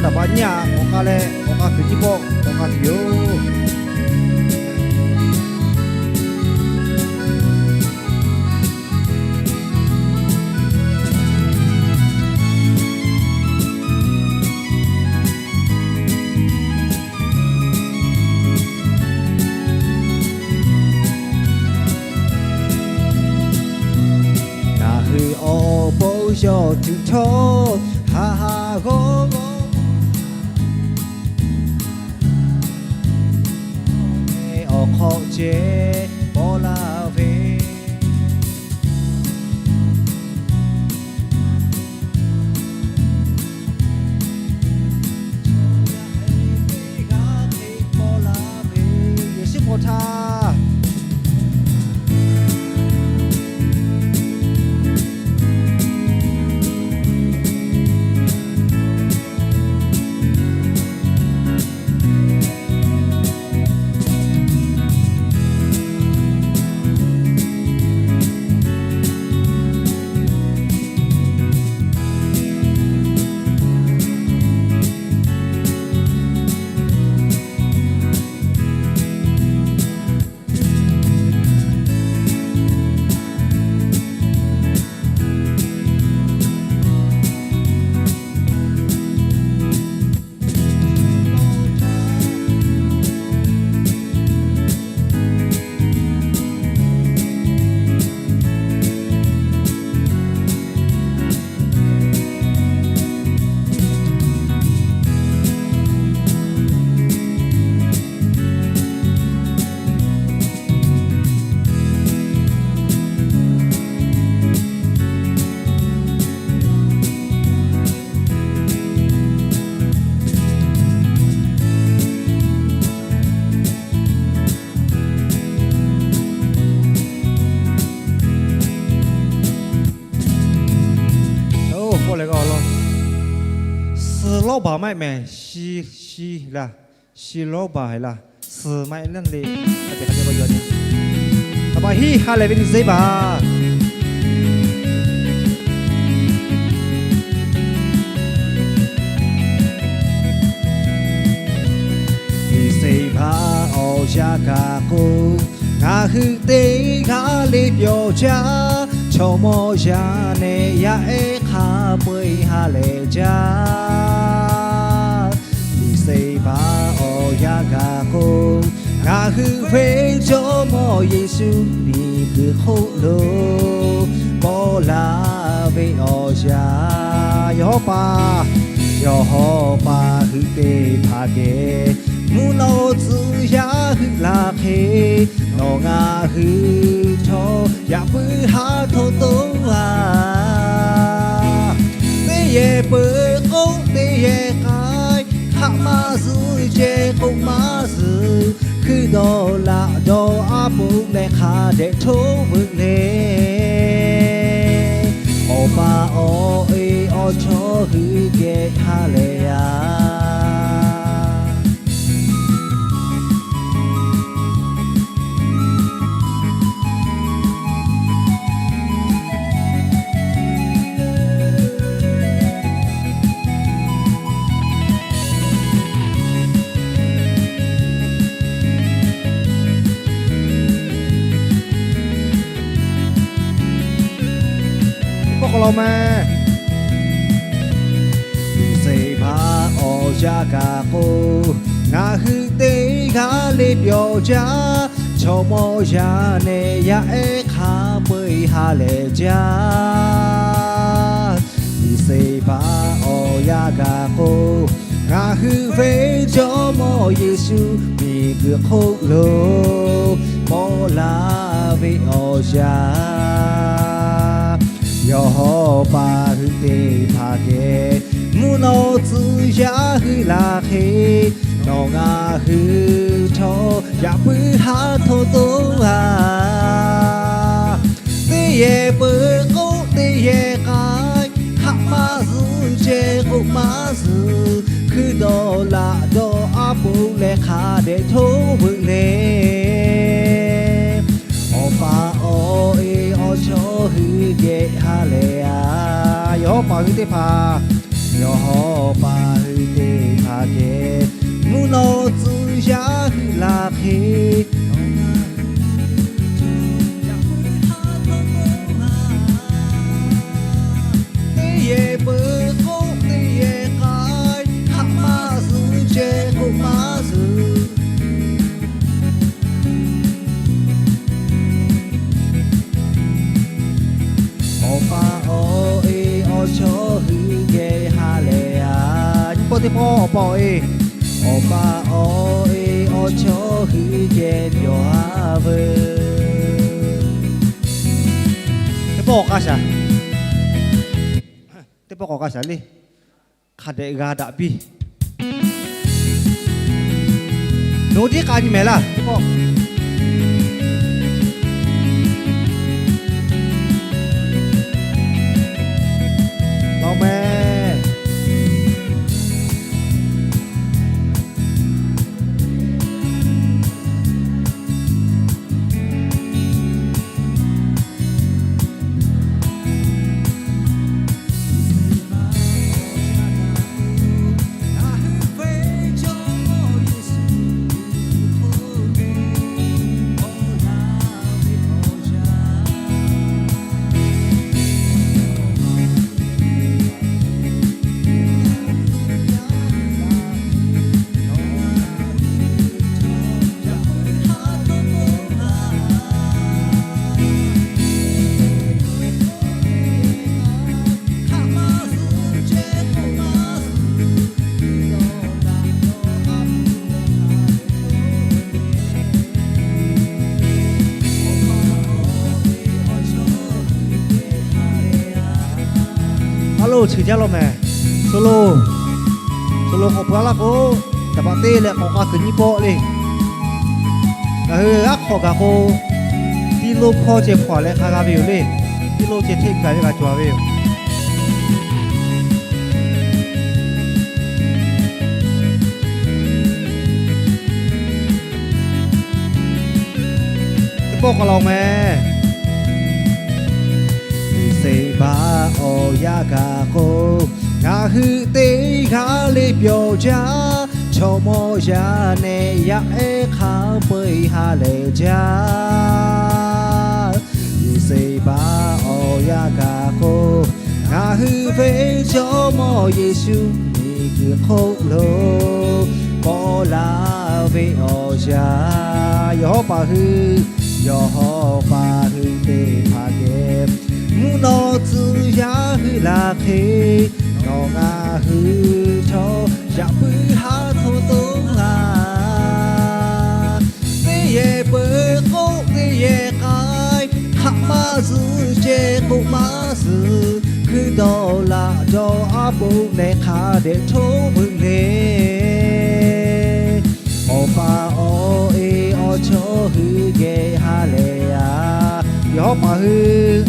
Taˍ paˍ nyiˇ aꞈ k'awꞈ k'a leh k'awꞈ k'a kuiˬ nyiˇ pawˆ k'awꞈ k'a tuˬ yoˬ. Ngaˬ hui awˬ pon yawˇ tuˬ htawˇ, haꞈ haꞈ g'awˇ g'awˇ, awˬ hk'aw ceh paw laˇ ve. Yaꞈ hk'aˇ teˇ g'aˇ hk'e paw laˇ ve, Yeˍsuˆ paw htaˇ. Oˇ k'oˆ leh g'a awˬ lawn, suhˍ lawˇ baˬ maˇ heˆ mehˍ, shi, shi laˇ, shi lawˇ baˬ heˆ laˇ, suhˍ maˇ heˆ laˇ le. Hk'a te hk'a te k'awꞈ yaw nyi. Taˍ paˍ hiˉ ha lehˬ ve liꞈ zeˇ baˬ. Liꞈ zeˇ baˬ awˬ yanˇ kaꞈ k'o, ngaˬ hui teˇ g'aˇ le pyawˬ jaˇ, chaw mawˇ yaˇ nehˬ yaˇ ehˉ hk'a peu-eˬ ha lehˬ jaˇ. Liꞈ zeˇ baˬ awˬ yanˇ kaꞈ k'o, ngaˬ hui ve Jawˇ mawˇ Yeˍsuˆ miˬ guiˬ hk'oˆ lo paw laˇ ve awˬ yanˇ, yawˬ hawˉ paˍ, yawˬ hawˉ paˍ hui teˇ hpaˍ geh, mvuhˇ naw tcuh yaˇ hui laˬ hk'e, nawˬ ngaˬ hui htawˇ yaꞈ puiˉ haˉ htoˆ toˉ a. Teˇ yehˬ peuˬ k'oˆ teˇ yehˬ k'ai, hk'aˆ maˇ zuhˆ ceh k'oˆ maˇ zuhˆ, hkui dawˬ laꞈ dawˬ a poˍ leh hk'a dehꞈ htoˆ veuꞈ le. Awˬ pa awˬ e awˬ chawˇ hui geh ha lehˬ a. K'oˆ k'o la meh. Liꞈ zeˇ baˬ awˬ yanˇ kaꞈ k'o, ngaˬ hui teˇ g'aˇ le pyawˬ jaˇ, chaw mawˇ yaˇ nehˬ yaˇ ehˉ hk'a peu-eˬ ha lehˬ jaˇ. Liꞈ zeˇ baˬ awˬ yanˇ kaꞈ k'o, ngaˬ hui ve Jawˇ mawˇ Yeˍsuˆ miˬ guiˬ hk'oˆ lo paw laˇ ve awˬ yanˇ, yawˬ hawˉ paˍ hui teˇ hpaˍ geh, mvuhˇ naw tcuh yaˇ hui laˬ hk'e, nawˬ ngaˬ hui htawˇ yaꞈ puiˉ haˉ htoˆ toˉ a. Teˇ yehˬ peuˬ k'oˆ teˇ yehˬ k'ai, hk'aˆ maˇ zuhˆ ceh k'oˆ maˇ zuhˆ, hkui dawˬ laꞈ dawˬ a poˍ leh hk'a dehꞈ htoˆ veuꞈ le. Awˬ pa awˬ e awˬ chawˇ hui geh ha lehˬ a. Yawˬ hawˉ paˍ hui teˇ hpaˍ, yawˬ hawˉ paˍ hui teˇ Nawˬ tcuh yaˇ hui laˬ hk'e, teˇ yehˬ peuˬ k'oˆ teˇ yehˬ k'ai, hk'aˬ maˇ zuhˬ ceh k'oˆ maˇ zuhˬ. Awˬ pa awˬ e awˬ chawˇ hui geh ha lehˬ a. Nyi pawˆ teˇ pawˆ awˬ pa awˬ e, awˬ pa awˬ e awˬ chawˇ hui geh pyawˬ a veuˬ. Teˇ pawˆ k'a shaˍ, teˇ pawˆ k'awꞈ k'a shaˍ le. Hk'a dehꞈ g'a daꞈ piˇ. Nawˬ hui tiˉ k'a nyi mehˍ laˇ. Laˬ mehˍ. Aˉ loˬ, cheuˬ jaˇ law mehˍ. Solo, solo k'awꞈ pui a laˇ k'o, daꞈ paˍ teˇ leh k'awꞈ k'a kuiˬ nyiˇ pawˆ le. Ngaˬ hui aˉ hk'awꞈ gaˬ k'o, tiˇ lonˉ hpawˇ ceh hpaw leh hk'a g'a ve yoˬ le. Tiˇ lonˉ ceh hteˆ gaˬ ve g'a cawˬ ve yoˬ. Teˇ pawˆ k'awꞈ laˬ mehˍ. G'uiˬ sheˍ baˆ awˬ yaˇ kaꞈ k'o, ngaˬ hui teˇ g'aˇ le pyawˬ jaˇ. Chaw mawˇ yaˇ nehˬ yaˇ ehˉ hk'a peu-eˬ ha lehˬ jaˇ. G'uiˬ sheˍ baˆ awˬ yaˇ kaꞈ k'o, ngaˬ hui ve Jawˇ mawˇ Yeˍsuˆ miˬ guiˬ hk'oˆ lo paw la ve awˬ yanˇ, yawˬ hawˉ paˍ hui, yawˬ hawˉ paˍ hui teˇ hpaˍ geh, mvuhˇ naw tcuh yaˇ hui laˬ hk'e, nawˬ ngaˬ hui chaw yaꞈ puiˉ haˉ hto toˉ la. Teˇ yehˬ peuˬ k'oˆ teˇ yehˬ k'ai, hk'aˬ maˇ zuhˬ ceh k'oˆ maˇ zuhˬ. Hkui dawˬ laꞈ jaw aˉ poꞈ nehˬ hk'a dehꞈ htoˉ veuꞈ le. Awˬ pa awˬ e awˬ chawˇ hui geh ha lehˬ a. Yawˬ hawˉ paˍ hui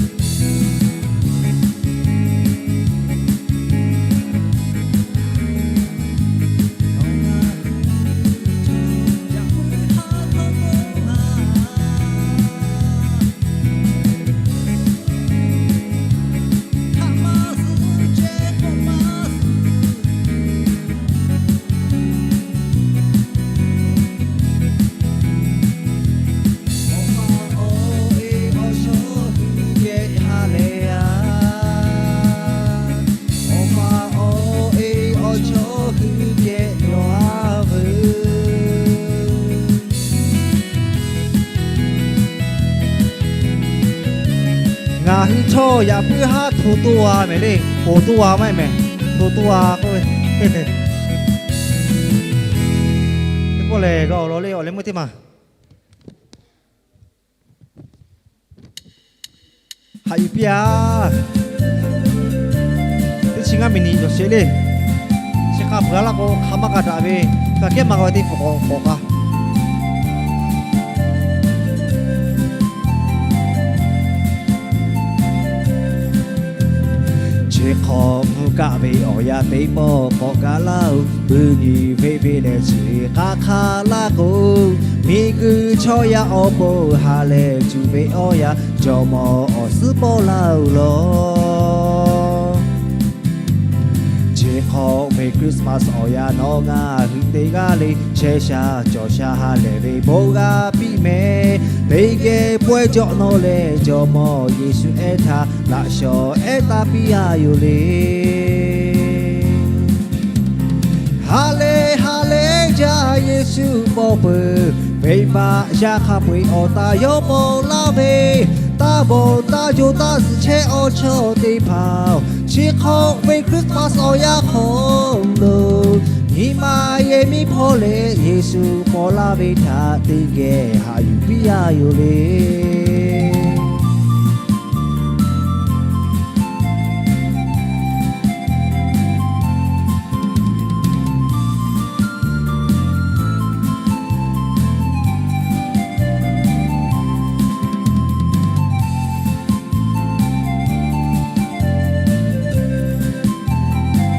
Ngaˬ hui chaw yaꞈ puiˉ haˉ hto toˆ a mehˍ le. Hto toˆ a maˇ heˆ mehˍ. Hto toˆ a k'oˆ ve, teˇ pawˆ lehˬ g'a awˬ lawn le, awˬ leh meuˇ teˇ maˬ haꞈ yuˬ piˇ a. Teˇ chi ngaˇ miˬ niꞈ cawˬ sheˍ le. Chi hk'a peuˬ a laˇ k'o, hk'a maˇ g'a daꞈ ve, kaꞈ kehˉ maˇ g'a ve teˇ hpaˍ k'awꞈ k'awꞈ k'a. Chi hk'awꞈ mvuhˇ kaˆ ve awˬ yanˇ teˇ pawˆ k'awꞈ gaˬ laˇ-oˬ. Puiˉ nyi veˆ veˆ leh chi k'a hk'a laˇ k'o, miˬ guiˬ chaw yaˇ awˬ pon ha lehˬ tuˬ ve awˬ yanˇ, jawˇ mawˇ awˬ suhˉ pawˆ laˇ-oˬ law. Chi Chi hk'awꞈ ve Christmas awˬ yanˇ nawˬ ngaˬ hui teˇ g'aˇ le chehˇ sha cawˬ sha ha lehˬ ve bon g'a piˇ mehˍ. Teˇ geh pawehˇ jawꞈ nawˇ leh Jawˇmawˇ Yeˍsuˆ ehˉ htaꞈ laꞈ shawnˍ ehˉ taˇ piˇ a yoˬ le. Ha lehˬ ha lehˬ jaˇ Yeˍsuˆ mawˬ peuˬ. Venˇbaˆ yaˇ hk'a peu-eˬ awˬ taˇ yawˇ mawˬ laˇ ve, taˇ bawˬ taˇ jaw taˇ zuhꞈ chehˇ awˬ chawˇ teˇ hpaˍ-oˬ, chi hk'awꞈ ve Christmas awˬ yanˇ hk'aw lo, nyi ma yehˬ miˉ hpawˇ leh Yeˍsuˆ paw laˇ ve htaꞈ teˇ geh haꞈ yuˬ piˇ a yoˬ le.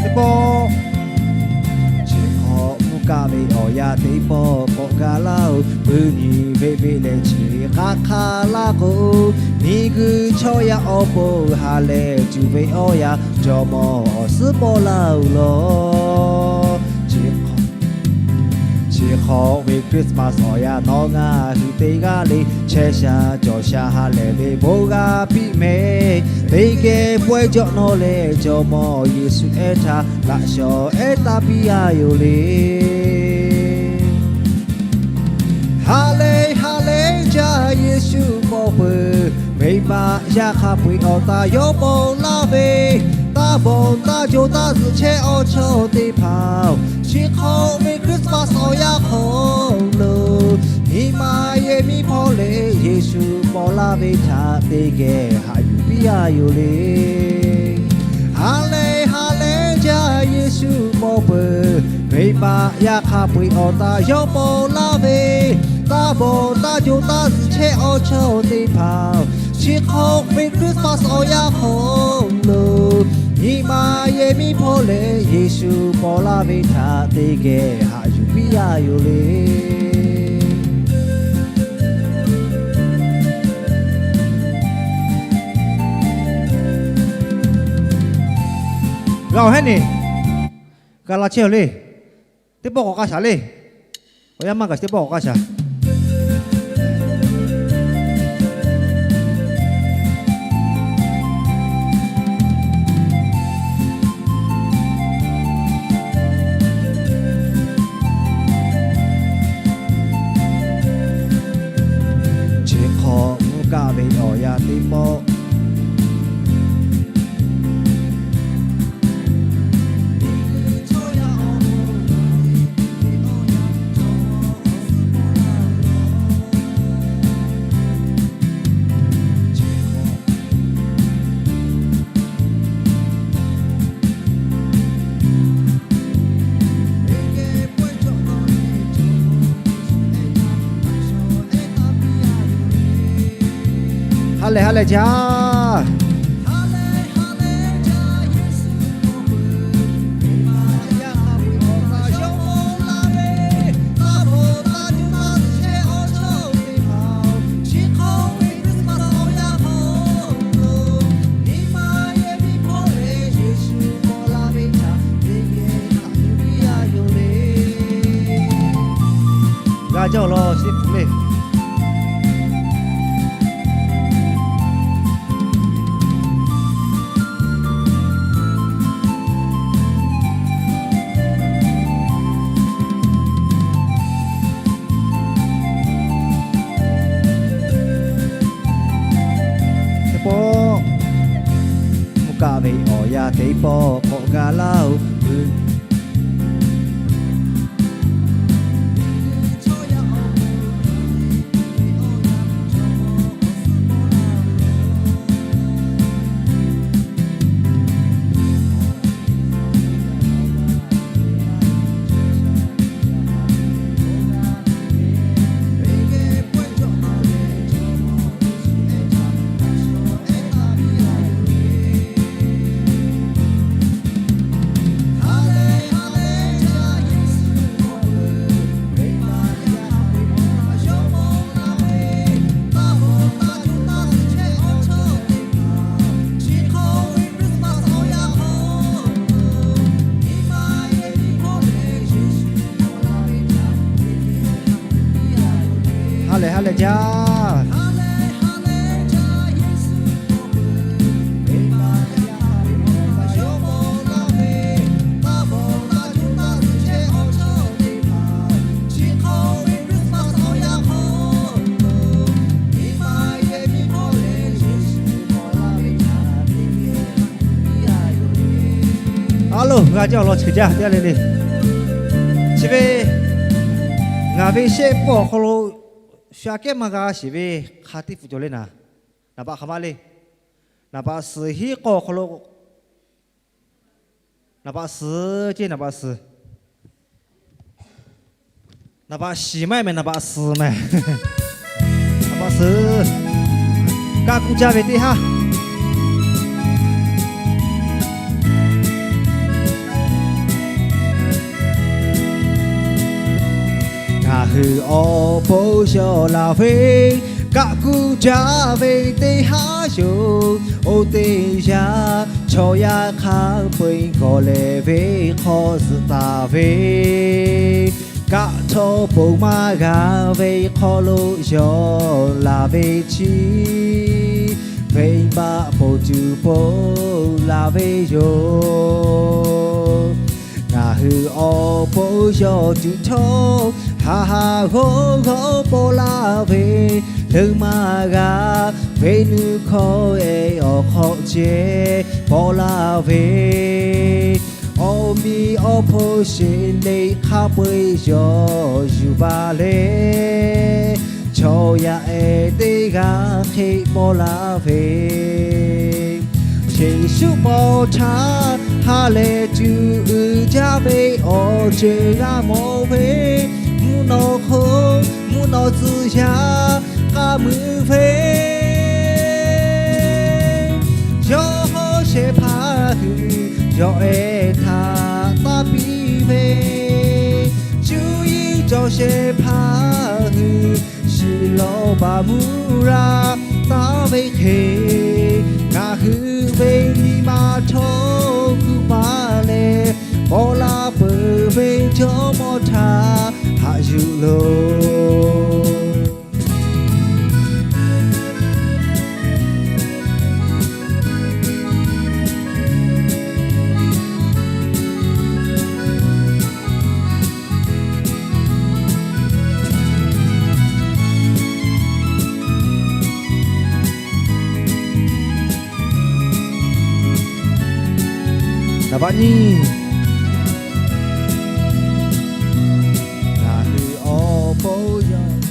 Teˇ pawˆ, chi hk'awꞈ mvuhˇ kaˆ ve awˬ yanˇ teˇ pawˆ k'awꞈ gaˬ laˇ-oˬ. Puiˉ nyi veˆ veˆ leh chi hk'aˬ hk'aˬ laˇ k'o, miˬguiˬ chaw yaˇ awˬ pon ha lehˬ tuˬ ve awˬ yanˇ Jawˇmawˇ awˬ suhˉ paw laˇ-oˬ law. Chi hk'awꞈ ve Christmas awˬ yanˇ nawˬ ngaˬ hui teˇ g'aˇ le chehˇ sha cawˬ sha ha lehˬ ve bon g'a piˇ mehˍ. Teˇ geh pawehˇ jawꞈ nawˇ leh Jawˇmawˇ Yeˍsuˆ ehˉ htaꞈ laꞈ shawnˍ ehˉ taˇ piˇ a yoˬ le. Ha lehˬ ha lehˬ jaˇ Yeˍsuˆ mawˬ peuˬ. Venˇbaˆ yaˇ hk'a peu-eˬ awˬ taˇ yawˇ mawˬ laˇ ve, taˇ bawˬ taˇ jaw taˇ zuhꞈ chehˇ awˬ chawˇ teˇ hpaˍ-oˬ, chi hk'awꞈ ve Christmas awˬ yanˇ hk'aw lo, nyi ma yehˬ miˉ hpawˇ leh Yeˍsuˆ paw laˇ ve htaꞈ teˇ geh haꞈ yuˬ piˇ a yoˬ le. Ha lehˬ ha lehˬ jaˇ Yeˍsuˆ mawˬ peuˬ. Venˇbaˆ yaˇ hk'a peu-eˬ awˬ taˇ yawˇ mawˬ laˇ ve, taˇ bawˬ taˇ jaw taˇ zuhꞈ chehˇ awˬ chawˇ teˇ hpaˍ-oˬ, chi hk'awꞈ ve Christmas awˬ yanˇ hk'aw lo, nyi ma yehˬ miˉ hpawˇ leh Yeˍsuˆ paw laˇ ve htaꞈ teˇ geh haꞈ yuˬ piˇ a yoˬ le. G'a-oˬ heˉ neˬ, g'a la chehˇ-oˬ le. Teˇ pawˆ k'awꞈ k'a shaˍ le. Awˬ yanˇ maˇ gaˬ chi teˇ pawˆ k'awꞈ k'a shaˍ. Chi hk'awꞈ mvuhˇ kaˆ ve awˬ yanˇ teˇ pawˆ Ha lehˬ ha lehˬ jaˇ. G'a jaˇ-oˬ law, shiˉ pfuhˍ le. Teˇ pawˆ, mvuhˇ kaˆ ve awˬ yanˇ teˇ pawˆ k'awꞈ gaˬ laˇ-oˬ. Ha lehˬ jaˇ. A loˬ, g'a jaˇ awˬ lawn chi jaˇ teˇ g'aˇ le le. Chi ve ngaˬ ve shehˆ pawˆ awˬ hk'aw lo shu aꞈ kehˉ maˇ g'a sheˍ ve hk'a teˇ hpu cawˬ le naˍ. Naˍ baˆ hk'aˬ ma le. Naˍ baˆ suhˍ hiˉ k'awˇ awˬ hk'aw lo naˍ baˆ suhˍ ceˇ, naˍ baˆ suhˍ. Naˍ baˆ shiˍ maˇ heˆ mehˍ, naˍ baˆ suhˍ mehˍ. Naˍ baˆ suhˍ. Kaˆ kuˇ jaˇ ve teˇ haˉ. Ngaˬ hui awˬ pon shawˍ laˬ ve, kaˆ kuˇ jaˇ ve teˇ haˉ yoˬ. Oˇ teˇ yanˇ, chaw yaˇ hk'a peu-eˬ gawˬ lehˬ ve hk'aw zuhꞈ taˍ ve, kaˆ htawˇ ponˬ maˇ g'a ve hk'aw lo shawˍ laˬ ve chi, venˇbaˆ ponˬ tuˬ ponˬ laˬ ve yoˬ. Ngaˬ hui awˬ pon yawˇ tuˬ htawˇ, haꞈ haꞈ g'awˇ g'awˇ paw laˇ ve, leuˉ maˇ g'a ve nuˇ hkawˇ ehˉ awˬ hk'aw ceh paw laˇ ve, awˬ miˇ awˬ hpawˇ sheˍ le hk'a peu-eˬ yawˇ yuˬ baˬ leh, chaw yaˇ ehˉ teˇ g'aˇ hk'e paw laˇ ve, Yeˍsuˆ paw htaꞈ ha lehˬ tuˬ uiˍ jaˇ ve awˬ ceuˬ g'a mawˬ ve, mvuhˇ naw hk'oˆ mvuhˇ naw tcuh yaˇ k'aˇ muiˬ ve, yawˇ shehˍ hpaˇ hui yawˇ ehˉ htaꞈ taˇ piˇ ve, cuˇ yiˍ cawˬ shehˍ hpaˇ hui shiˍ lawˬ baˬ mvuhˇ raˇ taˍ ve hk'e, ngaˬ hui ve nyi ma htawˇ kuˬ paˍ leh, paw laˇ peuˬ ve Jawˇ mawˇ htaꞈ haꞈ yuˬ loˬ. Naˍ baˆ nyiˇ, ngaˬ hui awˬ pon yawˇ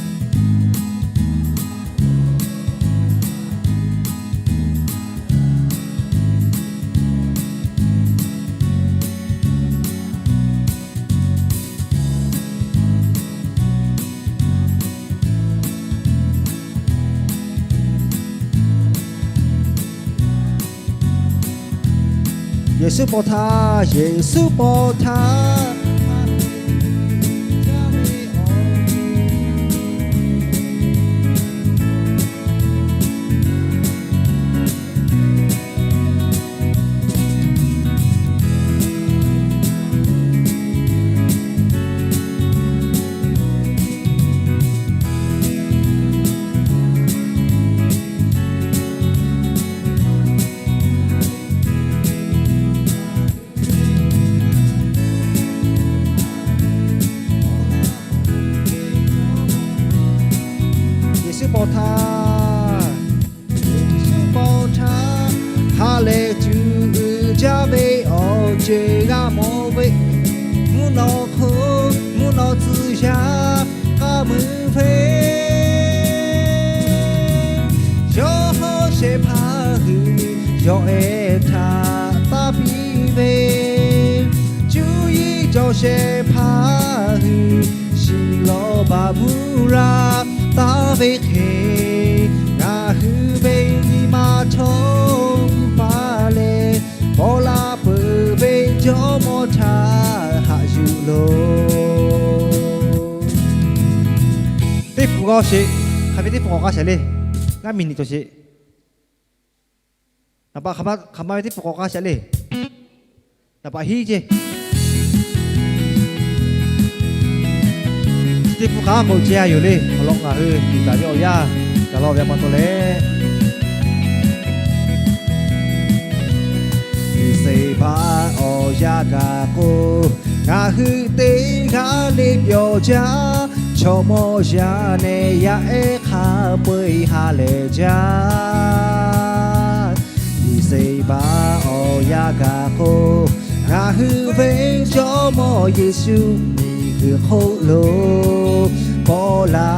Yeˍsuˆ paw htaˇ, Yeˍsuˆ paw htaˇ. Yeˍsuˆ paw htaˇ, Yeˍsuˆ paw htaˇ, ha lehˬ tuˬ uiˍ jaˇ ve awˬ ceuˬ g'a mawˬ ve, mvuhˇ naw hk'oˆ mvuhˇ naw tcuh yaˇ k'aˇ muiˬ ve, yawˇ shehˍ hpaˇ hui yawˇ ehˉ htaꞈ taˇ piˇ ve, cuˇ yiˍ cawˬ shehˍ hpaˇ hui shiˍ lawˬ baˬ mvuhˇ raˇ taˍ ve hk'e, ngaˬ hui ve nyi ma htawˇ kuˬ paˍ leh, paw laˇ peuˬ ve Jawˇ mawˇ htaꞈ haꞈ yuˬ loˬ. Teˇ hpu g'awˇ sheˍ. Hk'aˬ ve teˇ hpu k'awꞈ k'aˇ shaˍ le. Ngaˇ miˬ niꞈ cawˬ sheˍ. Naˍ baˆ hk'aˬ ma ve teˇ hpu k'awꞈ k'aˇ shaˍ le. Naˍ baˆ hiˉ ceˇ. Teˇ hpu hk'aˬ k'o ceh a yoˬ le. Awˬ lawn ngaˬ hui G'uiˬsha yawˇ awˬ yaˇ gaˬ la ve pa taw leh, G'uiˬsha awˬ yaˇ kaꞈ k'o, ngaˬ hui teˇ g'aˇ le pyawˬ jaˇ. Chaw mawˇ yaˇ nehˬ yaˇ ehˉ hk'a peu-eˬ ha lehˬ jaˇ. G'uiˬsha awˬ yaˇ kaꞈ k'o, ngaˬ hui ve Jawˇmawˇ Yeˍsuˆ miˬguiˬ hk'oˆ lo paw la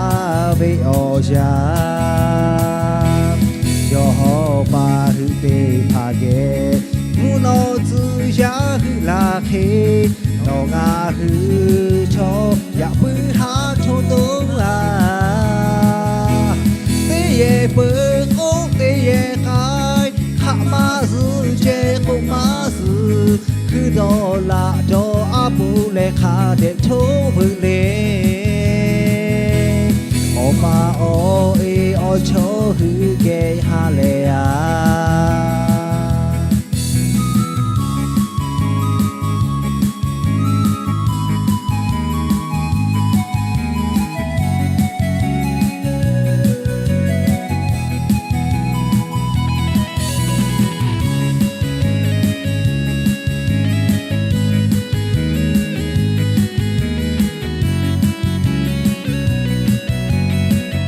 ve awˬ yanˇ, yawˇ hawˉ paˍ hui teˇ hpaˍ geh mvuhˇ naw tcuh yaˇ hui la hk'e, nawˬ ngaˬ hui chaw yaꞈ puiˉ haˉ chaw toˉ laˇ. Teˇ yehˬ peuˬ k'oˆ teˇ yehˬ k'ai, hk'aˆ maˇ zuhˆ ceh k'oˆ maˇ zuhˆ, hkui dawˬ laꞈ dawˬ aˉ pu leh hk'a dehꞈ choˉ veuꞈ le. Awˬ pa awˬ e awˬ chawˇ hui geh ha lehˬ a.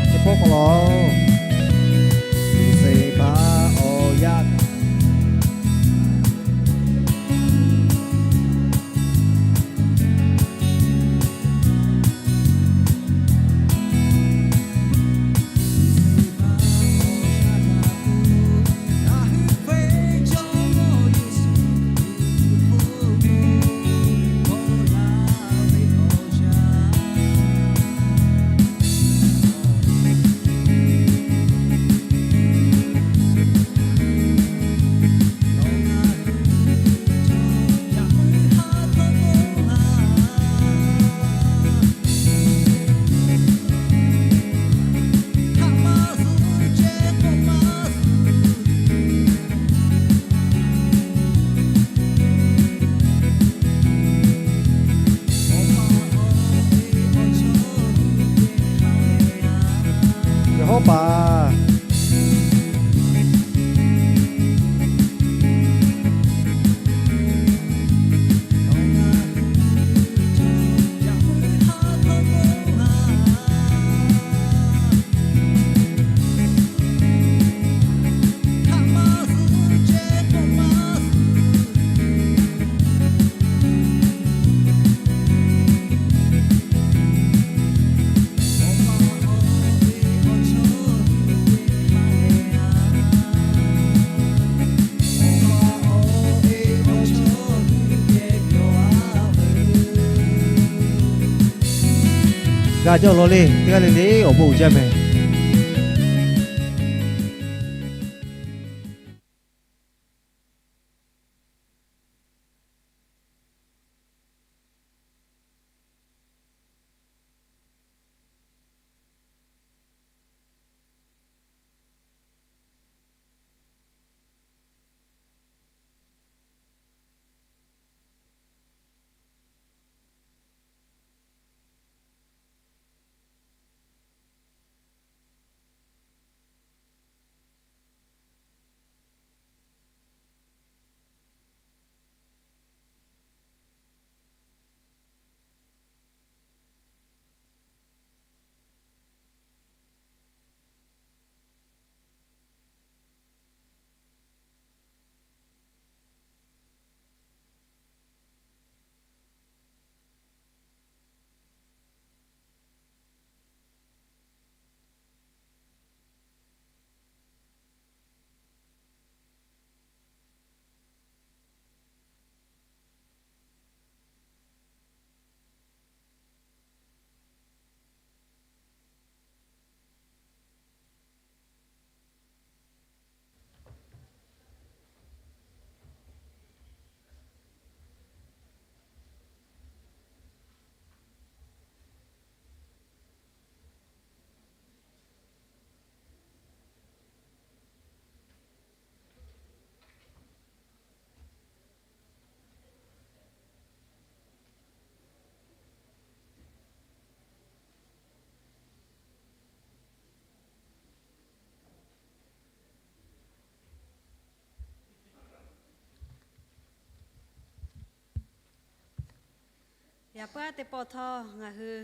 Teˇ pawˆ k'o lawˬ, G'uiˬsha awˬ yaˇ Yehˍhawˉpaˍ G'a jaˇ law le, teˇ g'aˇ le le awˬ bon uiˍ jaˇ mehˍ. Yaꞈ puiˉ aˉ teˇ pawˆ htawˇ ngaˬ hui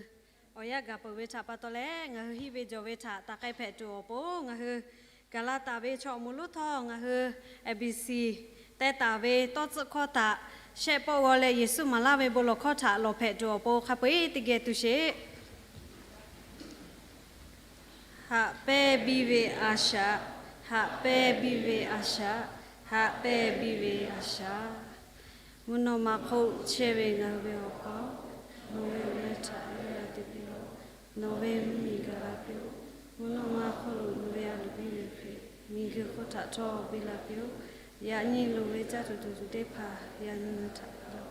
awˬ yanˇ gaˬ peuˬ ve htaꞈ pa taw leh, ngaˬ hui hiˆ ve jawˬ ve htaꞈ taˍ k'ai hpehꞈ tuˬ awˬ pon, ngaˬ hui Gaˍlaˍtaˍ ve chaw awˬ moˍ lonˉ htawˇ ngaˬ hui A B C teh taˍ ve tawˇ tcuhˆ hkawˇ htaꞈ shehˆ pawˆ g'aw leh, Yeˍsuˆ maˍ laˇ ve bon lawˬ hkawˇ htaꞈ lawˬ hpehꞈ tuˬ awˬ pon hk'a peu-eˬ teˇ geh tu sheˍ. Haꞈ pehnˇ biˇ ve a shaꞈ, haꞈ pehnˇ biˇ ve a shaꞈ, haꞈ pehnˇ biˇ ve a shaꞈ. Mvuhˇ naw ma hk'oˆ chehˇ ve ngaˬ hui ve awˬ hk'aw, nawˬ ve awˬ meh htaꞈ g'aˇ la te piˇ-oˆ. Nawˬ ve mvuhˇmiˬ gaˬ la piˇ-oˆ. Mvuhˇ naw ma hk'oˆ lo nawˬ ve a loˍ piˇ ve hk'e, miˬguiˬ hk'oˆ htaꞈ htawˇ biˇ la piˇ-oˆ. Yaꞈ nyi loˍ ve caˇ tuˬ dawˬ tuˬ teˇ hpaˍ yaꞈ nyi ngaˬ hui htaꞈ piˇ-oˆ.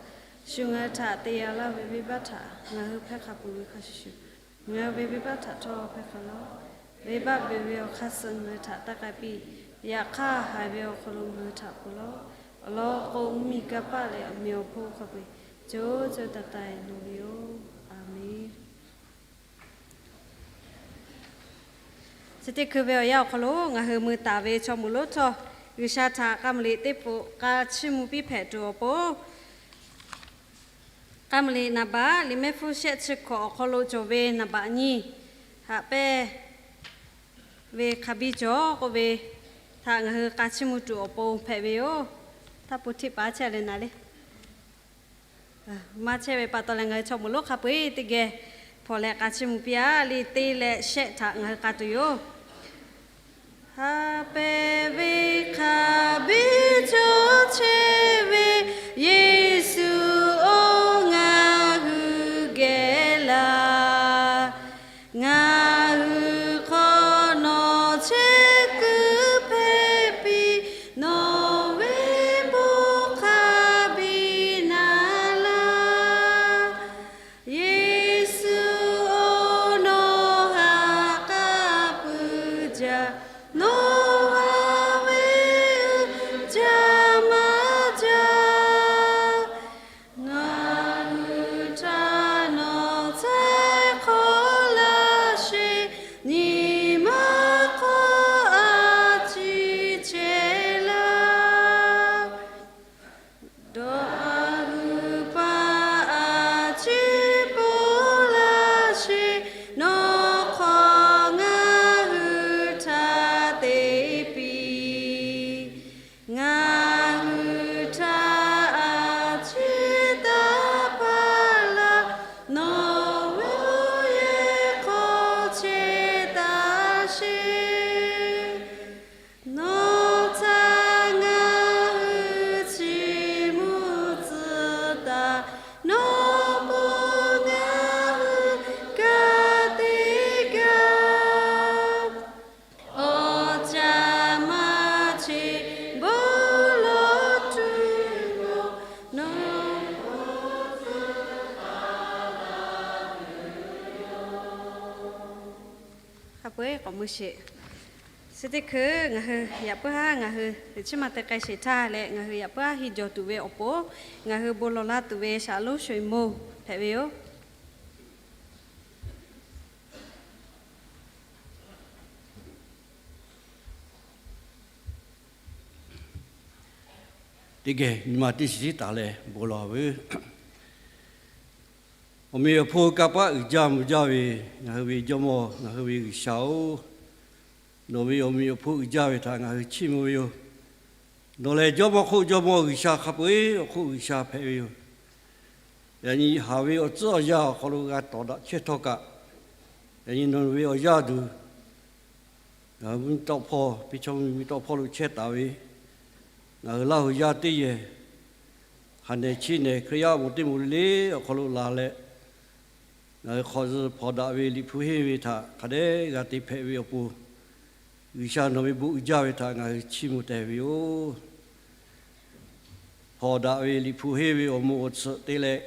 Shu ngaˬ hui htaꞈ te yaꞈ laˇ ve venˇbaˆ htaꞈ ngaˬ hui hpehˇ hk'a peuˬ ve hk'a shuˍ shuˍ, ngaˬ hui ve venˇbaˆ htaꞈ htawˇ hpehˇ hk'a laˇ-oˆ. Venˇbaˆ beˬ ve awˬ hk'aˇ suh ngaˬ hui htaꞈ taˇ k'ai piˇ. Yaꞈ hk'aˇ, haiˬ ve awˬ hk'aw lo ngaˬ hui htaꞈ pfuhˍ laˇ-oˆ. Awˬ lawn k'o, mvuhˇmiˬ kanˇ paˆ leh awˬ meꞈ awˬ hponˇ hk'a peu-eˬ co co taiˍ taiˍ nawˬ ve yoˬ. A menˬ. Chi teˇ hkui ve awˬ yanˇ awˬ hk'aw lo ngaˬ hui mui taˍ ve chaw moˍ lonˉ htawˇ, G'uiˬsha htaꞈ k'a muˍ liꞈ teˇ pfuhˍ k'a chiˇ mvuh piˇ hpehꞈ tuˬ awˬ pon, k'a muˍ liꞈ naˍ baꞈ liꞈ mehˆ hpfuhˇ shehˆ chi hkawꞈ awˬ hk'aw lo cawˬ ve naˍ baꞈ nyiˇ, haꞈ pehnˇ ve hk'a biˇ cawˬ k'oˆ ve htaꞈ ngaˬ hui k'a chiˇ mvuh tuˬ awˬ pon hpehꞈ ve yoˬ. Htaˇ po hteˆ paˍ chehˇ leh naˍ le. Maˇ chehˇ ve pa taw leh ngaˬ hui chaw moˍ lonˉ hk'a peu-eˬ teˇ geh hpawnˬ leh k'a chiˇ mvuh piˇ-a. Liꞈ teˇ leh shehˆ htaꞈ ngaˬ hui k'a tuˬ yoˬ. Haꞈ pehnˇ ve hk'a biˇ cawˬ chehˇ ve Yeˍsuˆ-oˬ, ngaˬ hui geh laˬ. Ngaˬ hui hk'aw nawˬ chehˇ kuiˬ hpehꞈ piˇ, nawˬ ve bon hk'a biˇ na laˇ. Yeˍsuˆ-oˬ, nawˬ haꞈ k'a pui jaˇ, nawˬ haꞈ ve uiˍ jaˇ maˇ jaˇ. Ngaˬ hui htaꞈ nawˬ taiˍ hk'awꞈ laˇ sheˍ, nyi ma hk'aw a ciˉ chehˇ laˇ. Dawˇ a hui pa a ciˉ ponˬ laˇ sheˍ, nawˬ hk'aw ngaˬ hui htaꞈ te piˇ. Ngaˬ hui htaꞈ a ciˉ taˇ hpaˇ laˇ, nawˬ ve yehˬ hk'aw chehˇ taˍ sheˍ. Nawˬ htaꞈ ngaˬ hui chiˇ mvuh tcuh taˍ, nawˬ bon ngaˬ hui ka te gaˇ. Awˬ caˍ maˇ cheˇ bon lawˬ tuˬ yoˬ, nawˬ hk'a peu-eˬ k'awꞈ mui sheˍ. Chi teˇ hkui ngaˬ hui yaꞈ puiˉ haˉ ngaˬ hui teꞈ chiˉ maˇ te k'ai sheˍ htaˇ leh, ngaˬ hui yaꞈ puiˉ haˉ henˇ jawˬ tuˬ ve awˬ pon, ngaˬ hui bon lawˬ laˇ tuˬ ve Shaˍlonˉ Shoˍ Mo hpehꞈ ve yoˬ. Teˇ geh nyi ma teˇ shiˍ tiˉ taˍ leh bon lawˬ veuˬ. Awˬ meꞈ awˬ hponˇ kanˇ paˆ uiˍ jaˇ mvuh jaˇ ve ngaˬ hui ve Jawˇmawˇ, ngaˬ hui ve G'uiˬsha-oˬ, nawˬ ve awˬ meꞈ awˬ hponˇ uiˍ jaˇ ve htaꞈ ngaˬ hui chiˇ mvuh ve yoˬ. Nawˬ lehˬ Jawˇmawˇ hk'oˆ Jawˇmawˇ, G'uiˬsha hk'a peu-eˬ awˬ hk'oˆ G'uiˬsha hpehꞈ ve yoˬ. Yaꞈ nyi haˍ ve awˬ tcuhˉ awˬ yanˇ awˬ hk'aw lo g'a tawˍ daꞈ chehˇ htawˇ kaꞈ, yaꞈ nyi nawˬ ve awˬ yaˇ duˬ ngaˬ hui mvuhˇmiˬ tawˆ hpawˇ, teˇ chaw mvuhˇmiˬ tawˆ hpawˇ lo chehˇ taˍ ve ngaˬ hui Laˇ huˍ yaˇ teˇ yehˬ, hk'a nehˬ chi nehˬ Hkriꞈ yaˇ awˬ moˍ teˇ moˍ le le awˬ hk'aw lo laˬ leh, ngaˬ hui hk'awꞈ zuhꞈ hpawnˬ daꞈ ve Liꞈ hpu henˇ ve htaꞈ hk'a dehꞈ g'a te hpehꞈ ve awˬ pon, G'uiˬsha nawˬ ve bon uiˍ jaˇ ve htaꞈ ngaˬ hui chiˇ mvuh tehˬ ve yoˬ. Hpawnˬ daꞈ ve Liꞈ hpu henˇ ve awˬ moˍ awˬ tsuhꞈ te leh,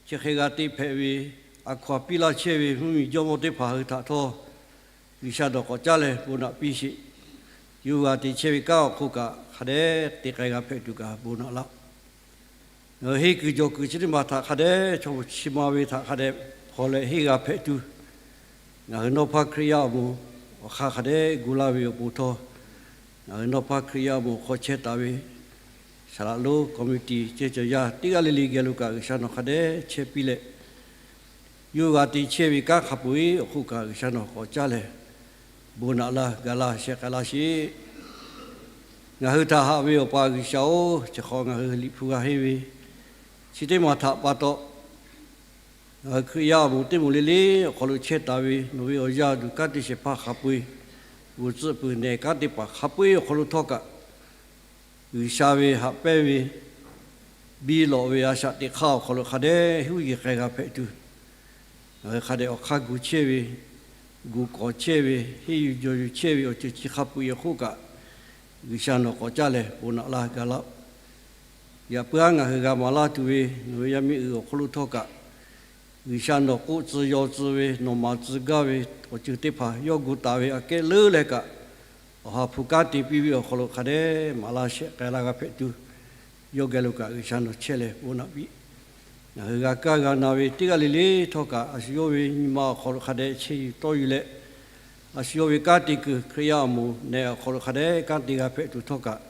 chi hk'e g'a te hpehꞈ ve, a hkaw-anˬ piˇ laˇ chehˇ ve mvuhˇmiˬ jawˇmawˇ teˇ hpaˍ hui htaꞈ htawˇ, G'uiˬsha dawˬ k'awꞈ caˉ leh bon naꞈ piˇ sheˍ. Yawˇ g'a te chehˇ ve kanˉ awˬ hk'oˆ kaꞈ hk'a dehꞈ te k'ai g'a hpehꞈ tuˬ kaꞈ bon naꞈ laˇ. Ngaˬ hui henˇ kuiˬ jawˬ kuiˬ chi teˇ maˬ htaꞈ hk'a dehꞈ chaw chi ma ve htaꞈ hk'a dehꞈ hpawnˬ leh henˇ g'a hpehꞈ tuˬ, ngaˬ hui nawˇ hpaˇ Hkriꞈ yaˇ awˬ moˍ awˬ hk'aˇ hk'a dehꞈ gu laˇ ve awˬ pon htawˇ, ngaˬ hui nawˇ hpaˇ Hkriꞈ yaˇ awˬ moˍ hk'aw chehˇ taˍ ve Saˍ laꞈ lonˉ ကော်မတီ ceh cawˬ yaˇ teˇ g'aˇ le le geh lo kaꞈ G'uiˬsha nawˬ hk'a dehꞈ chehˇ piˇ leh, yawˇ g'a te chehˇ ve kanˉ hk'a peu-eˬ awˬ hk'oˆ kaꞈ G'uiˬsha nawˬ k'awꞈ caˇ leh, bon naꞈ laˇ gaˬ laˇ sheh k'ai laˇ sheˍ. Ngaˬ hui htaꞈ haꞈ ve Awˬ pa G'uiˬsha-oˬ, chi hk'awꞈ ngaˬ hui Liꞈ hpu g'a henˇ ve chi teˇ maˬ htaꞈ pa taw, ngaˬ hui Hkriꞈ yaˇ awˬ moˍ teˇ moˍ le le awˬ hk'aw lo chehˇ taˍ ve nawˬ ve awˬ yaˇ duˬ kanˉ te shehˍ hpaˇ hk'a peu-eˬ, g'uˬ tcuhˆ puiˍ nehˬ kanˉ te paˍ hk'a peu-eˬ awˬ hk'aw lo htawˇ kaꞈ, G'uiˬsha ve haꞈ pehnˇ ve biˇ lawꞈ ve a shaꞈ teꞈ hk'aˇ awˬ hk'aw lo hk'a dehꞈ huˉ yeˬ k'ai g'a hpehꞈ tuˬ, ngaˬ hui hk'a dehꞈ awˬ hk'aˇ gu chehˇ ve, gu k'awˍ chehˇ ve, henˇ yuˬ jawˬ yuˬ chehˇ ve awˬ ceuˬ chi hk'a peu-eˬ awˬ hk'oˆ kaꞈ, G'uiˬsha nawˬ k'awꞈ caˇ leh bon naꞈ laˇ gaˬ laˇ-oˆ. Yaꞈ puiˉ haˉ ngaˬ hui g'a maˍ laˇ tuˬ ve nawˬ ve yaˇ miˇ uiˍ awˬ hk'aw lo htawˇ kaꞈ, G'uiˬsha nawˬ k'oˆ tcuh yaw tcuh ve, nawˬ maˍ tcuh gaˇ ve awˬ ceuˬ teˇ hpaˍ yawˇ gu taˍ ve aꞈ kehˉ leuˉ leh kaꞈ, Awˬ ha hpu kanˉ te piˇ ve awˬ hk'aw lo hk'a dehꞈ maˍ laˇ shehˍ k'ai laˇ g'a hpehꞈ tuˬ, yawˇ geh lo kaꞈ G'uiˬsha nawˬ chehˇ leh bon naꞈ piˇ. Ngaˬ hui g'a kaˇ g'a na ve teˇ g'aˇ le le htawˇ kaꞈ, a shu yawˇ ve nyi ma awˬ hk'aw lo hk'a dehꞈ chehˇ yuˬ tawˇ yuˬ leh, a shu yawˇ ve kanˉ te kuiˬ Hkriꞈ yaˇ awˬ moˍ nehˬ awˬ hk'aw lo hk'a dehꞈ kanˉ te g'a hpehꞈ tuˬ htawˇ kaꞈ,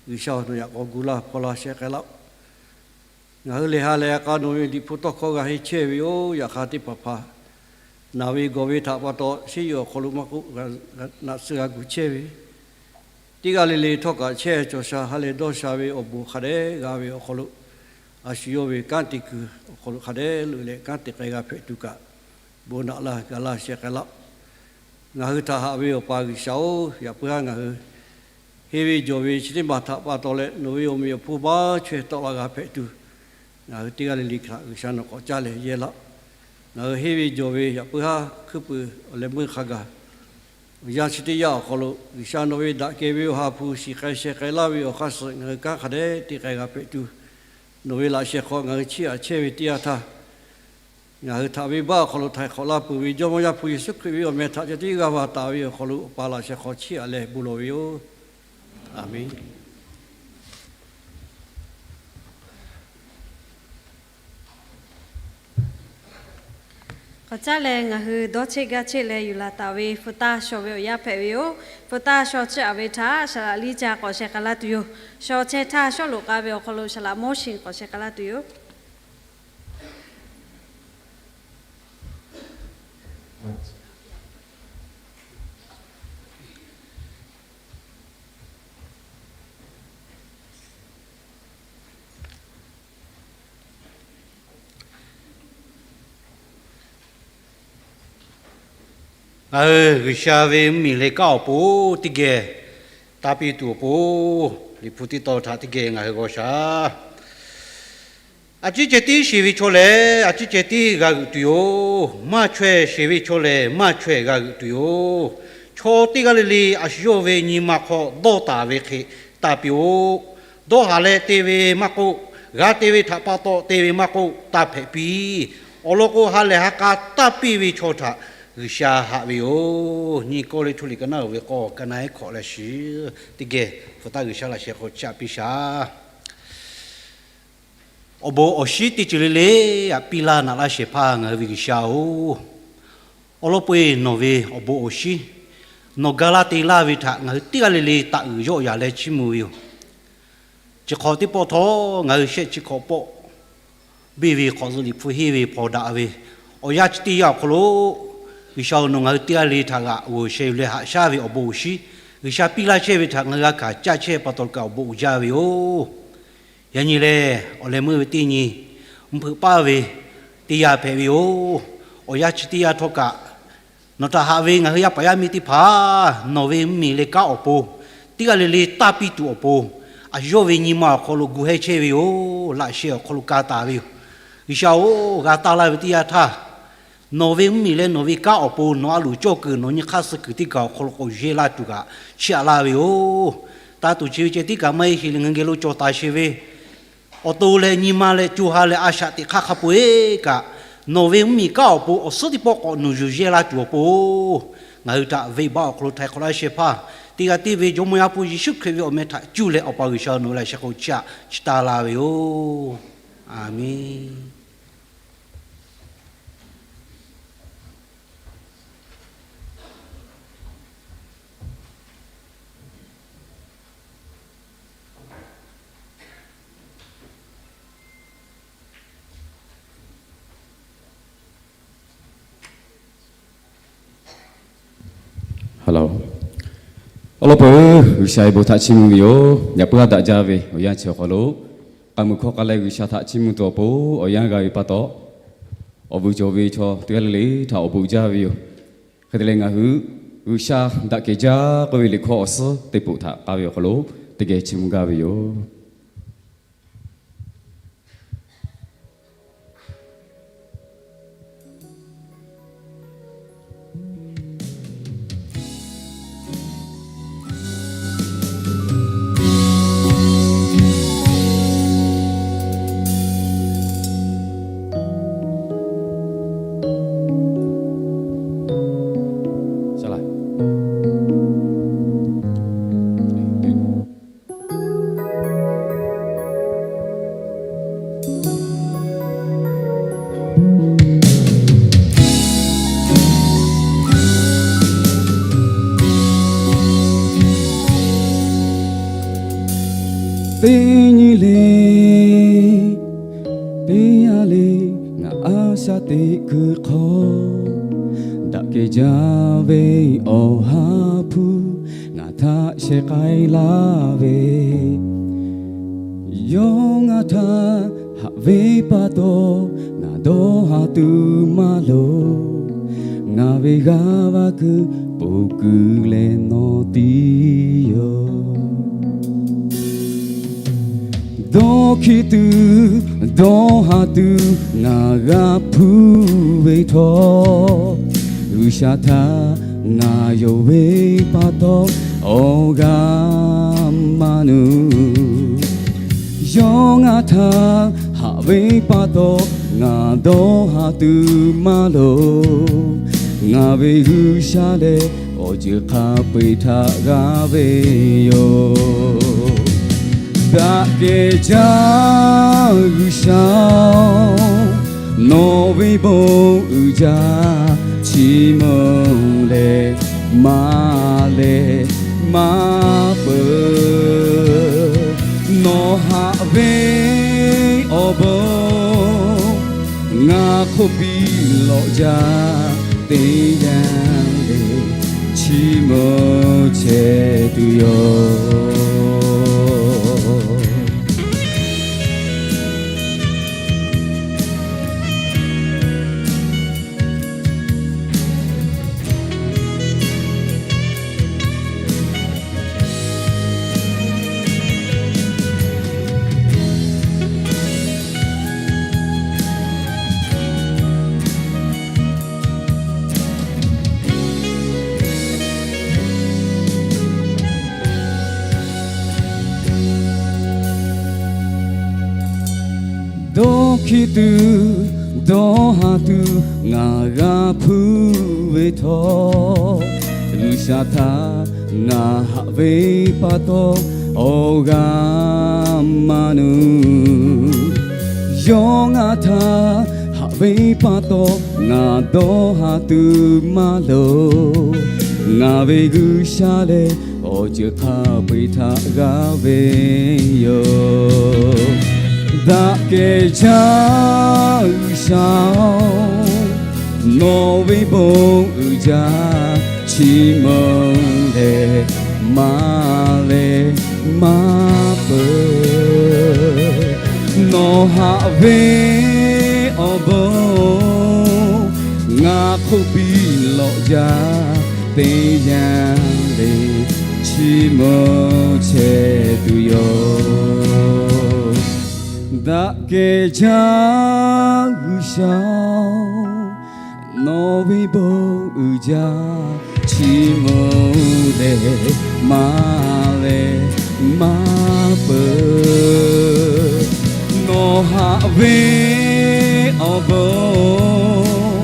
G'uiˬsha nawˬ yaꞈ k'aw gu laˇ hpaw laˇ shehˍ k'ai laˇ-oˆ. Ngaˬ hui lehˬ ha lehˬ ha k'a nawˬ ve Liꞈ hpu tawˇ hkawˇ g'a henˇ chehˇ ve yoˬ. Yaꞈ hk'aˇ teˇ hpaˍ hpaˍ naˬ ve gawˬ ve htaꞈ pa taw, sheˉ yuˬ awˬ hk'aw lo maˇ k'oˆ, naꞈ tsuhˇ g'a gu chehˇ ve, teˇ g'aˇ le le htawˇ kaꞈ chehˇ cawˬ sha ha lehˬ dawˇ sha ve awˬ bon hk'a dehꞈ g'a ve awˬ hk'aw lo, a shu yawˇ ve kanˉ te kuiˬ awˬ hk'aw lo hk'a dehꞈ loꞈ leh kanˉ te k'ai g'a hpehꞈ tuˬ kaꞈ, bon naꞈ laˇ gaˬ laˇ shehˍ k'ai laˇ-oˆ. Ngaˬ hui htaꞈ haꞈ ve Awˬ pa G'uiˬsha-oˬ, yaꞈ puiˉ haˉ ngaˬ hui henˇ ve jawˬ ve chi teˇ maˬ htaꞈ pa taw leh nawˬ ve awˬ meꞈ awˬ hponˇ maˇ chaweh tawˆ la g'a hpehꞈ tuˬ, ngaˬ hui teˇ g'aˇ le le htaꞈ G'uiˬsha nawˬ k'awꞈ caˇ leh yehˇ laˇ-oˆ. Ngaˬ hui henˇ ve jawˬ ve yaꞈ puiˉ haˉ hkuiˉ puiˍ awˬ leh meuˇ hk'a gaˬ, awˬ yanˇ chi teˇ yanˇ awˬ hk'aw lo G'uiˬsha nawˬ ve daꞈ kehˬ ve Awˬ ha hpu shiˍ k'ai sheh k'ai laˇ ve awˬ hk'aˇ suh ngaˬ hui kanˉ hk'a dehꞈ te k'ai g'a hpehꞈ tuˬ, nawˬ ve laꞈ sheh hk'aw ngaˬ hui chiˇ aꞈ chehˇ ve teˇ yanˇ htaˇ, ngaˬ hui htaꞈ venˇbaˆ awˬ hk'aw lo htaiˍ hk'awꞈ laˇ peuˬ ve Jawˇmawˇ Yaˇ hpu Yeˍsuˆ Hkriꞈ ve awˬ meh htaꞈ ca tiˉ g'a va taˍ ve awˬ hk'aw lo Awˬ pa laꞈ sheh hk'aw chiˇ aꞈ leh bon lawˬ ve yoˬ. Aˍmenˇ. K'awꞈ caˉ leh ngaˬ hui dawˇ cheˆ gaˇ cheˆ leh yuˬ laˬ taˍ ve hpu taˇ shaw ve awˬ yanˇ hpehꞈ ve yoˬ. Hpu taˇ shaw chiˇ aꞈ ve htaꞈ saˍ laꞈ liˇ ca k'awꞈ sheh k'ai laˇ tuˬ yoˬ. Shaw chehˇ htaˇ, shawˉ loꞈ k'a ve awˬ hk'aw lo saˍ laꞈ Moˉseˍ k'awꞈ sheh k'ai laˇ tuˬ yoˬ. Ngaˬ hui G'uiˬsha ve mvuhˇmiˬ leh kanˉ awˬ pon teˇ geh tanˇ piˇ tuˬ awˬ pon, Liꞈ hpu teˇ tawn htaꞈ teˇ geh ngaˬ hui g'aw shaˍ. A ciˉ ceh tiˉ sheˍ ve chaw lehˬ, a ciˉ ceh tiˉ g'a g'euꞈ tuˬ yoˬ. Maˇ chaweh sheˍ ve chaw lehˬ, maˇ chaweh g'a g'euꞈ tuˬ yoˬ. Chaw teˇ g'aˇ le le a shu yawˇ ve nyi ma hk'aw dawˇ taˍ ve hk'e tanˇ piˇ-oˆ. Dawˇ haˍ leh te ve maˇ k'oˆ, g'a te ve htaꞈ pa taw te ve maˇ k'oˆ, tanˇ hpehꞈ piˇ. Awˬ lawn k'o, ha lehˬ ha k'a tanˇ piˇ ve chaw htaꞈ G'uiˬsha haꞈ ve yoˬ. Nyi kawˇ leh Hto liꞈ ka naˉ uiˍ ve k'awˇ ka na ehˉ hkawꞈ leh shiˍ teˇ geh hpu taˇ G'uiˬsha laꞈ sheh hk'aw chiˇ aꞈ piˇ shaˍ. Awˬ bon awˬ shinˉ teˇ ceuˬ le le aꞈ piˇ laˇ naꞈ laˇ shehˍ hpaˇ ngaˬ hui ve G'uiˬsha-oˬ, awˬ lawn peu-eˬ nawˬ ve awˬ bon awˬ shinˉ nawˬ ga laˇ te laˇ ve htaꞈ ngaˬ hui teˇ g'aˇ le le taꞈ uiˍ yawˆ yaꞈ leh chiˇ mvuh ve yoˬ. Chi hk'awꞈ teˇ pawˆ htawˇ ngaˬ hui shehˆ chi hk'awꞈ pawˆ biˇ ve hk'awꞈ zuhꞈ Liꞈ hpu henˇ ve hpawnˬ daꞈ ve awˬ yanˇ chi teˇ yanˇ awˬ hk'aw lo, G'uiˬsha-oˬ, nawˬ ngaˬ hui teˇ g'aˇ le htaꞈ g'aꞈ g'oˬ sheh yuˬ leh haꞈ shaˉ ve awˬ bon awˬ shinˉ, G'uiˬsha piˇ laˇ chehˇ ve htaꞈ ngaˬ hui g'a hkanˍ caˇ chehˇ pa taw kaꞈ awˬ bon uiˍ jaˇ ve yoˬ. Yaꞈ nyi lehˬ, awˬ leh meuˇ ve teˇ nyi, mvuhˇ hpeuꞈ paˇ ve teˇ yanˇ hpehꞈ ve yoˬ. Awˬ yanˇ chi teˇ yanˇ htawˇ kaꞈ, nawˬ htaꞈ haꞈ ve ngaˬ hui yaˇ paˍ yaˇ miˇ teˇ hpaˍ, nawˬ ve mvuhˇmiˬ leh kanˉ awˬ pon, teˇ g'aˇ le le tanˇ piˇ tuˬ awˬ pon, a shu yawˇ ve nyi ma awˬ hk'aw lo gu heh chehˇ ve yoˬ. Laꞈ sheh awˬ hk'aw lo ka taˍ ve yoˬ. G'uiˬsha-oˬ, g'a taˇ laˇ ve teˇ yanˇ htaˇ, nawˬ ve mvuhˇmiˬ leh nawˬ ve kanˉ awˬ pon nawˬ a loˍ cawˇ kuiˬ nawˬ nyi hk'aˇ suh kuiˬ teˇ kaꞈ awˬ hk'aw lo k'awꞈ yehˇ laˇ tuˬ kaꞈ chiˇ aꞈ laˇ ve yoˬ. Taˇ tuˬ chi ve ceh tiˉ kaꞈ maˇ heˆ sheˍ leh ngaˬ hui geh lo cawˬ taˍ sheˍ ve awˬ to leh nyi ma leh co ha leh a shaꞈ teꞈ hk'aˇ hk'a peu-eˬ kaꞈ, nawˬ ve mvuhˇmiˬ kanˉ awˬ pon awˬ suhˉ teˇ pawˆ k'awꞈ nuˬ yuˬ yehˇ laˇ tuˬ awˬ pon, ngaˬ hui htaꞈ venˇbaˆ awˬ hk'aw lo htaiˍ hk'awꞈ laˇ shehˍ hpaˇ, teˇ g'aˇ tiˉ ve Jawˇmawˇ Yaˇ hpu Yeˍsuˆ Hkriꞈ ve awˬ meh htaꞈ cuˇ leh Awˬ pa G'uiˬsha nawˬ ve laꞈ sheh hk'aw chiˇ aꞈ chi taˇ laˇ ve yoˬ. Aˍmenˇ. Awˬ lawn peuˬ, G'uiˬsha ve bon htaꞈ chiˇ mvuh ve yoˬ. Yaꞈ puiˉ haˉ daꞈ jaˇ ve awˬ yanˇ chi awˬ hk'aw lo, k'a muiˬ hkawˇ k'a leh G'uiˬsha htaꞈ chiˇ mvuh tuˬ awˬ pon awˬ yanˇ g'a ve pa taw, awˬ vuiˬ cawˬ ve chaw teˇ g'aˇ le le htaꞈ awˬ bon jaˇ ve yoˬ. Hk'e te leh ngaˬ hui G'uiˬsha daꞈ kehˬ jaˇ k'oˆ ve liꞈ hkawˇ awˬ suhˉ teˇ poꞈ htaꞈ k'a ve awˬ hk'aw lo teˇ geh chiˇ mvuh gaˇ ve yoˬ. Teˇ nyi le, teˇ yanˇ le, ngaˬ a shaꞈ teꞈ kuiˬ hk'aw, daꞈ kehˬ jaˇ ve Awˬ ha hpu ngaˬ htaꞈ sheh k'ai laˇ ve, yawˇ ngaˬ htaꞈ haꞈ ve pa taw, ngaˬ dawˇ haˍ tuˬ maˇ loˍ. Ngaˬ ve g'aˇ va kuiˬ poˬ kuiˬ leh nawˬ tiˉ yoˬ. Dawˇ hkiˆ tuˬ, dawˇ haˍ tuˬ ngaˬ g'a hpuˇ ve htawˇ, G'uiˬsha htaꞈ ngaˬ yonˍ ve pa taw awˬ g'aˇ maˇ nuˬ. Yawˇ ngaˬ htaꞈ haꞈ ve pa taw, ngaˬ dawˇ haˍ tuˬ maˇ loˍ. Ngaˬ ve G'uiˬsha lehˬ, awˬ ceuˬ hk'a peu-eˬ htaꞈ g'a ve yoˬ. Daꞈ kehˬ jaˇ G'uiˬsha-oˬ, nawˬ ve bon uiˍ jaˇ, chi meuˇ lehˬ maˇ lehˬ maˇ peuˬ. Nawˬ haꞈ ve awˬ bon ngaˬ hk'oˆ piˇ lawꞈ jaˇ, teˇ yanˇ le chiˇ mvuh chehˇ tuˬ yoˬ. Dawˇ hkiˆ tuˬ, dawˇ haˍ tuˬ ngaˬ g'a hpuˇ ve htawˇ, G'uiˬsha htaꞈ ngaˬ haꞈ ve pa taw awˬ g'aˇ maˇ nuˬ. Yawˇ ngaˬ htaꞈ haꞈ ve pa taw, ngaˬ dawˇ haˍ tuˬ maˇ loˍ. Ngaˬ ve G'uiˬsha lehˬ, awˬ ceuˬ hk'a peu-eˬ htaꞈ g'a ve yoˬ. Daꞈ kehˬ jaˇ G'uiˬsha-oˬ, nawˬ ve bon uiˍ jaˇ, chi meuˇ lehˬ maˇ lehˬ maˇ peuˬ. Nawˬ haꞈ ve awˬ bon ngaˬ hk'oˆ piˇ lawꞈ jaˇ, teˇ yanˇ le chiˇ mvuh chehˇ tuˬ yoˬ. Daꞈ kehˬ jaˇ G'uiˬsha-oˬ, nawˬ ve bon uiˍ jaˇ, chi meuˇ lehˬ maˇ lehˬ maˇ peuˬ. Nawˬ haꞈ ve awˬ bon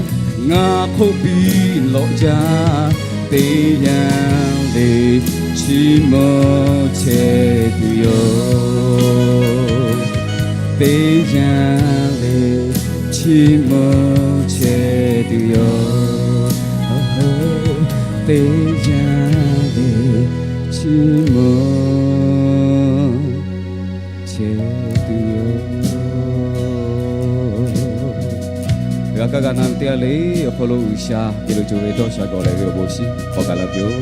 ngaˬ hk'oˆ piˇ lawꞈ jaˇ, teˇ yanˇ le chiˇ mvuh chehˇ tuˬ yoˬ. Teˇ yanˇ le chiˇ mvuh chehˇ tuˬ yoˬ. Teˇ yanˇ le chiˇ mvuh chehˇ tuˬ yoˬ. G'a kaˇ g'a na ve teˇ g'aˇ le awˬ hk'aw lo G'uiˬsha te lo co ve dawˇ sha gawˬ leh ve awˬ bon shiˍ k'awꞈ gaˬ la piˇ-oˬ.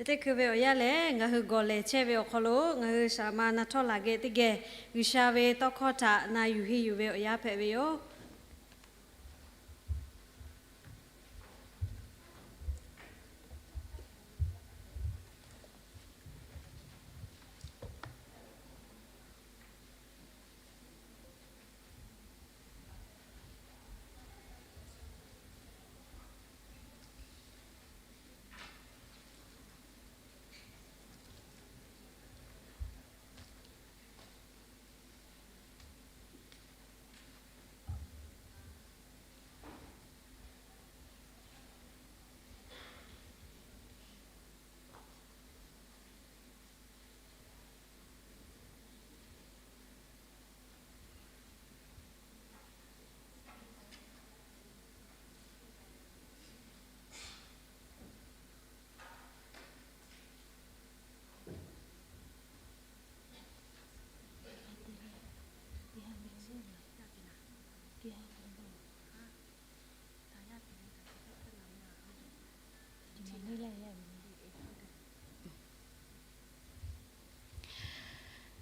Teˇ hkui ve awˬ yanˇ lehˬ, ngaˬ hui gawˬ lehˬ chehˇ ve awˬ hk'aw lo ngaˬ hui shaˍ ma na htawˇ laˬ geh teˇ geh G'uiˬsha ve tawˇ hkawˇ htaꞈ na yuˬ henˇ yuˬ ve awˬ yanˇ hpehꞈ ve yoˬ.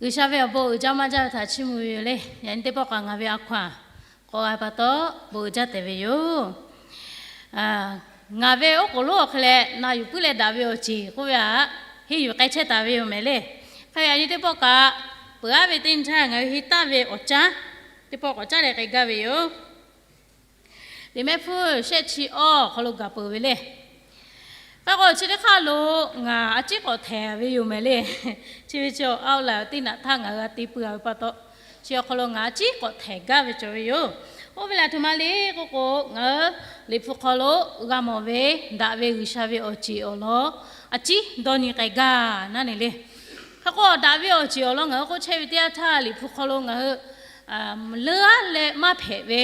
G'uiˬsha ve awˬ bon uiˍ jaˇ maˇ jaˇ ve htaꞈ chiˇ mvuh ve yoˬ le. Yaꞈ nyi teˇ pawˆ kaꞈ ngaˬ ve a hkaw-anˬ k'awꞈ g'a pa taw, bon uiˍ jaˇ tehꞈ ve yoˬ. Ngaˬ ve oˉ k'oˍ lonˉ awˬ hk'e leh na yuˬ puiˉ leh daꞈ ve awˬ ceˬ k'oˆ ve htaꞈ henˇ yuˬ k'ai chehˇ taˍ ve yoˬ mehˍ le. Hk'e ve yaꞈ nyi teˇ pawˆ kaꞈ, peuˬ aˉ ve teˇ nyi htaˇ ngaˬ hui henˇ taˍ ve awˬ caˉ teˇ pawˆ k'awꞈ caˉ leh k'ai gaˇ ve yoˬ. Liꞈ mehˆ hpfuhˇ shehˆ chi awˇ awˬ hk'aw lo gaˬ peuˬ ve le. Hk'e k'o chi teˇ hk'aˇ lo ngaˬ a ciˉ k'awꞈ htehˍ ve yoˬ mehˍ le. Chi ve chi awˬ a o laˬ teˇ naꞈ htaˇ ngaˬ hui g'a te peuˬ ve pa taw, chi awˬ hk'aw lo ngaˬ a ciˉ k'awꞈ htehˍ gaˇ ve cawˬ ve yoˬ. Oˇ ve lehˬ, a htoꞈ ma le k'oˆ k'o, ngaˬ hui Liꞈ hpu hk'aw lo g'a mawˬ ve daꞈ ve G'uiˬsha ve awˬ ceˬ awˬ lawn a ciˉ dawˇ nyi k'ai gaˇ naˉ ne le. Hk'e k'o, daꞈ ve awˬ ceˬ awˬ lawn ngaˬ hui k'oˆ chehˇ ve teˇ yanˇ htaˇ, Liꞈ hpu hk'aw lo ngaˬ hui leuˉ aˉ leh maˇ hpehꞈ ve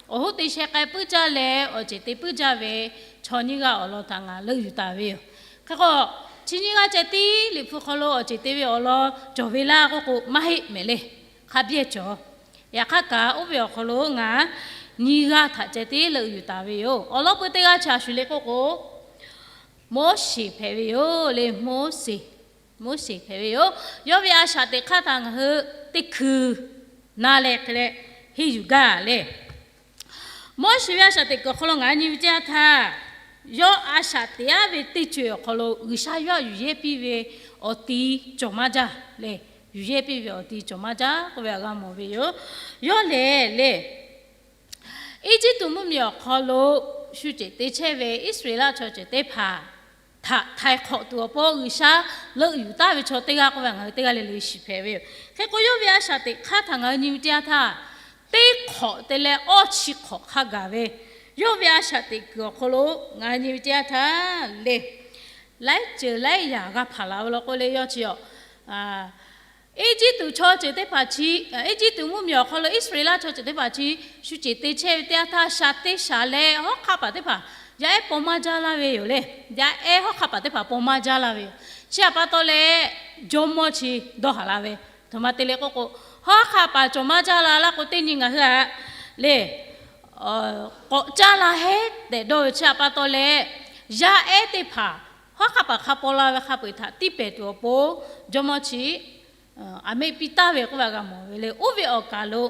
awˬ hoˉ te sheh k'ai puiˉ jaˇ leh awˬ ceˬ te puiˉ jaˇ ve chaw nyiˇ g'aˇ awˬ lawn htaꞈ ngaˬ leuˆ yuˬ taˍ ve yoˬ. Hk'e k'o, chi nyiˇ g'aˇ ceh tiˉ Liꞈ hpu hk'aw lo awˬ ceˬ te ve awˬ lawn cawˬ ve laˇ k'oˆ k'o, maˇ heˆ mehˍ le. Hk'a biˇ cawˬ. Yaꞈ hk'aˇ kaꞈ, oˇ ve awˬ hk'aw lo ngaˬ nyiˇ g'aˇ htaꞈ ceh tiˉ leuˆ yuˬ taˍ ve yoˬ. Awˬ lawn peu teˇ g'aˇ chi a shuˍ le k'oˆ k'o, Moˉseˍ hpehꞈ ve yoˬ le. Moˉseˍ, Moˉseˍ hpehꞈ ve yoˬ. Yawˇ ve a shaꞈ teꞈ hk'aˇ htaꞈ ngaˬ hui teˇ hkui na leh hk'e leh henˇ yuˬ gaˇ le. Moˉseˍ ve a shaꞈ teꞈ kuiˬ awˬ hk'aw lo ngaˬ hui nyi ve teˇ yanˇ htaˇ, yawˇ a shaꞈ teꞈ aˉ ve teˇ co-eˬ awˬ hk'aw lo G'uiˬsha yawˇ htaꞈ yuˬ yehˇ piˇ ve awˬ ti cawˬ maˇ jaˇ le. Yuˬ yehˇ piˇ ve awˬ ti cawˬ maˇ jaˇ k'oˆ ve htaꞈ g'a mawˬ ve yoˬ. Yawˇ lehˬ le, Eˇjiˇtuꞈ mvuhˇmiˬ awˬ hk'aw lo shu ceˬ te chehˇ ve Iˉsaˍreˍlaˆ chaw ceuˬ teˇ hpaˍ htaꞈ htaiˍ hk'awꞈ tuˬ awˬ pon G'uiˬsha leuˆ yuˬ taˍ ve chaw teˇ g'aˇ k'oˆ ve ngaˬ hui teˇ g'aˇ le le shiˍ hpehꞈ ve yoˬ. Hk'e k'o, yawˇ ve a shaꞈ teꞈ hk'aˇ htaꞈ ngaˬ hui nyi ve teˇ yanˇ htaˇ, teˇ hk'awꞈ te leh awˇ chi hk'awꞈ hk'a gaˬ ve, yawˇ ve a shaꞈ teꞈ kuiˬ awˬ hk'aw lo ngaˬ hui nyi ve teˇ yanˇ htaˇ le, laiˉ ceuˬ laiˉ yaꞈ g'a hpaˍ la ve law k'oˆ le, yawˇ chi a Eˇjiˇtuꞈ chaw ceuˬ teˇ hpaˍ chi, Eˇjiˇtuꞈ mvuhˇmiˬ awˬ hk'aw lo Iˉsaˍreˍlaˆ chaw ceuˬ teˇ hpaˍ chi shu ceˬ te chehˇ ve teˇ yanˇ htaˇ, shaˍ te shaˍ leh hawˉ hk'aˆ paˍ teˇ hpaˍ yaˇ ehˉ paw maˇ jaˇ laˇ ve yoˬ le. Yaˇ ehˉ hawˉ hk'aˆ paˍ teˇ hpaˍ paw maˇ jaˇ laˇ ve yoˬ. Chi htaꞈ pa taw leh, jawˇmawˇ chi dawˇ haˍ la ve, a htoꞈ ma te le k'oˆ k'o, hawˉ hk'aˆ paˍ cawˬ maˇ jaˇ la laˇ k'o, teˇ nyi ngaˬ hui htaꞈ le k'awꞈ caˇ la heˉ tehꞈ dawˇ ve chi htaꞈ pa taw leh, yaˇ ehˉ teˇ hpaˍ hawˉ hk'aˆ paˍ hk'a paw la ve hk'a peu-eˬ htaꞈ tiˇ pehˍ tuˬ awˬ pon jawˇmawˇ chi aˬ meˆ piˇ taˍ ve k'oˆ ve htaꞈ g'a mawˬ ve le. Oˇ ve awˬ kaˬ lo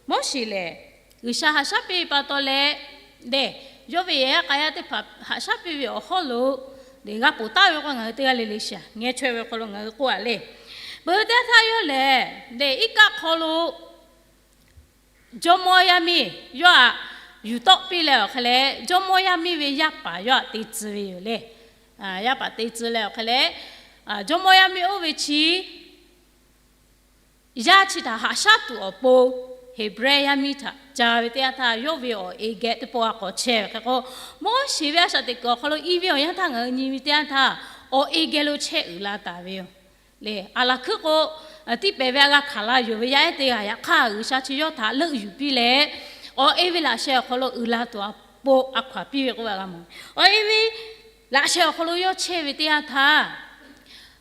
Moˉseˍ lehˬ, G'uiˬsha haꞈ shaˉ piˇ ve pa taw leh, lehˬ, yawˇ ve yehˬ yaˇ k'a yaˇ teˇ hpaˍ haꞈ shaˉ piˇ ve awˬ hawˉ lo lehˬ g'a ponˬ taˍ ve k'o, ngaˬ hui teˇ g'aˇ le le shiˍ ngeh chaweh ve awˬ hk'aw lo ngaˬ hui k'oˆ a le. Peuˬ teˇ htaˇ yawˇ lehˬ, lehˬ iˉ kaˆ hk'aw lo jawˇmawˇ yaˇ miˇ yawˇ htaꞈ yuˬ tawˆ piˇ leh awˬ hk'e leh, jawˇmawˇ yaˇ miˇ ve yaˇ paˍ yawˇ htaꞈ te tcuh ve yoˬ le. Yaˇ paˍ te tcuh leh awˬ hk'e leh, jawˇmawˇ yaˇ miˇ oˇ ve chi yaˇ chi htaꞈ haꞈ shaˉ tuˬ awˬ pon, Heˍbrehˇ yaˇ miˇ htaꞈ ca ve teˇ yanˇ htaˇ, yawˇ ve awˬ e geh teˇ pawˆ g'a k'awꞈ chehˇ ve hk'e k'o, Moˉseˍ ve a shaꞈ teꞈ kuiˬ awˬ hk'aw lo i ve awˬ yanˇ htaˇ ngaˬ hui nyi ve teˇ yanˇ htaˇ, awˬ e geh lo chehˇ uiˍ la taˍ ve yoˬ. Lehˬ, aˬ laˬ hkuiˉ k'o, tiˇ pehˍ ve a g'a hkanˍ la yonˍ ve yaˇ ehˉ teˇ g'aˇ yaꞈ hk'aˇ G'uiˬsha chi yawˇ htaꞈ leuˆ yuˬ piˇ leh, awˬ e ve laꞈ sheh awˬ hk'aw lo uiˍ la tuˬ a po a hkaw aˬ piˇ ve k'oˆ ve g'a mawˬ. Awˬ e ve laꞈ sheh awˬ hk'aw lo yawˇ chehˇ ve teˇ yanˇ htaˇ,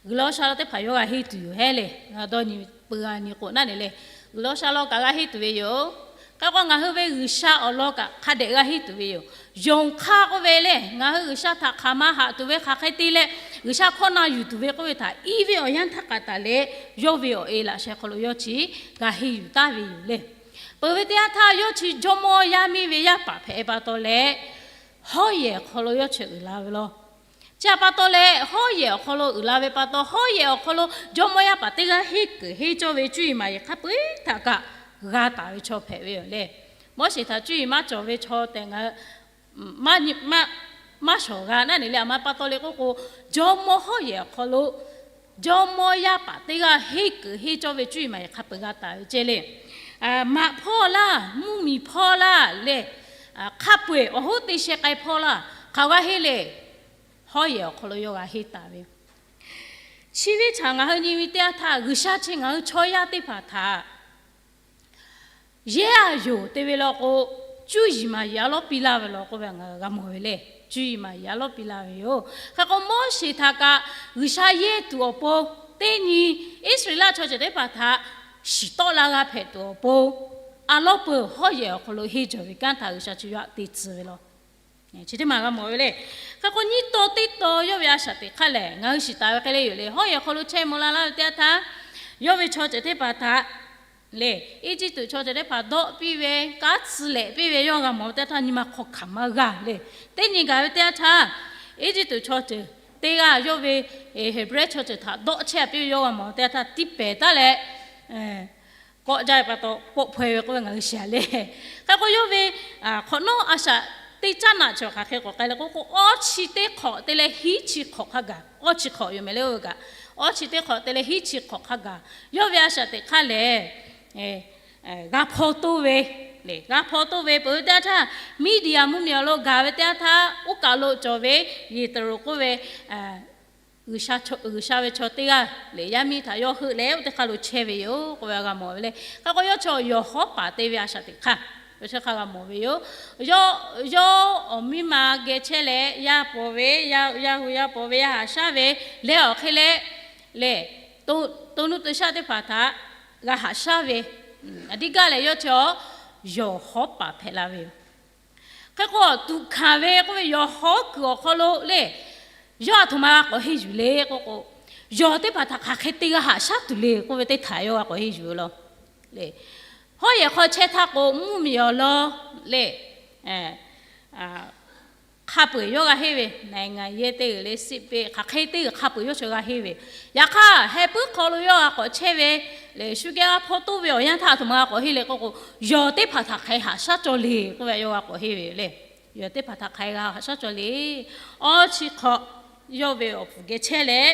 G'uiˬsha law teˇ hpaˍ yawˇ g'a henˇ tuˬ yoˬ hehˉ le. Ngaˬ dawˇ nyi peuˬ g'a nyi k'o naˉ ne le, G'uiˬsha law kaꞈ g'a henˇ tuˬ ve yoˬ. Hk'e k'o ngaˬ hui ve G'uiˬsha awˬ lawn kaꞈ hk'a dehꞈ g'a henˇ tuˬ ve yoˬ. Yonˍ hk'aˇ k'oˆ ve le, ngaˬ hui G'uiˬsha htaꞈ hk'aˬ ma haꞈ tuˬ ve hk'aˬ hk'e te leh, G'uiˬsha hkawˇ na yuˬ tuˬ ve k'oˆ ve htaꞈ iˉ ve awˬ yanˇ htaˇ k'a taˍ leh, yawˇ ve awˬ e laꞈ sheh hk'aw lo yawˇ chi g'a henˇ yuˬ taˍ ve yoˬ le. Peuˬ ve teˇ yanˇ htaˇ yawˇ chi jawˇmawˇ yaˇ miˇ ve yaˇ paˍ hpehꞈ e pa taw leh, hawˉ yehˬ awˬ hk'aw lo yawˇ chi uiˍ la ve law. Chi htaꞈ pa taw leh hawˉ yehˬ awˬ hk'aw lo uiˍ la ve pa taw, hawˉ yehˬ awˬ hk'aw lo jawˇmawˇ yaˇ paˍ teˇ g'aˇ henˇ kuiˬ henˇ cawˇ ve cuˇ yiˍ maˍ yiˍ hk'a peu-eˬ htaꞈ kaꞈ g'a taˍ ve chaw hpehꞈ ve yoˬ le. Moˉseˍ htaꞈ cuˇ yiˍ maˇ cawˬ ve chaw tehꞈ ngaˬ maˇ shawˍ g'a naˉ ne le. A ma pa taw le k'oˆ k'o, jawˇmawˇ hawˉ yehˬ awˬ hk'aw lo jawˇmawˇ yaˇ paˍ teˇ g'aˇ henˇ kuiˬ henˇ cawˇ ve cuˇ yiˍ maˍ yiˍ hk'a peu-eˬ g'a taˍ ve ceh le. Maꞈ hpawˇ laˇ, mvuhˇmiˬ hpawˇ laˇ leh, hk'a peu-eˬ awˬ hoˉ teˇ sheh k'ai hpawˇ laˇ hk'aˬ g'a henˇ le. Hawˉ yehˬ awˬ hk'aw lo yawˇ g'a henˇ taˍ ve. Chi ve htaꞈ ngaˬ hui nyi ve teˇ yanˇ htaˇ, G'uiˬsha chi ngaˬ hui chaw yaˇ teˇ hpaˍ htaꞈ yehˇ a yoˬ te ve law k'o, cuˇ yiˍ maˍ yiˍ a lawˉ piˇ laˇ ve law k'oˆ ve ngaˬ hui g'a mawˬ ve le. Cuˇ yiˍ maˍ yiˍ a lawˉ piˇ laˇ ve yoˬ. Hk'e k'o Moˉseˍ htaꞈ kaꞈ G'uiˬsha yehˇ tuˬ awˬ pon, teˇ nyi Iˉsaˍreˍlaˆ chaw ceuˬ teˇ hpaˍ htaꞈ shiˍ tawˆ la g'a hpehꞈ tuˬ awˬ pon, a lawˉ peuˬ hawˉ yehˬ awˬ hk'aw lo henˇ jawˬ ve kanˉ htaꞈ G'uiˬsha chi yawˇ htaꞈ te tcuh ve law. Chi teˇ maˬ g'a mawˬ ve le. Hk'e k'o nyiˇ taw teˇ taw yawˇ ve a shaꞈ teꞈ hk'aˇ lehˬ, ngaˬ hui shiˍ taˍ ve hk'e le yoˬ le. Hawˉ yehˬ awˬ hk'aw lo chehˇ mawˬ la laˇ ve teˇ yanˇ htaˇ, yawˇ ve chaw ceuˬ teˇ hpaˍ htaꞈ le, Eˇjiˇtuꞈ chaw ceuˬ teˇ hpaˍ dawˆ piˇ ve, kanˉ tcuh lehꞈ piˇ ve yawˇ g'a mawˬ ve teˇ yanˇ htaˇ, nyi ma hk'aw hkanˍ maˇ g'a le. Teˇ nyi gaˬ ve teˇ yanˇ htaˇ, Eˇjiˇtuꞈ chaw ceuˬ teˇ g'aˇ yawˇ ve Heˍbrehˇ chaw ceuˬ htaꞈ dawˆ chehˇ a piˇ ve yawˇ g'a mawˬ ve teˇ yanˇ htaˇ, tiˇ pehˍ taˉ leh kawˆ jaˇ ve pa taw, pawˆ hpaweh ve k'oˆ ve ngaˬ hui shiˍ a le. Hk'e k'o yawˇ ve hk'awꞈ nawˉ a shaꞈ teˇ caˉ naꞈ chi hk'aˬ hk'e k'awꞈ k'ai le k'oˆ k'o, awˇ chi teˇ hk'awꞈ te leh hiˉ chi hk'awꞈ hk'a gaˬ, awˇ chi hk'awꞈ yoˬ mehˍ le oˇ ve kaꞈ, awˇ chi teˇ hk'awꞈ te leh hiˉ chi hk'awꞈ hk'a gaˬ, yawˇ ve a shaꞈ teꞈ hk'aˇ lehˬ, g'a hpaw toˇ ve, g'a hpaw toˇ ve peuˬ ve teˇ yanˇ htaˇ, Miˇdiˍyaꞈ mvuhˇmiˬ awˬ lo gaˬ ve teˇ yanˇ htaˇ, oˇ kaˬ lo cawˬ ve Yeˍteˍroˍ k'oˆ ve G'uiˬsha ve chaw teˇ g'aˇ lehˬ, yaˇ miˇ htaꞈ yawˇ heuˆ leh oˇ teˇ hk'aˇ lo chehˇ ve yoˬ k'oˆ ve g'a mawˬ ve le. Hk'e k'o yawˇ chaw yawˬ hawˉ paˍ te ve a shaꞈ teꞈ hk'aˇ, yawˇ chehˇ hk'aˇ g'a mawˬ ve yoˬ. Yawˇ, yawˇ awˬ miˇ ma geh chehˇ leh yaˇ paw ve, yaˇ hui yaˇ paw ve, yaˇ haꞈ shaˉ ve leh awˬ hk'e leh, lehˬ, to nuˇ to shaˆ teˇ hpaˍ htaꞈ g'a haꞈ shaˉ ve, a diˇ gaˇ lehˬ yawˇ chaw yawˬ hawˉ paˍ hpehꞈ la ve yoˬ. Hk'e k'o tuꞈ hkanˍ ve k'oˆ ve yawˬ hawˉ kuiˬ awˬ hk'aw lo le, yawˇ a htoꞈ ma g'a k'awꞈ henˇ yuˬ le k'oˆ k'o, yawˬ teˇ hpaˍ htaꞈ hk'aˬ hk'e te g'a haꞈ shaˉ tuˬ le k'oˆ ve teˇ htaꞈ yawˇ g'a k'awꞈ henˇ yuˬ ve law. Hawˉ yehˬ hk'aw chehˇ htaˇ k'o mvuhˇmiˬ awˬ lawn lehˬ, hk'a peu-eˬ yawˇ g'a henˇ ve, naˍ ngaˬ yehˇ teˇ g'uiˬ le siˆ peˆ hk'aˬ hk'e teˇ g'uiˬ hk'a peu-eˬ yawˇ chaw g'a henˇ ve. Yaꞈ hk'aˇ heh puiˉ hk'aw lo yawˇ g'a k'awꞈ chehˇ ve lehˬ, shu geh g'a hpaw toˇ ve awˬ yanˇ htaˇ a htoꞈ ma g'a k'awꞈ henˇ le k'oˆ k'o, yawˬ teˇ hpaˍ htaꞈ hk'aˬ hk'e haꞈ shaˉ cawˇ le k'oˆ ve yawˇ g'a k'awꞈ henˇ ve le. Yawˬ teˇ hpaˍ htaꞈ hk'aˬ hk'e g'a haꞈ shaˉ cawˇ le. Awˇ chi hk'awꞈ yawˇ ve awˬ puˍ geh chehˇ leh,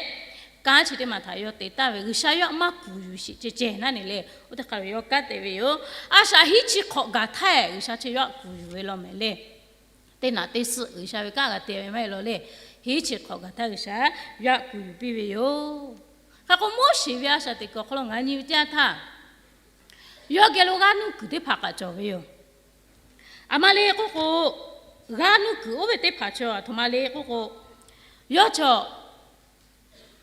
kanˉ chi teˇ maˬ htaꞈ yawˇ te taˍ ve G'uiˬsha yawˇ htaꞈ maˇ kuˬ yuˬ sheˍ ceh ceh naˉ ne le. Oˇ teˇ hk'a lo yawˇ kanˉ te ve yoˬ. A shaꞈ hiˉ chi hk'awꞈ gaˬ htaˇ G'uiˬsha chi yawˇ htaꞈ kuˬ yuˬ ve law mehˍ le. Teˇ naꞈ teˇ suhˆ G'uiˬsha ve kanˉ g'a te ve maˇ heˆ law le. Hiˉ chi hk'awꞈ gaˬ htaˇ G'uiˬsha yawˇ htaꞈ kuˬ yuˬ piˇ ve yoˬ. Hk'e k'o Moˉseˍ ve a shaꞈ teꞈ kuiˬ awˬ hk'aw lo ngaˬ nyi ve teˇ yanˇ htaˇ, yawˇ geh lo g'aˇ nuˇ kuiˬ teˇ hpaˍ kaꞈ cawˬ ve yoˬ. A ma le k'oˆ k'o, g'aˇ nuˇ kuiˬ oˇ ve teˇ hpaˍ chaw a htoꞈ ma le k'oˆ k'o, yawˇ chaw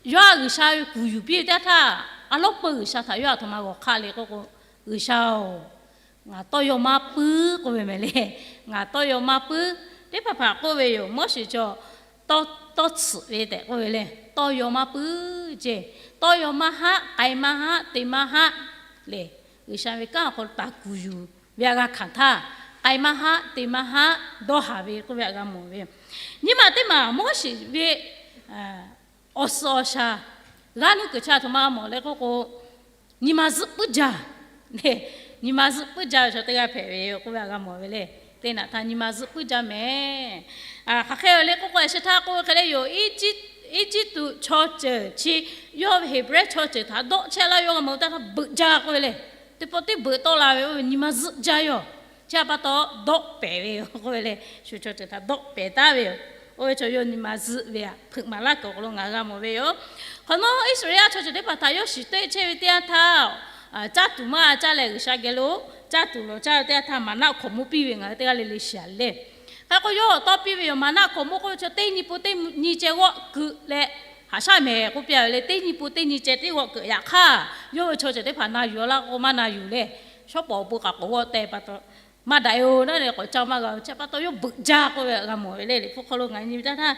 yawˇ a G'uiˬsha ve kuˬ yuˬ piˇ ve teˇ yanˇ htaˇ, a lawˉ peu G'uiˬsha htaꞈ yawˇ a htoꞈ ma g'awˬ hk'aˆ le k'oˆ k'o, G'uiˬsha-oˬ, ngaˬ tawˇ yaw maˇ puiˉ k'oˆ ve mehˍ le. Ngaˬ tawˇ yaw maˇ puiˉ. Teˇ hpaˍ hpaˍ k'oˆ ve yoˬ. Moˉseˍ chaw tawˇ tsuhꞈ ve tehꞈ k'oˆ ve le. Tawˇ yaw maˇ puiˉ ceˇ. Tawˇ yaw maˇ haˆ, k'ai maˇ haˆ, te maˇ haˆ lehˬ, G'uiˬsha ve kanˉ awˬ hk'aw lo taˍ kuˬ yuˬ ve a g'a hkanˍ htaˇ, k'ai maˇ haˆ, te maˇ haˆ, dawˇ haˍ ve k'oˆ ve a g'a mawˬ ve. Nyi ma teˇ maˬ Moˉseˍ ve awˬ suhˍ awˬ shaˍ g'aˇ nuˇ kuiˬ chi a htoꞈ ma g'a mawˬ le k'oˆ k'o, nyi ma zuhˆ puiˉ jaˇ. Nyi ma zuhˆ puiˉ jaˇ ve chaw teˇ g'aˇ hpehꞈ ve k'oˆ ve a g'a mawˬ ve le. Teˇ naꞈ htaˇ nyi ma zuhˆ puiˉ jaˇ mehˍ. Hk'aˬ hk'e le k'oˆ k'o, a shu htaˇ k'oˆ ve hk'e le yoˬ. Eˇjiˇtuꞈ chaw ceuˬ chi yawˇ ve Heˍbrehˇ chaw ceuˬ htaꞈ dawˆ chehˇ laˇ yawˇ g'a mawˬ ve teˇ htaˇ beuꞈ jaˇ k'oˆ ve le. Teˇ pawˆ teˇ beuꞈ tawˆ la ve oˇ ve nyi ma zuhˆ jaˇ yoˬ. Chi a pa taw dawˆ pehˍ ve yoˬ k'oˆ ve le. Shu chaw ceuˬ htaꞈ dawˆ pehˍ taˍ ve yoˬ. Oˇ ve chaw yawˇ nyi ma zuhˆ ve aꞈ hpeuꞈ maˍ laˇ kuiˬ awˬ hk'aw lo ngaˬ g'a mawˬ ve yoˬ. Hk'awꞈ nawˉ Iˉsaˍreˍlaˆ chaw ceuˬ teˇ hpaˍ htaꞈ yawˇ shiˍ teˇ chehˇ ve teˇ yanˇ htaˇ, caˇ tuˬ maˇ g'a caˇ leh G'uiˬsha geh lo caˇ tuˬ lawˬ caˇ ve teˇ yanˇ htaˇ maˍnaˆ hk'awꞈ mawˇ piˇ ve ngaˬ hui teˇ g'aˇ le le shiˍ a le. Hk'e k'o, yawˇ tawˇ piˇ ve yoˬ. Maˍnaˆ hkaoˍmonˇ k'oˆ ve chaw teˇ nyi po teˇ nyi ceh g'awˆ kuiˬ leh haꞈ shaˉ mehˍ k'oˆ piˇ ve le. Teˇ nyi po teˇ nyi ceh teˇ g'awˆ kuiˬ. Yaꞈ hk'aˇ, yawˇ ve chaw ceuˬ teˇ hpaˍ na yuˬ laˇ k'o, maˇ na yuˬ le. Shawˉ pawˍ awˬ pon k'aꞈ k'awꞈ g'awˆ teh pa taw, maˇ daꞈ-e-oˬ naˉ leh k'awꞈ caˇ maˇ g'a-oˬ. Chi pa taw yawˇ beuꞈ jaˇ k'oˆ ve g'a mawˬ ve le. Liꞈ hpu hk'aw lo ngaˬ nyi ve teˇ htaˇ,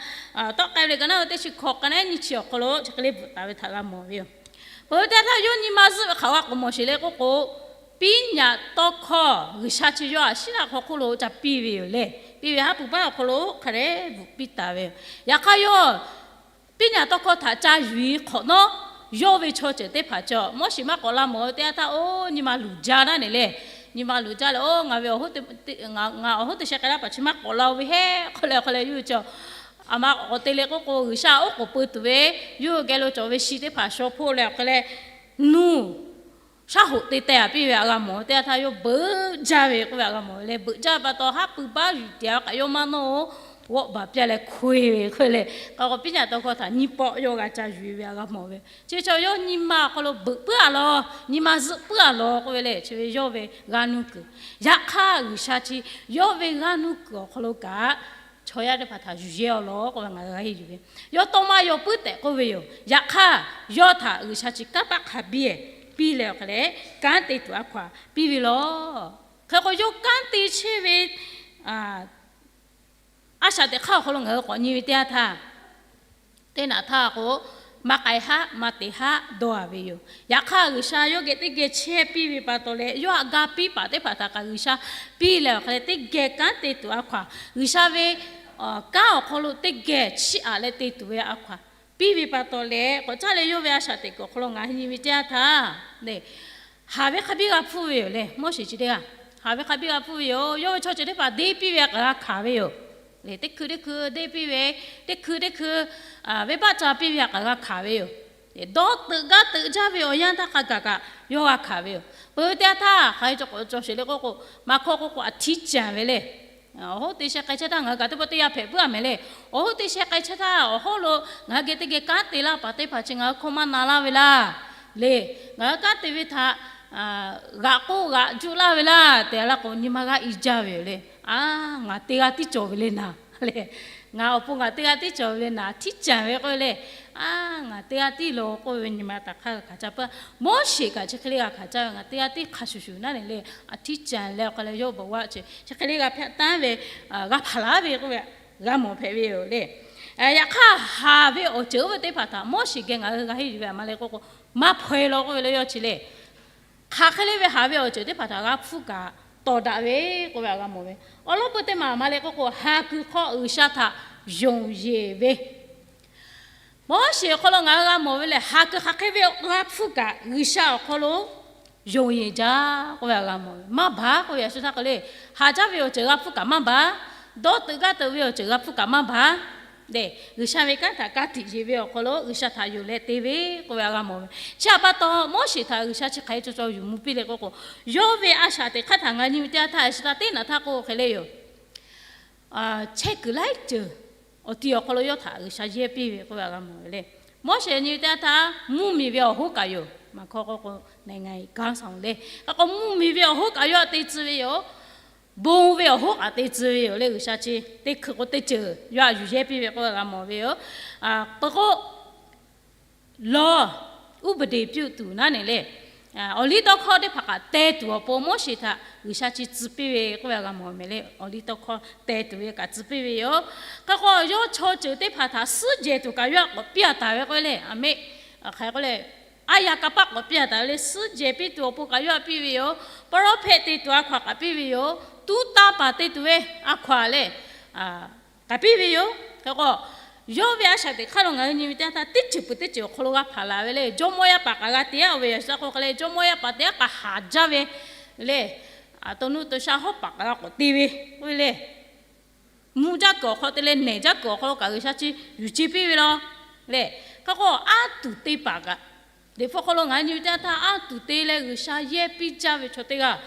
tawˆ k'ai ve le, ka naˉ ve teˇ chi hkawꞈ ka naˉ nyi chi awˬ hk'aw lo chi hk'e le bvuhꞈ taˍ ve htaꞈ g'a mawˬ ve yoˬ. Peuˬ ve teˇ htaˇ, yawˇ nyi ma zuhˆ ve hk'aˬ g'a k'awꞈ mawˬ sheˍ le k'oˆ k'o, piˉ nyaꞈ tawˇ hkawˇ G'uiˬsha chi yawˇ htaꞈ shiˉ laꞈ hk'aw hk'oˆ lo ca piˇ ve yoˬ le. Piˇ ve haˉ pui paˉ awˬ hk'aw lo hk'a dehꞈ bvuhꞈ piˇ taˍ ve yoˬ. Yaꞈ hk'aˇ, yawˇ piˉ nyaꞈ tawˇ hkawˇ htaꞈ ca yuˬ-e hk'awꞈ nawˉ, yawˇ ve chaw ceuˬ teˇ hpaˍ cawˬ Moˉseˍ maˇ k'awꞈ la mawˬ ve teˇ yanˇ htaˇ, oˇ nyi ma luˬ jaˇ naˉ ne le. Nyi ma luˬ jaˇ leh, oˇ ngaˬ ve, ngaˬ awˬ hoˉ te sheh k'ai laˇ paˍ chi maˇ k'awꞈ la-o ve heˆ k'oˆ leh, hk'e leh yawˇ hui cawˬ. A ma k'awꞈ k'awꞈ te le k'oˆ k'o, G'uiˬsha oˉ k'oˍ peu tuˬ ve, yawˇ hui geh lo cawˬ ve shi teˇ hpaˍ shaw hpoˆ leh awˬ hk'e leh, nuˇ shaˉ hoꞈ te teh-a piˇ ve htaꞈ g'a mawˬ ve teˇ yanˇ htaˇ, yawˇ beuꞈ jaˇ ve k'oˆ ve htaꞈ g'a mawˬ ve le. Beuꞈ jaˇ ve pa taw, haˉ pui paˉ yuˬ tiꞈ-a kaꞈ yawˇ maˇ nawˇ-oˬ. G'awˆ baˬ piˇ leh hkoˇ-e ve hk'e leh, k'aꞈ k'awꞈ piˉ nyaꞈ tawˇ hkawˇ htaꞈ nyiˇ pawˆ yawˇ g'a ca yuˬ ve htaꞈ g'a mawˬ ve. Chi chaw yawˇ nyi ma awˬ hk'aw lo beuꞈ puiˉ-a law, nyi ma zuhˆ puiˉ-a law k'oˆ ve le. Chi ve yawˇ ve g'aˇ nuˇ kuiˬ. Yaꞈ hk'aˇ, G'uiˬsha chi yawˇ ve g'aˇ nuˇ kuiˬ awˬ hk'aw lo kaꞈ chaw yaˇ teˇ hpaˍ htaꞈ yuˬ yehˇ-aw law k'oˆ ve ngaˬ hui g'a henˇ yuˬ ve. Yawˇ tawˇ maˇ yaw puiˉ tehꞈ k'oˆ ve yoˬ. Yaꞈ hk'aˇ, yawˇ htaꞈ G'uiˬsha chi kanˉ paˆ hk'a biˇ-ehˍ piˇ leh awˬ hk'e leh, kanˉ te tuˬ a hkaw-anˬ piˇ ve law. Hk'e k'o, yawˇ kanˉ te chehˇ ve a shaꞈ teꞈ hk'aˇ awˬ hk'aw lo ngaˬ hui k'awꞈ nyi ve teˇ yanˇ htaˇ, teˇ naꞈ htaˇ k'o, maˇ k'ai haˆ maˇ te haˆ dawˇ-a ve yoˬ. Yaꞈ hk'aˇ, G'uiˬsha yawˇ geh teˇ geh chehˇ piˇ ve pa taw leh, yawˇ htaꞈ ga piˇ paˍ teˇ hpaˍ htaꞈ kaꞈ G'uiˬsha piˇ leh awˬ hk'e leh, teˇ geh kanˉ te tuˬ a hkaw-anˬ, G'uiˬsha ve kanˉ awˬ hk'aw lo teˇ geh chiˇ aꞈ leh te tuˬ ve a hkaw-anˬ piˇ ve pa taw leh, k'awꞈ caˇ leh yawˇ ve a shaꞈ teꞈ kuiˬ awˬ hk'aw lo ngaˬ hui nyi ve teˇ yanˇ htaˇ, haˍ ve hk'a biˇ g'a hpfuhˇ ve yoˬ le. Moˉseˍ chi teˇ g'aˇ haˍ ve hk'a biˇ g'a hpfuhˇ ve yoˬ. Yawˇ ve chaw ceuˬ teˇ hpaˍ deˇ piˇ ve htaꞈ kaꞈ g'a hkanˍ ve yoˬ. Teˇ hkui teˇ hkui deˇ piˇ ve, teˇ hkui teˇ hkui venˇbaˆ ca piˇ ve htaꞈ kaꞈ g'a hkanˍ ve yoˬ. Dawˇ teuꞈ gaˇ teuꞈ jaˇ ve awˬ yanˇ htaˇ hk'a gaˬ kaꞈ yawˇ g'a hkanˍ ve yoˬ. Peuˬ ve teˇ yanˇ htaˇ hk'aˬ hk'e cawˬ k'o cawˬ sheˍ le k'oˆ k'o, maˍ hkawˇ k'oˆ k'o, a htiˉ caˍ ve le. Awˬ hoˉ te sheh k'ai chehˇ htaˇ ngaˬ hui kaꞈ teˇ pawˆ teˇ yanˇ hpehꞈ puiˉ-a mehˍ le. Awˬ hoˉ te sheh k'ai chehˇ htaˇ awˬ hawˉ lo ngaˬ hui geh teˇ geh kanˉ te laˇ paˍ teˇ hpaˍ chi ngaˬ hui hkawˇ maˇ na laˇ ve laˇ le. Ngaˬ hui kanˉ te ve htaꞈ g'aꞈ k'oˆ g'aꞈ juˆ laˇ ve laˇ tehꞈ laˇ k'o, nyi ma g'a i jaˇ ve yoˬ le. A, ngaˬ teˇ g'aˇ tiˉ cawˬ ve le naˍ le. Ngaˬ awˬ pon ngaˬ teˇ g'aˇ tiˉ cawˬ ve le naˍ, htiˉ caˍ ve k'oˆ ve le. A, ngaˬ teˇ g'aˇ tiˉ law k'oˆ ve nyi ma htaꞈ hk'a g'a hkanˍ caˇ peuˬ. Moˉseˍ kaꞈ chi hk'e le g'a hkanˍ caˇ ve, ngaˬ teˇ g'aˇ tiˉ hk'a shuˍ shuˍ naˉ ne le. A htiˉ caˍ leh awˬ hk'a leh yawˇ bvuhꞈ-a chi, chi hk'e le g'a hpehꞈ tanˉ ve, g'a hpaˍ laˇ ve k'oˆ ve g'a mawˬ hpehꞈ ve yoˬ le. Yaꞈ hk'aˇ, haˍ ve awˬ ceuˬ oˇ ve teˇ hpaˍ htaꞈ Moˉseˍ geh ngaˬ hui g'a henˇ yuˬ ve a ma le k'oˆ k'o, maˇ hpaw-e law k'oˆ ve le. Yawˇ chi le, hk'aˬ hk'e le ve haˍ ve awˬ ceuˬ teˇ hpaˍ htaꞈ g'a hpfuhˇ kaꞈ tawˍ daꞈ ve k'oˆ ve htaꞈ g'a mawˬ ve. Awˬ lawn peu teˇ maˬ a ma le k'oˆ k'o, haˍ kuiˬ hk'aw G'uiˬsha htaꞈ yonˍ yeˬ ve Moˉseˍ awˬ hk'aw lo ngaˬ hui g'a mawˬ ve lehˬ, haˍ kuiˬ hk'aˬ hk'e ve g'a hpfuhˇ kaꞈ G'uiˬsha awˬ hk'aw lo yonˍ yeˬ jaˇ k'oˆ ve htaꞈ g'a mawˬ ve. Maˇ baˬ k'oˆ ve a shu htaˇ k'o le, haˍ jaˇ ve awˬ ceuˬ g'a hpfuhˇ kaꞈ maˇ baˬ, dawˇ teuꞈ gaˇ teuꞈ ve awˬ ceuˬ g'a hpfuhˇ kaꞈ maˇ baˬ. Lehˬ, G'uiˬsha ve kanˉ htaꞈ ka tiꞈ yeˬ ve awˬ hk'aw lo G'uiˬsha htaꞈ yonˍ leh te ve k'oˆ ve htaꞈ g'a mawˬ ve. Chi htaꞈ pa taw, Moˉseˍ htaꞈ G'uiˬsha chi hk'aˬ hk'e cawˬ cawˬ yuˬ mvuh piˇ le k'oˆ k'o, yawˇ ve a shaꞈ teꞈ hk'aˇ htaꞈ ngaˬ nyi ve teˇ yanˇ htaˇ, a shu htaˇ teˇ naꞈ htaˇ k'oˆ hk'e le yoˬ. Chehˇ kuiˬ laiˉ ceuˬ awˬ ti awˬ hk'aw lo yawˇ htaꞈ G'uiˬsha yehˇ piˇ ve k'oˆ ve htaꞈ g'a mawˬ ve le. Moˉseˍ nyi ve teˇ yanˇ htaˇ, mvuhˇmiˬ ve awˬ hoˉ kaꞈ yoˬ. Maˍ hkawˇ k'oˆ k'o, naˍ ngaˬ iˍ gaˇ saˍ-oˬ le. K'aꞈ k'o, mvuhˇmiˬ ve awˬ hoˉ kaꞈ yawˇ htaꞈ te tcuh ve yoˬ. Bon ve awˬ hoˉ kaꞈ te tcuh ve yoˬ le. G'uiˬsha chi teˇ hkui k'o teˇ ceuˬ yawˇ htaꞈ yuˬ yehˇ piˇ ve k'oˆ ve htaꞈ g'a mawˬ ve yoˬ. Peuˬ k'o, law, ဥပဒေပြုသူ naˉ ne le, awˬ liˇ tawˇ hkawˇ teˇ hpaˍ kaꞈ teh tuˬ awˬ pon Moˉseˍ htaꞈ G'uiˬsha chi tcuh piˇ ve k'oˆ ve htaꞈ g'a mawˬ mehˍ le. Awˬ liˇ tawˇ hkawˇ teh tuˬ ve kaꞈ tcuh piˇ ve yoˬ. Hk'e k'o, yawˇ chaw ceuˬ teˇ hpaˍ htaꞈ suhˉ jehˬ tuˬ kaꞈ yawˇ htaꞈ k'awꞈ piˇ-a taˍ ve k'oˆ ve le. A meˆ, hk'aˬ hk'e k'oˆ le, aˉ yaˇ kanˇ paˆ k'awꞈ piˇ-a taˍ ve le. Suhˉ jehˬ piˇ tuˬ awˬ pon kaꞈ yawˇ htaꞈ piˇ ve yoˬ. Pawˇ lawˉ hpehꞈ te tuˬ a hkaw-anˬ kaꞈ piˇ ve yoˬ. Tuˉ tanˇ paˍ te tuˬ ve a hkaw-anˬ lehˬ, kaꞈ piˇ ve yoˬ. Hk'e k'o, yawˇ ve a shaꞈ teꞈ hk'aˇ lo ngaˬ hui nyi ve teˇ yanˇ htaˇ, teˇ ceuˬ peuˬ teˇ ceuˬ awˬ hk'aw lo g'a hpaˍ laˬ ve le. Jawˇmawˇ yaˇ paˍ kaꞈ g'a te-a ve yaꞈ shu htaˇ k'o hk'e le, jawˇmawˇ yaˇ paˍ teˇ g'aˇ kaꞈ haˍ jaˇ ve le. Tawnˍ nuˇ tawnˍ sha hawˉ paˍ kaꞈ g'a k'awꞈ te ve k'oˆ ve le. Mvuh jaˇ kuiˬ awˬ hk'aw lo te leh nehˬ jaˇ kuiˬ awˬ hk'aw lo kaꞈ G'uiˬsha chi yuˬ ce piˇ ve law le. Hk'e k'o, aˉ tuˬ te paˍ kaꞈ, Liꞈ hpu hk'aw lo ngaˬ hui nyi ve teˇ yanˇ htaˇ, aˉ tuˬ te leh G'uiˬsha yehˇ piˇ jaˇ ve chaw teˇ g'aˇ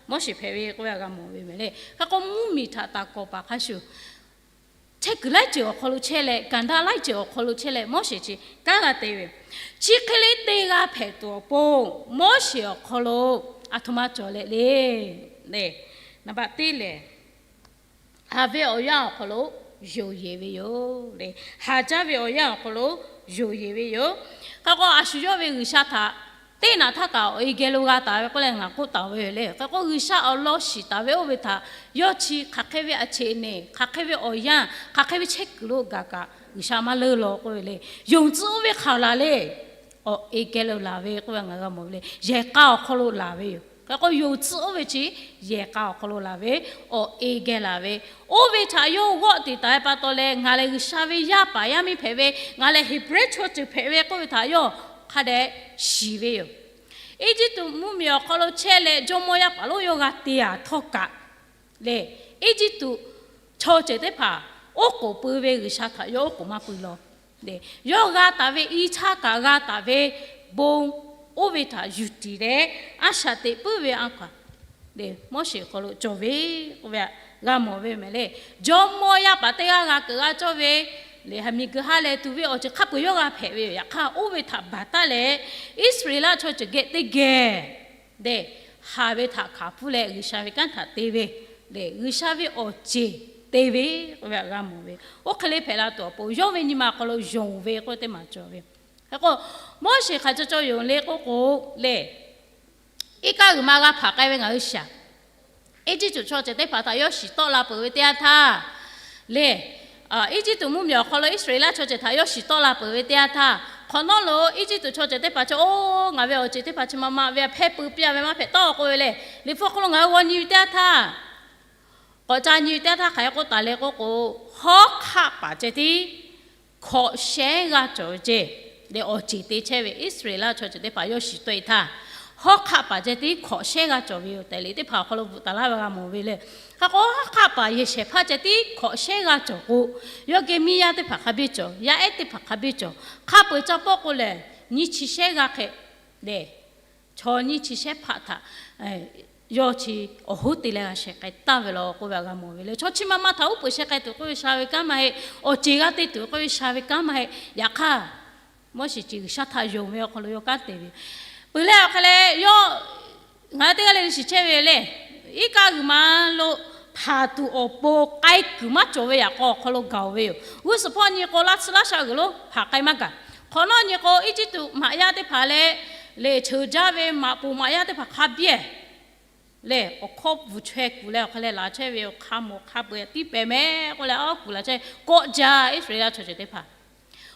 Moˉseˍ hpehꞈ ve k'oˆ ve htaꞈ g'a mawˬ ve mehˍ le. Hk'e k'o, mvuhˇmiˬ htaꞈ taˍ kawˍ paˍ hk'a shuˍ, chehˇ kuiˬ laiˉ ceuˬ awˬ hk'aw lo chehˇ leh, kanˍ daꞈ laiˉ ceuˬ awˬ hk'aw lo chehˇ leh, Moˉseˍ chi kanˉ g'a te ve yoˬ. Chi hk'e le teˇ g'aˇ hpehꞈ tuˬ awˬ pon, Moˉseˍ awˬ hk'aw lo a htoꞈ ma cawˬ leh le. Naˍ baˆ teˇ lehˬ, haˍ ve awˬ yanˇ awˬ hk'aw lo yonˍ yeˬ ve yoˬ le. Haˍ jaˇ ve awˬ yanˇ awˬ hk'aw lo yonˍ yeˬ ve yoˬ. Hk'e k'o, a shu yawˇ ve G'uiˬsha htaꞈ teˇ naꞈ htaˇ kaꞈ awˬ e geh lo g'a taˍ ve k'oˆ leh ngaˬ k'oˆ taˍ ve yoˬ le. Hk'e k'o, G'uiˬsha awˬ lawn shiˍ taˍ ve oˇ ve htaꞈ yawˇ chi hk'aˬ hk'e ve a cheꞈ neˬ, hk'aˬ hk'e ve awˬ yanˇ, hk'aˬ hk'e ve chehˇ kuiˬ lo gaˬ kaꞈ G'uiˬsha maˇ leuˉ law k'oˆ ve le. Yonˍ tcuh oˇ ve hk'aˬ laˬ le. Awˬ e geh lo laˬ ve k'oˆ ve ngaˬ g'a mawˬ ve le. Yehˬ k'a awˬ hk'aw lo laˬ ve yoˬ. Hk'e k'o, yonˍ tcuh oˇ ve chi yehˬ k'a awˬ hk'aw lo laˬ ve, awˬ e geh laˬ ve. Oˇ ve htaꞈ yawˇ g'awˆ tiˍ taˍ ve pa taw leh, ngaˬ lehˬ G'uiˬsha ve yaˇ paˍ yaˇ miˇ hpehꞈ ve, ngaˬ lehˬ Heˍbrehˇ chaw ceuˬ hpehꞈ ve k'oˆ ve htaꞈ yawˇ hk'a dehꞈ shiˍ ve yoˬ. Eˇjiˇtuꞈ mvuhˇmiˬ awˬ hk'aw lo chehˇ leh jawˇmawˇ yaˇ paˍ lonˉ yawˇ g'a te-a htawˇ kaꞈ le, Eˇjiˇtuꞈ chaw ceuˬ teˇ hpaˍ oˉ k'oˍ pui ve G'uiˬsha htaꞈ yawˇ oˉ k'oˍ maˇ pui law. Yawˇ g'a taˍ ve i htaˇ kaꞈ g'a taˍ ve bon oˇ ve htaꞈ yuˬ tiˍ leh, a shaꞈ teꞈ puiˉ ve a hkaw-anˬ Moˉseˍ awˬ hk'aw lo cawˬ ve k'oˆ ve g'a mawˬ ve mehˍ le. Jawˇmawˇ yaˇ paˍ teˇ g'aˇ g'a keunˍ g'a cawˇ ve le, ha miˬguiˬ ha lehˬ tuˬ ve awˬ ceuˬ hk'a peu-eˬ yawˇ g'a hpehꞈ ve yoˬ. Yaꞈ hk'aˇ, oˇ ve htaꞈ baˬ taˉ leh, Iˉsaˍreˍlaˆ chaw ceuˬ geh teˇ geh dehꞈ haˍ ve htaꞈ hkanˍ pfuhˇ leh G'uiˬsha ve kanˉ htaꞈ te ve le, G'uiˬsha ve awˬ ceˬ te ve k'oˆ ve htaꞈ g'a mawˬ ve. Oˇ hk'e le hpehꞈ la tuˬ awˬ pon yawˇ ve nyi ma awˬ hk'aw lo yonˍ ve k'oˆ ve teˇ maˬ cawˬ ve. Hk'e k'o, Moˉseˍ hk'aˬ cawˬ cawˬ yonˍ le k'oˆ k'o le, iˉ kaˆ g'uiˬ ma g'a hpanˍ k'ai ve ngaˬ hui shaˍ, Eˇjiˇtuꞈ chaw ceuˬ teˇ hpaˍ htaꞈ yawˇ shiˍ tawˆ la peuˬ ve teˇ yanˇ htaˇ le, Eˇjiˇtuꞈ mvuhˇmiˬ awˬ hk'aw lo Iˉsaˍreˍlaˆ chaw ceuˬ htaꞈ yawˇ shiˍ tawˆ la peuˬ ve teˇ yanˇ htaˇ, hk'awꞈ nawˉ lo Eˇjiˇtuꞈ chaw ceuˬ teˇ hpaˍ chi, oˇ, ngaˬ ve awˬ ceˬ teˇ hpaˍ chi ma ma ve a hpehˇ peu piˇ-a ve maˇ hpehꞈ tawˆ k'oˆ ve le. Liꞈ hpu awˬ hk'aw lo ngaˬ hui g'aw nyi ve teˇ yanˇ htaˇ, k'awꞈ ca nyi ve teˇ yanˇ htaˇ hk'aˬ hk'e k'oˆ taˍ le k'oˆ k'o, hawˉ hk'aˆ paˍ ceh tiˉ hkawꞈ shehˉ g'a cawˬ ve ceˇ. Leh awˬ ceˬ te chehˇ ve Iˉsaˍreˍlaˆ chaw ceuˬ teˇ hpaˍ yawˇ shiˍ tawˆ-e htaˇ, hawˉ hk'aˆ paˍ ceh tiˉ hkawꞈ shehˉ g'a cawˬ ve yoˬ tehꞈ liꞈ teˇ hpaˍ awˬ hk'aw lo bvuhꞈ taˍ laˇ ve g'a mawˬ ve le. Hk'e k'o, hawˉ hk'aˆ paˍ yehˬ shehˍ hpaˇ ceh tiˉ hkawꞈ shehˉ g'a cawˬ k'o, yawˇ geh miˇ yaˇ teˇ hpaˍ hk'a biˇ cawˬ, yaˇ ehˉ teˇ hpaˍ hk'a biˇ cawˬ. Hk'a peu-eˬ ca pawˆ k'o lehˬ, nyiˇ chi shehˉ g'a hk'e lehˬ, chaw nyiˇ chi shehˉ hpaˆ htaꞈ yawˇ chi awˬ hoˉ te leh g'a sheh k'ai taˍ ve law k'oˆ ve htaꞈ g'a mawˬ ve le. Chaw chi ma ma htaꞈ uˉ peunˍ sheh k'ai tuˬ k'oˆ ve sha ve kanˉ maˇ heˆ. Awˬ ceˬ g'a te tuˬ k'oˆ ve sha ve kanˉ maˇ heˆ. Yaꞈ hk'aˇ, Moˉseˍ chi G'uiˬsha htaꞈ yonˍ ve awˬ hk'aw lo yawˇ kanˉ te ve peuˬ leh, awˬ hk'e leh yawˇ ngaˬ hui teˇ g'aˇ leh shiˍ chehˇ ve le, iˉ kaˆ g'uiˬ ma lo hpanˍ tuˬ awˬ pon k'ai kuiˬ maˇ cawˬ ve yaꞈ k'aw awˬ hk'aw lo gaˬ-oˬ ve yoˬ. G'uˇ suhˍ hpawˇ nyi k'o, laˇ tsuhˇ laˇ sha g'uiˬ lo hpanˍ k'ai maˇ gaˬ. Hk'awꞈ nawˉ nyi k'o, Eˇjiˇtuꞈ maꞈ yaˇ teˇ hpaˍ leh, lehˬ cheuˬ jaˇ ve maꞈ poˍ maꞈ yaˇ teˇ hpaˍ hk'a biˇ lehˬ, awˬ hkawˇ bvuhˬ chaweh kuˬ leh awˬ hk'e leh laˬ chehˇ ve yoˬ. Hk'a mawˬ hk'a peu-eˬ tiˉ pehˍ mehˍ k'oˆ leh, awˬ kuˬ laˬ chehˇ kawˆ jaˇ Iˉsaˍreˍlaˆ chaw ceuˬ teˇ hpaˍ.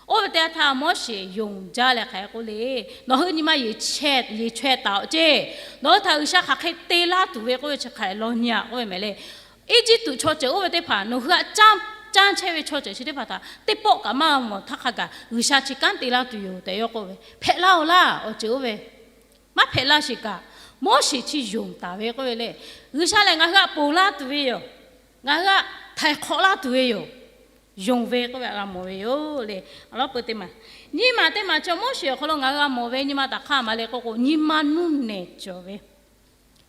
Oˇ ve teˇ yanˇ htaˇ Moˉseˍ yonˍ jaˇ leh hk'aˬ hk'e k'oˆ le, nawˬ hui nyi ma yeˬ chaweh taˍ-oꞈ ceˇ. Nawˬ hui htaꞈ G'uiˬsha hk'aˬ hk'e te laˇ tuˬ ve k'oˆ ve chi hk'aˬ hk'e law nyi-a k'oˆ ve mehˍ le. Eˇjiˇtuꞈ chaw ceuˬ oˇ ve teˇ hpaˍ nawˬ hui htaꞈ canˇ chehˇ ve chaw ceuˬ chi teˇ hpaˍ htaꞈ teˇ pawˆ kaꞈ maˇ mawˬ htaˇ hk'a gaˬ G'uiˬsha chi kanˉ te laˇ tuˬ yoˬ tehꞈ yawˇ k'oˆ ve, hpehꞈ laˇ-oˬ laˇ awˬ ceuˬ oˇ ve maˇ hpehꞈ laˇ sheˍ kaꞈ, Moˉseˍ chi yonˍ taˍ ve k'oˆ ve le. G'uiˬsha lehˬ ngaˬ hui htaꞈ ponˬ laˇ tuˬ ve yoˬ. Ngaˬ hui htaꞈ htaiˍ hk'awꞈ laˇ tuˬ ve yoˬ. Yonˍ ve k'oˆ ve htaꞈ g'a mawˬ ve yoˬ le. Awˬ lawn peu teˇ maˬ, nyi ma teˇ maˬ chaw Moˉseˍ awˬ hk'aw lo ngaˬ hui g'a mawˬ ve nyi ma taꞈ hk'aˇ maˍ le k'oˆ k'o, nyi ma nuˇ nehˬ cawˬ ve,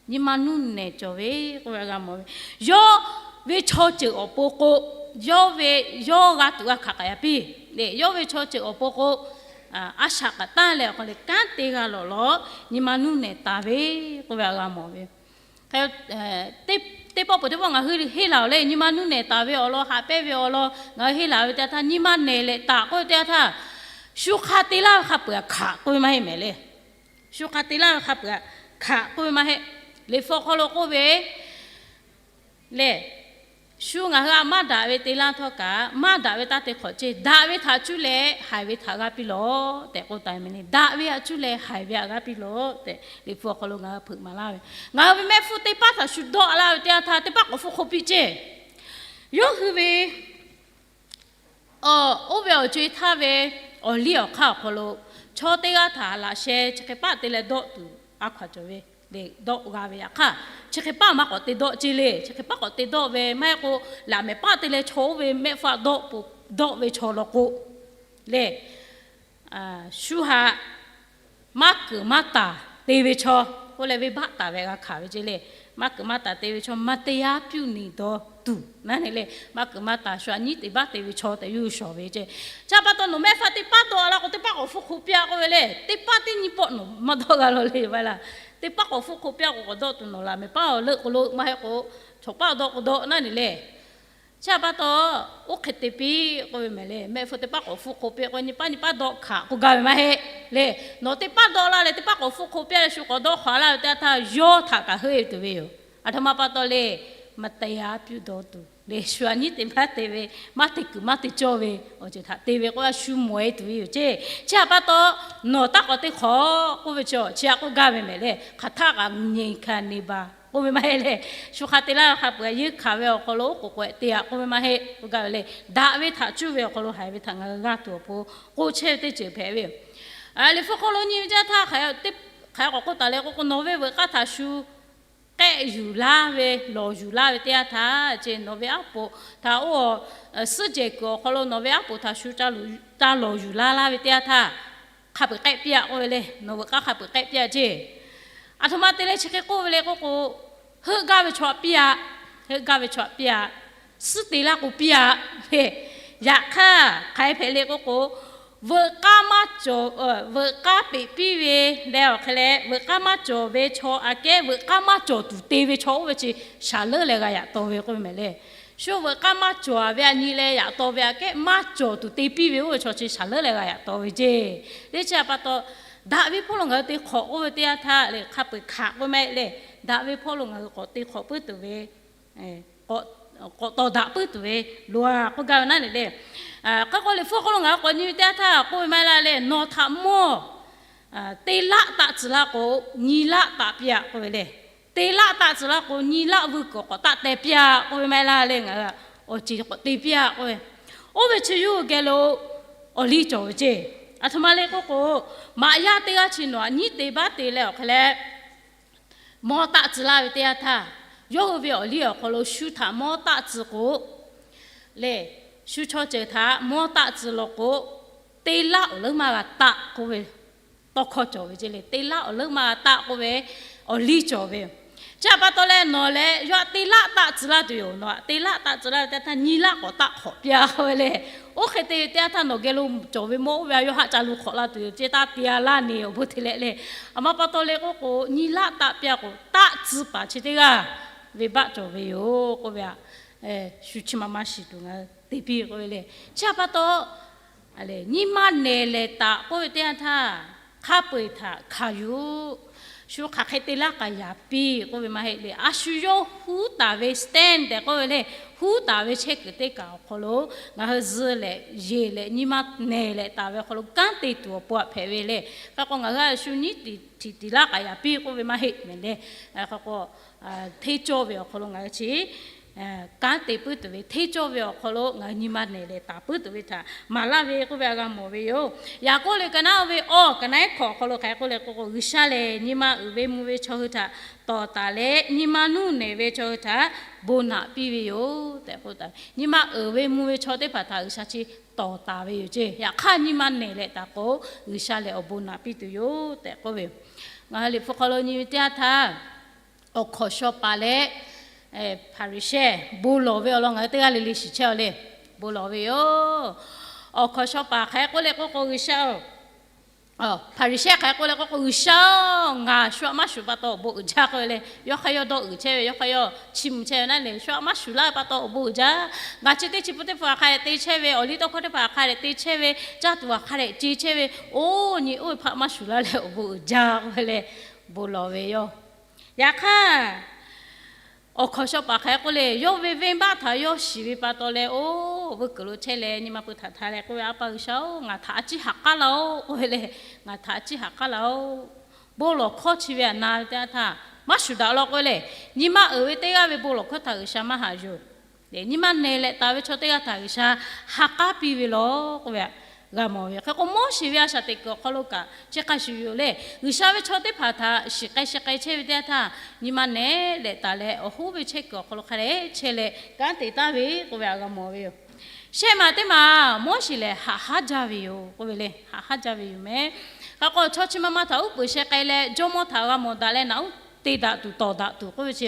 nyi ma nuˇ nehˬ cawˬ ve k'oˆ ve g'a mawˬ ve. Yawˇ ve chaw ceuˬ awˬ pon k'o, yawˇ ve, yawˇ g'a tuˬ g'a hkanˍ k'ai-a piˇ le. Yawˇ ve chaw ceuˬ awˬ pon k'o, a shaꞈ k'aꞈ tanˇ leh awˬ hk'aw leh kanˉ te g'a lawˬ law, nyi ma nuˇ nehˬ taˍ ve k'oˆ ve htaꞈ g'a mawˬ ve. Teˇ pawˆ peuˬ teˇ pawˆ ngaˬ hui henˇ laˬ-oˬ le, nyi ma nuˇ nehˬ taˍ ve awˬ lawn, haꞈ pehnˇ ve awˬ lawn ngaˬ hui henˇ laˬ ve teˇ yanˇ htaˇ, nyi ma nehˬ leh taˍ k'oˆ ve teˇ yanˇ htaˇ, shu hk'a te laˇ ve hk'a peuˬ-a hkanˍ k'oˆ ve maˇ heˆ mehˍ le. Shu hk'a te laˇ ve hk'a peuˬ-a hkanˍ k'oˆ ve maˇ heˆ. Liꞈ hpu awˬ hk'aw lo k'oˆ ve lehˬ, shu ngaˬ hui htaꞈ maˇ daꞈ ve te laˇ htawˇ kaꞈ, maˇ daꞈ ve taˇ te hk'awꞈ ceˇ. Daꞈ ve htaꞈ cuˇ leh haiˬ ve htaꞈ g'a piˇ lawˬ tehꞈ k'oˆ taˍ ve mehˍ le. Daꞈ ve htaꞈ cuˇ leh haiˬ ve htaꞈ g'a piˇ lawˬ tehꞈ Liꞈ hpu awˬ hk'aw lo ngaˬ hui hpeuꞈ maˍ laˇ ve. Ngaˬ hui ve mehˆ hpfuhˇ teˇ paˉ htaꞈ shu dawˆ laˇ ve teˇ yanˇ htaˇ, teˇ paˉ k'awꞈ hpfuhˇ hk'oˆ piˇ ceˇ. Yawˇ hui ve oˇ ve awˬ co-e htaˇ ve awˬ liˇ awˬ hk'aˇ awˬ hk'aw lo, chaw teˇ g'aˇ htaꞈ laꞈ sheh chi hk'e paˆ te leh dawˆ tuˬ a hkaw-anˬ cawˬ ve le. Dawˆ g'a ve yaꞈ hk'aˇ, chi hk'e paˉ maˇ k'awꞈ te dawˆ ceˇ le. Chi hk'e paˉ k'awꞈ te dawˆ ve maˇ heˆ k'o, laꞈ mehˍ paˆ te leh chaw oˇ ve mehˆ hpfuhˇ dawˆ ve chaw law k'o le, shu htaꞈ maˇ keunˍ maˇ taˍ te ve chaw k'oˆ leh, venˇbaˆ taˍ ve g'a hkanˍ ve ceˇ le. Maˇ keunˍ maˇ taˍ te ve chaw, မတရားပြုနေသောသူ naˉ ne le. Maˇ keunˍ maˇ taˍ shu htaꞈ nyiˉ teꞈ baˆ te ve chaw tehꞈ yawˇ hui shawˍ ve ceˇ. Chi pa taw nawˬ mehˆ hpfuhˇ teˇ paˉ dawˆ-a laˇ k'o, teˇ paˉ k'awꞈ hpfuhˇ hk'oˆ piˇ-a k'oˆ ve le. Teˇ paˉ teˇ nyiˇ pawˆ nawˬ maˇ dawˆ g'a law le, vaˇ laˇ. Teˇ paˉ k'awꞈ hpfuhˇ hk'oˆ piˇ-a k'o, k'awꞈ dawˆ tuˬ nawˬ laꞈ mehˍ paˉ awˬ leuˆ k'o lo maˇ heˆ k'o, chaw paˉ dawˆ k'o dawˆ naˉ ne le. Chi htaꞈ pa taw, oˇ hk'e te piˇ k'oˆ ve mehˍ le. Mehˆ hpfuh teˇ paˉ k'awꞈ hpfuhˆ hk'o piˇ k'o, nyi paˉ nyi paˉ dawˆ hkanˍ k'oˆ gaˇ ve maˇ heˆ le. Nawˬ teˇ paˉ dawˆ laˇ leh teˇ paˉ k'awꞈ hpfuhˆ hk'o piˇ leh shu k'awꞈ dawˆ hkanˍ laˇ ve teˇ yanˇ htaˇ, yawˇ htaꞈ kaꞈ heuˆ e tuˬ ve yoˬ. Aˬ htoꞈ ma pa taw le, မတရားပြုသောသူ le, shu a nyiˉ te maˇ te ve, maˇ te kuiˬ maˇ te cawˇ ve awˬ ceuˬ htaꞈ te ve k'o, a shu mawˬ e tuˬ ve yoˬ ceˇ. Chi htaꞈ pa taw, nawˬ taˇ k'awꞈ te hk'awꞞ k'oˆ ve chi, chi htaꞈ k'oˆ gaˇ ve mehˍ le. Hk'aˬ htaˆ kaꞈ ငြိမ်ခံနေပါ k'oˆ ve maˇ heˆ le. Shu hk'a te laˇ ve hk'a peuˬ a yeunˇ hkanˍ ve awˬ hk'aw lo oˉ k'oˍ k'awehꞈ te aꞈ k'oˆ ve maˇ heˆ k'oˆ gaˇ ve le. Daꞈ ve htaꞈ cuˇ ve awˬ hk'aw lo haiˬ ve htaꞈ ngaˬ hui g'a tuˬ awˬ pon k'oˆ chehˇ ve teˇ ceuˬ hpehꞈ ve yoˬ. Liꞈ hpu hk'aw lo nyi ve teˇ yanˇ htaˇ, hk'aˬ hk'e k'oˆ taˍ le k'oˆ k'o, nawˬ ve veuꞈ k'aˇ htaꞈ shu k'ehˆ yuˬ laˇ ve, lawˬ yuˬ laˇ ve teˇ yanˇ htaˇ, ceˇ nawˬ ve aˉ poꞈ htaꞈ oˇ, suhˉ jehˬ kuiˬ awˬ hk'aw lo nawˬ ve aˉ poꞈ htaꞈ shu ca lawˬ yuˬ laˇ ve teˇ yanˇ htaˇ, hk'a peu-eˬ k'ehˆ piˇ aꞈ k'oˆ ve le. Nawˬ veuꞈ k'aˇ hk'a peu-eˬ k'ehˆ piˇ aꞈ ceˇ. Aˬ htoꞈ ma te leh chi hk'e k'oˆ ve le k'oˆ k'o, heuˆ gaˇ ve chaw htaꞈ piˇ aꞈ, heuˆ gaˇ ve chaw htaꞈ piˇ aꞈ, suhˉ te laˇ k'o piˇ aꞈ le. Yaꞈ hk'aˇ hk'aˬ hk'e hpehꞈ le k'oˆ k'o, veuꞈ k'aˇ maˇ cawˬ, veuꞈ k'aˇ peꞈ piˇ ve leh awˬ hk'e leh veuꞈ k'aˇ maˇ cawˬ ve chaw aꞈ kehˉ veuꞈ k'aˇ maˇ cawˬ tuˬ te ve chaw oˇ ve chi shaˍ leuˉ leh g'a yaꞈ taw ve k'oˆ ve mehˍ le. Shu veuꞈ k'aˇ maˇ cawˬ ve aꞈ nyi leh yaꞈ taw ve aꞈ kehˉ maˇ cawˬ tuˬ te piˇ ve oˇ ve chaw chi shaˍ leuˉ leh g'a yaꞈ taw ve ceˇ. Teˇ chi htaꞈ pa taw, daꞈ ve hpawˇ lo ngaˬ hui te hk'awꞈ k'oˆ ve teˇ yanˇ htaˇ le, hk'a peu-eˬ hkanˍ k'oˆ mehˆ le. Daꞈ ve hpawˇ lo ngaˬ hui k'awꞈ te hk'awꞈ puiˉ tuˬ ve, k'awꞈ tawˍ daꞈ puiˉ tuˬ ve loˬ a k'oˆ gaˇ ve naˉ le le. Hk'e k'o Liꞈ hpu hk'aw lo ngaˬ hui k'awꞈ nyi ve teˇ yanˇ htaˇ k'oˆ ve maˇ heˆ laˇ le, nawˬ htaꞈ mawˇ te laˆ taˆ tcuh laˇ k'o, nyi laˆ taˆ piˇ aꞈ k'oˆ ve le. Te laˆ taˆ tcuh laˇ k'o, nyi laˆ vuiˇ kuiˬ k'awꞈ taˆ teh piˇ aꞈ k'oˆ ve maˇ heˆ laˇ le, ngaˬ hui awˬ ceˬ k'awꞈ te piˇ aꞈ k'oˆ ve. Oˇ ve chi yawˇ hui geh lo awˬ liˇ cawˬ ve ceˇ. Aˬ htoꞈ ma le k'oˆ k'o, maꞈ yaˇ teˇ g'aˇ chi nawˬ aꞈ nyiˉ te baˆ te leh awˬ hk'e leh mawˇ taˆ tcuh laˇ ve teˇ yanˇ htaˇ, yawˇ hui ve awˬ liˇ awˬ hk'aw lo shu htaꞈ mawˇ taˆ tcuh k'o, le, shu chaw ceuˬ htaꞈ mawˇ taˆ tcuh law k'o, te laˆ awˬ leuˉ maˇ g'a taˆ k'oˆ ve tawˇ hkawˇ cawˬ ve ceˇ le. Te laˆ awˬ leuˉ maˇ g'a taˆ k'oˆ ve awˬ liˇ cawˬ ve yoˬ. Chi htaꞈ pa taw leh nawˬ leh yawˇ aꞈ te laˆ taˆ tcuh laˇ tuˬ yoˬ. Nawˬ aꞈ te laˆ taˆ tcuh laˇ ve teˇ yanˇ htaˇ nyi laˆ k'awꞈ taˆ hk'awꞈ piˇ aꞈ k'oˆ ve le. Oˇ hk'e te ve teˇ yanˇ htaˇ nawˬ geh lo cawˬ ve mawˇ oˇ ve yawˇ haˆ ca lu hk'awꞈ laˇ tuˬ yoˬ ceˇ, taˇ te a laˇ neˬ awˬ bon te leh le. Aˬ ma pa taw le k'oˆ k'o, nyi laˆ taˆ piˇ aꞈ k'o, taˆ tcuh paˍ chi teˇ g'aˇ venˇbaˆ cawˬ ve yoˬ k'oˆ ve aꞈ, shu chi ma maˇ shiˍ tuˬ ngaˬ hui te piˇ k'oˆ ve le. Chi htaꞈ pa taw, nyi ma nehˬ lehˬ taˍ k'oˆ ve teˇ yanˇ htaˇ, hk'a peu-eˬ htaꞈ hkanˍ yuˬ. Shu hk'aˬ hk'e te laˇ k'aꞈ yaꞈ piˇ k'oˆ ve maˇ heˆ le. A shu yawˇ huˉ taˍ ve stand tehꞈ k'oˆ ve le, huˉ taˍ ve chehˇ kuiˬ teˇ kaꞈ awˬ hk'aw lo ngaˬ hui zuh lehˬ yeˬ leh nyi ma nehˬ leh taˍ ve awˬ hk'aw lo kanˉ te tuˬ awˬ pon aꞈ hpehꞈ ve le. Hk'e k'o ngaˬ hui a shu nyiˉ tiˍ htiꞈ tiˍ laˇ k'aꞈ yaꞈ piˇ k'oˆ ve maˇ heˆ mehˍ le. Hk'e k'o, hteˇ cawˇ ve awˬ hk'aw lo ngaˬ hui chi kanˉ te puiˉ tuˬ ve, hteˇ cawˇ ve awˬ hk'aw lo ngaˬ hui nyi ma nehˬ leh taˍ puiˉ tuˬ ve htaꞈ maˍ laˇ ve k'oˆ ve a g'a mawˬ ve yoˬ. Yaˍkoˆ liꞈ ka naˉ oˇ ve awˬ ka naˉ ehˉ hkawꞈ awˬ hk'aw lo hk'aˬ hk'e k'oˆ le k'o, G'uiˬsha lehˬ nyi ma uiˍ ve mvuh ve chaw hui htaꞈ tawˍ taˍ leh, nyi ma nuˇ nehˬ ve chaw hui htaꞈ bon naꞈ piˇ ve yoˬ tehꞈ k'oˆ taˍ ve. Nyi ma uiˍ ve mvuh ve chaw teˇ hpaˍ htaꞈ G'uiˬsha chi tawˍ taˍ ve yoˬ ceˇ. Yaꞈ hk'aˇ nyi ma nehˬ leh taˍ k'o, G'uiˬsha lehˬ awˬ bon naꞈ piˇ tuˬ yoˬ tehꞈ k'oˆ ve yoˬ. Ngaˬ hui Liꞈ hpu hk'aw lo nyi ve teˇ yanˇ htaˇ, awˬ hkawnˍ shaw paˍ leh Hpaˍriˍsehˇ bon lawˬ ve awˬ lawn ngaˬ hui teˇ g'aˇ le le shiˍ chehˇ a le. Bon lawˬ ve yoˬ. Awˬ hkawnˍ shaw paˍ hk'aˬ hk'e k'oˆ le k'oˆ k'o, G'uiˬsha-oˬ, Hpaˍriˍsehˇ hk'aˬ hk'e k'oˆ le k'oˆ k'o, G'uiˬsha-oˬ, ngaˬ shu aꞈ maˇ shuˍ pa taw awˬ bon uiˍ jaˇ k'oˆ ve le. Yawˇ hk'aˇ yawˇ dawˇ uiˍ chehˇ ve, yawˇ hk'aˇ yawˇ chiˇ mvuh chehˇ ve naˉ le, shu aꞈ maˇ shuˍ laˇ ve pa taw awˬ bon uiˍ jaˇ. Ngaˬ chi teˇ chi pun teˇ hpaˍ hk'a dehꞈ te chehˇ ve, awˬ liˇ tawˇ hkawˇ teˇ hpaˍ hk'a dehꞈ te chehˇ ve, caˇ tuˬ hk'a dehꞈ ce chehˇ ve, oˇ nyi oˇ ve hpaꞈ maˇ shuˍ laˇ leh awˬ bon uiˍ jaˇ k'oˆ ve le. Bon lawˬ ve yoˬ. Yaꞈ hk'aˇ, awˬ hkawnˍ shaw paˍ hk'aˬ hk'e k'oˆ le, yawˇ ve venˇbaˆ htaꞈ yawˇ shiˍ ve pa taw leh, oˇ veuˇ kuiˬ lo chehˇ leh nyi ma pui htaꞈ hta leh k'oˆ ve, A pa G'uiˬsha-oˬ, ngaˬ htaꞈ a ciˉ haꞈ k'aˉ laˇ-oˬ k'oˆ ve le. Ngaˬ htaꞈ a ciˉ haꞈ k'aˉ laˇ-oˬ. Bon lawˬ hkawˇ chi ve aꞈ na ve teˇ yanˇ htaˇ maˇ shuˍ daꞈ law k'oˆ ve le. Nyi ma uiˍ ve teˇ g'aˇ ve bon lawˬ hkawˇ htaꞈ G'uiˬsha maˇ haꞈ yuˬ. Nyi ma nehˬ leh taˍ ve chaw teˇ g'aˇ htaꞈ G'uiˬsha ha k'aˉ piˇ ve law k'oˆ ve htaꞈ g'a mawˬ ve. Hk'e k'o, Moˉseˍ ve a shaꞈ teꞈ kuiˬ awˬ hk'aw lo kaꞈ chi hk'a shuˍ yoˬ le. G'uiˬsha ve chaw teˇ hpaˍ htaꞈ shiˍ k'ai shiˍ k'ai chehˇ ve teˇ yanˇ htaˇ, nyi ma nehˬ leh taˍ leh awˬ hoˉ ve chehˇ kuiˬ awˬ hk'aw lo hk'a dehꞈ chehˇ leh kanˉ te taˍ ve k'oˆ ve htaꞈ g'a mawˬ ve yoˬ. Shehˆ maˬ teˇ maˬ Moˉseˍ lehˬ haꞈ haˉ jaˇ ve yoˬ k'oˆ ve le. Haꞈ haˉ jaˇ ve yoˬ meh. Hk'e k'o, chaw chi ma ma htaꞈ uˉ peunˍ sheh k'ai leh jawˇmawˇ htaꞈ g'a mawˬ daꞈ leh naꞈ uˉ te daꞈ tuˬ tawˍ daꞈ tuˬ k'oˆ ve chi,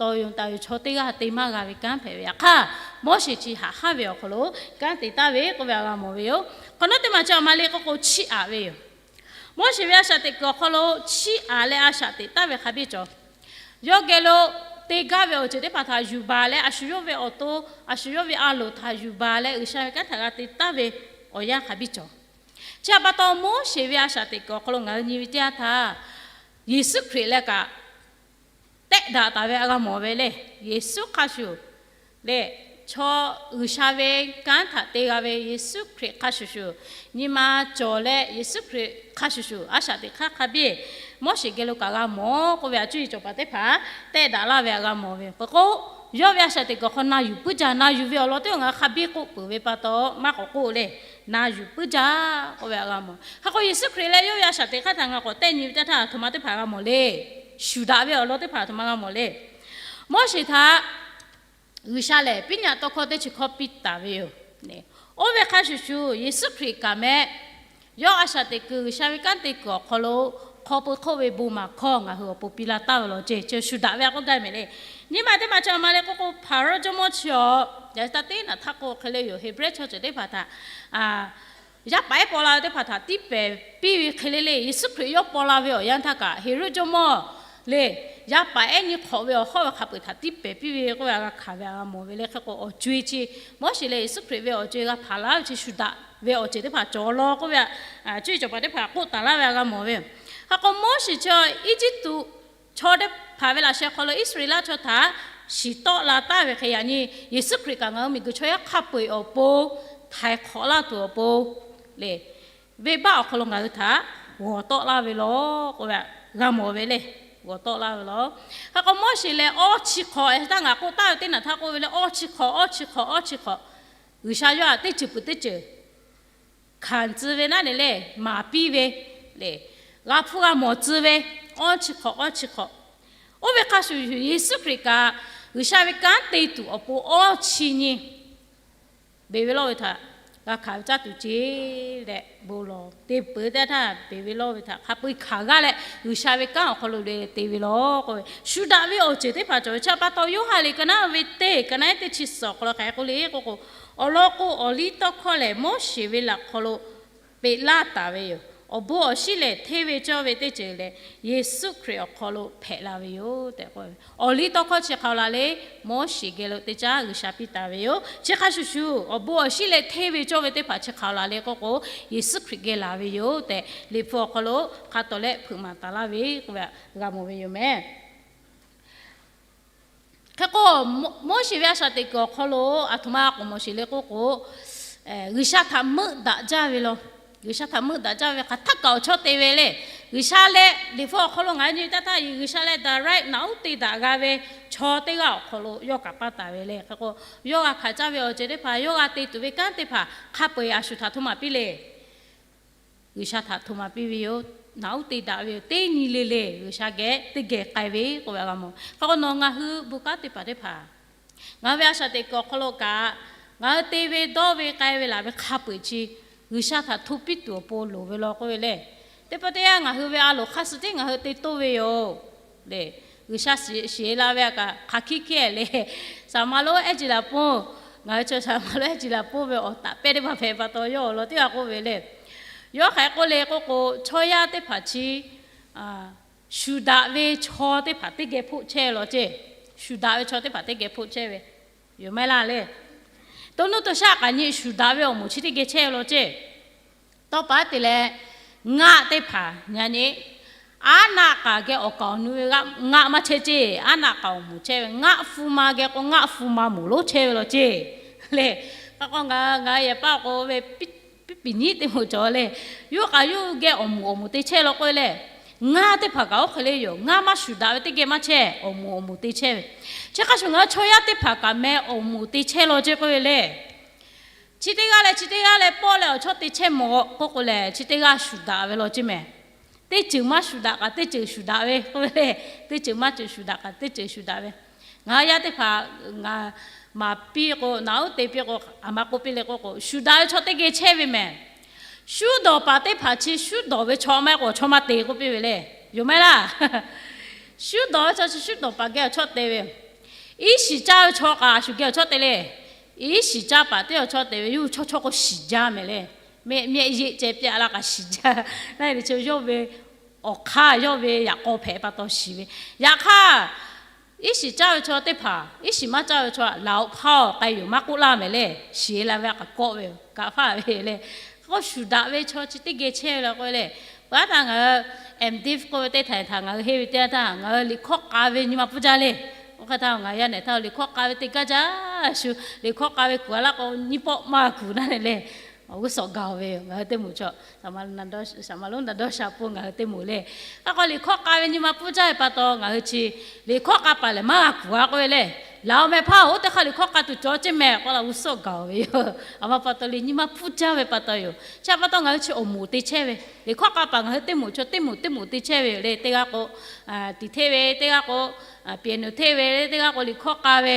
tawˍ yonˍ taˍ ve chaw teˇ g'aˇ te maˇ g'a ve kanˉ hpehꞈ ve. Yaꞈ hk'aˇ, Moˉseˍ chi haꞈ haˉ ve awˬ hk'aw lo kanˉ te taˍ ve k'oˆ ve htaꞈ g'a mawˬ ve yoˬ. Hk'awꞈ nawˉ teˇ maˬ chi aˬ ma le k'oˆ k'o, chiˇ aꞈ ve yoˬ. Moˉseˍ ve a shaꞈ teꞈ kuiˬ awˬ hk'aw lo chiˇ aꞈ leh a shaꞈ teꞈ taˍ ve hk'a biˇ cawˬ. Yawˇ geh lo te gaˇ ve awˬ ceuˬ teˇ hpaˍ htaꞈ yuˬ baˬ leh, a shu yawˇ ve awˬ to, a shu yawˇ ve a loˍ htaꞈ yuˬ baˬ leh G'uiˬsha ve kanˉ htaꞈ g'a te taˍ ve awˬ yanˇ hk'a biˇ cawˬ. Chi htaꞈ pa taw, Moˉseˍ ve a shaꞈ teꞈ kuiˬ awˬ hk'aw lo ngaˬ hui nyi ve teˇ yanˇ htaˇ, Yeˍsuˆ Hkriꞈ leh kaꞈ tehˆ daꞈ taˍ ve a g'a mawˬ ve le. Yeˍsuˆ hk'a shuˍ lehˬ, chaw G'uiˬsha ve kanˉ htaꞈ te g'a ve Yeˍsuˆ Hkriꞈ hk'a shuˍ shuˍ, nyi ma cawˬ leh Yeˍsuˆ Hkriꞈ hk'a shuˍ shuˍ a shaꞈ teꞈ hk'aˇ hk'a biˇ Moˉseˍ geh lo kaꞈ g'a mawˬ k'oˆ ve a cuˇ yiˍ cawˬ paˍ teˇ hpaˍ tehˆ daꞈ laˇ ve a g'a mawˬ ve k'o k'o, yawˇ ve a shaꞈ teꞈ kuiˬ awˬ hk'aw na yuˬ puiˉ jaˇ. Na yuˬ ve awˬ lawn teˇ g'aˇ ngaˬ hui hk'a biˇ k'oˆ peuˬ ve pa taw maˇ k'awꞈ k'oˆ le. Na yuˬ puiˉ jaˇ k'oˆ ve a g'a mawˬ. Hk'e k'o, Yeˍsuˆ Hkriꞈ leh yawˇ ve a shaꞈ teꞈ hk'aˇ htaꞈ ngaˬ k'awꞈ tehˆ nyi ve teˇ htaˇ, a htoꞈ ma teˇ hpaˍ g'a mawˬ le. Shuˍ daꞈ ve awˬ lawn teˇ hpaˍ a htoꞈ ma g'a mawˬ le. Moˉseˍ htaꞈ G'uiˬsha lehˬ piˉ nyaꞈ tawˇ hkawˇ teˇ chi hkawˇ piˇ taˍ ve yoˬ. Oˇ ve hk'a shuˍ shuˍ, Yeˍsuˆ Hkriꞈ kaꞈ mehˆ, yawˇ a shaꞈ teꞈ kuiˬ G'uiˬsha ve kanˉ te kuiˬ awˬ hk'aw lo hk'aw pui hk'oˆ ve bon maˍ hkawˇ ngaˬ hui awˬ pon piˇ laˇ taˍ ve law ceˇ. Chi shuˍ daꞈ ve a k'oˆ gaˇ mehˍ le. Nyi ma teˇ ma chi a ma le k'oˆ k'o, Hpaˍrawˇ jawˇmawˇ chi awˬ yaꞈ taˇ teˇ naˬ htaˇ k'o hk'e le yoˬ. Heˍbrehˇ chaw ceuˬ teˇ hpaˍ htaꞈ yaˇ paˍ ehˉ paw la ve teˇ hpaˍ htaꞈ tiˉ pehˍ piˇ ve hk'e le le. Yeˍsuˆ Hkriꞈ yawˇ paw la ve awˬ yanˇ htaˇ kaꞈ, Heˍroˆ jawˇmawˇ le, yaˇ paˍ ehˉ nyi hk'awꞈ ve awˬ hawˉ ve hk'a peu-eˬ htaꞈ tiˉ pehˍ piˇ ve k'oˆ ve a g'a hkanˍ ve a g'a mawˬ ve le. Hk'e k'o, awˬ co-e chi Moˉseˍ leh Yeˍsuˆ Hkriꞈ ve awˬ co-e g'a hpanˍ laˇ ve chi shuˍ daꞈ ve awˬ ceuˬ teˇ hpaˍ cawˬ law k'oˆ ve, cuˇ yiˍ cawˬ paˍ teˇ hpaˍ k'oˆ taˍ laˇ ve a g'a mawˬ ve yoˬ. Hk'e k'o, Moˉseˍ chi Eˇjiˇtuꞈ chaw teˇ hpaˍ ve laꞈ sheh hk'aw lo Iˉsaˍreˍlaˆ chaw htaꞈ shiˍ tawˆ la taˍ ve hk'e, yaꞈ nyi Yeˍsuˆ Hkriꞈ kaꞈ ngaˬ hui miˬguiˬ chaw yaˇ hk'a peu-eˬ awˬ pon htaiˍ hk'awꞈ laˇ tuˬ awˬ pon le, venˇbaˆ awˬ hk'aw lo ngaˬ hui htaꞈ g'awˬ tawˆ laˇ ve law k'oˆ ve g'a mawˬ ve le. G'awˬ tawˆ laˇ ve law. Hk'e k'o, Moˉseˍ leh awˇ chi hk'awꞈ, taˇ ngaˬ k'oˆ taˍ ve teˇ naˬ htaˇ k'oˆ ve le, awˇ chi hk'awꞈ, awˇ chi hk'awꞈ, awˇ chi hk'awꞈ, G'uiˬsha yawˇ htaꞈ teˇ ceuˬ peuˬ teˇ ceuˬ hkanˍ tcuh ve naˉ ne le, maˍ piˇ ve le, g'a hpuˇ g'a mawˬ tcuh ve, awˇ chi hk'awꞈ, awˇ chi hk'awꞈ. Oˇ ve hk'a shuˍ shuˍ, Yeˍsuˆ Hkriꞈ kaꞈ G'uiˬsha ve kanˉ te tuˬ awˬ pon awˇ chi nyi beˬ ve lawˇ ve htaꞈ g'a hkanˍ ve caˇ tuˬ ceˇ leh bon lawˬ te peuˬ teˇ htaˇ, beˬ ve lawˇ ve htaꞈ hk'a peu-eˬ hkanˍ g'aˇ leh G'uiˬsha ve kanˉ awˬ hk'aw lo le te ve law k'oˆ ve, shuˍ daꞈ ve awˬ ceuˬ teˇ hpaˍ cawˬ ve. Chi htaꞈ pa taw, Yoˇhanˬ liꞈ ka naˉ ve teˇ ka naˉ teˇ chi suhˍ awˬ hk'aw lo hk'aˬ hk'e k'oˆ le k'oˆ k'o, awˬ lawn k'o, awˬliˇtawˇhkawˇ lehˬ Moˉseˍ ve laꞈ hk'aw lo peꞈ laˇ taˍ ve yoˬ. Awˬ bon awˬ shiˉ lehˬ hteˇ ve cawˇ ve teˇ ceuˬ lehˬ, Yeˍsuˆ Hkriꞈ awˬ hk'aw lo hpehꞈ la ve yoˬ tehꞈ k'oˆ ve. Awˬliˇtawˇhkawˇ chi hk'aˬ hk'e la le, Moˉseˍ geh lo teˇ caˉ G'uiˬsha piˇ taˍ ve yoˬ. Chi hk'a shuˍ shuˍ, awˬ bon awˬ shiˉ leh hteˇ ve cawˇ ve teˇ hpaˍ chi hk'aˬ hk'e la le k'oˆ k'o, Yeˍsuˆ Hkriꞈ geh laˬ ve yoˬ tehꞈ, Liꞈ hpu awˬ hk'aw lo hk'a tawˍ leh hpeuꞈ maˍ taˍ laˇ ve k'oˆ ve g'a mawˬ ve yoˬ mehˍ. Hk'e k'o, Moˉseˍ ve a shaꞈ teꞈ kuiˬ awˬ hk'aw lo a htoꞈ ma k'awꞈ mawˬ sheˍ le k'oˆ k'o, G'uiˬsha htaꞈ meuˆ daꞈ jaˇ ve law. G'uiˬsha htaꞈ meuˆ daꞈ jaˇ ve hk'aˬ htaˇ kaꞈ awˬ chawˇ te ve le. G'uiˬsha leh Liꞈ hpu awˬ hk'aw lo ngaˬ hui nyi ve teˇ htaˇ, G'uiˬsha leh daˍraiˆ naꞈ uˉ te daꞈ g'a ve chaw teˇ g'aˇ awˬ hk'aw lo yawˇ kaꞈ paˇ taˍ ve le. Hk'e k'o, yawˇ g'a hkanˍ caˇ ve awˬ ceuˬ teˇ hpaˍ, yawˇ g'a te tuˬ ve kanˉ teˇ hpaˍ hk'a peu-eˬ a shu htaꞈ htoꞈ ma piˇ le. G'uiˬsha htaꞈ htoꞈ ma piˇ ve yoˬ. Naꞈ uˉ te daꞈ ve yoˬ. Teˇ nyi le le G'uiˬsha geh teˇ geh k'ai ve k'oˆ ve g'a mawˬ. Hk'e k'o, nawˬ ngaˬ hui bon kanˉ teˇ hpaˍ teˇ hpaˍ, ngaˬ hui ve a shaꞈ teꞈ kuiˬ awˬ hk'aw lo kaꞈ, ngaˬ hui te ve dawˇ ve k'ai ve laˬ ve hk'a peu-eˬ chi G'uiˬsha htaꞈ hto piˇ tuˬ awˬ pon loˍ ve law k'oˆ ve le. Teˇ pawˆ teˇ yanˇ ngaˬ hui ve a loˍ hk'a suh tiˉ ngaˬ hui te toˇ ve yoˬ le. G'uiˬsha shiˍ la ve a kaꞈ hk'aˬ hkiˇ hkiˇ le. Saˍmaˍriˆ ehˉ jiˬ laˬ ponˇ, ngaˬ hui chaw Saˍmaˍriˆ ehˉ jiˬ laˬ ponˇ ve awˬ taˍ pehˇ teˇ hpaˍ hpehꞈ pa taw yawˇ awˬ lawn teˇ g'aˇ k'oˆ ve le. Yawˇ hk'aˬ hk'e k'oˆ le k'oˆ k'o, chaw yaˇ teˇ hpaˍ chi shuˍ daꞈ ve chaw teˇ hpaˍ teˇ geh hpoˆ chehˇ ve law ceˇ. Shuˍ daꞈ ve chaw teˇ hpaˍ teˇ geh hpoˆ chehˇ ve yoˬ maˇ heˆ laˇ le. To nuˇ to shaˆ k'aꞈ nyi shuˍ daꞈ ve awˬ moˍ chi teˇ geh chehˇ ve law ceˇ. Tawˇ pa te leh, ngaˆ teˇ hpaˍ yaꞈ nyi aˉ naˆ k'aꞈ geh awˬ kaˍ awˬ nu ve ngaˆ maˇ chehˇ ceˇ. Aˉ naˆ k'aꞈ awˬ moˍ chehˇ ve, ngaˆ hpu ma geh k'o ngaˆ hpu ma moˍ lonˉ chehˇ ve law ceˇ le. K'aꞈ k'o ngaˬ ngaˬ yehˬ paˇ k'o ve piˇ piˍ nyiˉ teˇ moˍ cawˬ le. Yawˇ k'aꞈ yawˇ geh awˬ moˍ awˬ moˍ te chehˇ law k'oˆ ve le. Ngaˆ teˇ hpaˍ kaꞈ oˇ hk'e le yoˬ. Ngaˆ maˇ shuˍ daꞈ ve teˇ geh maˇ chehˇ, awˬ moˍ awˬ moˍ te chehˇ ve. Chi hk'a shuˍ ngaˬ hui chaw yaˇ teˇ hpaˍ kaꞈ meh awˬ moˍ te chehˇ law ceˇ k'oˆ ve le. Chi teˇ g'aˇ leh chi teˇ g'aˇ leh pawˆ leh awˬ chawˇ te chehˇ mawˬ k'oˆ k'o lehˬ, chi teˇ g'aˇ shuˍ daꞈ ve law ceˇ mehˍ. Teˇ ceuˬ maˇ shuˍ daꞈ kaꞈ teˇ ceuˬ shuˍ daꞈ ve k'oˆ ve le. Teˇ ceuˬ maˇ ceuˬ shuˍ daꞈ kaꞈ teˇ ceuˬ shuˍ daꞈ ve. Ngaˬ hui yaˇ teˇ hpaˍ ngaˬ maˍ piˇ k'o, naꞈ uˉ te piˇ k'o, aˬ ma k'oˆ piˇ le k'oˆ k'o, shuˍ daꞈ ve chaw teˇ geh chehˇ ve mehˍ. Shuˉ dawˬ paˍ teˇ hpaˍ chi shuˉ dawˬ ve chaw maˇ heˆ k'o, awˬ chawˇ maˇ te k'oˆ piˇ ve le. Yoˬ maˇ heˆ laˇ. Shuˉ dawˬ ve chaw chi shuˉ dawˬ paˍ geh awˬ chawˇ te ve. Iˉ shiˍ caˇ ve chaw k'aꞈ a shu geh awˬ chawˇ te le. Iˉ shiˍ caˇ paˍ teˇ awˬ chawˇ te ve, yawˇ hui chaw chaw k'o shiˍ jaˇ mehˍ le. Mehˆ mehˆ yeˆ ceh pyaˆ la k'aꞈ shiˍ jaˇ. Naˆ e le chi yawˇ ve awˬ hk'aˇ yawˇ ve yaꞈ k'aw hpehꞈ pa taw shiˍ ve. Yaꞈ hk'aˇ Iˉ shiˍ caˇ ve chaw teˇ hpaˍ, iˉ shiˍ maˇ caˇ ve chaw laꞈ-oꞈ hpaˇ-oˬ k'ai yoˬ maˇ k'oˆ laˇ mehˍ le. Shiˍ la ve a k'aꞈ kawˆ ve yoˬ, kaꞈ faˉ ve le. K'o shuˍ daꞈ ve chaw chi teˇ geh chehˇ ve la k'oˆ ve le. Peuˬ aˉ htaˇ ngaˬ hui MDiv k'oˆ ve teˇ htaiˍ htaꞈ ngaˬ hui henˇ ve teˇ yanˇ htaˇ ngaˬ hui liꞈ hkawˇ k'a ve nyi ma pfuhˇ jaˇ le. Oˇ hk'e htaˇ ngaˬ yaˇ nehˬ htaˇ liꞈ hkawˇ k'a ve te gaˇ jaˇ shu, liꞈ hkawˇ k'a ve kuˬ a laˇ k'o nyiˇ pawˆ maˇ kuˬ naˉ ne le. G'uˇ suhˍ gaˬ-oˬ ve yoˬ ngaˬ hui teˇ moˍ chaw. Saˍ ma lonˉ daꞈ dawˇ sha pon ngaˬ hui teˇ moˍ le. K'o liꞈ hkawˇ k'a ve nyi ma pfuhˇ jaˇ ve pa taw ngaˬ hui chi liꞈ hkawˇ k'a paˍ lehˬ maˇ g'a kuˬ a k'oˆ ve le. Laꞈ-oꞈ meh hpaˇ-oˬ, oˇ teˇ hk'aˇ liꞈ hkawˇ k'a tuˬ cawˬ ceˇ mehˍ k'o la g'uˇ suhˍ gaˬ-oˬ ve yoˬ. A ma pa taw le nyi ma pfuhˇ jaˇ ve pa taw yoˬ. Chi pa taw ngaˬ hui chi awˬ moˍ te chehˇ ve, liꞈ hkawˇ k'a paˍ ngaˬ hui teˇ moˍ chaw teˇ moˍ teˇ moˍ te chehˇ ve yoˬ le. Teˇ g'aˇ k'o tiꞈ hteˇ ve, teˇ g'aˇ k'o piano hteˇ ve, teˇ g'aˇ k'o liꞈ hkawˇ k'a ve,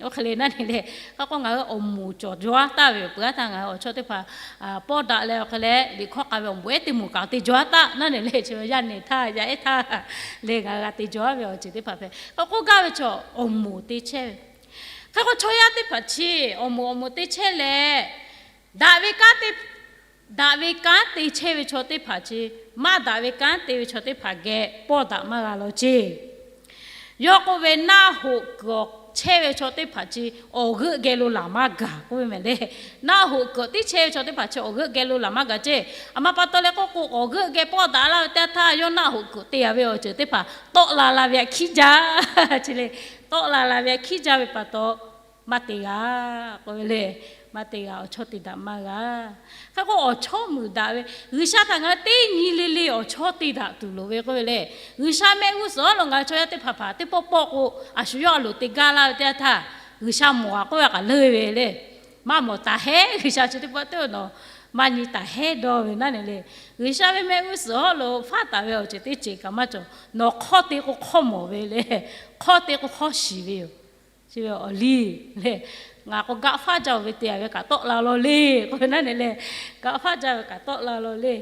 oˇ hk'e le naˉ ne le. K'o k'o ngaˬ hui awˬ moˍ cawˬ jaw aˉ taˍ ve yoˬ. Peuˬ aˉ htaˇ ngaˬ hui awˬ chawˇ teˇ hpaˍ pawˇ daꞈ leh awˬ hk'e leh liꞈ hkawˇ k'a ve awˬ moˍ ehˉ teˇ moˍ kaꞈ te jaw aˉ taˍ naˉ ne le. Chi ve yaˇ nehˬ htaˇ yaˇ ehˉ htaˇ le ngaˬ hui g'a te jaw aˉ ve awˬ ceuˬ teˇ hpaˍ hpehꞈ. K'o k'oˆ gaˇ ve chaw awˬ moˍ te chehˇ ve. Hk'e k'o chaw yaˇ teˇ hpaˍ chi awˬ moˍ awˬ moˍ te chehˇ leh, daꞈ ve kanˉ te daꞈ ve kanˉ te chehˇ ve chaw teˇ hpaˍ chi, maˇ daꞈ ve kanˉ te ve chaw teˇ hpaˍ geh pawˇ daꞈ maˇ g'a law ceˇ. Yawˇ k'oˆ ve naˆ hoꞈ kuiˬ awˬ chehˇ ve chaw teˇ hpaˍ chi awˬ g'euˆ geh lo laˬ maˇ gaˬ k'oˆ ve mehˍ le. Naˆ hoꞈ kuiˬ tiˉ chehˇ ve chaw teˇ hpaˍ chi awˬ g'euˆ geh lo laˬ maˇ gaˬ ceˇ. A ma pa taw leh k'oˆ k'o awˬ g'euˆ geh pawˇ daꞈ laˇ ve teˇ yanˇ htaˇ yawˇ naˆ hoꞈ kuiˬ te a ve awˬ ceuˬ teˇ hpaˍ tawˆ la la ve aꞈ hkiˉ jaˇ chi le. Tawˆ la la ve aꞈ hkiˉ jaˇ ve pa taw maˇ te g'a k'oˆ ve le. Maˇ te g'a, awˬ chawˇ te daꞈ maˇ g'a. Hk'e k'o awˬ chawˇ muiˬ daꞈ ve, G'uiˬsha htaꞈ ngaˬ hui teˇ nyi le le awˬ chawˇ te daꞈ tuˬ loˍ ve k'oˆ ve le. G'uiˬsha mehˆ g'uˇ suhˍ awˉ lo ngaˬ hui chaw yaˇ teˇ hpaˍ hpaˍ teˇ pawˆ pawˆ k'o, a shu yawˇ a loˍ te gaˇ laˇ ve teˇ yanˇ htaˇ, G'uiˬsha mawˬ a k'oˆ ve k'aꞈ leuˇ ve le. Maˇ mawˬ taˍ hehˉ, G'uiˬsha chi teˇ pawˆ teˇ nawˬ maˇ nyi taˍ hehˉ dawˇ ve naˉ ne le. G'uiˬsha ve mehˆ g'uˇ suhˍ awˉ lo faˉ taˍ ve awˬ ceuˬ teˇ ceuˬ kaꞈ maˇ cawˬ. Nawˬ hk'awˇ te k'o hk'awˇ mawˬ ve le. Hk'awˇ te k'o hk'awˇ shiˍ ve yoˬ. Chi ve awˬ liˇ le. Ngaˬ k'o gaꞈ faˉ jaˇ-oˬ ve te a ve kaꞈ tawˆ la law le k'oˆ ve naˉ ne le. Gaꞈ faˉ jaˇ ve kaꞈ tawˆ la law le.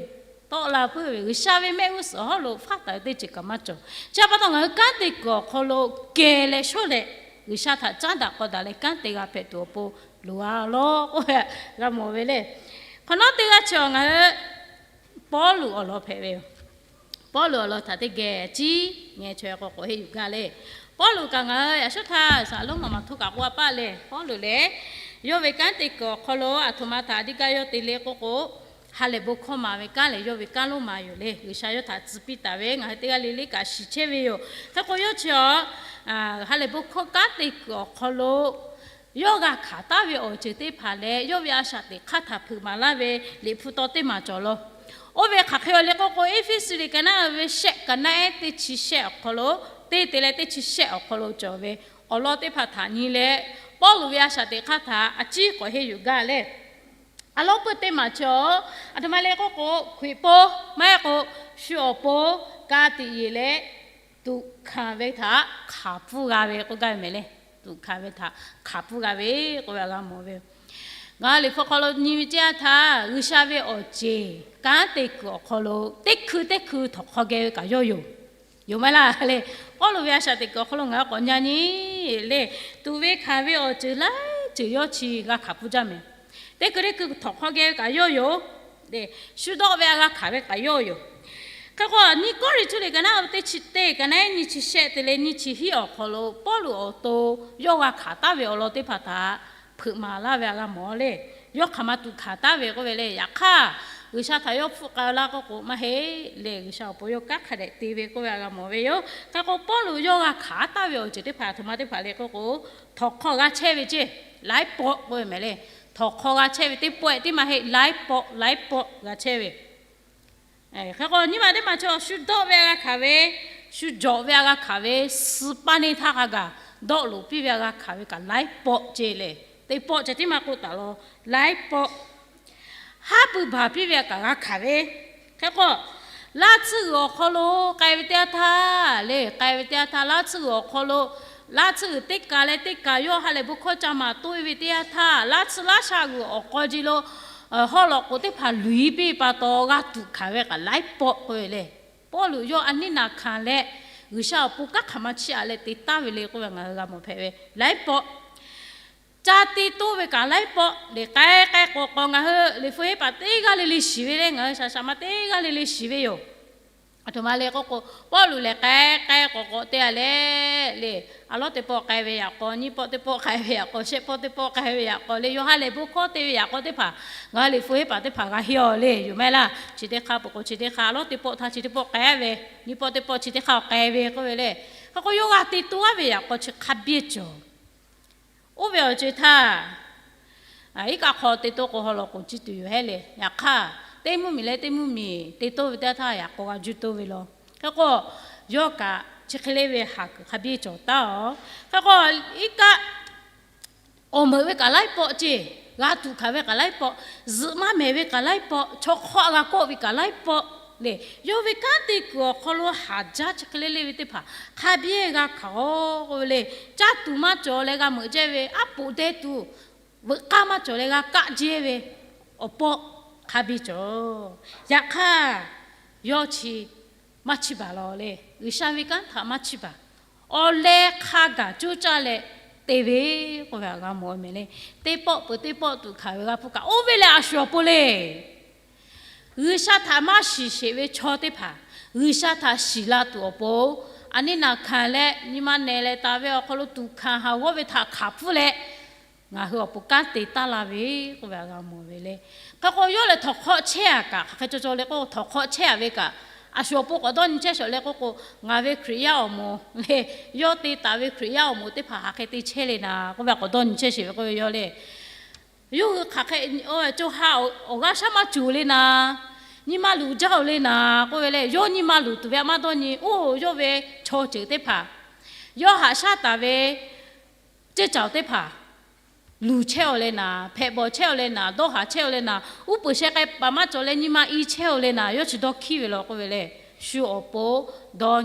Tawˆ la puiˉ ve G'uiˬsha ve mehˆ g'uˇ suhˍ awˉ lo faˉ taˍ ve teˇ ceuˬ kaꞈ maˇ cawˬ. Chi pa taw ngaˬ hui kanˉ te kuiˬ awˬ hk'aw lo kehˬ leh shawˉ leh G'uiˬsha htaꞈ caˉ daꞈ k'aw daꞈ leh kanˉ te g'a hpehꞈ tuˬ awˬ pon loˍ a lawˉ k'oˆ ve g'a mawˬ ve le. Hk'awꞈ nawˉ teˇ g'aˇ chi awˬ ngaˬ hui Pawˇluꞈ awˬ lawn hpehꞈ ve yoˬ. Pawˇluꞈ awˬ lawn htaꞈ teˇ geh ciˉ ngeh chaweh k'o k'awꞈ henˇ yuˬ gaˇ le. Pawˇluꞈ kaꞈ ngaˬ hui yaꞈ shawˉ htaˇ saˍ lonˉ maˬ maˬ htoˇ kaꞈ k'oˆ a paˆ le. Pawˇluꞈ lehˬ, yawˇ ve kanˉ te kuiˬ awˬ hk'aw lo aˬ htoꞈ ma htaꞈ a diˇ gaˇ yawˇ te le k'oˆ k'o, ha lehˬ bon hkawˇ ma ve kanˉ lehˬ yawˇ ve kanˉ lonˉ ma yoˬ le. G'uiˬsha yawˇ htaꞈ tcuh piˇ taˍ ve ngaˬ hui teˇ g'aˇ le le kaꞈ shiˍ chehˇ ve yoˬ. Hk'e k'o yawˇ chi a ha lehˬ bon hkawˇ kanˉ te kuiˬ awˬ hk'aw lo yawˇ g'a hkanˍ taˍ ve awˬ ceuˬ teˇ hpaˍ leh yawˇ ve a shaꞈ teꞈ hk'aˇ htaꞈ hpeuꞈ maˍ laˇ ve liꞈ hpu taw teˇ maˬ cawˬ law. Oˇ ve hk'aˬ hk'e a le k'oˆ k'o, Eˇfeˇsuꞈ liꞈ ka naˉ ve shehˆ ka naˉ ehˉ teˇ chi shehˆ awˬ hk'aw lo, teˇ te leh teˇ chi shehˆ awˬ hk'aw lo cawˬ ve awˬ lawn teˇ hpaˍ htaꞈ nyi leh, Pawˇluꞈ ve a shaꞈ teꞈ hk'aˇ htaꞈ a ciˉ k'awꞈ henˇ yuˬ gaˇ le. A lawˉ peuˇ teˇ maˬ chi awˬ, aˬ htoꞈ ma le k'oˆ k'o, Hkriꞈ pon maˇ heˆ k'o, shu awˬ pon ka tiꞈ yeˬ leh tuꞈ hkanˍ ve htaꞈ hk'aˬ pfuhˇ g'a ve k'oˆ gaˇ ve mehˍ le. Tuꞈ hkanˍ ve htaꞈ hk'aˬ pfuhˇ g'a ve k'oˆ ve g'a mawˬ ve. Ngaˬ hui liꞈ hpu hk'aw lo nyi ve teˇ yanˇ htaˇ, G'uiˬsha ve awˬ ceˬ kanˉ te kuiˬ awˬ hk'aw lo teˇ hkui teˇ hkui htawnˍ hk'aw geh ve kaꞈ yawˇ yoˬ. Yoˬ maˇ heˆ laˇ le. Pawˇluꞈ ve a shaꞈ teꞈ kuiˬ awˬ hk'aw lo ngaˬ hui k'awꞈ nyi nyi le, tuꞈ ve hkanˍ ve awˬ ceuˬ laiˉ ceuˬ yawˇ chi g'a hkanˍ pfuhˇ jaˇ mehˍ. Teˇ hkui teˇ hkui htawnˍ hk'aw geh ve kaꞈ yawˇ yoˬ. Shu dawˆ ve a g'a hkanˍ ve kaꞈ yawˇ yoˬ. Hk'e k'o, nyiˇ Kawˇrenˍhtuˆ liꞈ ka naˉ teˇ chi teˇ ka naˉ nyiˇ chi shehˆ te leh nyiˇ chi hiˉ awˬ hk'aw lo Pawˇluꞈ awˬ to yawˇ g'a hkanˍ taˍ ve awˬ lawn teˇ hpaˍ htaꞈ hpeuꞈ maˍ laˇ ve a g'a mawˬ le. Yawˇ hk'aˬ ma tuꞈ hkanˍ taˍ ve k'oˆ ve le. Yaꞈ hk'aˇ, G'uiˬsha htaꞈ yawˇ hpfuhˆ k'ai laˇ k'oˆ k'o maˇ heˆ le. G'uiˬsha awˬ pon yawˇ kanˉ hk'a dehꞈ te ve k'oˆ ve a g'a mawˬ ve yoˬ. Hk'e k'o, Pawˇluꞈ yawˇ g'a hkanˍ taˍ ve awˬ ceuˬ teˇ hpaˍ aˬ htoꞈ ma teˇ hpaˍ le k'oˆ k'o, htawnˍ hk'aw g'a chehˇ ve ceˇ, laiˉ pawˆ k'oˆ ve mehˍ le. Htawnˍ hk'aw g'a chehˇ ve teˇ pawˆ ehˉ teˇ maˇ heˆ, laiˉ pawˆ laiˉ pawˆ g'a chehˇ ve. Hk'e k'o, nyiˇ maˬ teˇ maˬ chaw shu dawˆ ve a g'a hkanˍ ve, shu jawꞈ ve a g'a hkanˍ ve, suh paˇ neˇ htaˇ hk'a gaˬ dawˆ loꞈ piˇ ve a g'a hkanˍ ve kaꞈ laiˉ pawˆ ceˇ le. Teˇ pawˆ ceh tiˉ maˇ k'oˆ taˍ law, laiˉ pawˆ haˉ pui baˬ piˇ ve a kaꞈ g'a hkanˍ ve. Hk'e k'o, laˇ tsuhˇ g'uiˬ awˬ hk'aw lo k'ai ve teˇ yanˇ htaˇ le, k'ai ve teˇ yanˇ htaˇ laˇ tsuhˇ g'uiˬ awˬ hk'aw lo, laˇ tsuhˇ g'uiˬ teˇ kaˬ leh teˇ kaˬ yawˇ ha lehˬ bon hkawˇ ca maˍ toˆ e ve teˇ yanˇ htaˇ, laˇ tsuhˇ laˇ sha g'uiˬ awˬ k'aw ji lo hawˉ lawꞈ k'oˍ teˇ hpaˍ luˬ e piˇ ve pa taw g'a tuꞈ hkanˍ ve kaꞈ laiˉ pawˆ k'oˆ ve le. Pawˇluꞈ yawˇ a neˇ naˍ hkanˍ leh, G'uiˬsha awˬ pon kanˉ hk'aˬ ma chiˇ aꞈ leh te taˍ ve le k'oˆ ve ngaˬ hui g'a mawˬ hpehꞈ ve laiˉ pawˆ. Ca te toˆ ve kaꞈ laiˉ pawˆ le. K'ai k'ai k'awꞈ k'awꞈ ngaˬ hui liꞈ hpu heˆ paˍ teˇ g'aˇ le le shiˍ ve le, ngaˬ hui shaˍ shaˍ ma teˇ g'aˇ le le shiˍ ve yoˬ. Aˬ htoꞈ ma le k'oˆ k'o, Pawˇluꞈ lehˬ k'ai k'ai k'awꞈ k'awꞈ te a leh le, a lawˉ teˇ pawˆ k'ai ve yaꞈ k'aw, nyiˇ pawˆ teˇ pawˆ k'ai ve yaꞈ k'aw, shehˆ pawˆ teˇ pawˆ k'ai ve yaꞈ k'aw le, yawˇ ha lehˬ bon hkawˇ te ve yaꞈ k'aw teˇ hpaˍ, ngaˬ hui liꞈ hpu heˆ paˍ teˇ hpaˍ g'a heˆ aw le, yoˬ mehˍ laˇ. Chi teˇ hk'aˇ peuˬ k'o chi teˇ hk'aˇ, a lawˉ teˇ pawˆ htaˇ chi teˇ pawˆ k'ai ve, nyiˇ pawˆ teˇ pawˆ chi teˇ hk'aˇ k'ai ve k'oˆ ve le. Hk'e k'o yawˇ g'a te to a ve yaꞈ k'aw chi hk'a biˇ cawˬ. Oˇ ve awˬ ceuˬ htaˇ, iˉ kaˆ hk'aw te to k'o haw law k'oˍ ciˇ tuˬ yoˬ hehˉ le. Yaꞈ hk'aˇ, teˇ mvuhˇ miˬ leh teˇ mvuhˇ miˬ te to ve teˇ htaˇ yaꞈ k'aw g'a juˇ to ve law. Hk'e k'o, yawˇ kaꞈ chi hk'e le ve haˍ kuiˬ hk'a biˇ cawˬ taˉ aˬ. Hk'e k'o, iˉ kaˆ awˬ meuꞈ ve kaꞈ laiˉ pawˆ ceˇ, g'a tuꞈ hkanˍ ve kaꞈ laiˉ pawˆ, zuhꞈ maˇ mehˍ ve kaꞈ laiˉ pawˆ, chaw hk'awˆ g'a kawˆ ve kaꞈ laiˉ pawˆ le. Yawˇ ve kanˉ te kuiˬ awˬ hk'aw lo haˍ jaˇ chi hk'e le le ve teˇ hpaˍ hk'a biˇ g'a hkanˍ aˬ k'oˆ ve le. Caˇ tuˬ maˇ cawˬ leh g'a meuꞈ jehˇ ve, aˉ poꞈ deh tuˬ veuꞈ k'aˇ maˇ cawˬ leh g'a kaˆ jehˇ ve awˬ pawˆ hk'a biˇ cawˬ. Yaꞈ hk'aˇ, yawˇ chi maˇ chiˇ baˬ law le. G'uiˬsha ve kanˉ htaꞈ maˇ chiˇ baˬ. Awˬ leh hk'a gaˬ coˇ caˇ leh te ve k'oˆ ve htaꞈ g'a mawˬ ve mehˍ le. Teˇ pawˆ peuˬ teˇ pawˆ tuꞈ hkanˍ ve g'a hpuˇ kaꞈ, oˇ ve lehˬ a shu awˬ pon le. G'uiˬsha htaꞈ maˇ shiˍ sheˍ ve chaw teˇ hpaˍ, G'uiˬsha htaꞈ shiˍ la tuˬ awˬ pon, a neˇ naˬ hkanˍ leh nyi ma nehˬ leh taˍ ve awˬ hk'aw lo tuꞈ hkanˍ haˍ g'awˇ ve htaꞈ hkanˍ hpfuhˇ leh, ngaˬ hui awˬ pon kanˉ te taˉ laˇ ve k'oˆ ve htaꞈ g'a mawˬ ve le. Hk'e k'o yawˇ lehˬ htawnˍ hk'awꞈ chehˇ a kaꞈ, hk'aˬ hk'e caw caw le k'o, htawnˍ hk'awꞈ chehˇ a ve kaꞈ, a shu awˬ pon k'awꞈ dawˇ nyi chehˇ shawˍ le k'oˆ k'o, ngaˬ ve Hkriꞈ yaˇ awˬ moˍ le, yawˇ te taˍ ve Hkriꞈ yaˇ awˬ moˍ teˇ hpaˍ hk'aˬ hk'e te chehˇ le naˍ k'oˆ ve htaꞈ k'awꞈ dawˇ nyi chehˇ sheˍ ve k'oˆ ve yawˇ le. Yawˇ hui hk'aˬ hk'e co ha awˬ g'aˇ shaˉ maˇ cawˬ le naˍ, nyi ma luˬ jaˇ oˬ le naˍ k'oˆ ve lehˬ, yawˇ nyi ma luˬ tuˬ ve htaꞈ maˇ dawˇ nyi. Oˇ yawˇ ve chaw ceuˬ teˇ hpaˍ, yawˇ haꞈ shaˉ taˍ ve ceˇ caˬ teˇ hpaˍ luˬ chehˇ oˬ le naˍ, hpehꞈ bawˬ chehˇ oˬ le naˍ, dawˇ haˍ chehˇ oˬ le naˍ, uˉ peunˍ sheh k'ai paˍ maˇ cawˬ leh nyi ma i chehˇ oˬ le naˍ, yawˇ chi dawˇ hkiˉ ve law k'oˆ ve lehˬ, shu awˬ pon dawˇ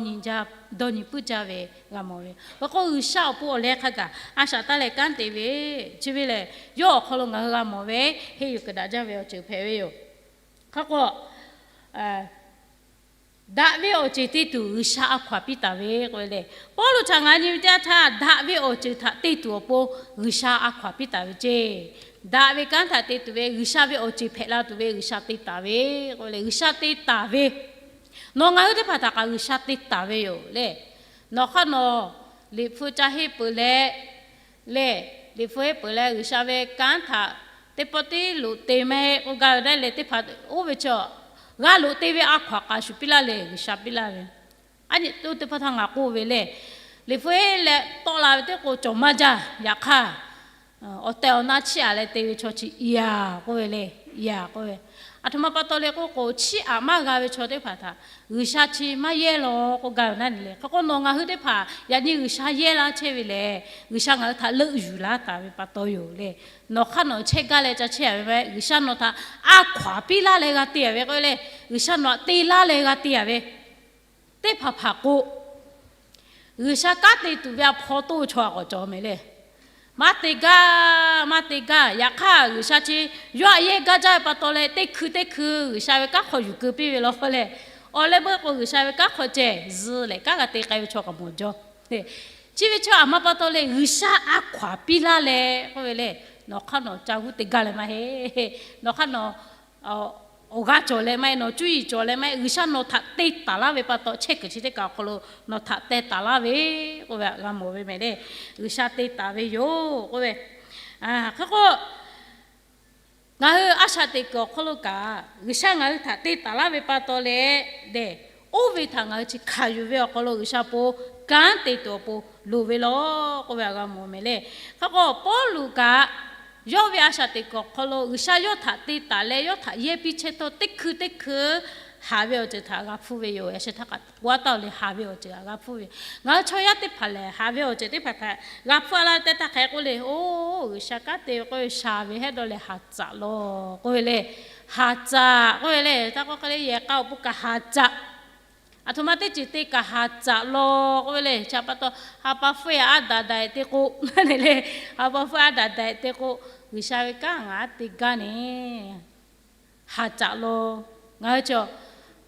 nyi puiˉ jaˇ ve g'a mawˬ ve. Hk'e k'o G'uiˬsha awˬ pon awˬ leh hk'a gaˬ a shaꞈ taˇ leh kanˉ te ve, chi ve lehˬ yawˇ awˬ hk'aw lo ngaˬ hui g'a mawˬ ve, henˇ yuˬ kuiˬ daꞈ jaˇ ve awˬ ceuˬ hpehꞈ ve yoˬ. Hk'e k'o, daꞈ ve awˬ ceuˬ te tuˬ G'uiˬsha a hkaw aˬ piˇ taˍ ve k'oˆ ve lehˬ, Pawˇluꞈ htaꞈ ngaˬ nyi ve teˇ yanˇ htaˇ, daꞈ ve awˬ ceuˬ htaꞈ te tuˬ awˬ pon G'uiˬsha a hkaw aˬ piˇ taˍ ve ceˇ. Daꞈ ve kanˉ htaꞈ te tuˬ ve G'uiˬsha ve awˬ ceuˬ hpehꞈ la tuˬ ve G'uiˬsha te taˍ ve k'oˆ ve lehˬ, G'uiˬsha te taˍ ve nawˬ ngaˬ hui teˇ hpaˍ htaꞈ kaꞈ G'uiˬsha te taˍ ve yoˬ le. Nawˬ hk'aˇ nawˬ liꞈ hpu ca henˇ peuˬ leh, le, liꞈ hpu henˇ peuˬ leh G'uiˬsha ve kanˉ htaꞈ teˇ pawˆ tiˉ loꞈ te maˇ heˆ k'oˆ gaˇ ve le. Teˇ hpaˍ oˇ ve chaw g'a loꞈ te ve a hkaw aˬ k'a shuˍ piˇ laˇ leh G'uiˬsha piˇ laˇ ve. A nyi toˇ teˇ hpaˍ htaꞈ ngaˬ k'oˆ ve le, liꞈ hpu henˇ leh tawˆ la ve teˇ k'o cawˬ maˇ jaˇ. Yaꞈ hk'aˇ, awˬ tehˬ awˬ na chiˇ aꞈ leh te ve chaw chi i a k'oˆ ve le, i a k'oˆ ve. Aˬ htoꞈ ma pa taw le k'oˆ k'o, chiˇ aꞈ maˇ g'a ve chaw teˇ hpaˍ htaꞈ G'uiˬsha chi maˇ yehˇ law k'oˆ gaˇ ve naˉ nyi le. Hk'e k'o nawˬ ngaˬ hui teˇ hpaˍ yaꞈ nyi G'uiˬsha yehˇ laˇ chehˇ ve lehˬ, G'uiˬsha ngaˬ hui htaꞈ leuˆ yuˬ laˇ taˍ ve pa taw yoˬ le. Nawˬ hk'aˇ nawˬ chehˇ gaˇ leh ca chehˇ a ve maˇ heˆ. G'uiˬsha nawˬ htaꞈ a hkaw aˬ piˇ laˇ leh g'a te a ve k'oˆ ve le. G'uiˬsha nawˬ htaꞈ te laˇ leh g'a te a ve teˇ hpaˍ hpaˍ k'o, G'uiˬsha kanˉ te tuˬ ve a hpaw toˇ chaw a k'awꞈ cawˬ mehˍ le. Maˇ te gaˇ, maˇ te gaˇ. Yaꞈ hk'aˇ G'uiˬsha chi yawˇ htaꞈ yehˇ gaˇ jaˇ ve pa taw leh teˇ hkui teˇ hkui G'uiˬsha ve kanˉ hk'aw yuˬ keu piˇ ve law k'oˆ leh, awˬ leh beuꞈ k'o G'uiˬsha ve kanˉ hk'aw ceh zuh leh kanˉ g'a te k'ai ve chaw k'awꞈ mawˬ jaw. Chi ve chaw aˬ ma pa taw leh G'uiˬsha a hkaw aˬ piˇ laˇ leh k'oˆ ve le, nawˬ hk'aˇ nawˬ ca g'uˇ te gaˇ leh maˇ heˆ. Nawˬ hk'aˇ nawˬ awˬ g'aˇ cawˬ leh maˇ heˆ, nawˬ cuˇ yiˍ cawˬ leh maˇ heˆ, G'uiˬsha nawˬ htaꞈ te taˍ laˇ ve pa taw, chehˇ kuiˬ chi teˇ kaꞈ awˬ hk'aw lo nawˬ htaꞈ teh taˍ laˇ ve k'oˆ ve htaꞈ g'a mawˬ ve mehˍ le. G'uiˬsha te taˍ ve yoˬ k'oˆ ve. Hk'e k'o, ngaˬ hui a shaꞈ teꞈ kuiˬ awˬ hk'aw lo kaꞈ G'uiˬsha ngaˬ hui htaꞈ te taˍ laˇ ve pa taw leh dehˬ, oˇ ve htaꞈ ngaˬ hui chi hkanˍ yuˬ ve awˬ hk'aw lo G'uiˬsha pon kanˉ te tuˬ awˬ pon loˍ ve law k'oˆ ve htaꞈ g'a mawˬ mehˍ le. Hk'e k'o Pawˇluꞈ kaꞈ yawˇ ve a shaꞈ teꞈ kuiˬ awˬ hk'aw lo G'uiˬsha yawˇ htaꞈ te taˍ leh yawˇ htaꞈ yehˇ piˇ chehˇ htawˇ, teˇ hkui teˇ hkui haˍ ve awˬ ceuˬ htaꞈ g'a hpfuhˇ ve yoˬ. Yaꞈ sheh htaˇ kaꞈ k'oˆ a taˇ le, haˍ ve awˬ ceuˬ htaꞈ g'a hpfuhˇ ve. Ngaˬ hui chaw yaˇ teˇ hpaˍ lehˬ, haˍ ve awˬ ceuˬ teˇ hpaˍ htaꞈ g'a hpfuhˇ a laˇ tehꞈ htaˇ hk'e k'oˆ le. Oˇ, G'uiˬsha kanˉ te ve k'oˆ ve shaˍ ve hehˉ dawˇ leh haˍ tcaꞈ law k'oˆ ve le. Haˍ tcaꞈ k'oˆ ve le. Taˇ k'oˆ hk'e le, yehˬ k'a awˬ pon kaꞈ haˍ tcaꞈ. Aˬ htoꞈ ma teˇ ceuˬ te kaꞈ haˍ tcaꞈ law k'oˆ ve le. Chi pa taw, ha pa hpfuhˇ aˉ daꞈ daꞈ te k'o, le, ha pa hpfuhˇ aˉ daꞈ daꞈ te k'o, G'uiˬsha ve kanˉ ngaˬ te gaˇ ne. Haˍ tcaꞈ law. Ngaˬ hui chi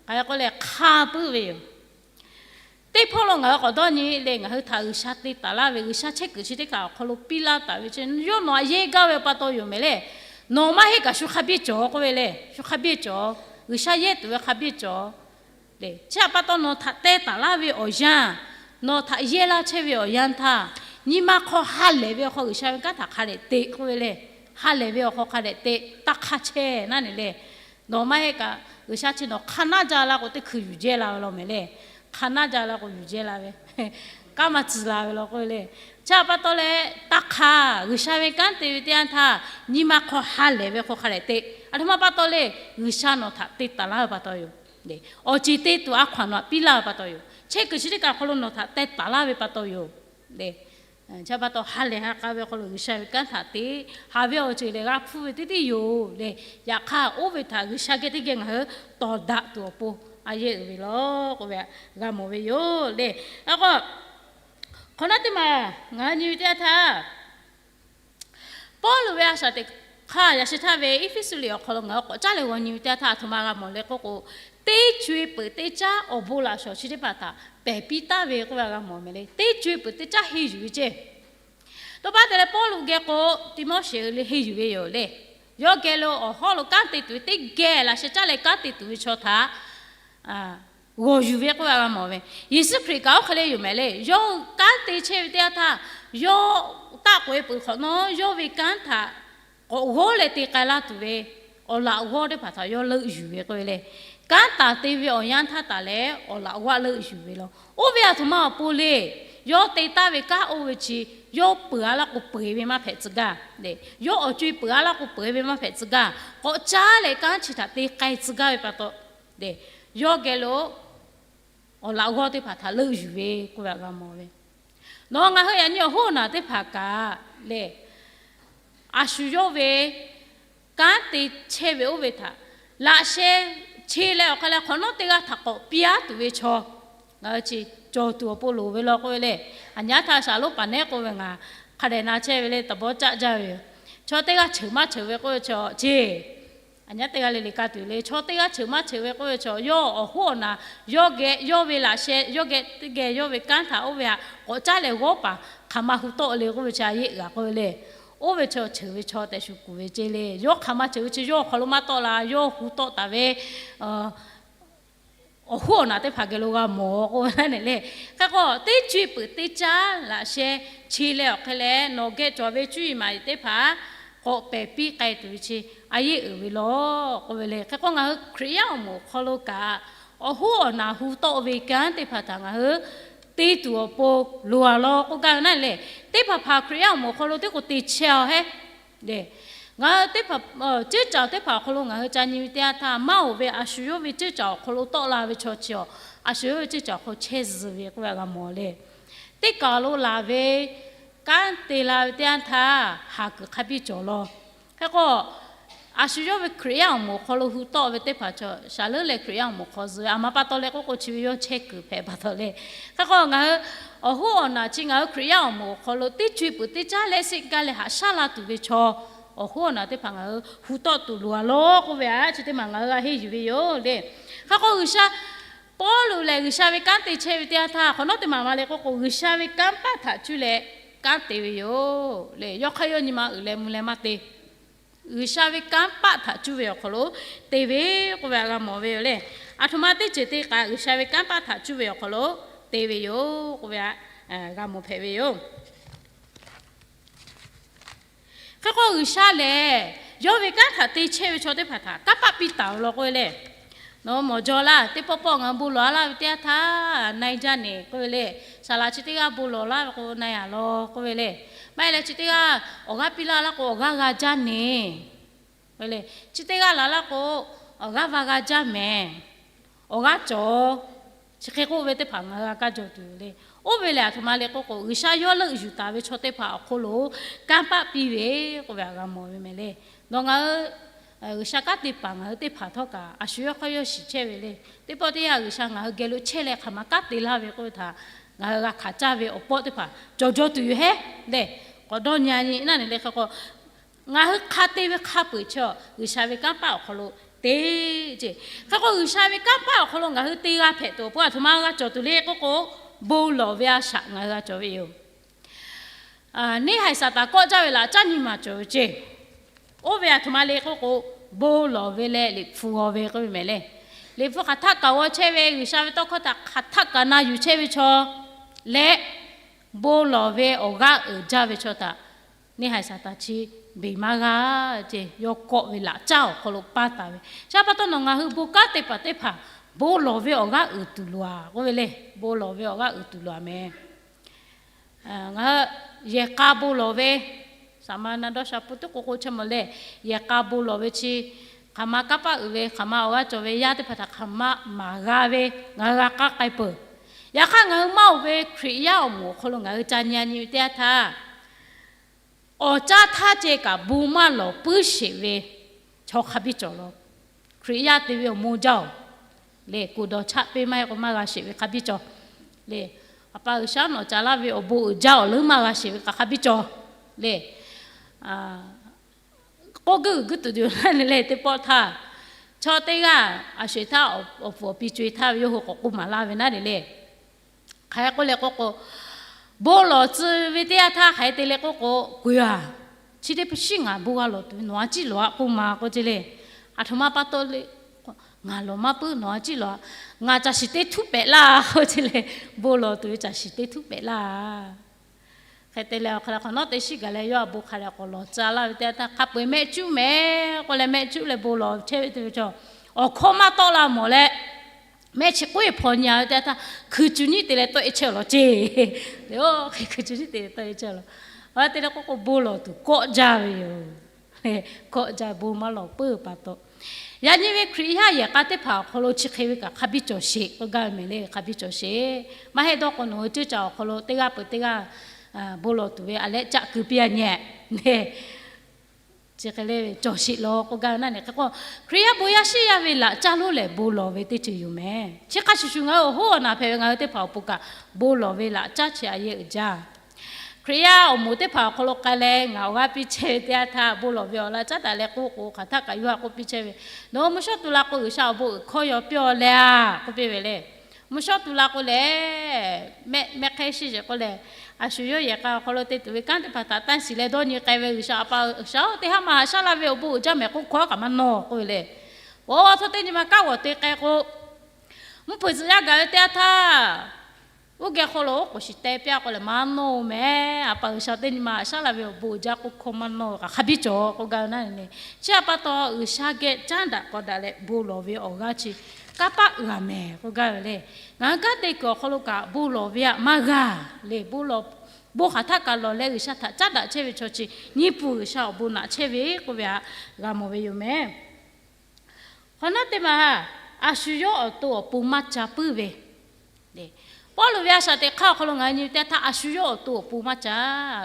k'ai k'oˆ leh hk'a puiˉ ve yoˬ. Teˇ hpawˇ lo ngaˬ hui k'awꞈ dawˇ nyi leh, ngaˬ hui htaꞈ G'uiˬsha te taˍ laˇ ve, G'uiˬsha chehˇ kuiˬ chi teˇ kaꞈ awˬ hk'aw lo piˇ laˇ taˍ ve chi, yawˇ nawˬ htaꞈ yehˇ gaˇ ve pa taw yoˬ mehˍ le. Nawˬ maˇ heˆ kaꞈ shu hk'a biˇ cawˬ k'oˆ ve le. Shu hk'a biˇ cawˬ. G'uiˬsha yehˇ tuˬ ve hk'a biˇ cawˬ. Chi htaꞈ pa taw nawˬ htaꞈ teh taˍ laˇ ve awˬ yanˇ, nawˬ htaꞈ yehˇ laˇ chehˇ ve awˬ yanˇ htaˇ, nyi ma hk'aw ha lehˬ ve awˬ hk'aw G'uiˬsha ve kanˉ htaꞈ hk'a dehꞈ te k'oˆ ve le. Ha lehˬ ve awˬ hk'aw hk'a dehꞈ te, taˇ hk'aˇ chehˇ naˉ ne le. Nawˬ maˇ heˆ kaꞈ G'uiˬsha chi nawˬ hk'a naˉ jaˇ la k'o teˇ hkui yuˬ jehˇ la ve law mehˍ le. Hk'a naˉ jaˇ la k'o yuˬ jehˇ la ve, kanˉ maˇ tcuh la ve law k'oˆ ve le. Chi htaꞈ pa taw leh, taˇ hk'aˇ G'uiˬsha ve kanˉ te ve teˇ yanˇ htaˇ, nyi ma hk'aw ha lehˬ ve hk'aw hk'a dehꞈ te. Aˬ htoꞈ ma pa taw le, G'uiˬsha nawˬ htaꞈ te taˍ laˇ ve pa taw yoˬ. Awˬ ceˬ te tuˬ a hkaw anˬ nawˬ htaꞈ piˇ laˇ ve pa taw yoˬ. Chehˇ kuiˬ chi teˇ kaꞈ awˬ hk'aw lo nawˬ htaꞈ teh taˍ laˇ ve pa taw yoˬ. Chi htaꞈ pa taw ha lehˬ ha k'a ve awˬ hk'aw lo G'uiˬsha ve kanˉ htaꞈ te, haꞈ ve awˬ ceuˬ lehˬ g'a hpfuhˇ ve teˇ teˇ yoˬ le. Yaꞈ hk'aˇ oˇ ve htaꞈ G'uiˬsha geh teˇ geh ngaˬ hui tawˍ daꞈ tuˬ awˬ pon a yehˇ uiˍ ve law k'oˆ ve g'a mawˬ ve yoˬ le. K'o, hk'awꞈ nawˉ teˇ maˬ ngaˬ hui nyi ve teˇ yanˇ htaˇ, Pawˇluꞈ ve a shaꞈ teꞈ hk'aˇ yaꞈ sheh htaˇ ve Eˇfeˇsuꞈ liꞈ awˬ hk'aw lo ngaˬ hui k'awꞈ caˉ leh g'aw nyi ve teˇ yanˇ htaˇ, aˬ htoꞈ ma g'a mawˬ le k'oˆ k'o, teˇ co e peuˬ teˇ caˉ awˬ bon laꞈ shawnˍ chi teˇ hpaˍ htaꞈ pehˬ piˇ taˍ ve k'oˆ ve g'a mawˬ mehˍ le. Teˇ co e peuˬ teˇ caˉ henˇ yuˬ ve ceˇ. Tawˇ paˉ te leh Pawˇluꞈ geh k'o, Tiˆmoˉseˍ le henˇ yuˬ ve yoˬ le. Yawˇ geh lo awˬ hawˉ lo kanˉ te tuˬ ve teˇ geh laꞈ sheh caˉ leh kanˉ te tuˬ ve chaw htaꞈ g'awˬ yuˬ ve k'oˆ ve g'a mawˬ ve. Yeˍsuˆ Hkriꞈ kaꞈ oˇ hk'e le yoˬ mehˍ le. Yawˇ hui kanˉ te chehˇ ve teˇ yanˇ htaˇ, yawˇ taˆ k'oꞈ e peuˬ hk'awꞈ nawˉ yawˇ ve kanˉ htaꞈ k'awꞈ g'awˇ leh te k'ai laˇ tuˬ ve awˬ laꞈ g'awˇ teˇ hpaˍ htaꞈ yawˇ leuˆ yuˬ ve k'oˆ ve le. Kanˉ taˍ te ve awˬ yanˇ htaˇ taˍ leh awˬ laꞈ g'awˇ leuˆ yuˬ ve law. Oˇ ve aˬ htoꞈ ma awˬ pon le. Yawˇ te taˍ ve kanˉ oˇ ve chi yawˇ peuˬ a laˇ k'o peuˬ e ve maˇ hpehꞈ tcuh gaˇ le. Yawˇ awˬ co e peuˬ a laˇ k'o peuˬ e ve maˇ hpehꞈ tcuh gaˇ. K'awꞈ caˉ leh kanˉ chi htaꞈ te k'ai tcuh gaˇ ve pa taw, yawˇ geh lo awˬ laꞈ g'awˇ teˇ hpaˍ htaꞈ leuˆ yuˬ ve k'oˆ ve g'a mawˬ ve. Nawˬ ngaˬ hui yaꞈ nyi awˬ hoˉ awˬ naˬ teˇ hpaˍ kaꞈ le, a shu yawˇ ve kanˉ te chehˇ ve oˇ ve htaꞈ laꞈ sheh che leh awˬ hk'a leh hk'awꞈ nawˉ teˇ g'aˇ htaꞈ k'awꞈ piˇ aˉ tuˬ ve chaw ngaˬ hui chi cawˬ tuˬ awˬ pon loˍ ve law k'oˆ ve le. Aˬ nyi aˉ htaˇ shaˍ lonˉ paˍ nehˉ k'oˆ ve ngaˬ hk'a dehꞈ na chehˇ ve le, taˍ bawˇ caˆ jaˇ ve yoˬ. Chaw teˇ g'aˇ cheuˬ maˇ cheuˬ ve k'oˆ ve chaw ceˇ. Aˬ nyi aˉ teˇ g'aˇ le le ka tuˬ le, chaw teˇ g'aˇ cheuˬ maˇ cheuˬ ve k'oˆ ve chaw, yawˇ awˬ hoˉ awˬ naˬ, yawˇ geh yawˇ ve laꞈ sheh, yawˇ geh teˇ geh yawˇ ve kanˉ htaꞈ oˇ ve htaꞈ k'awꞈ caˉ leh g'awˇ paˍ hk'aˬ ma hu tawˆ le k'oˆ ve chi a yehˆ g'a k'oˆ ve le. Oˇ ve chaw cheuˬ ve chaw tehꞈ shu kuˬ ve ceˇ le. Yawˇ hk'aˬ ma cheuˬ ve chi yawˇ awˬ hk'aw lo maˇ tawˆ la, yawˇ hu tawˆ taˍ ve awˬ hoˉ awˬ naˬ teˇ hpaˍ geh lo g'a mawˬ k'oˆ ve laˇ ne le. Hk'e k'o teˇ co e peuˬ teˇ caˉ laꞈ sheh che leh awˬ hk'e leh nawˬ geh cawˬ ve cuˇ yiˍ maˍ yiˍ teˇ hpaˍ k'awꞈ pehˬ piˇ k'ai tuˬ ve chi a yehˆ uiˍ ve law k'oˆ ve le. Hk'e k'o ngaˬ hui Hkriꞈ yaˇ awˬ moˍ awˬ hk'aw lo kaꞈ awˬ hoˉ awˬ naˬ hu tawˆ ve kanˉ teˇ hpaˍ htaꞈ ngaˬ hui te tuˬ awˬ pon loˍ a law k'oˆ gaˇ ve naˉ le. Teˇ hpaˍ hpaˍ Hkriꞈ yaˇ awˬ moˍ awˬ hk'aw lo teˇ k'o te chehˇ a hehˉ le. Ngaˬ hui teˇ hpaˍ ceuˇ caˬ teˇ hpaˍ awˬ hk'aw lo ngaˬ hui ca nyi ve teˇ yanˇ htaˇ, maˇ oˬ ve a shu yawˇ ve ceuˇ caˬ awˬ hk'aw lo tawˆ la ve chaw chi awˬ, a shu yawˇ ve ceuˇ caˬ awˬ hk'aw chehˇ zuhˬ ve k'oˆ ve g'a mawˬ le. Teˇ kaˬ lo laˬ ve kanˉ te la ve teˇ yanˇ htaˇ haˍ kuiˬ hk'a biˇ cawˬ law. Hk'e k'o, a shu yawˇ ve Hkriꞈ yaˇ awˬ moˍ awˬ hk'aw lo hu tawˆ ve teˇ hpaˍ chaw shaˍ leuˉ leh Hkriꞈ yaˇ awˬ moˍ hk'aw zuhˬ ve, aˬ ma pa taw leh k'oˆ k'o chi ve yawˇ chehˇ kuiˬ hpehꞈ pa taw le. Hk'e k'o ngaˬ hui awˬ hoˉ awˬ naˬ chi ngaˬ hui Hkriꞈ yaˇ awˬ moˍ awˬ hk'aw lo teˇ co e peuˬ teˇ caˉ leh sheˆ gaˇ leh haꞈ shaˉ la tuˬ ve chaw awˬ hoˉ awˬ naˬ teˇ hpaˍ ngaˬ hui hu tawˆ tuˬ loˍ a law k'oˆ ve aꞈ, chi teˇ maˬ ngaˬ hui g'a henˇ yuˬ ve yoˬ le. Hk'e k'o G'uiˬsha Pawˇluꞈ lehˬ G'uiˬsha ve kanˉ te chehˇ ve teˇ yanˇ htaˇ hk'awꞈ nawˉ teˇ maˬ ma le k'oˆ k'o G'uiˬsha ve kanˉ paˆ htaꞈ cuˇ leh kanˉ te ve yoˬ le. Yawˇ hk'aˇ yawˇ nyi ma uiˍ leh mvuh leh maˇ te. G'uiˬsha ve kanˉ paˆ htaꞈ cuˇ ve awˬ hk'aw lo te ve k'oˆ ve htaꞈ g'a mawˬ ve yoˬ le. Aˬ htoꞈ ma teˇ ceuˬ te kaꞈ G'uiˬsha ve kanˉ paˆ htaꞈ cuˇ ve awˬ hk'aw lo te ve yoˬ k'oˆ ve htaꞈ g'a mawˬ hpehꞈ ve yoˬ. Hk'e k'o G'uiˬsha lehˬ yawˇ ve kanˉ htaꞈ te chehˇ ve chaw teˇ hpaˍ htaꞈ kanˉ paˆ piˇ taˍ ve law k'oˆ ve le. Nawˬ mawˬ jaw laˇ, teˇ pawˆ pawˆ ngaˬ hui bon lawˬ a laˇ ve teˇ yanˇ htaˇ na e jaˇ neˬ k'oˆ ve le. Saˍ laꞈ chi teˇ g'aˇ bon lawˬ laˇ ve k'o na e a law k'oˆ ve le. Maˇ heˆ leh chi teˇ g'aˇ awˬ g'aˇ piˇ laˇ laˇ k'o awˬ g'aˇ g'a jaˇ neˬ le. Chi teˇ g'aˇ laˬ laˇ k'o awˬ g'aˇ va g'a jaˇ mehˍ. Awˬ g'aˇ cawˬ. Chi hk'e k'oˆ ve teˇ hpaˍ ngaˬ hui g'a kaˇ jaw tuˬ yoˬ le. Oˇ ve lehˬ aˬ htoꞈ ma le k'oˆ k'o G'uiˬsha yawˇ leuˆ yuˬ taˍ ve chaw teˇ hpaˍ awˬ hk'oˆ lo kanˉ paˆ piˇ ve k'oˆ ve htaꞈ g'a mawˬ ve mehˍ le. Nawˬ ngaˬ hui G'uiˬsha kanˉ te paˍ ngaˬ hui teˇ hpaˍ htawˇ kaꞈ a shu yawˇ hk'aˇ yawˇ shiˍ chehˇ ve le. Teˇ pawˆ teˇ yanˇ G'uiˬsha ngaˬ hui geh lo chehˇ leh hk'aˬ ma kanˉ te laˇ ve k'oˆ ve htaꞈ ngaˬ hui g'a hkanˍ caˇ ve awˬ pawˆ teˇ hpaˍ cawˬ jaw tuˬ yoˬ hehˉ le. K'awꞈ dawˇ nyi a nyi naˆ neˬ le hk'e k'o, ngaˬ hui hk'a te ve hk'a peu-eˬ chi G'uiˬsha ve kanˉ paˆ awˬ hk'aw lo te ceˇ. Hk'e k'o G'uiˬsha ve kanˉ paˆ awˬ hk'aw lo ngaˬ hui te g'a hpehꞈ tuˬ awˬ pon aˬ htoꞈ ma g'a cawˬ tuˬ le k'oˆ k'o, bon lawˬ ve a shaꞈ ngaˬ hui g'a cawˬ ve yoˬ. Neˇ haiˬ Saˍtanˍ kawˆ jaˇ ve laꞈ caˉ nyi maˬ cawˬ ve ceˇ. Oˇ ve aˬ htoꞈ ma le k'oˆ k'o, bon lawˬ ve leh liꞈ hpu g'aw ve k'oˆ ve mehˍ le. Liꞈ hpu hk'aˬ htaˆ kaꞈ g'aw chehˇ ve, G'uiˬsha ve tawˇ hkawˇ htaꞈ hk'aˬ htaˆ kaꞈ na yuˬ chehˇ ve chaw leh, bon lawˬ ve awˬ g'aˇ uiˍ jaˇ ve chaw htaꞈ neˇ haiˬ Saˍtanˍ chi beˬ maˇ g'a ce, yawˇ kawˆ ve laꞈ caˉ awˬ hk'aw lo paˇ taˍ ve. Chi pa taw nawˬ ngaˬ hui bon kanˉ te paˍ teˇ hpaˍ bon lawˬ ve awˬ g'aˇ uiˍ tuˬ loˬ-a k'oˆ ve le. Bon lawˬ ve awˬ g'aˇ uiˍ tuˬ loˬ-a mehˍ. Ngaˬ hui yehˬ k'a bon lawˬ ve, saˍ ma na dawˇ sha pun teˇ k'o k'o chehˇ mawˬ le. Yehˬ k'a bon lawˬ ve chi hk'aˬ ma kanˇ paˆ uiˍ ve, hk'aˬ ma awˬ g'aˇ cawˬ ve yaˇ teˇ hpaˍ htaꞈ hk'aˬ ma maˍ g'a ve, ngaˬ hui g'a k'aˉ k'ai peuˬ. Yaꞈ hk'aˇ ngaˬ hui maˇ oˬ ve Hkriꞈ yaˇ awˬ moˍ awˬ hk'aw lo ngaˬ hui ca nyi nyi ve teˇ yanˇ htaˇ, awˬ caˇ htaˇ ceh kaꞈ bon maˇ lawˬ puiˉ sheˍ ve chaw hk'a biˇ cawˬ law. Hkriꞈ yaˇ te ve awˬ moˍ jaˇ-oˬ, le, kuˬ dawˬ chaˆ piˇ maˇ heˆ k'o maˇ g'a sheˍ ve hk'a biˇ cawˬ, le, A pa G'uiˬsha nawˬ ca laˇ ve awˬ bon uiˍ jaˇ awˬ leuˉ maˇ g'a sheˍ ve hk'a biˇ cawˬ, le. K'oˆ guiˇ guiˇ tuˬ yoˬ laˇ le le teˇ pawˆ htaˇ, chaw teˇ g'aˇ a sho-eˬ htaˇ awˬ pfuhˍ awˬ pi co-e htaˇ ve yawˇ hui k'awꞈ k'oˆ maˍ laˇ ve naˉ le le. Hk'aˬ hk'e k'oˆ leh k'oˆ k'o, bon lawˬ tcuh ve teˇ yanˇ htaˇ hk'aˬ hk'e te leh k'oˆ k'o, k'oˆ-a, chi teˇ shiˉ ngaˬ bon g'a lawˬ tuˬ ve nawˬ a ciˉ lawˬ-a k'oˆ ma k'oˆ ce le. Aˬ htoꞈ ma pa taw le, ngaˬ lawˬ maˇ puiˉ nawˬ a ciˉ lawˬ-a. Ngaˬ caˬ shiˍ teˇ htuˉ pehꞈ laˇ k'oˆ ce le. Bon lawˬ tuˬ ve caˬ shiˍ teˇ htuˉ pehꞈ laˇ. Hk'e te leh awˬ hk'aw lo hk'awꞈ nawˉ teˇ shiˉ gaˬ leh yawˇ a bon hk'a dehꞈ k'awꞈ lawˬ tcuh laˇ ve teˇ yanˇ htaˇ, hk'a peu-eˬ mehˆ cuˉ mehˍ k'oˆ leh mehˆ cuˉ leh bon lawˬ chehˇ ve teˇ ve chaw, awˬ hkawˇ maˇ tawˆ la mawˬ leh, mehˆ chi k'oˆ-e hpaw nyi-a ve teˇ yanˇ htaˇ, hkui cuˬ nyiˇ te leh tawˆ-e chehˇ law ce. Hkui cuˬ nyiˇ te leh tawˆ-e chehˇ law. Awˬ te leh k'oˆ k'o, bon lawˬ tuˬ kawˆ jaˇ ve yoˬ. Kawˆ jaˇ, bon maˇ lawˬ puiˉ pa taw. Yaꞈ nyi ve Hkriꞈ yaˇ yehˬ k'a teˇ hpaˍ awˬ hk'aw lo chi hk'e ve kaꞈ hk'a biˇ cawˬ sheˍ k'oˆ gaˇ ve mehˍ le. Hk'a biˇ cawˬ sheˍ. Maˇ heˆ dawˇ k'o nawˬ hui ceuˇ caˬ awˬ hk'aw lo teˇ g'aˇ peuˬ teˇ g'aˇ bon lawˬ tuˬ ve a lehˆ caˆ keu piˇ-a nyi le. Chi hk'e le cawˬ sheˍ law k'oˆ gaˇ ve naˉ ne. Hk'e k'o, Hkriꞈ yaˇ bon yaˇ shiˉ yaˇ ve laꞈ caˇ lonˉ lehˬ bon lawˬ ve teˇ ceuˬ yoˬ mehˍ. Chi hk'a shuˍ shuˍ ngaˬ hui awˬ hoˉ awˬ naˬ hpehꞈ ve ngaˬ hui teˇ hpaˍ awˬ pon kaꞈ bon lawˬ ve laꞈ caˇ chi a yehˬ uiˍ jaˇ. Hkriꞈ yaˇ awˬ moˍ teˇ hpaˍ awˬ hk'aw lo k'ai leh ngaˬ awˬ g'aˇ piˇ chehˇ ve teˇ yanˇ htaˇ, bon lawˬ ve awˬ laꞈ caˇ daꞈ leh k'oˆ k'o, hk'aˬ htaˆ kaꞈ yawˇ htaꞈ k'oˆ piˇ chehˇ ve, nawˬ hui mvuhˇ shawˉ tu la k'o G'uiˬsha awˬ bon uiˍ hkawˇ yaw piˇ-aw leh-a k'oˆ piˇ ve le. Mvuhˇ shawˉ tu la k'o lehˬ, mehˆ hk'e shiˍ sheˍ k'oˆ leh, a shu yawˇ yehˬ k'a awˬ hk'aw lo te tuˬ ve kanˉ teˇ hpaˍ htaꞈ tanˇ shiˍ leh dawˇ nyi k'ai ve, G'uiˬsha a pa G'uiˬsha-oˬ, teˇ haˉ ma haꞈ shaˉ laˇ ve awˬ bon uiˍ jaˇ mehˍ k'oˆ hkawˇ kaꞈ maˇ nawˇ k'oˆ ve le. Oˇ htawˇ teˇ nyi ma kanˉ g'awˬ te k'ai k'o, mvuhˇ hpeuꞈ tcuh yaˇ gaˬ ve teˇ yanˇ htaˇ, uˉ geh hk'aw lo oˉ k'oˍ shiˍ teh piˇ-a k'oˆ leh maˇ nawˇ-oˬ mehˍ. A pa G'uiˬsha teˇ nyi ma haꞈ shaˉ laˇ ve awˬ bon uiˍ jaˇ k'oˆ hkawˇ maˇ nawˇ ve kaꞈ hk'a biˇ cawˬ k'oˆ gaˇ ve naˉ ne. Chi a pa taw G'uiˬsha geh caˉ daꞈ k'awꞈ daꞈ leh bon lawˬ ve awˬ g'aˇ chi kanˇ paˆ g'a mehˍ k'oˆ gaˇ ve le. Ngaˬ hui kanˉ te kuiˬ awˬ hk'aw lo kaꞈ bon lawˬ ve htaꞈ maˇ g'a le. Bon hk'aˬ htaˆ kaꞈ lawˬ leh G'uiˬsha htaꞈ caˉ daꞈ chehˇ ve chaw chi nyiˇ pun G'uiˬsha awˬ bon naꞈ chehˇ ve k'oˆ ve htaꞈ g'a mawˬ ve yoˬ mehˍ. Hk'awꞈ nawˉ teˇ maˬ, a shu yawˇ awˬ to awˬ pon maˇ ca puiˉ ve, Pawˇluꞈ ve a shaꞈ teꞈ hk'aˇ awˬ hk'aw lo ngaˬ hui nyi ve teˇ htaˇ, a shu yawˇ awˬ to awˬ pon maˇ ca,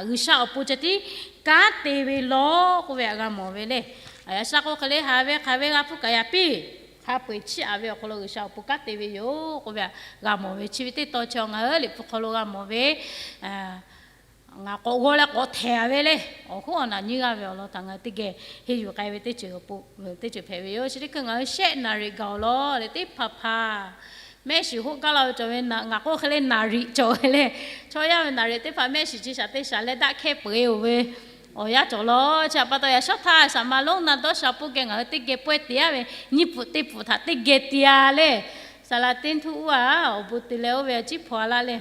G'uiˬsha awˬ pon ceh tiˉ kanˉ te ve law k'oˆ ve htaꞈ g'a mawˬ ve le. Yaꞈ sha k'o hk'e le, haˍ ve hk'aˬ ve g'a hpuˇ kaꞈ yaꞈ piˇ. Hk'a peu-eˬ chiˇ aꞈ ve awˬ hk'aw lo G'uiˬsha awˬ pon kanˉ te ve yoˬ k'oˆ ve htaꞈ g'a mawˬ ve. Chi ve teˇ tawn chi ngaˬ hui Liꞈ hpu hk'aw lo g'a mawˬ ve, ngaˬ k'awꞈ g'aw leh k'awꞈ htehˍ-a ve le. Awˬ hoˉ awˬ naˬ nyiˇ g'aˇ ve awˬ lawn htaꞈ ngaˬ hui teˇ geh henˇ yuˬ k'ai ve teˇ ceuˬ, teˇ ceuˬ hpehꞈ ve yoˬ. Chi teˇ hkui ngaˬ hui shehˆ naˍ riˍ gaˬ-oˬ law leh teˇ hpaˍ hpaˍ mehˆ shiˍ hoˆ gaˇ la ve cawˬ ve, ngaˬ k'oˆ hk'e le naˍ riˍ cawˬ ve le. Chaw yaˇ ve naˍ riˍ teˇ hpaˍ mehˆ shiˍ chi shaˍ teˇ shaˍ leh daꞈ hkehˇ peu-eˬ-oˬ ve awˬ yanˇ cawˬ law. Chi htaꞈ pa taw yaꞈ shawˉ htaˇ saˍ ma lonˉ na dawˇ sha pawˇ geh ngaˬ hui teˇ geh pawehˇ te-a ve, nyiˇ pfuhꞈ teˇ pfuhꞈ htaꞈ teˇ geh te-a le. Saˍ laꞈ teˇ htuˇ uˉ-a, awˬ bon te leh oˇ ve a ciˉ hpaw-a laˇ le.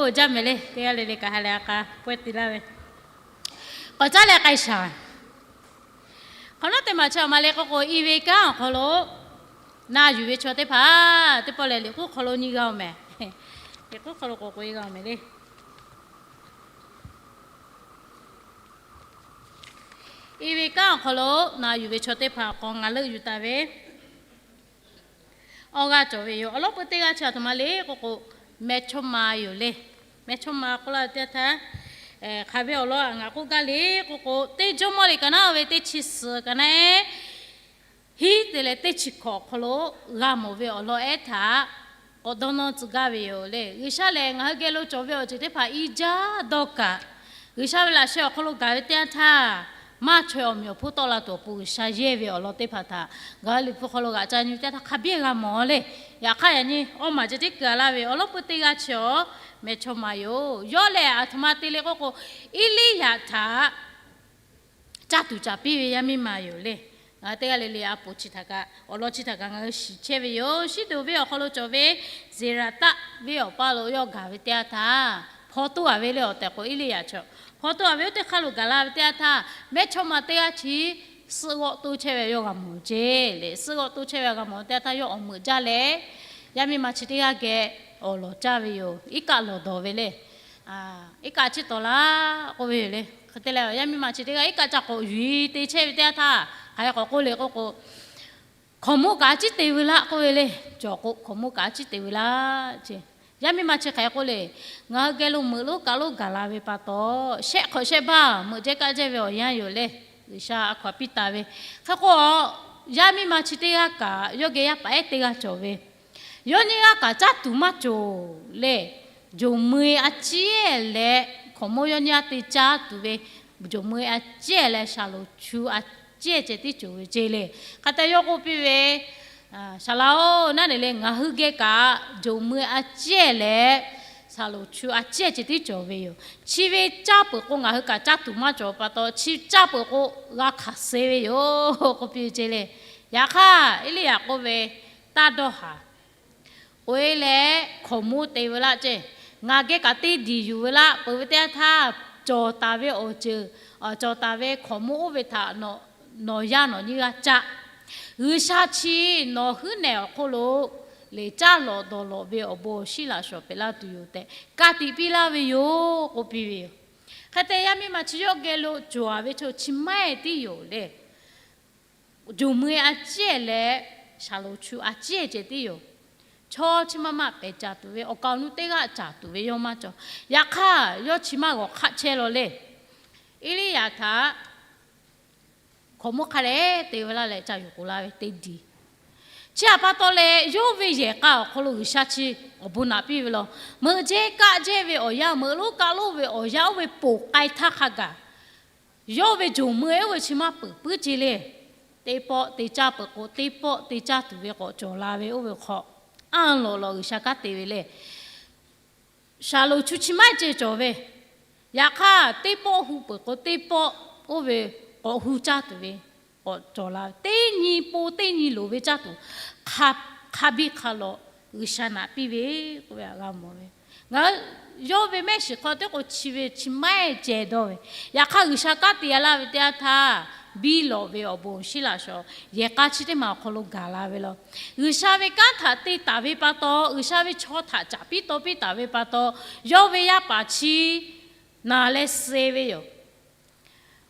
Oˇ jaˇ mehˍ le, teˇ g'aˇ le le kaꞈ ha lehˬ a k'a pawehˇ te laˇ ve. K'awꞈ caˉ leh k'ai shaˍ. Hk'awꞈ nawˉ teˇ maˬ chi awˬ ma le k'oˆ k'o, i ve kanˉ awˬ hk'aw lo na yuˬ ve chaw teˇ hpaˍ teˇ pawˆ lehˬ, liꞈ k'uˉ hk'aw lo nyi g'a-oˬ mehˍ. Liꞈ k'uˉ hk'aw lo k'awꞈ k'oꞈ e g'a-oˬ mehˍ le. I ve kanˉ awˬ hk'aw lo na yuˬ ve chaw teˇ hpaˍ awˬ hk'aw ngaˬ leuˆ yuˬ taˍ ve awˬ g'aˇ cawˬ ve yoˬ. Awˬ lawn peu teˇ g'aˇ chi aˬ htoꞈ ma le k'oˆ k'o, mehˇchawˇma yoˬ le. Mehˇchawˇma k'oˆ laˇ ve teˇ yanˇ htaˇ, hk'aˬ ve awˬ lawn ngaˬ k'oˆ gaˇ le k'oˆ k'o, teˇ Jawˇmawˇ liꞈ kaꞈ naˉ ve teˇ chi suhˍ kaꞈ naˉ, hiˉ te leh teˇ chi hkawꞈ awˬ hk'aw lo g'a mawˬ ve awˬ lawn ehˉ htaꞈ k'awꞈ dawˇ nawˇ tcuh gaˇ ve yoˬ le. G'uiˬsha lehˬ ngaˬ hui geh lo cawˬ ve awˬ ceuˬ teˇ hpaˍ i jaˇ dawˇ kaꞈ, G'uiˬsha ve laꞈ sheh awˬ hk'aw lo gaˬ ve teˇ yanˇ htaˇ, maˇ chaweh awˬ meꞈ awˬ hponˇ tawˆ la tuˬ awˬ pon G'uiˬsha yehˇ ve awˬ lawn teˇ hpaˍ htaꞈ ngaˬ hui liꞈ hpu hk'aw lo g'aꞈ ca nyi teˇ yanˇ htaˇ hk'a biˇ g'a mawˬ le. Yaꞈ hk'aˇ yaꞈ nyi awˇ maˬ ceh tiˉ keu a laˇ ve awˬ lawn peu teˇ g'aˇ chi awˬ mehˇchawˇma yoˬ. Yawˇ lehˬ aˬ htoꞈ ma te le k'oˆ k'o, Eˇliˇyaꞈ htaꞈ caˇ tuˬ caˍ piˇ ve yaˇ miˇ ma yoˬ le. Ngaˬ hui teˇ g'aˇ le le a poˍ chi htaꞈ kaꞈ, awˬ lawn chi htaꞈ kaꞈ ngaˬ hui shiˍ chehˇ ve yoˬ. Shiˉdonˍ venˇ awˬ hk'aw lo cawˬ ve Zeˍraˍtaˆ venˇ awˬ paˇ lo yawˇ gaˬ ve teˇ yanˇ htaˇ, hpaw toˇ a ve le awˬ tehˬ k'o, Eˇliˇyaꞈ chaw hpaw toˇ a ve oˇ teˇ hk'aˇ lo gaˬ la ve teˇ yanˇ htaˇ, mehˇchawˇma teˇ g'aˇ chi suhˆ g'awˆ toˇ chehˇ ve yawˇ g'a mawˬ ceˇ le. Suhˆ g'awˆ toˇ chehˇ ve g'a mawˬ teˇ yanˇ htaˇ, yawˇ awˬ meuꞈ jaˇ leh yaˇ miˇ ma chi teˇ g'aˇ geh awˬ lawˬ caˇ ve yoˬ. Iˉ kaˆ lawˬ dawˬ ve le. Iˉ kaˆ ciˉ tawˍ laˇ k'oˆ ve yoˬ le. Hk'e te leh yaˇ miˇ ma chi teˇ g'aˇ iˉ kaˆ ca k'awꞈ yuˬ-e te chehˇ ve teˇ yanˇ htaˇ, hk'aˬ hk'e k'awꞈ k'oˆ le k'oˆ k'o, hkaoˍmonˇ kaꞈ a ciˉ te veu laˇ k'oˆ ve le. Cawˬ k'o, hkaoˍmonˇ kaꞈ a ciˉ te veu laˇ ce. Yaˇ miˇ ma chi hk'aˬ hk'e k'oˆ le, ngaˬ hui geh lo meuꞈ lonˉ kaꞈ lonˉ gaˬ la ve pa taw, shehˆ hk'awꞈ shehˆ baˇ meuꞈ jehˇ kaˆ jehˇ ve awˬ yanˇ yoˬ le. G'uiˬsha a hkaw-anˬ piˇ taˍ ve. Hk'e k'o, yaˇ miˇ ma chi teˇ g'aˇ kaꞈ yawˇ geh yaˇ paˍ ehˉ teˇ g'aˇ cawˬ ve, yawˇ nyiˇ g'aˇ kaꞈ caˇ tuˬ maˇ cawˬ le. Jawˬ mui a ciˉ leh hkaoˍmonˇ yawˇ nyiˇ g'aˇ te caˇ tuˬ ve, jawˬ mui a ciˉ leh shaˍlonˍ chu a ciˉ ceh tiˉ cawˬ ve ce le. Hk'e te yawˇ k'oˆ piˇ ve, Saˍ laꞈ-oˬ, naˉ neˬ le ngaˬ hui geh kaꞈ jawˬ mui a ciˉ leh shaˍlonˍ chu a ciˉ ceh tiˉ cawˬ ve yoˬ. Chi ve caˇ peuˬ k'o ngaˬ hui kaꞈ caˇ tuˬ maˇ cawˬ pa taw, chi caˇ peuˬ k'o g'a hkanˍ suh ve yoˬ k'oˆ piˇ ve ce le. Yaꞈ hk'aˇ Eˇliˇyaꞈ k'oˆ ve, Taˇ dawˇ haˍ. K'oꞈ-e leh hkaoˍmonˇ te veu laˇ ce. Ngaˬ geh kaꞈ teˇ diˬ yuˬ veu laˇ. Peuˬ ve teˇ yanˇ htaˇ, cawˬ taˍ ve awˬ ceuˬ, cawˬ taˍ ve hkaoˍmonˇ oˇ ve htaꞈ nawˬ yaˇ nawˬ nyiˇ g'aˇ caˇ. G'uiˬsha chi nawˬ huiˉ nehˬ awˬ hk'oˆ lo leˬ caˇ lawꞈ dawˬ lawꞈ ve awˬ bon awˬ shinˉ laꞈ shawnˍ pehꞈ laˇ tuˬ yoˬ tehꞈ ka tiꞈ piˇ laˇ ve yoˬ k'oˆ piˇ ve yoˬ. Hk'e te yaˇ miˇ ma chi yawˇ geh lo cawˬ ve chaw chi maˇ heˆ tiˉ yoˬ le. Jawˬ mui a ciˉ leh shaˍlonˍ chu a ciˉ ceh tiˉ yoˬ. Chaw chi ma maˇ pehˬ caˍ tuˬ ve, awˬ kaˍ awˬ nu teˇ g'aˇ caˍ tuˬ ve yawˇ maˇ cawˬ. Yaꞈ hk'aˇ yawˇ chi maˇ g'awˬ hk'aˆ chehˇ law le. Eˇliˇyaꞈ htaꞈ hkaoˍmonˇ hk'a dehꞈ te veu laˇ leh ca yuˬ k'oˍ la ve teˇ diˬ. Chi htaꞈ pa taw leh yawˇ ve yehˬ k'a awˬ hk'aw lo G'uiˬsha chi awˬ bon naꞈ piˇ ve law. Meuꞈ jehˇ kaˆ jehˇ ve awˬ yanˇ, meuꞈ lonˉ kaˆ lonˉ ve awˬ yanˇ, oˇ ve poˬ k'ai htaˇ hk'a gaˬ yawˇ ve jawˬ mui oˇ ve chi maˇ peuˬ puiˉ ce le. Teˇ pawˆ te caˇ peuˬ k'o, teˇ pawˆ te caˇ tuˬ ve k'awꞈ cawˬ la ve oˇ ve hk'aw, anˇ lawꞈ lawꞈ G'uiˬsha kanˉ te ve le. Shaˍlonˍ chu chi maˇ heˆ ceh cawˬ ve. Yaꞈ hk'aˇ teˇ pawˆ hu peuˬ k'o, teˇ pawˆ oˇ ve k'awꞈ hu caˇ tuˬ ve k'awꞈ cawˬ la ve. Teˇ nyi po teˇ nyi loˍ ve caˇ tuˬ hk'a biˇ hk'a lawꞈ G'uiˬsha naꞈ piˇ ve k'oˆ ve htaꞈ g'a mawˬ ve. Ngaˬ hui yawˇ ve mehˆ shiˍ hk'aw teˇ k'o chi ve chi maˇ heˆ ceh dawˇ ve. Yaꞈ hk'aˇ G'uiˬsha kanˉ te a laˇ ve teˇ yanˇ htaˇ, biˇ lawꞈ ve awˬ bon awˬ shinˉ laꞈ shawnˍ yehˬ k'a chi teˇ maˬ awˬ hk'aw lo gaˬ la ve law. G'uiˬsha ve kanˉ htaꞈ te taˍ ve pa taw, G'uiˬsha ve chaw htaꞈ caˍ piˇ taw piˇ taˍ ve pa taw, yawˇ ve yaˇ paˍ chi naˬ leh suh ve yoˬ.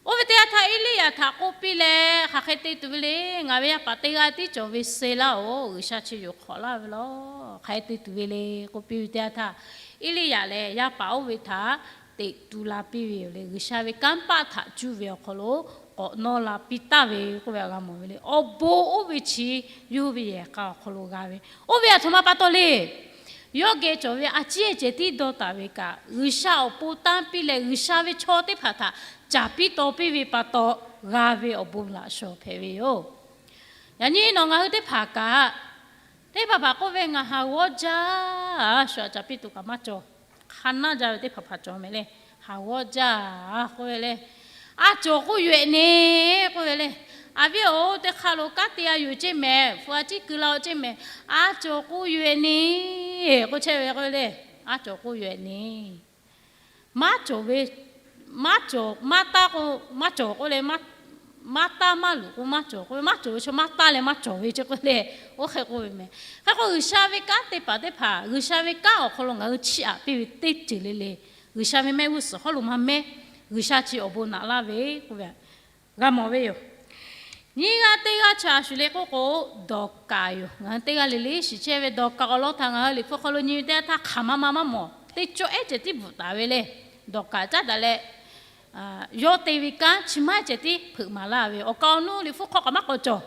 Oˇ ve teˇ yanˇ htaˇ Eˇliˇyaꞈ htaꞈ k'oˆ piˇ leh, hk'aˬ hk'e te tuˬ ve le. Ngaˬ ve yaˇ paˍ teˇ g'aˇ tiˉ cawˬ ve, suh laˇ-oˬ. G'uiˬsha chi yoˬ hk'awꞈ laˇ ve law. Hk'aˬ hk'e te tuˬ ve le k'oˆ piˇ ve teˇ yanˇ htaˇ, Eˇliˇyaꞈ leh yaˇ paˍ oˇ ve htaꞈ teꞈ tu la piˇ ve yoˬ le. G'uiˬsha ve kanˉ paˆ htaꞈ cuˇ ve awˬ hk'aw lo k'awꞈ nawˇ la piˇ taˍ ve k'oˆ ve htaꞈ g'a mawˬ ve le. Awˬ bon oˇ ve chi yawˇ ve yehˬ k'a awˬ hk'aw lo g'a ve. Oˇ ve aˬ htoꞈ ma pa taw le. Yawˇ geh cawˬ ve a ciˉ ceh tiˉ dawˇ taˍ ve kaꞈ, G'uiˬsha awˬ pon tanˇ piˇ leh G'uiˬsha ve chaw teˇ hpaˍ htaꞈ caˍ piˇ taw piˇ ve pa taw g'a ve awˬ bon laꞈ shawnˍ hpehꞈ ve yoˬ. Yaꞈ nyi nawˬ ngaˬ hui teˇ hpaˍ kaꞈ, teˇ hpaˍ hpaˍ k'oˆ ve, ngaˬ haˍ g'awˇ jaˇ, shu aꞈ caˍ piˇ tuˬ kaꞈ maˇ cawˬ. Hk'a naˇ jaˇ ve teˇ hpaˍ hpaˍ cawˬ mehˍ le. Haˍ g'awˇ jaˇ k'oˆ ve le. A cawˬ k'oˆ yoˬ-ehˍ neˬ k'oˆ ve le. Aˬ viˉ-oˬ, teˇ hk'aˇ lo kanˉ te a yoˬ ceˇ mehˍ, hpu a ciˉ keu la-o ceˇ mehˍ. A cawˬ k'oˆ yoˬ-ehˍ neˬ k'oˆ chehˇ ve k'oˆ ve le. maˇ cawˬ k'oˆ yoˬ ne. Maˇ cawˬ ve, maˇ cawˬ, maˇ taˇ k'o, maˇ cawˬ k'oˆ le, maˇ taˇ maˇ luˬ k'o maˇ cawˬ k'oˆ ve, maˇ cawˬ ve chaw maˇ taˇ leh maˇ cawˬ ve chi k'oˆ le, oˇ hk'e k'oˆ ve meh. Hk'e k'o G'uiˬsha ve kanˉ te paˍ teˇ hpaˍ, G'uiˬsha ve kanˉ awˬ hk'aw lo ngaˬ hui chiˇ aꞈ piˇ ve teˇ ceuˬ le le, G'uiˬsha ve mehˆ g'uˇ suhˍ hawˉ lo maˇ mehˉ, G'uiˬsha chi awˬ bon naꞈ laˇ ve k'oˆ ve g'a mawˬ ve yoˬ. Nyiˇ g'aˇ teˇ g'aˇ chi a shuˍ le k'oˆ k'o, Dawˍkaˍ yoˬ. Ngaˬ hui teˇ g'aˇ le le shiˍ chehˇ ve Dawˍkaˍ awˬ lawn htaꞈ ngaˬ hui Liꞈ hpu hk'aw lo nyi ve teˇ yanˇ htaˇ hk'aˬ ma ma maˇ mawˬ, teˇ cawˇ ehˉ ceh tiˉ bvuhꞈ taˍ ve le. Dawˍkaˍ caˉ daꞈ leh yawˇ te ve kanˉ chi maˇ ceh tiˉ hpeuꞈ maˍ laˇ ve yoˬ. Awˬ kaˍ awˬ nu Liꞈ hpu hk'aw kaꞈ maˇ k'awꞈ cawˬ.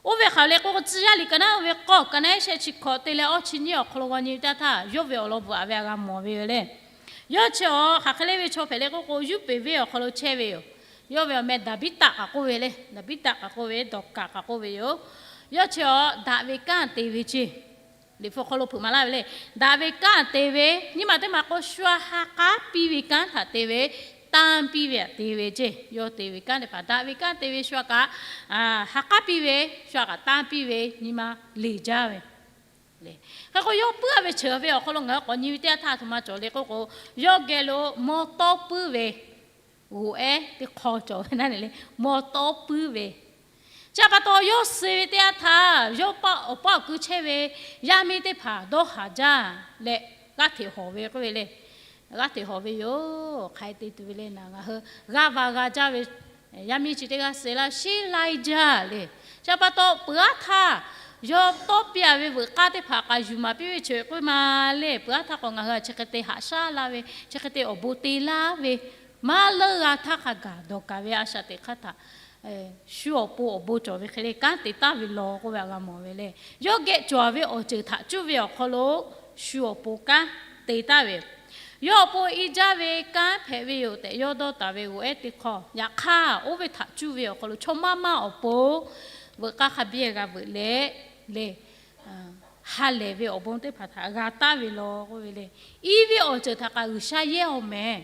Oˇ ve hk'aˬ le k'oˆ k'o, Tcuh yaˇ liꞈ ka naˉ oˇ ve k'awˇ ka naˉ ehˉ shehˆ chi hkawꞈ te leh awˇ chi nyiˇ awˬ hk'aw lo g'aw nyi ve teˇ yanˇ htaˇ, yawˇ ve awˬ lawn bvuhꞈ a ve a g'a mawˬ ve yoˬ le. Yawˇ chi awˬ hk'aˬ hk'e le ve chaw hpehꞈ le k'oˆ k'o, Yuˇpeˍ venˇ awˬ hk'aw lo chehˇ ve yoˬ. Yawˇ ve awˬ meh Daˍbiˉtaˆ kaꞈ k'oˆ ve le. Daˍbiˉtaˆ kaꞈ k'oˆ ve, Dawˍkaˍ kaꞈ k'oˆ ve yoˬ. Yawˇ chi awˬ daꞈ ve kanˉ te ve ceˇ. Liꞈ hpu hk'aw lo hpeuꞈ maˍ laˇ ve le. Daꞈ ve kanˉ te ve, nyiˇ maˬ teˇ maˬ k'o shu aꞈ ha k'aˉ piˇ ve kanˉ htaꞈ te ve, tanˇ piˇ ve aꞈ te ve ceˇ. Yawˇ te ve kanˉ teˇ hpaˍ daꞈ ve kanˉ te ve, shu aꞈ kaꞈ ha k'aˉ piˇ ve, shu aꞈ kaꞈ tanˇ piˇ ve nyi ma leˬ jaˇ ve. Hk'e k'o yawˇ puiˉ a ve ceuˬ ve awˬ hk'aw lo ngaˬ hui k'awꞈ nyi ve teˇ yanˇ htaˇ a htoꞈ ma cawˬ le k'oˆ k'o, yawˇ geh lo mawˇ tawˇ puiˉ ve g'oꞈ ehˉ teˇ hk'aw cawˬ ve naˉ ne le, mawˇ tawˇ puiˉ ve. Chi pa taw yawˇ suh ve teˇ yanˇ htaˇ, yawˇ paˆ awˬ paˆ awˬ ku chehˇ ve yaˇ miˇ teˇ hpaˍ dawˇ haˍ jaˇ leh g'aˇ hteꞈ hawˬ ve k'oˆ ve le. G'aˇ hteꞈ hawˬ ve yoˬ. Hk'aˬ hk'e te tuˬ ve le naˍ, ngaˬ hui g'aˇ va g'a jaˇ ve yaˇ miˇ chi teˇ g'aˇ suh laˇ sheˉ laiˇ jaˇ le. Chi pa taw peuˬ aˉ htaˇ yawˇ tawˇ piˇ a ve veuꞈ k'aˇ teˇ hpaˍ k'aꞈ yuˬ maˍ piˇ ve ceuˬ k'oˆ ve ma le. Peuˬ aˉ htaˇ k'o ngaˬ hui a chi hk'e te haꞈ shaˉ la ve, chi hk'e te awˬ bon te laˇ ve maˇ leuˇ g'a htaˇ hk'a gaˬ Dawˍkaˍ ve a shaꞈ teꞈ hk'aˇ htaꞈ shu awˬ pon awˬ bon cawˬ ve hk'e le kanˉ te taˍ ve law k'oˆ ve a g'a mawˬ ve le. Yawˇ geh cawˬ ve awˬ ceuˬ htaꞈ cuˇ ve awˬ hk'aw lo shu awˬ pon kanˉ te taˍ ve, yawˇ awˬ pon i jaˇ ve kanˉ hpehꞈ ve yoˬ tehꞈ yawˇ dawˇ taˍ ve g'oꞈ ehˉ teˇ hk'aw. Yaꞈ hk'aˇ oˇ ve htaꞈ cuˇ ve awˬ hk'aw lo chaw maˇ maˇ awˬ pon veuꞈ k'aˇ hk'a biˇ g'a veuꞈ leh le, ha lehˬ ve awˬ bon teˇ hpaˍ htaꞈ g'a taˍ ve law k'oˆ ve le. Iˉ ve awˬ ceuˬ htaꞈ kaꞈ G'uiˬsha yehˇ aw mehˍ.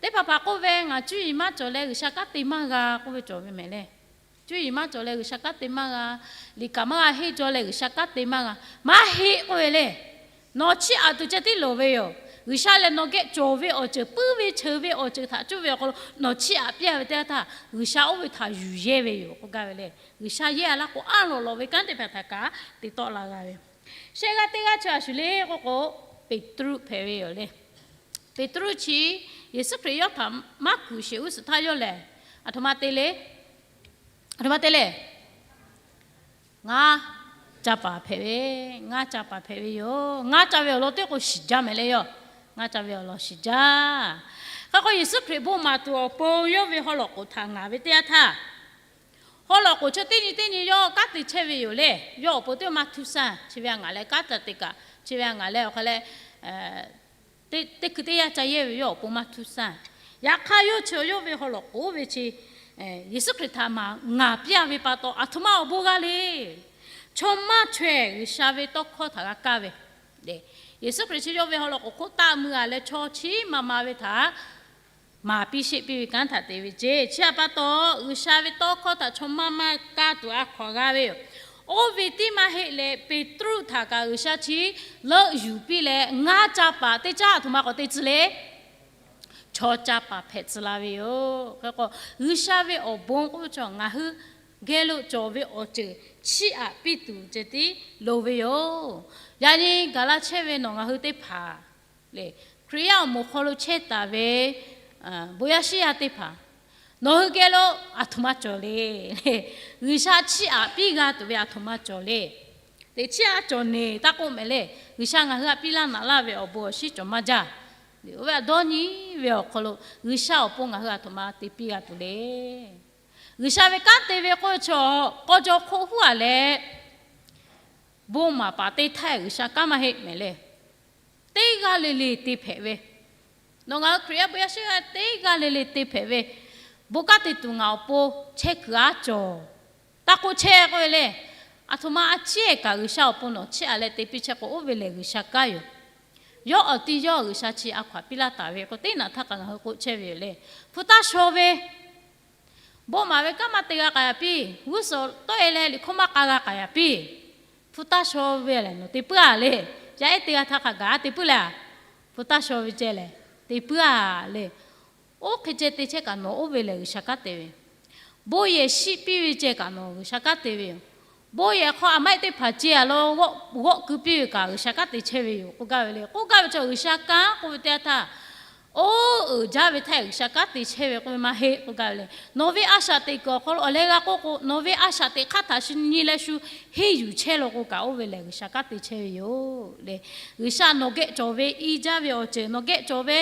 Teˇ hpaˍ hpaˍ k'oˆ ve, ngaˬ cuˇ yiˍ maˇ cawˬ leh G'uiˬsha kanˉ te maˇ g'a k'oˆ ve cawˬ ve mehˍ le. Cuˇ yiˍ maˇ cawˬ leh G'uiˬsha kanˉ te maˇ g'a, liꞈ kaꞈ maˇ g'a henˇ jaw leh G'uiˬsha kanˉ te maˇ g'a, maˇ heˆ k'oˆ ve le. Nawˬ chiˇ aꞈ tuˬ ceh tiˉ loˍ ve yoˬ. G'uiˬsha lehˬ nawˬ geh cawˬ ve awˬ ceuˬ, puiˉ ve cheuˬ ve awˬ ceuˬ htaꞈ cuˇ ve awˬ hk'aw lo nawˬ chiˇ aꞈ piˇ a ve teˇ yanˇ htaˇ, G'uiˬsha oˇ ve htaꞈ yuˬ yehˇ ve yoˬ k'oˆ gaˇ ve le. G'uiˬsha yehˇ a laˇ k'o, aˉ lawꞈ lawꞈ ve kanˉ teˇ hpaˍ htaꞈ kaꞈ te tawˆ la g'a ve. Shehˆ g'aˇ teˇ g'aˇ chi a shuˍ le k'oˆ k'o, Peˍtruˆ hpehꞈ ve yoˬ le. Peˍtruˆ chi Yeˍsuˆ Hkriꞈ yawˇ htaꞈ maˇ kuˬ sheˍ g'uˇ suhˍ htaˇ yawˇ lehˬ, aˬ htoꞈ ma te le, aˬ htoꞈ ma te le. Ngaˇ ca paˍ hpehꞈ ve, ngaˇ ca paˍ hpehꞈ ve yoˬ. Ngaˇ ca ve awˬ lawn teˇ k'o shiˍ jaˇ mehˍ le yoˬ. Ngaˇ ca ve awˬ lawn shiˍ jaˇ. Hk'e k'o Yeˍsuˆ Hkriꞈ bon maˍ tuˬ awˬ pon yawˇ ve haw lawꞈ k'oˍ htaꞈ ngaˍ ve teˇ yanˇ htaˇ, haw lawꞈ k'oˍ chi teˇ nyi teˇ nyi yawˇ kanˉ te chehˇ ve yoˬ le. Yawˇ awˬ pon teˇ maˇ htuˇ saˇ. Chi ve a ngaˍ leh kanˉ ca te kaꞈ, chi ve a ngaˍ leh awˬ hk'a leh teˇ hkui teˇ yanˇ ca yehˇ ve yawˇ awˬ pon maˇ htuˇ saˇ. Yaꞈ hk'aˇ yawˇ chi yawˇ ve haw lawꞈ k'oˍ ve chi Yeˍsuˆ Hkriꞈ htaꞈ maˍ ngaˍ piˇ a ve pa taw, aˬ htoꞈ ma awˬ bon g'a le. Chaw maˇ chaweh G'uiˬsha ve tawˇ hkawˇ htaꞈ g'a kaˇ ve, Yeˍsuˆ Hkriꞈ chi yawˇ ve haw lawꞈ k'oˍ hk'oˆ taˆ mui a leh chaw chi ma ma ve htaꞈ maˍ piˇ sheˆ piˇ ve kanˉ htaꞈ te ve ceˇ. Chi htaꞈ pa taw, G'uiˬsha ve tawˇ hkawˇ htaꞈ chaw maˇ maˇ kaˇ tuˬ a hk'awꞈ g'a ve yoˬ. Oˇ ve tiˉ maˇ heˆ leh, Peˍtruˆ htaꞈ kaꞈ G'uiˬsha chi leuˆ yuˬ piˇ leh, ngaˇ ca paˍ teˇ caˉ aˬ htoꞈ ma k'awꞈ te tcuh le. Chaw ca paˍ hpehꞈ tcuh la ve yoˬ. Hk'e k'o, G'uiˬsha ve awˬ bon k'oˆ ve chaw ngaˬ hui geh lo cawˬ ve awˬ ceuˬ chiˇ aꞈ piˇ tuˬ ceh tiˉ loˍ ve yoˬ. Yaꞈ nyi gaˬ la chehˇ ve nawˬ ngaˬ hui teˇ hpaˍ le, Hkriꞈ yaˇ awˬ moˍ hk'aw lo chehˇ taˍ ve bon yaˇ shiˉ yaˇ teˇ hpaˍ, nawˬ hui geh lo aˬ htoꞈ ma cawˬ le. G'uiˬsha chiˇ aꞈ piˇ g'a tuˬ ve aˬ htoꞈ ma cawˬ le. Teꞈ chiˇ aꞈ cawˬ neˬ taˇ k'oˆ mehˍ le. G'uiˬsha ngaˬ hui htaꞈ piˇ laˇ naꞈ laˇ ve awˬ bon awˬ shinˉ cawˬ maˇ jaˇ. Oˇ ve htaꞈ dawˇ nyi ve awˬ hk'aw lo G'uiˬsha awˬ pon ngaˬ hui aˬ htoꞈ ma te piˇ g'a tuˬ le. G'uiˬsha ve kanˉ te ve k'oˆ ve chaw k'aw jaw hk'oˆ huˉ a leh, bon maˍ paˍ te htaˇ G'uiˬsha kanˉ maˇ heˆ mehˍ le. Teˇ g'aˇ le le te hpehꞈ ve, nawˬ ngaˬ hui Hkriꞈ yaˇ bon yaˇ shiˉ g'aˇ teˇ g'aˇ le le te hpehꞈ ve, bon kanˉ te tuˬ ngaˬ awˬ pon chehˇ kuiˬ aˉ cawˬ taˇ k'oˆ chehˇ k'oˆ ve le. Aˬ htoꞈ ma a ciˉ kaꞈ G'uiˬsha awˬ pon nawˬ chiˇ aꞈ leh te piˇ chehˇ k'o, oˇ ve lehˬ G'uiˬsha kanˉ yoˬ. Yawˇ awˬ ti yawˇ G'uiˬsha chi a hkaw aꞈ piˇ laˇ taˍ ve k'o, teˇ naꞈ htaˇ kaꞈ ngaˬ hui k'oˆ chehˇ ve yoˬ le. Hpu taˇ shaw ve, bon maˍ ve kanˉ maˇ te g'a k'aꞈ yaꞈ piˇ, g'uˇ suhˍ tawˆ e leh liꞈ hkawˇ maˇ k'a g'a k'aꞈ yaꞈ piˇ. Hpu taˇ shaw ve lehˬ nawˬ te puiˉ a le. Yaˇ ehˉ teˇ g'aˇ htaˇ hk'a gaˬ te puiˉ leh, hpu taˇ shaw ve ceh lehˬ te puiˉ-a le. Oˇ hk'e ceh te chehˇ kaꞈ nawˬ oˇ ve lehˬ G'uiˬsha kanˉ te ve yoˬ. Bon yehˬ shiˆ piˇ ve ceh kaꞈ nawˬ G'uiˬsha kanˉ te ve yoˬ. Bon yehˬ hk'aw aˬ maˇ ehˉ teˇ hpaˍ ceh-a lo g'awˆ ku piˇ ve kaꞈ G'uiˬsha kanˉ te chehˇ ve yoˬ k'oˆ gaˇ ve le. K'oˆ gaˇ ve chaw G'uiˬsha kanˉ k'oˆ ve teˇ yanˇ htaˇ, oˇ uiˍ jaˇ ve htaˇ G'uiˬsha kanˉ te chehˇ ve k'oˆ ve maˇ heˆ k'oˆ gaˇ ve le. Nawˬ ve a shaꞈ teꞈ kuiˬ awˬ hk'aw lo awˬ leh g'a k'oˆ k'o, nawˬ ve a shaꞈ teꞈ hk'aˇ htaꞈ shu nyi leh shu henˇ yuˬ chehˇ lo k'o kaꞈ oˇ ve lehˬ G'uiˬsha kanˉ te chehˇ ve yoˬ le. G'uiˬsha nawˬ geh cawˬ ve i jaˇ ve awˬ ceuˬ, nawˬ geh cawˬ ve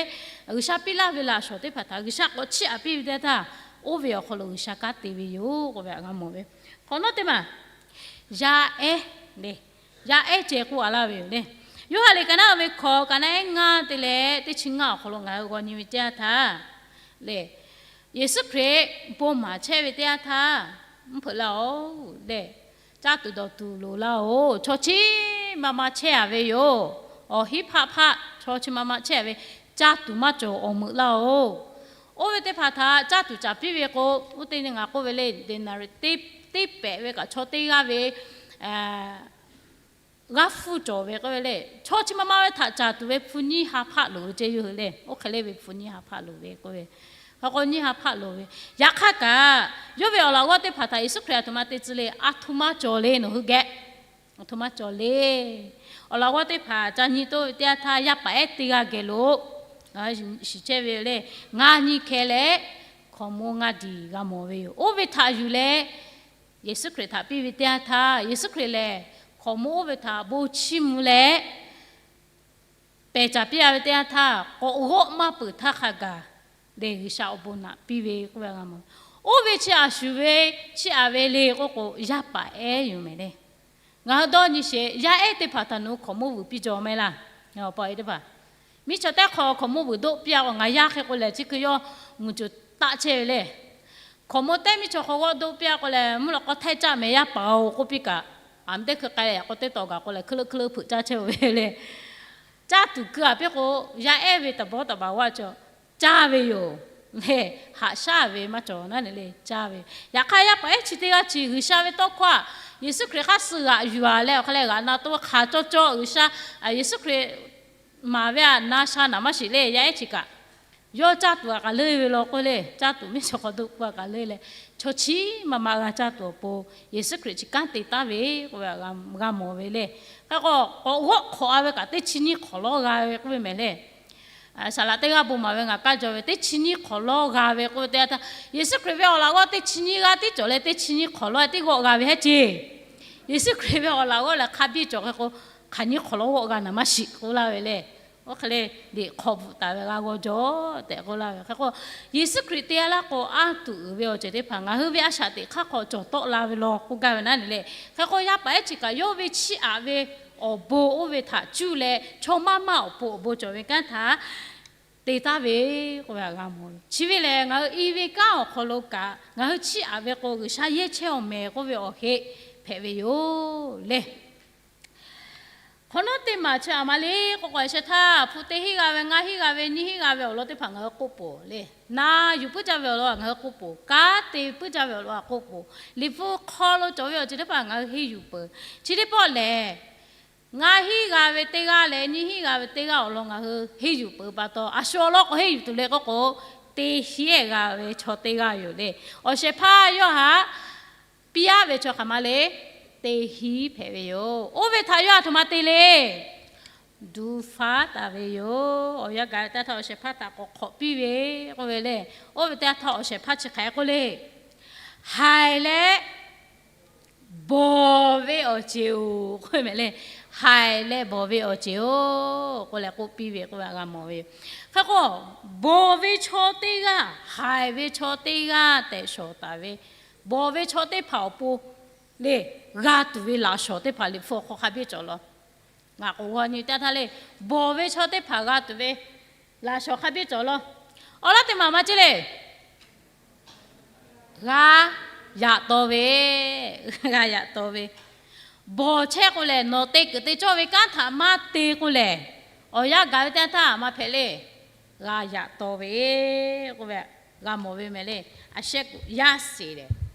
G'uiˬsha piˇ laˇ ve laꞈ shawnˍ teˇ hpaˍ htaꞈ G'uiˬsha k'awꞈ chiˇ aꞈ piˇ ve teˇ yanˇ htaˇ, oˇ ve awˬ hk'aw lo G'uiˬsha kanˉ te ve yoˬ k'oˆ ve htaꞈ g'a mawˬ ve. Hk'awꞈ nawˉ teˇ maˬ, yaˇ ehˉ le, yaˇ ehˉ ceh k'oˆ-a laˇ ve yoˬ le. Yoˇhanˬ liꞈ ka naˉ ve hkawꞈ ka naˉ ehˉ ngaˇ te leh teˇ chi ngaˇ awˬ hk'aw lo ngaˬ hui g'aw nyi ve teˇ yanˇ htaˇ le, Yeˍsuˆ Hkriꞈ bon maˍ chehˇ ve teˇ yanˇ htaˇ, mvuhˇ hpeuꞈ laˇ-oˬ le, caˇ tuˬ dawˬ tuˬ loˍ laˇ-oˬ. Chaw chi ma ma chehˇ-a ve yoˬ. Awˬ hinˉ hpaˆ hpaˆ chaw chi ma ma chehˇ-a ve, caˇ tuˬ maˇ cawˬ awˬ meuꞈ laˇ-oˬ. Oˇ ve teˇ hpaˍ htaꞈ caˇ tuˬ caˍ piˇ ve k'o, oˇ teˇ nyi ngaˬ k'oˆ ve le, deˍnaˍriˍ teˇ pehꞈ ve kaꞈ chaw teˇ g'aˇ ve g'aˇ hpfuhˇ cawˬ ve k'oˆ ve le. Chaw chi ma ma ve htaꞈ caˍ tuˬ ve hpu nyiˇ ha hpaˆ loˍ ve ceh yoˬ hui le. Oˇ hk'e le ve hpu nyiˇ ha hpaˆ loˍ ve k'oˆ ve, hk'a k'o nyiˇ ha hpaˆ loˍ ve. Yaꞈ hk'aˇ kaꞈ, yawˇ ve awˬ laꞈ g'awˇ teˇ hpaˍ htaꞈ Yeˍsuˆ Hkriꞈ aˬ htoꞈ ma te tcuh le, aˬ htoꞈ ma cawˬ le nawˬ hui geh, aˬ htoꞈ ma cawˬ le. Awˬ laꞈ g'awˇ teˇ hpaˍ ca nyi toˇ ve teˇ yanˇ htaˇ yaˇ paˍ ehˉ teˇ g'aˇ geh lo shiˍ chehˇ ve le. Ngaˇ nyi hkeh leh hkawnˍ monˇ ngaˇ diˬ g'a mawˬ ve yoˬ. Oˇ ve htaꞈ yuˬ leh Yeˍsuˆ Hkriꞈ htaꞈ piˇ ve teˇ yanˇ htaˇ, Yeˍsuˆ Hkriꞈ lehˬ hkawnˍ monˇ oˇ ve htaꞈ bon chiˇ mvuh leh pehˬ caˍ piˇ-a ve teˇ yanˇ htaˇ, k'awꞈ g'awˆ maˇ peuˬ htaˇ hk'a gaˬ lehˬ G'uiˬsha awˬ bon naꞈ piˇ ve k'oˆ ve g'a mawˬ. Oˇ ve chi a shuˍ ve, chiˇ aꞈ ve le k'oˆ k'o, yaˇ paˍ ehˉ yoˬ mehˍ le. Ngaˬ hui dawˇ nyi sheˍ, yaˇ ehˉ teˇ hpaˍ htaꞈ nawˬ hui hkawnˍ monˇ vuiˬ piˇ jaw mehˍ laˇ. Ngaˬ awˬ pa teˇ hpaˍ, miˇ chaw teˇ hk'aw hkawnˍ monˇ vuiˬ doˆ piˇ-a k'o, ngaˬ yaˇ hk'e k'o lehˬ chi hkui yawˇ muiˬ cuˬ taˆ chehˇ ve le. Hkawnˍ monˇ teˇ miˇ chaw hk'aw g'awˇ doˆ piˇ-a k'o lehˬ, mvuhˇ lawꞈ k'aw htehˇ caˆ mehˍ yaˇ paˍ-oˬ k'oˆ piˇ kaꞈ, aˬ meh teˇ hkui k'ai leh yaꞈ k'aw teˇ tawˍ gaˬ k'o lehˬ, hkuiˉ leuˆ hkuiˉ leuˆ hpeuꞈ caˇ chehˇ-oˬ ve le. Caˇ tuˬ keu-a piˇ k'o, yaˇ ehˉ ve taˍ bawˇ taˍ baˬ g'aˇ cawˬ caˇ ve yoˬ. Lehˬ haꞈ shaˉ ve maˇ cawˬ naˉ ne le, caˇ ve. Yaꞈ hk'aˇ yaˇ paˍ ehˉ chi teˇ g'aˇ chi G'uiˬsha ve tawˇ hkawˇ-a, Yeˍsuˆ Hkriꞈ hk'aˇ suh g'aꞈ yuˬ-a leh awˬ hk'a leh g'aꞈ na to hk'aˬ cawˇ cawˇ G'uiˬsha, Yeˍsuˆ Hkriꞈ maˍ ve-a na sha naˍ maˇ shiˍ le, yaˇ ehˉ chi kaꞈ yawˇ caˇ tuˬ-a kaꞈ leuˇ ve law k'oˆ le, caˇ tuˬ miˇ chaw hk'aw doˆ k'oˆ-a kaꞈ leuˇ leh, chaw chi ma ma g'a caˇ tuˬ awˬ pon Yeˍsuˆ Hkriꞈ chi kanˉ te taˍ ve k'oˆ ve g'a mawˬ ve le. Hk'e k'o, k'awꞈ g'awˆ hk'awꞈ-a ve kaꞈ teˇ chi nyiˇ hk'awꞈ lawˉ g'a ve k'oˆ ve mehˍ le. Saˍ laꞈ teˇ g'aˇ bon maˍ ve ngaˬ kaˇ jaw ve teˇ chi nyiˇ hk'awꞈ lawˉ g'a ve k'oˆ ve teˇ yanˇ htaˇ, Yeˍsuˆ Hkriꞈ ve awˬ laꞈ g'awˇ teˇ chi nyiˇ g'aˇ tiˉ cawˬ leh teˇ chi nyiˇ hk'awꞈ lawˉ tiˉ g'awˆ g'a ve heˆ ceˇ. Yeˍsuˆ Hkriꞈ ve awˬ laꞈ g'awˇ lehˬ hk'a biˇ cawˬ hk'e k'o, hk'aˬ nyiˇ hk'awꞈ lawˉ g'awˆ g'a naˍ maˇ shiˍ k'oˆ laˇ ve le. Oˇ hk'e le, liꞈ hk'aw bvuhꞈ taˍ ve g'a g'aw jaw tehꞈ k'oˆ laˇ ve hk'e k'o, Yeˍsuˆ Hkriꞈ te-a laˇ k'o, anˇ tuˬ uiˍ ve awˬ ceuˬ teˇ hpaˍ ngaˬ hui ve a shaꞈ teꞈ hk'aˇ hk'aw cawˬ tawˆ la ve law k'oˆ gaˇ ve naˉ ne le. Hk'e k'o, yaˇ paˍ ehˉ chi kaꞈ yawˇ ve chiˇ aꞈ ve awˬ bon oˇ ve htaꞈ cuˇ leh chaw maˇ maˇ awˬ pon awˬ bon cawˬ ve kanˉ htaꞈ te taˍ ve k'oˆ ve g'a mawˬ ve. Chi ve lehˬ, ngaˬ hui i ve kanˉ awˬ hk'aw lo kaꞈ ngaˬ hui chiˇ aꞈ ve k'o, G'uiˬsha yehˇ chehˇ-oˬ mehˍ k'oˆ ve awˬ heˆ hpehꞈ ve yoˬ le. Hk'awꞈ nawˉ teˇ maˬ chi aˬ ma le k'oˆ k'o, a sheh htaˇ hpu te hiˉ g'a ve, ngaˇ hiˉ g'a ve, nyiˇ hiˉ g'a ve awˬ lawn teˇ hpaˍ ngaˬ hui k'oˆ poˬ le. Na yuˬ puiˉ jaˇ ve awˬ lawn ngaˬ hui k'oˆ poˬ, kanˉ te puiˉ jaˇ ve awˬ lawn k'oˆ poˬ, Liꞈ hpu hk'aw lo cawˬ ve awˬ ceuˬ teˇ hpaˍ ngaˬ hui henˇ yuˬ peuˬ. Chi teˇ pawˆ lehˬ, ngaˇ hiˉ g'a ve teˇ g'aˇ leh nyiˇ hiˉ g'a ve teˇ g'aˇ awˬ lawn ngaˬ hui henˇ yuˬ peuˬ pa taw, a shu awˬ lawn k'awꞈ henˇ yuˬ tuˬ le k'oˆ k'o, teˇ hiˉ g'a ve chaw teˇ g'aˇ yoˬ le. Awˬ shehˍ hpaˇ yawˇ htaꞈ piˇ-a ve chaw hk'aˬ ma le, teˇ hiˉ hpehꞈ ve yoˬ. Oˇ ve htaꞈ yawˇ aˬ htoꞈ ma te le, duˇ faˉ taˍ ve yoˬ. Awˬ yanˇ gaˬ ve teˇ htaˇ awˬ shehˍ hpaˇ htaꞈ k'awꞈ hk'awꞈ piˇ ve k'oˆ ve le. Oˇ ve teˇ htaˇ awˬ shehˍ hpaˇ chi hk'aˬ hk'e k'oˆ le, haiˬ leh bawˬ ve awˬ ceˬ-oˬ k'oˆ ve mehˍ le. Haiˬ leh bawˬ ve awˬ ceˬ-oˬ k'oˆ leh k'oˆ piˇ ve k'oˆ ve g'a mawˬ ve yoˬ. Hk'e k'o, bawˬ ve chaw teˇ g'aˇ, haiˬ ve chaw teˇ g'aˇ tehꞈ shawˍ taˍ ve, bawˬ ve chaw teˇ hpaˍ awˬ pon le, g'a tuˬ ve laꞈ shawnˍ teˇ hpaˍ Liꞈ hpu awˬ hk'aw hk'a biˇ cawˬ law. Ngaˬ k'oˆ g'aw nyi teˇ htaˇ le, bawˬ ve chaw teˇ hpaˍ g'a tuˬ ve laꞈ shawnˍ hk'a biˇ cawˬ law. Awˬ lawn teˇ maˬ maˇ ceˇ le. G'a yaꞈ taw ve, g'a yaꞈ taw ve. Bawˬ chehˇ k'o lehˬ, nawˬ te kuiˬ te cawˇ ve kanˉ htaꞈ maˇ te k'o lehˬ, awˬ yanˇ gaˬ ve teˇ yanˇ htaˇ maˇ hpehꞈ le. G'a yaꞈ taw ve k'oˆ ve g'a mawˬ ve mehˍ le. A shehˆ kuꞈ yaˇ sheˍ lehˬ,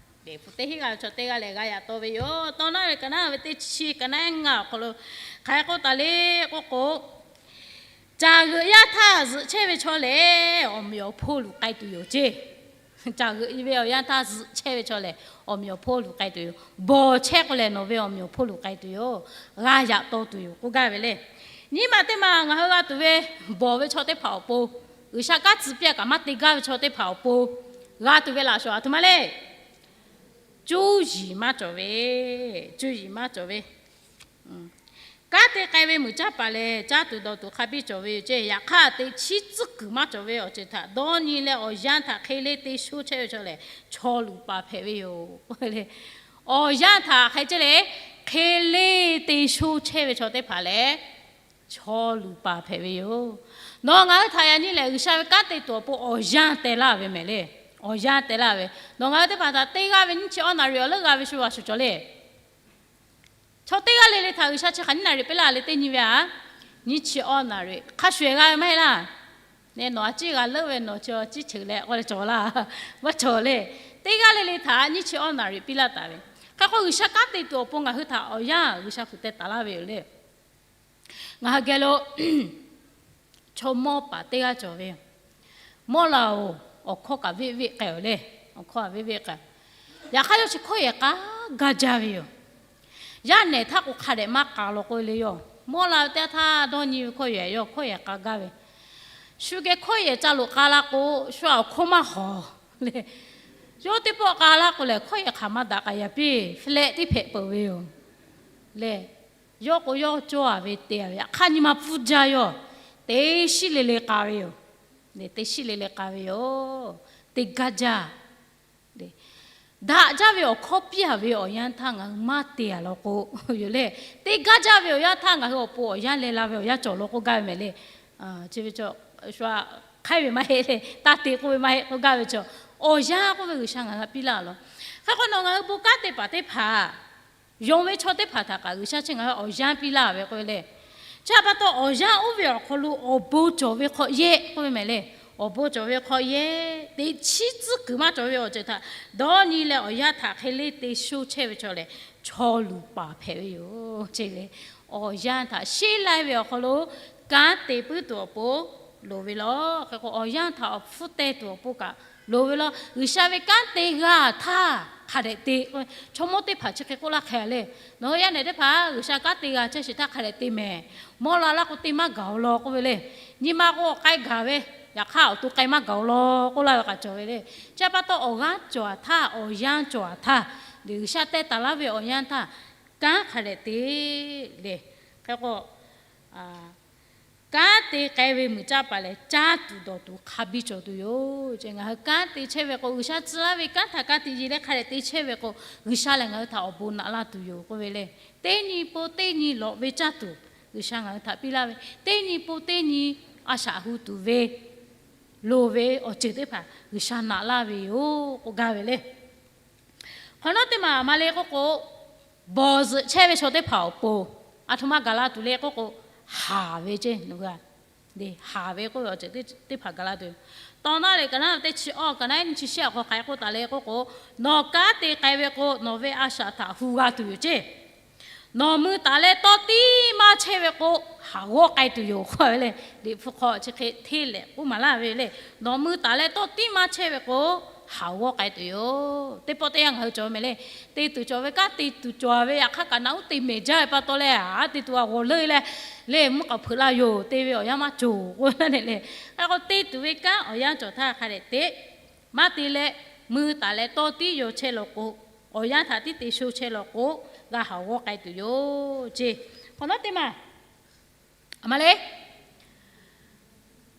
Teˇ hinˉ g'aˇ ve chaw teˇ g'aˇ lehˬ g'a yaꞈ taw ve yoˬ. Tawˇ naˉ ve ka naˉ ve teˇ chi ka naˉ ngaˇ awˬ hk'aw lo hk'aˬ hk'e k'oˆ taˍ le k'oˆ k'o, caˬ g'euꞈ yaˇ htaˇ zuhꞈ chehˇ ve chaw lehˬ, awˬ meꞈ awˬ hponˇ luˬ k'ai tuˬ yoˬ ceˇ. Caˬ g'euꞈ ve awˬ yanˇ htaˇ zuhꞈ chehˇ ve chaw lehˬ, awˬ meꞈ awˬ hponˇ luˬ k'ai tuˬ yoˬ. Bawˬ chehˇ k'o lehˬ, nawˬ ve awˬ meꞈ awˬ hponˇ luˬ k'ai tuˬ yoˬ. G'a yaꞈ taw tuˬ yoˬ k'oˆ gaˇ ve le. Nyi ma teˇ ma ngaˬ hui g'a tuˬ ve, bawˬ ve chaw teˇ hpaˍ awˬ pon, G'uiˬsha kanˉ tcuh piˇ kaꞈ maˇ te gaˇ ve chaw teˇ hpaˍ awˬ pon g'a tuˬ ve laꞈ shawˍ aˬ htoꞈ ma le. Cuˇ yiˍ maˇ cawˬ ve, cuˇ yiˍ maˇ cawˬ ve. Kanˉ te k'ai ve muiˬ caˇ paˍ lehˬ, caˇ tuˬ dawˬ tuˬ hk'a biˇ cawˬ ve yoˬ ceˇ. Yaꞈ hk'aˇ, teꞈ chiˉ tcuhˉ kuiˬ maˇ cawˬ ve awˬ ceuˬ htaꞈ dawˇ nyi leh, awˬ yanˇ htaꞈ hk'e le te sho chehˇ ve chaw lehˬ, chaw luˬ paˍ hpehꞈ ve yoˬ. Awˬ yanˇ htaꞈ hk'e ceh le, hk'e le te sho chehˇ ve chaw teˇ hpaˍ lehˬ, chaw luˬ paˍ hpehꞈ ve yoˬ. Nawˬ ngaˬ hui htaꞈ yaꞈ nyi lehˬ, G'uiˬsha ve kanˉ te tuˬ awˬ pon awˬ yanˇ teh laˇ ve mehˍ le. Awˬ yanˇ teh laˇ ve, nawˬ ngaˬ hui teˇ hpaˍ htaꞈ teˇ g'aˇ ve nyiˇ chi awˇ naˍ riˍ awˬ leuˆ g'a ve shu a shuˍ cawˬ le. Chaw teˇ g'aˇ le le htaꞈ G'uiˬsha chi hk'aˬ nyiˇ naˍ riˍ piˇ laˇ le teˇ nyi ve a, nyiˇ chi awˇ naˍ riˍ hk'a shuˍ ehˍ g'a ve maˇ heˆ laˇ. Neh nawˬ a ciˉ g'a leuˆ ve nawˬ chi a ciˉ cheuˬ leh k'oˆ leh cawˬ laˇ, maˇ cawˬ le. Teˇ g'aˇ le le htaꞈ nyiˇ chi awˇ naˍ riˍ piˇ laˇ taˍ ve. Hk'e k'o G'uiˬsha kanˉ te tuˬ awˬ pon ngaˬ hui htaꞈ awˬ yanˇ G'uiˬsha hpu teh taˍ laˇ ve yoˬ le. Ngaˬ hui geh lo chaw mawˇ paˍ teˇ g'aˇ cawˬ ve yoˬ. Mawˇ laˬ-oˬ, awˬ hkawˇ kaꞈ veˆ veˆ k'ai-oˬ le. Awˬ hkawˇ kaꞈ veˆ veˆ k'ai. Yaꞈ hk'aˇ yawˇ chi hkawˇ yehˬ k'a gaˇ jaˇ ve yoˬ. Yaˇ nehˬ htaˇ k'o hk'a dehꞈ maˇ k'a law k'oˆ ve le yoˬ. Mawˇ laˬ ve teˇ yanˇ htaˇ dawˇ nyi ve hkawˇ yehˬ, yawˇ hkawˇ yehˬ k'a gaˇ ve. Shu geh hkawˇ yehˬ ca loꞈ k'a laˇ k'o, shu a awˬ hkawˇ maˇ hawˍ le. Yawˇ teˇ pawˆ k'a laˇ k'o lehˬ, hkawˇ yehˬ hk'aˬ maˇ daꞈ k'ai yaꞈ piˇ, hpehꞈ leh teˇ hpehꞈ peuˬ ve yoˬ le. Yawˇ k'o yawˇ cawˇ a ve te a ve, yaꞈ hk'aˇ nyi ma pfuhˇ jaˇ yoˬ. Teˇ shiˉ le le k'a ve yoˬ. Teˇ shiˉ le le k'a ve yoˬ. Te gaˇ jaˇ. Daꞈ jaˇ ve awˬ hkawˇ piˇ a ve awˬ yanˇ htaˇ ngaˬ hui maˇ te a law k'o yoˬ le. Teˇ gaˇ jaˇ ve awˬ yanˇ htaˇ ngaˬ hui awˬ pon awˬ yanˇ leh la ve awˬ yanˇ cawˬ law k'oˆ gaˇ ve mehˍ le. Chi ve chaw shu a hk'aiˉ ve maˇ heˆ le, taˇ te k'oˆ ve maˇ heˆ k'oˆ gaˇ ve chaw, awˬ yanˇ k'oˆ ve G'uiˬsha ngaˬ hui htaꞈ piˇ laˇ law. Hk'e k'o nawˬ ngaˬ hui bon kanˉ te paˍ teˇ hpaˍ, yonˍ ve chaw teˇ hpaˍ htaꞈ kaꞈ G'uiˬsha chi ngaˬ hui awˬ yanˇ piˇ laˇ ve k'oˆ ve le. Chi pa taw awˬ yanˇ oˇ ve awˬ hk'aw lo awˬ bon cawˬ ve hk'aw yehˇ k'oˆ ve mehˍ le. Awˬ bon cawˬ ve hk'aw yehˇ, teꞈ chiˉ tcuhˉ kuiˬ maˇ cawˬ ve awˬ ceuˬ htaꞈ dawˇ nyi leh awˬ yanˇ htaꞈ hk'e le te sho chehˇ ve chaw lehˬ, chaw luˬ paˍ hpehꞈ ve yoˬ ce le. Awˬ yanˇ htaꞈ sheˉ laiˉ ve awˬ hk'aw lo kanˉ te puiˉ tuˬ awˬ pon loˍ ve law. Hk'e k'o awˬ yanˇ htaꞈ awˬ hpfuhˇ teh tuˬ awˬ pon kaꞈ loˍ ve law. G'uiˬsha ve kanˉ te g'a htaˇ hk'a dehꞈ te. Chaw mawˇ teˇ hpaˍ chi hk'e k'oˆ laˇ hk'e le, nawˬ hui yaˇ nehˬ teˇ hpaˍ G'uiˬsha kanˉ te g'a chehˇ shiˍ htaˇ hk'a dehꞈ te mehˍ. Mawˇ la laˇ k'o te maˇ gaˬ-oˬ law k'oˆ ve le. Nyi ma k'o k'ai gaˬ ve, yaꞈ hk'aˇ awˬ to k'ai maˇ gaˬ-oˬ law k'oˆ laˇ ve k'aꞈ cawˬ ve le. Chi pa taw awˬ g'aˇ cawˬ a htaˇ, awˬ yanˇ cawˬ a htaˇ, G'uiˬsha teh taˍ laˇ ve awˬ yanˇ htaˇ kanˉ hk'a dehꞈ te le. Hk'e k'o kanˉ te k'ai ve muiˬ caˇ paˍ lehˬ, caˇ tuˬ dawˬ tuˬ hk'a biˇ cawˬ tuˬ yoˬ. Ngaˬ hui kanˉ te chehˇ ve k'o, G'uiˬsha tcuh laˇ ve kanˉ htaꞈ kanˉ te yi leh hk'a dehꞈ te chehˇ ve k'o, G'uiˬsha lehˬ ngaˬ hui htaꞈ awˬ bon naꞈ laˇ tuˬ yoˬ k'oˆ ve le. Teˇ nyi po teˇ nyi lawꞈ ve caˇ tuˬ G'uiˬsha ngaˬ hui htaꞈ piˇ laˇ ve, teˇ nyi po teˇ nyi a shaꞈ hu tuˬ ve loˍ ve awˬ ceuˬ teˇ hpaˍ G'uiˬsha naꞈ laˇ ve yoˬ k'oˆ gaˇ ve le. Hk'awꞈ nawˉ teˇ maˬ ma le k'oˆ k'o, bawˬ zuhꞈ chehˇ ve chaw teˇ hpaˍ awˬ pon aˬ htoꞈ ma gaˬ la tuˬ le k'oˆ k'o, haˍ ve ceˇ. Haˍ ve k'oˆ ve awˬ ceuˬ teˇ hpaˍ gaˬ la tuˬ yoˬ. Tawˇ naˉ leh ka naˉ teˇ chi awˇ ka naˉ nyiˇ chi shehˆ awˬ hk'aw hk'aˬ hk'e k'oˆ taˍ le k'oˆ k'o, nawˬ kanˉ te k'ai ve k'o nawˬ ve a shaꞈ htaꞈ hu g'a tuˬ yoˬ ceˇ. Nawˬ mui taˍ leh tawˇ tiˉ maˇ chehˇ ve k'o, haˍ g'awˇ k'ai tuˬ yoˬ k'oˆ ve le. Liꞈ hpu hk'aw chi hk'e hteˇ leh k'oˆ maˍ laˇ ve le. Nawˬ mui taˍ leh tawˇ tiˉ maˇ chehˇ ve k'o, haˍ g'awˇ k'ai tuˬ yoˬ. Teˇ pawˆ teˇ yanˇ ngaˬ hui cawˬ mehˍ le. Te tuˬ cawˬ ve kanˉ te tuˬ cawˬ ve yaꞈ hk'aˇ kaꞈ naꞈ uˉ te mehˍ jaˇ ve pa taw leh, a te tuˬ a g'awˬ leuˆ leh, le mvuhˇ k'aoˍ hpeuꞈ laˇ yoˬ te ve awˬ yanˇ maˇ cawˬ k'oˆ ve le. Hk'e k'o te tuˬ ve kanˉ awˬ yanˇ cawˬ htaˇ hk'a dehꞈ te. Maˇ te leh, mui taˍ leh tawˇ tiˉ yaw chehˇ law k'o, awˬ yanˇ htaꞈ tiˉ te sho chehˇ law k'o, g'a haˍ g'awˇ k'ai tuˬ yoˬ ceˇ. Hk'awꞈ nawˉ teˇ maˬ a ma le,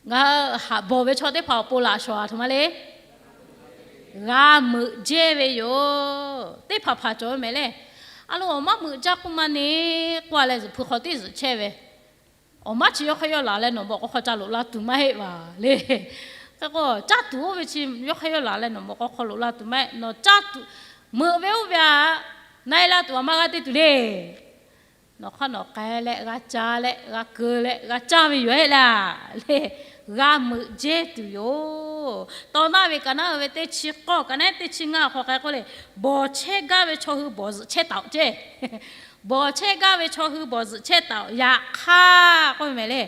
ngaˬ haꞈ bawˬ ve chaw teˇ hpaˍ awˬ pon laꞈ shawˍ aˬ htoꞈ ma le, g'a meuꞈ jehˇ ve yoˬ. Teˇ hpaˍ hpaˍ cawˬ ve mehˍ le. A lo awˬ maˇ meuꞈ jaˇ k'oˆ ma ne k'oˆ a leh zuhꞈ hpu hk'aw tiˉ zuhꞈ chehˇ ve, awˬ maˇ chi yawˇ hk'e yawˇ laˬ leh nawˬ bawꞈ k'aw hk'aw ca loꞈ la tuˬ maˇ heˆ vaˬ le. Hk'e k'o caˇ tuˬ oˇ ve chi yawˇ hk'e yawˇ laˬ leh nawˬ bawꞈ k'aw hk'aw loꞈ la tuˬ maˇ heˆ. Nawˬ caˇ tuˬ meuꞈ ve oˇ ve aꞈ, na e la tuˬ aꞈ maˇ g'a te tuˬ le. Nawˬ hk'aˇ nawˬ k'ai leh g'a ca leh g'a keu leh g'a caˇ ve yoˬ heˆ laˇ le. g'a meuꞈ jehˇ tuˬ yoˬ. Tawˇ naˆ ve kaꞈ naˆ ve teˇ chi k'awˇ kaꞈ naˆ teˇ chi ngaˇ awˬ hk'aw hk'a k'oˆ le, bawˬ chehˇ gaˇ ve chaw hui bawˬ zuhꞈ chehˇ taˍ-oꞈ ceˇ. Bawˬ chehˇ gaˇ ve chaw hui bawˬ zuhꞈ chehˇ taˍ-oꞈ. Yaꞈ hk'aˇ k'oˆ ve mehˍ le,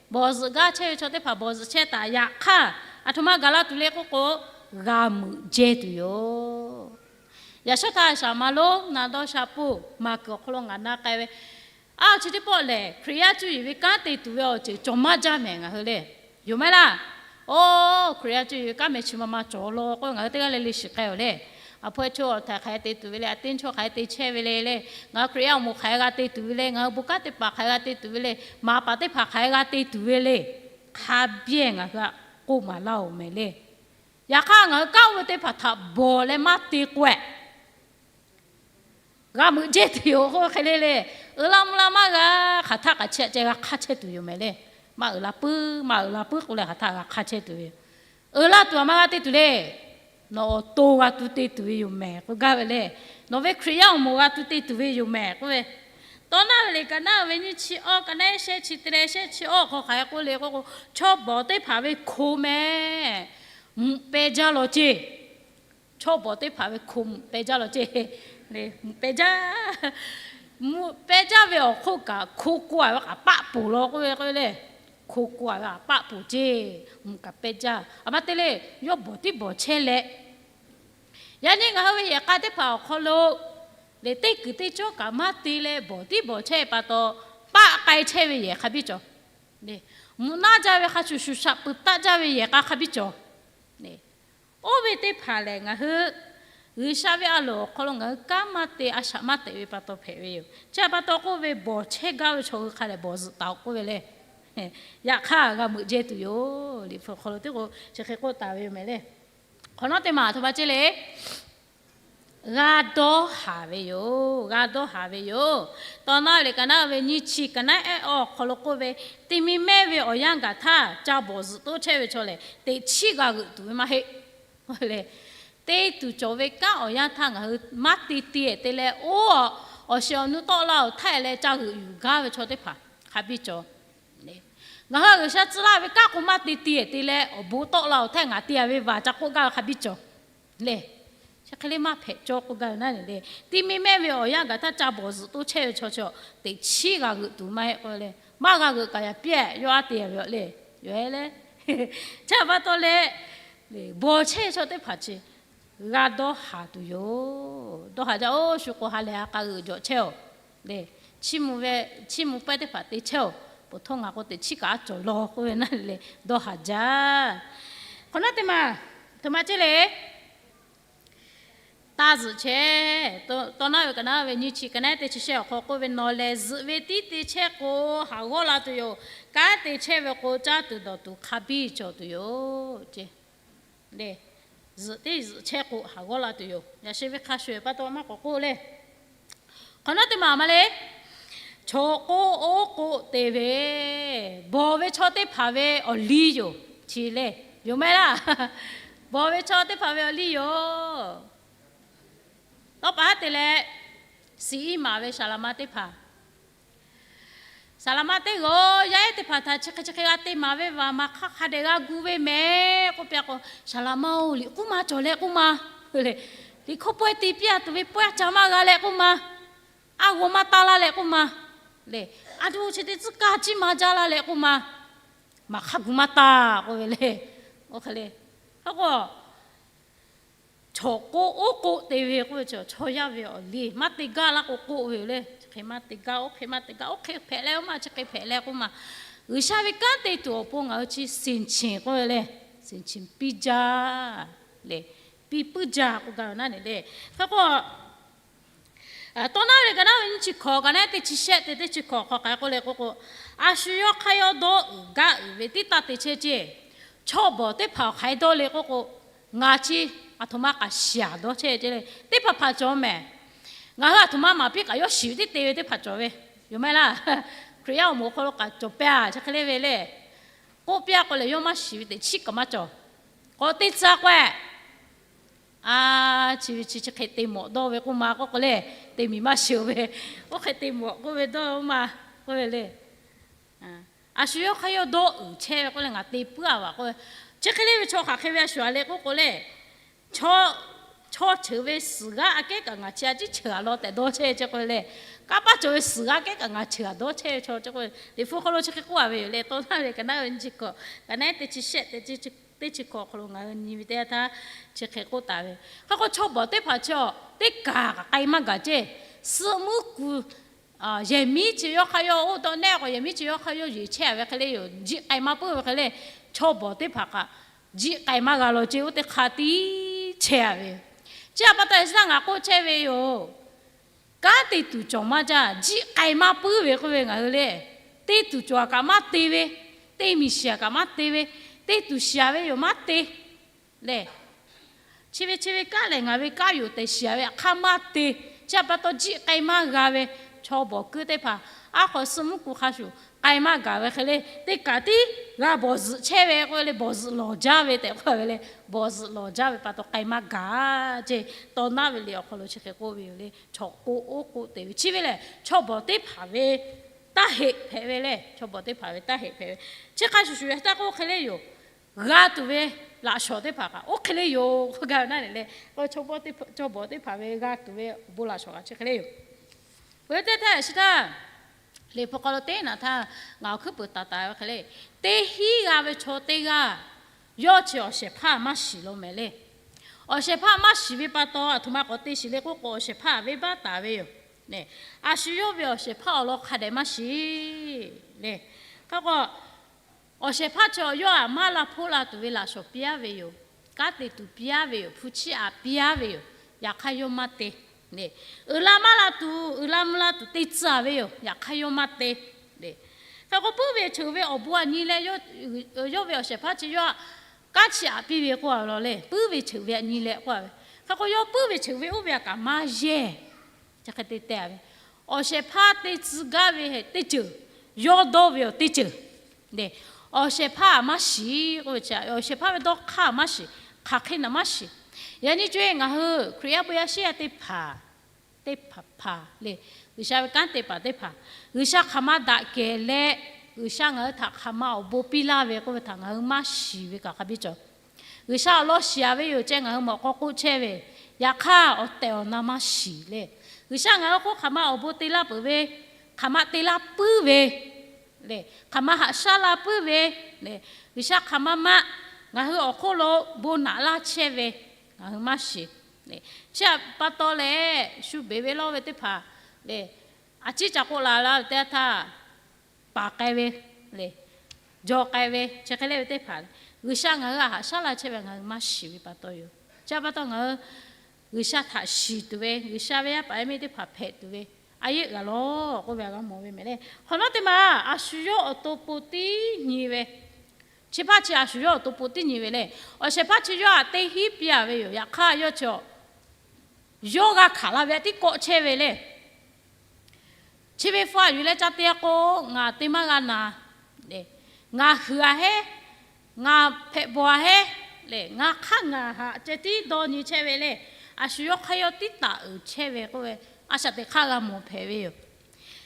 bawˬ zuhꞈ gaˇ chehˇ ve chaw teˇ hpaˍ bawˬ zuhꞈ chehˇ taˍ. Yaꞈ hk'aˇ, aˬ htoꞈ ma gaˬ la tuˬ le k'oˆ k'o, g'a meuꞈ jehˇ tuˬ yoˬ. Yaꞈ shawˉ htaˇ shaˍ ma lonˉ na dawˇ sha puˇ maˍ kuiˬ awˬ hk'aw lo ngaˬ na k'ai ve, a, chi teˇ pawˆ lehˬ Hkriꞈ yaˇ cuˇ yiˍ ve kanˉ te tuˬ ve awˬ ceuˬ cawˬ maˇ jaˇ mehˍ ngaˬ hui le. Yoˬ maˇ heˆ laˇ? Oˇ, Hkriꞈ yaˇ cuˇ yiˍ ve kanˉ mehˍ chi ma ma cawˬ law k'o, ngaˬ hui teˇ g'aˇ le le shiˍ k'ai-oˬ le. A hpu-e chaw awˬ htaiˍ hk'aˬ hk'e te tuˬ ve le, a teˇ chaw hk'aˬ hk'e te chehˇ ve le le, ngaˬ hui Hkriꞈ yaˇ awˬ moˍ hk'aˬ hk'e g'a te tuˬ ve le, ngaˬ hui bon kanˉ teˇ hpaˍ hk'aˬ hk'e g'a te tuˬ ve le, maˍ paˍ teˇ hpaˍ hk'aˬ hk'e g'a te tuˬ ve le, hk'a biˇ ngaˬ hui htaꞈ k'oˆ maˍ laˇ-oˬ mehˍ le. Yaꞈ hk'aˇ, ngaˬ hui kanˉ oˇ ve teˇ hpaˍ htaꞈ bawˬ leh maˇ te k'o-e, g'a meuꞈ jehˇ tuˬ yoˬ k'oˆ ve hk'e le le. Uiˍ la mvuh la maˇ g'a, hk'aˬ htaˆ kaꞈ chi aꞈ ceh g'a hk'aˇ chehˇ tuˬ yoˬ mehˍ le. Maˇ uiˍ la puiˉ, maˇ uiˍ la puiˉ k'oˆ leh hk'aˬ htaˆ g'a hk'aˇ chehˇ tuˬ ve yoˬ. Uiˍ la tuˬ aˬ ma g'a te tuˬ le. Nawˬ awˬ to g'a tu te tuˬ ve yoˬ mehˍ k'oˆ gaˇ ve le. Nawˬ ve Hkriꞈ yaˇ awˬ moˍ g'a tu te tuˬ ve yoˬ mehˍ k'oˆ ve, tawˇ naˆ ve liꞈ kaꞈ naˆ ve nyiˇ chi awˇ kaꞈ naˆ shehˆ chi te leh shehˆ chi awˇ hk'aw hk'aˬ hk'e k'oˆ le k'oˆ k'o, chaw bawˬ teˇ hpaˍ ve hko mehˍ, mvuhꞈ peh jaˇ law ceˇ. Chaw bawˬ teˇ hpaˍ ve hko mvuhꞈ peh jaˇ law ceˇ. Mvuhꞈ peh jaˇ, mvuhꞈ peh jaˇ ve awˬ hk'oˆ kaꞈ hko k'oˆ-a ve kaꞈ paˆ poˬ law k'oˆ ve k'o le. Hko k'oˆ-a ve kaꞈ paˆ poˬ ceˇ. Mvuhꞈ kaꞈ peh jaˇ. Aˬ ma te le, yawˇ bawˬ tiˉ bawˬ chehˇ leh, yaꞈ nyi ngaˬ hui ve yehˬ k'a teˇ hpaˍ awˬ hk'aw lo lehˬ, teˇ kuiˬ teˇ cawˇ kaꞈ maˇ te leh bawˬ tiˉ bawˬ chehˇ pa taw, paˆ k'ai chehˇ ve yehˬ hk'a biˇ cawˬ. Mvuhꞈ naˆ jaˇ ve hk'a shuˍ shuˍ shaꞈ peuˬ taˆ jaˇ ve yehˬ k'a hk'a biˇ cawˬ. Oˇ ve teˇ hpaˍ lehˬ, ngaˬ hui G'uiˬsha ve a loˍ awˬ hk'aw lo ngaˬ hui kanˉ maˇ te, a shaꞈ maˇ teꞈ ve pa taw hpehꞈ ve yoˬ. Chi pa taw k'oˆ ve, bawˬ chehˇ gaˇ ve chaw hui hk'a lehˬ bawˬ zuhꞈ taˍ-oꞈ k'oˆ ve le. Yaꞈ hk'aˇ, g'a meuꞈ jehˇ tuˬ yoˬ. Liꞈ hpu awˬ hk'aw lo teˇ k'o chi hk'e k'oˆ taˍ ve yoˬ mehˍ le. Hk'awꞈ nawˉ teˇ maˬ aˬ htoꞈ ma ceˇ le. G'a dawˇ haˍ ve yoˬ. G'a dawˇ haˍ ve yoˬ. Tawˇ naˆ ve liꞈ kaꞈ naˆ ve nyiˇ chi kaꞈ naˆ ehˉ awˇ awˬ hk'aw lo k'oˆ ve, teˇ miˇ mehˆ ve awˬ yanˇ gaˬ htaˇ ca bawˬ zuhꞈ toˉ chehˇ ve chaw lehˬ, teꞈ chiˉ g'a g'euꞈ tuˬ ve maˇ heˆ. Te tuˬ cawˬ ve kanˉ awˬ yanˇ htaˇ ngaˬ hui maˇ te te-e te leh, oˇ, awˬ shiˍ awˬ nu tawˆ la-oˬ htaˇ leh ca g'euꞈ yuˬ gaˇ ve chaw teˇ hpaˍ hk'a biˇ cawˬ. Ngaˬ hui G'uiˬsha tcuh laˇ ve kanˉ k'o maˇ te te-e te leh, awˬ bon tawˆ la-oˬ htaˇ ngaˬ te-a ve vaˬ ca k'oˆ gaˇ ve hk'a biˇ cawˬ le. Chi hk'e le maˇ hpehꞈ cawˇ k'oˆ gaˇ ve naˉ ne le. Teˇ miˇ mehˆ ve awˬ yanˇ gaˬ htaˇ ca bawˬ zuhꞈ toˉ chehˇ ve chaw chi, teꞈ chiˉ g'a g'euꞈ tuˬ maˇ heˆ k'oˆ ve le. Maˇ g'a g'euꞈ kaꞈ yaꞈ piˇ-a, yawˇ aˉ te-a ve le. Yoˬ-e le. Chi pa taw leh, bawˬ chehˇ ve chaw teˇ hpaˍ chi g'a dawˇ haˍ tuˬ yoˬ. Dawˇ haˍ jaˇ-oˬ, shu k'o ha lehˬ ha k'a g'euꞈ jawꞈ chehˇ-oˬ le. Chiˇ mvuh pehˇ teˇ hpaˍ te chehˇ-oˬ. Peuˬ htawˇ ngaˬ k'o teꞈ chiˉ kaꞈ aˉ cawˬ law k'oˆ ve naˉ le, dawˇ haˍ jaˇ. Hk'awꞈ nawˉ teˇ maˬ, aˬ htoꞈ ma ceˇ le. Taˇ zuhꞈ chehˇ. Tawˇ naˆ ve kaꞈ naˆ ve nyiˇ chi kaꞈ naˆ ehˉ teˇ chi shehˆ awˬ hk'aw k'oˆ ve, nawˬ lehˬ zuhꞈ ve tiˉ te chehˇ k'o, haˍ g'awˇ la tuˬ yoˬ. Kanˉ te chehˇ ve k'o, caˇ tuˬ dawˬ tuˬ hk'a biˇ cawˬ tuˬ yoˬ. Zuhꞈ tiˉ zuhꞈ chehˇ k'o, haˍ g'awˇ la tuˬ yoˬ. Yaꞈ sheh ve hk'a shuˍ pa taw maˇ k'awꞈ k'oˆ le. Hk'awꞈ nawˉ teˇ maˬ ma le. Chaw k'oˆ oˉ k'oˆ te ve, bawˬ ve chaw teˇ hpaˍ ve awˬ liˇ yoˬ. Chi le, yoˬ mehˍ laˇ. Bawˬ ve chaw teˇ hpaˍ ve awˬ liˇ yoˬ. Tawˇ pa haˉ te leh, siˍ iˉ maˍ ve saˍ laˍ ma teˇ hpaˍ, saˍ laˍ ma teˇ g'aˇ yaˇ ehˉ teˇ hpaˍ htaꞈ chi hk'e chi hk'e g'a te maˍ ve vaˬ maˍ hk'a hk'a dehꞈ g'a gu ve mehˍ k'oˆ piˇ k'o, saˍ laˍ ma-oˬ, liꞈ k'oˉ ma cawˬ leh k'oˆ ma. Liꞈ hkawˇ pawehˇ te piˇ-a tuˬ ve pawehˇ ca maˇ g'a leh k'oˆ ma. A g'aw maˇ taˇ laˇ leh k'oˆ ma. Lehˬ, a htoꞈ chi teˇ tcuhˉ kaˇ ciˇ ma jaˇ laˇ leh k'oˆ ma. Maˍ hk'aˇ gu maˇ taˇ k'oˆ ve le. Oˇ hk'e le. Hk'e k'o, chaw k'oˆ oˉ k'oˆ te ve k'oˆ ve, chaw yaˇ ve awˬ liˇ maˇ te gaˇ laˇ k'o k'oˆ ve yoˬ le. Chi hk'e maˇ te gaˇ, oˇ hk'e maˇ te gaˇ, oˇ hk'e hpehꞈ leh k'oˆ ma, chi hk'e hpehꞈ leh k'oˆ ma. G'uiˬsha ve kanˉ te tuˬ awˬ pon ngaˬ hui chi senˍ chinˍ k'oˆ ve le. Senˍ chinˍ piˇ jaˇ lehˬ, piˇ puiˉ jaˇ k'oˆ gaˇ ve naˉ ne le. Hk'e k'o, tawˇ naˉ ve kaꞈ naˉ ve nyiˇ chi hkawꞈ kaꞈ naˉ teˇ chi shehˆ te teˇ chi hkawꞈ hk'aw hk'aˬ hk'e k'oˆ le k'oˆ k'o, a shu yawˇ hk'aˇ yawˇ dawˇ uiˍ gaˇ uiˍ ve tiˉ taˇ te chehˇ ceˇ. Chaw bawˬ teˇ hpaˍ awˬ hk'aˬ hk'e dawˇ le k'oˆ k'o, ngaˬ chi aˬ htoꞈ ma kaꞈ shiˍ dawˇ chehˇ ceˇ le. Teˇ hpaˍ hpaˍ cawˬ mehˍ. Ngaˬ hui aˬ htoꞈ ma maˍ piˇ kaꞈ yawˇ shiˍ ve tiˉ te ve teˇ hpaˍ cawˬ ve, yoˬ mehˍ laˇ. Hkriꞈ yaˇ awˬ moˍ awˬ hk'aw lo kaꞈ cawˬ pehˇ-a, chi hk'e le ve le. K'oˆ piˇ-a k'o lehˬ, yawˇ maˇ shiˍ ve teꞈ chiˉ kaꞈ maˇ cawˬ. K'awꞈ teˇ tcuhˉ k'o-e, a, chi ve chi chi hk'e te mawꞈ dawˇ ve k'oˆ ma k'oˆ k'o le, te miˬ maˇ shiˍ ve, oˇ hk'e te mawꞈ k'oˆ ve dawˇ ve k'oˆ ma, k'oˆ ve le. A shu yawˇ hk'aˇ yawˇ dawˇ uiˍ chehˇ ve k'oˆ leh ngaˬ te puiˉ a vaˬ k'oˆ ve, chi hk'e le ve chaw hk'aˬ hk'e ve a shu a le k'oˆ k'o leh, chaw, chaw cheuˬ ve suhˍ g'aˇ aꞈ kehˉ kaꞈ ngaˬ chi a ciˉ cheuˬ a law tehꞈ dawˇ chehˇ ve chi k'oˆ leh, kanˇ paˆ cawˬ ve suhˍ g'aˇ kehˉ kaꞈ ngaˬ cheuˬ a dawˇ chehˇ ve chaw chi k'oˆ, Liꞈ hpu hk'aw lo chi hk'e k'oˆ a ve yoˬ leh, tawˇ naˇ ve ka naˉ ve nyiˇ chi hkawꞈ, ka naˉ teˇ chi shehˆ teˇ chi hkawꞈ hk'aw lo ngaˬ hui nyi ve teˇ yanˇ htaˇ chi hk'e k'oˆ taˍ ve. Hk'e k'o chaw bawˬ teˇ hpaˍ chi a teˇ kaˬ kaꞈ k'ai maˇ gaˬ ceˇ. Suh muiˉ kuˬ yehˬ miˉ chi yawˇ hk'aˇ yawˇ oˇ dawˇ nehˆ k'o yehˬ miˉ chi yawˇ hk'aˇ yawˇ yeˬ chehˇ a ve hk'e le yoˬ. Jiˆ k'ai maˇ puiˉ ve hk'e le, chaw bawˬ teˇ hpaˍ kaꞈ jiˆ k'ai maˇ g'a law ceˇ. Oˇ teˇ hk'aˇ tiˉ chehˇ a ve. Chi a pa taw e shu htaˇ ngaˬ k'oˆ chehˇ ve yoˬ. Kanˉ te tuˬ cawˬ maˇ jaˇ, jiˆ k'ai maˇ puiˉ ve k'oˆ ve ngaˬ hui le, te tuˬ cawˬ a kaꞈ maˇ te ve, teˇ miˬ shiˍ a kaꞈ maˇ te ve, te tuˬ shiˍ a ve yoˬ maˇ te lehˬ, chi ve chi ve kanˉ lehˬ ngaˬ ve kanˉ yoˬ tehꞈ shiˍ a ve yaꞈ hk'aˇ maˇ te. Chi a pa taw jiˆ k'ai maˇ g'a ve chaw bawˬ kuiˇ teˇ hpaˍ, aˉ hk'aw suh muiˉ kuˬ hk'a shuˍ k'ai maˇ gaˬ ve hk'e le, teˇ kaˬ tiˉ g'a bawˬ zuhꞈ chehˇ ve k'oˆ ve le, bawˬ zuhꞈ lawˬ jaˇ ve tehꞈ k'oˆ ve le, bawˬ zuhꞈ lawˬ jaˇ ve pa taw k'ai maˇ gaˬ ceˇ. Tawˇ naˉ ve liꞈ awˬ hk'aw lo chi hk'e k'oˆ ve yoˬ le, chaw k'o oˉ k'oˆ te ve. Chi ve lehˬ chaw bawˬ teˇ hpaˍ ve taˇ heˆ hpehꞈ ve le, chaw bawˬ teˇ hpaˍ ve taˇ heˆ hpehꞈ ve. Chi hk'a shuˍ shuˍ a taˇ k'oˆ hk'e le yoˬ. G'a tuˬ ve laꞈ shawnˍ teˇ hpaˍ kaꞈ oˇ hk'e le yoˬ k'oˆ gaˇ ve naˉ lehˬ leh, chaw bawˬ teˇ hpaˍ ve g'a tuˬ ve awˬ bon laꞈ shawnˍ kaꞈ chi hk'e le yoˬ. Peuˬ teˇ htaˇ shiˍ htaˇ, Liꞈ hpu hk'aw lo teˇ naꞈ htaˇ ngaˬ awˬ hkuiˉ peuˍ taˍ taˍ ve hk'e le, teˇ hinˉ g'a ve chaw teˇ g'aˇ yawˇ chi awˬ shehˍ hpaˇ maˇ shiˍ lo mehˍ le. Awˬ shehˍ hpaˇ maˇ shiˍ ve pa taw, aˬ htoꞈ ma k'awꞈ te shiˍ le k'oˆ k'o, awˬ shehˍ hpaˇ venˇbaˆ taˍ ve yoˬ. A shu yawˇ ve awˬ shehˍ hpaˇ awˬ lawn hk'a dehꞈ maˇ shiˍ le. Hk'e k'o, awˬ shehˍ hpaˇ chi awˬ yawˇ aꞈ maˇ la hpoˆ la tuˬ ve laꞈ shawnˍ piˇ aˉ ve yoˬ. Kanˉ te tuˬ piˇ aˉ ve yoˬ. Hpu chiˇ aꞈ piˇ aˉ ve yoˬ. Yaꞈ hk'aˇ yawˇ maˇ te. Uiˍ la maˇ la tuˬ, uiˍ la mvuh la tuˬ te tcuh a ve yoˬ. Yaꞈ hk'aˇ yawˇ maˇ te. Hk'e k'o puiˉ ve cheuˬ ve awˬ bon aꞈ nyi leh, yawˇ ve awˬ shehˍ hpaˇ chi yawˇ aꞈ kanˉ chiˇ aꞈ piˇ ve k'oˆ a ve law le. Puiˉ ve cheuˬ ve aꞈ nyi leh k'oˆ a ve. Hk'e k'o yawˇ puiˉ ve cheuˬ ve oˇ ve aꞈ kaꞈ maˇ yehˇ. Chi hk'e te teh a ve, awˬ shehˍ hpaˇ te tcuh gaˇ ve teˇ ceuˬ, yawˇ dawˇ ve awˬ teˇ ceuˬ, awˬ shehˍ hpaˇ maˇ shiˍ k'oˆ ve chi, awˬ shehˍ hpaˇ ve dawˇ hk'aˇ maˇ shiˍ, hk'aˬ hk'e naꞈ maˇ shiˍ. Yaꞈ nyi co e ngaˬ hui Hkriꞈ yaˇ bon yaˇ shiˉ yaˇ teˇ hpaˍ, teˇ hpaˍ hpaˍ le, G'uiˬsha ve kanˉ te paˍ teˇ hpaˍ, G'uiˬsha hk'aˬ ma daꞈ kehˬ leh, G'uiˬsha ngaˬ hui htaꞈ hk'aˬ ma awˬ bon piˇ laˇ ve k'oˆ ve htaꞈ ngaˬ hui maˇ shiˍ ve kaꞈ hk'a biˇ cawˬ. G'uiˬsha awˬ lawn shiˍ a ve yoˬ ceh ngaˬ hui mawˬ k'aw k'oˆ chehˇ ve, yaꞈ hk'aˇ awˬ tehˬ awˬ na maˇ shiˍ le. G'uiˬsha ngaˬ hui hk'oˆ hk'aˬ ma awˬ bon te laˇ peuˬ ve, hk'aˬ ma te laˇ puiˉ ve le, hk'aˬ ma haꞈ shaˉ la puiˉ ve le, G'uiˬsha hk'aˬ ma ma ngaˬ hui awˬ hk'oˆ lo bon naꞈ laˇ chehˇ ve, ngaˬ hui maˇ shiˍ le. Chi pa taw lehˬ, shu beˬ ve lawˇ ve teˇ hpaˍ le, a ciˉ ca k'oˆ la laˇ ve teˇ yanˇ htaˇ, paˍ k'ai ve le, jaw k'ai ve, chi hk'e le ve teˇ hpaˍ, G'uiˬsha ngaˬ hui a haꞈ shaˉ la chehˇ ve ngaˬ hui maˇ shiˍ ve pa taw yoˬ. Chi pa taw ngaˬ hui G'uiˬsha htaꞈ shiˍ tuˬ ve, G'uiˬsha ve yaˇ paˍ yaˇ miˇ teˇ hpaˍ hpehꞈ tuˬ ve, a yeˆ g'a lawˬ k'oˆ ve a g'a mawˬ ve mehˍ le. Hk'awꞈ nawˉ teˇ maˬ a shu yawˇ awˬ to po tiˉ nyi ve, chi hpaˇ chi a shu yawˇ awˬ to po tiˉ nyi ve le. Awˬ shehˍ hpaˇ chi yawˇ aꞈ teˇ hinˉ piˇ a ve yoˬ. Yaꞈ hk'aˇ yawˇ chi yawˇ g'a hkanˍ la ve aꞈ tiˉ kawˆ chehˇ ve le. Chi ve hpu aꞈ yuˬ leh ca te k'o, ngaˬ te maˇ g'a naˍ, ngaˬ huiˍ a heˉ, ngaˬ hpehꞈ bawˬ a heˉ le, ngaˬ hk'aˇ ngaˬ haꞈ ceh tiˉ dawˇ nyi chehˇ ve le. A shu yawˇ hk'aˇ yawˇ tiˉ taˍ uiˍ chehˇ ve k'oˆ ve, a shaꞈ teꞈ hk'aˇ g'a mawˬ hpehꞈ ve yoˬ.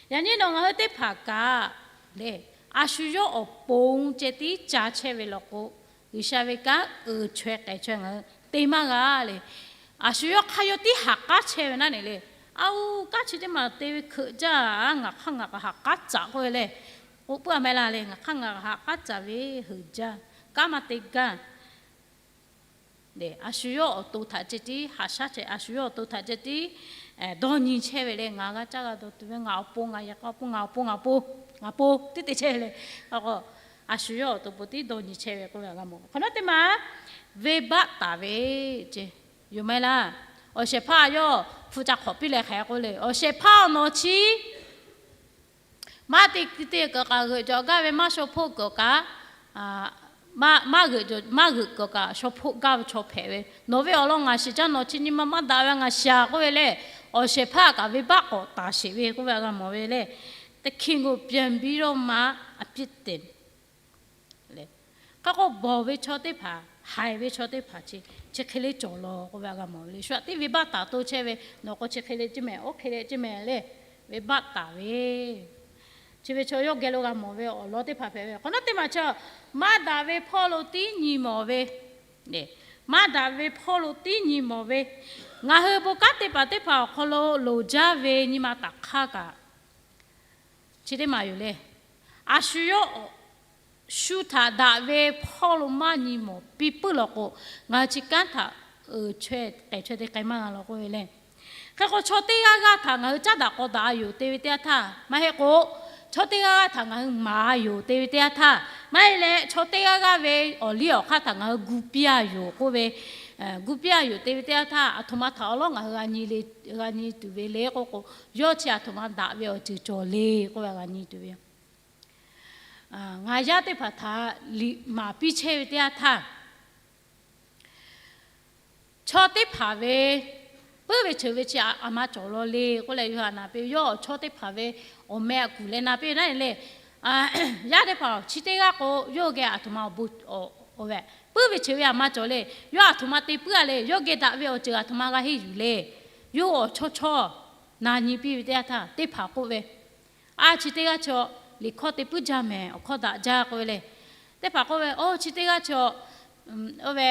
Yaꞈ nyi nawˬ ngaˬ hui teˇ hpaˍ kaꞈ le, a shu yawˇ awˬ pon ceh tiˉ ca chehˇ ve law k'o, G'uiˬsha ve kanˉ uiˍ chaweh k'ehˬ chaweh ngaˬ hui te maˇ g'a le. A shu yawˇ hk'aˇ yawˇ tiˉ haꞈ k'aˉ chehˇ ve naˉ ne le. A u, kanˉ chi teˇ maˬ te ve hkeuꞈ jaˇ, ngaˬ hk'aˇ ngaˬ kaꞈ haꞈ k'aˉ caꞈ k'oˆ ve le. K'oˆ puiˉ a mehˍ laˇ le, ngaˬ hk'aˇ ngaˬ kaꞈ haꞈ k'aˉ caꞈ ve heuˬ jaˇ, kanˉ maˇ te gaˇ. A shu yawˇ awˬ to htaꞈ ceh tiˉ haꞈ shaˉ chehˇ, a shu yawˇ awˬ to htaꞈ ceh tiˉ dawˇ nyi chehˇ ve le. Ngaˬ g'a caˇ g'a dawˬ tuˬ ve, ngaˬ awˬ pon ngaˬ yaꞈ k'a pon ngaˬ awˬ pon ngaˬ pon ngaˬ pon tiˉ te chehˇ ve le. K'o, a shu yawˇ awˬ to po tiˉ dawˇ nyi chehˇ ve k'oˆ ve a g'a mawˬ. Hk'awꞈ nawˉ teˇ maˬ venˇbaˆ taˍ ve ce, yoˬ maˇ heˆ laˇ. Awˬ shehˍ hpaˇ yawˇ hpu ca hk'awꞈ piˇ leh hk'aˬ hk'e k'oˆ le, awˬ shehˍ hpaˇ awˬ nawˬ chi maˇ te te kaꞈ kaꞈ g'euꞈ cawˬ gaˇ ve, maˇ shaw hpoˆ kaꞈ kaꞈ, maˇ g'euꞈ kaꞈ kaꞈ shaw hpoˆ gaˇ ve chaw hpehꞈ ve. Nawˬ ve awˬ lawn ngaˬ shiˍ jaˇ, nawˬ chi nyi ma maˇ daꞈ ve ngaˬ shiˍ k'oˆ ve le. Awˬ shehˍ hpaˇ kaꞈ venˇbaˆ k'awꞈ taˍ sheˍ ve k'oˆ ve a g'a mawˬ ve le. แต่ คิดว่า ပြန်ပြီးတော့မှ အပြစ်တင် Hk'e k'o, bawˬ ve chaw teˇ hpaˍ, haiˬ ve chaw teˇ hpaˍ chi, chi hk'e le cawˬ law k'oˆ ve a g'a mawˬ ve le. Shu aꞈ teˇ venˇbaˆ taˍ to chehˇ ve, nawˬ k'o chi hk'e le ceˇ mehˍ, oˇ hk'e le ceˇ mehˍ le, venˇbaˆ taˍ ve. Chi ve chaw yawˇ geh lo g'a mawˬ ve awˬ lawn teˇ hpaˍ hpehꞈ ve. Hk'awꞈ nawˉ teˇ maˬ chaw, maˇ daꞈ ve hpawˇ lo tiˉ nyi mawˬ ve, maˇ daꞈ ve hpawˇ lo tiˉ nyi mawˬ ve, ngaˬ hui bon kanˉ te paˍ teˇ hpaˍ awˬ hk'aw lo loˍ jaˇ ve nyi ma taꞈ hk'aˇ kaꞈ, chi teˇ maˬ yoˬ le. A shu yawˇ shu htaꞈ daꞈ ve hpawˇ lo maˇ nyi mawˬ piˇ puiˉ law k'o, ngaˬ hui chi kanˉ htaꞈ uiˍ chaweh k'ehˬ chaweh te k'ai maˇ g'a law k'oˆ ve le. Hk'e k'o, chaw teˇ g'aˇ g'aˇ htaꞈ ngaˬ hui caˉ daꞈ k'aw daꞈ a yoˬ te ve teˇ yanˇ htaˇ, maˇ heˆ k'o, chaw teˇ g'aˇ g'aˇ htaꞈ ngaˬ hui maˍ a yoˬ te ve teˇ yanˇ htaˇ, maˇ heˆ leh chaw teˇ g'aˇ g'aˇ ve awˬ liˇ awˬ hk'aˇ htaꞈ ngaˬ hui gu piˇ a yoˬ k'oˆ ve, gu piˇ a yoˬ te ve teˇ yanˇ htaˇ, aˬ htoꞈ ma htaꞈ awˬ lawˉ ngaˬ hui g'a nyi tuˬ ve le k'oˆ k'o, yawˇ chi aˬ htoꞈ ma daꞈ ve awˬ ceuˬ cawˬ le k'oˆ ve g'a nyi tuˬ ve yoˬ. Ngaˬ yaˇ teˇ hpaˍ htaꞈ liꞈ maˍ piˇ chehˇ ve teˇ yanˇ htaˇ, chaw teˇ hpaˍ ve puiˉ ve cheuˬ ve chi aˬ ma cawˬ law le k'oˆ leh, yawˇ htaꞈ na piˇ ve, yawˇ awˬ chawˇ teˇ hpaˍ ve awˬ meh aꞈ kuˬ leh na piˇ ve naˉ le. Yaˇ teˇ hpaˍ chi teˇ g'aˇ k'o, yawˇ geh aˬ htoꞈ ma awˬ bon, awˬ ve puiˉ ve cheuˬ ve aˬ ma cawˬ le. Yawˇ aˬ htoꞈ ma te puiˉ a le. Yawˇ geh daꞈ ve awˬ ceuˬ aˬ htoꞈ ma g'a henˇ yuˬ le. Yawˇ awˬ chawˇ chawˇ na nyi piˇ ve teˇ yanˇ htaˇ, teˇ hpaˍ k'oˆ ve, A, chi teˇ g'aˇ chaw liꞈ hkawˇ te puiˉ jaˇ mehˍ, awˬ hkawˇ daꞈ jaˇ k'oˆ ve le. Teˇ hpaˍ k'oˆ ve, O, chi teˇ g'aˇ chaw, oˇ ve,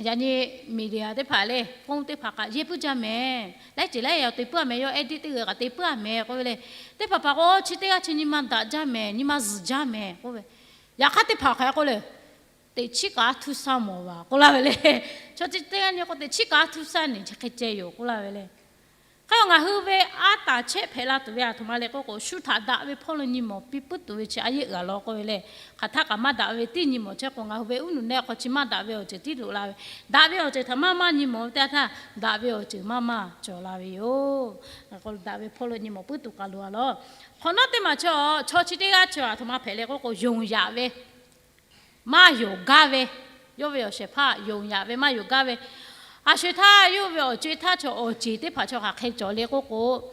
yaꞈ nyi media teˇ hpaˍ le, phone teˇ hpaˍ kaꞈ yehˇ puiˉ jaˇ mehˍ, laiˉ ceuˬ laiˉ yaꞈ te puiˉ a mehˍ, yawˇ edit teˇ g'aˇ kaꞈ te puiˉ a mehˍ k'oˆ ve le. Teˇ hpaˍ hpaˍ k'o, Chi teˇ g'aˇ chi nyi ma daꞈ jaˇ mehˍ, nyi ma zuhˬ jaˇ mehˍ k'oˆ ve. Yaꞈ hk'aˇ teˇ hpaˍ hk'aˬ hk'e k'oˆ le, Teꞈ chiˉ kaꞈ a htuˇ saˇ mawˬ vaˬ k'oˆ laˇ ve le. Chaw chi teˇ g'aˇ nyi k'o, Teꞈ chiˉ kaꞈ a htuˇ saˇ nehˬ chi hk'e ceh yoˬ k'oˆ laˇ ve le. Hk'e k'o, ngaˬ hui ve a taˍ chehˇ hpehꞈ la tuˬ ve aˬ htoꞈ ma le k'oˆ k'o, shu htaꞈ daꞈ ve hpawˇ lo nyi mawˬ piˇ puiˉ tuˬ ve chi a yeˆ g'aˬ law k'oˆ ve le. Hk'aˬ htaˇ kaꞈ maˇ daꞈ ve tiˉ nyi mawˬ chehˇ k'o, ngaˬ hui ve uˉ nuˬ nehˆ hk'aw chi maˇ daꞈ ve awˬ ceuˬ tiˉ loꞈ la ve. Daꞈ ve awˬ ceuˬ htaꞈ maˇ maˇ nyi mawˬ ve teˇ yanˇ htaˇ, daꞈ ve awˬ ceuˬ maˇ maˇ cawˬ la ve yoˬ. Daꞈ ve hpawˇ lo nyi mawˬ puiˉ tuˬ kaˬ loˬ a law. Hk'awꞈ nawˉ teˇ maˬ chaw, chaw chi teˇ g'aˇ chaw aˬ htoꞈ ma hpehꞈ le k'oˆ k'o, yonˍ yaꞈ ve maˇ yonˍ gaˇ ve, yawˇ ve awˬ shehˍ hpaˇ yonˍ yaꞈ ve maˇ yonˍ gaˇ ve. A shu htaˇ yawˇ ve awˬ co-e htaˇ chaw awˬ ceˬ teˇ hpaˍ chaw hk'aˬ hk'e cawˬ le k'oˆ k'o,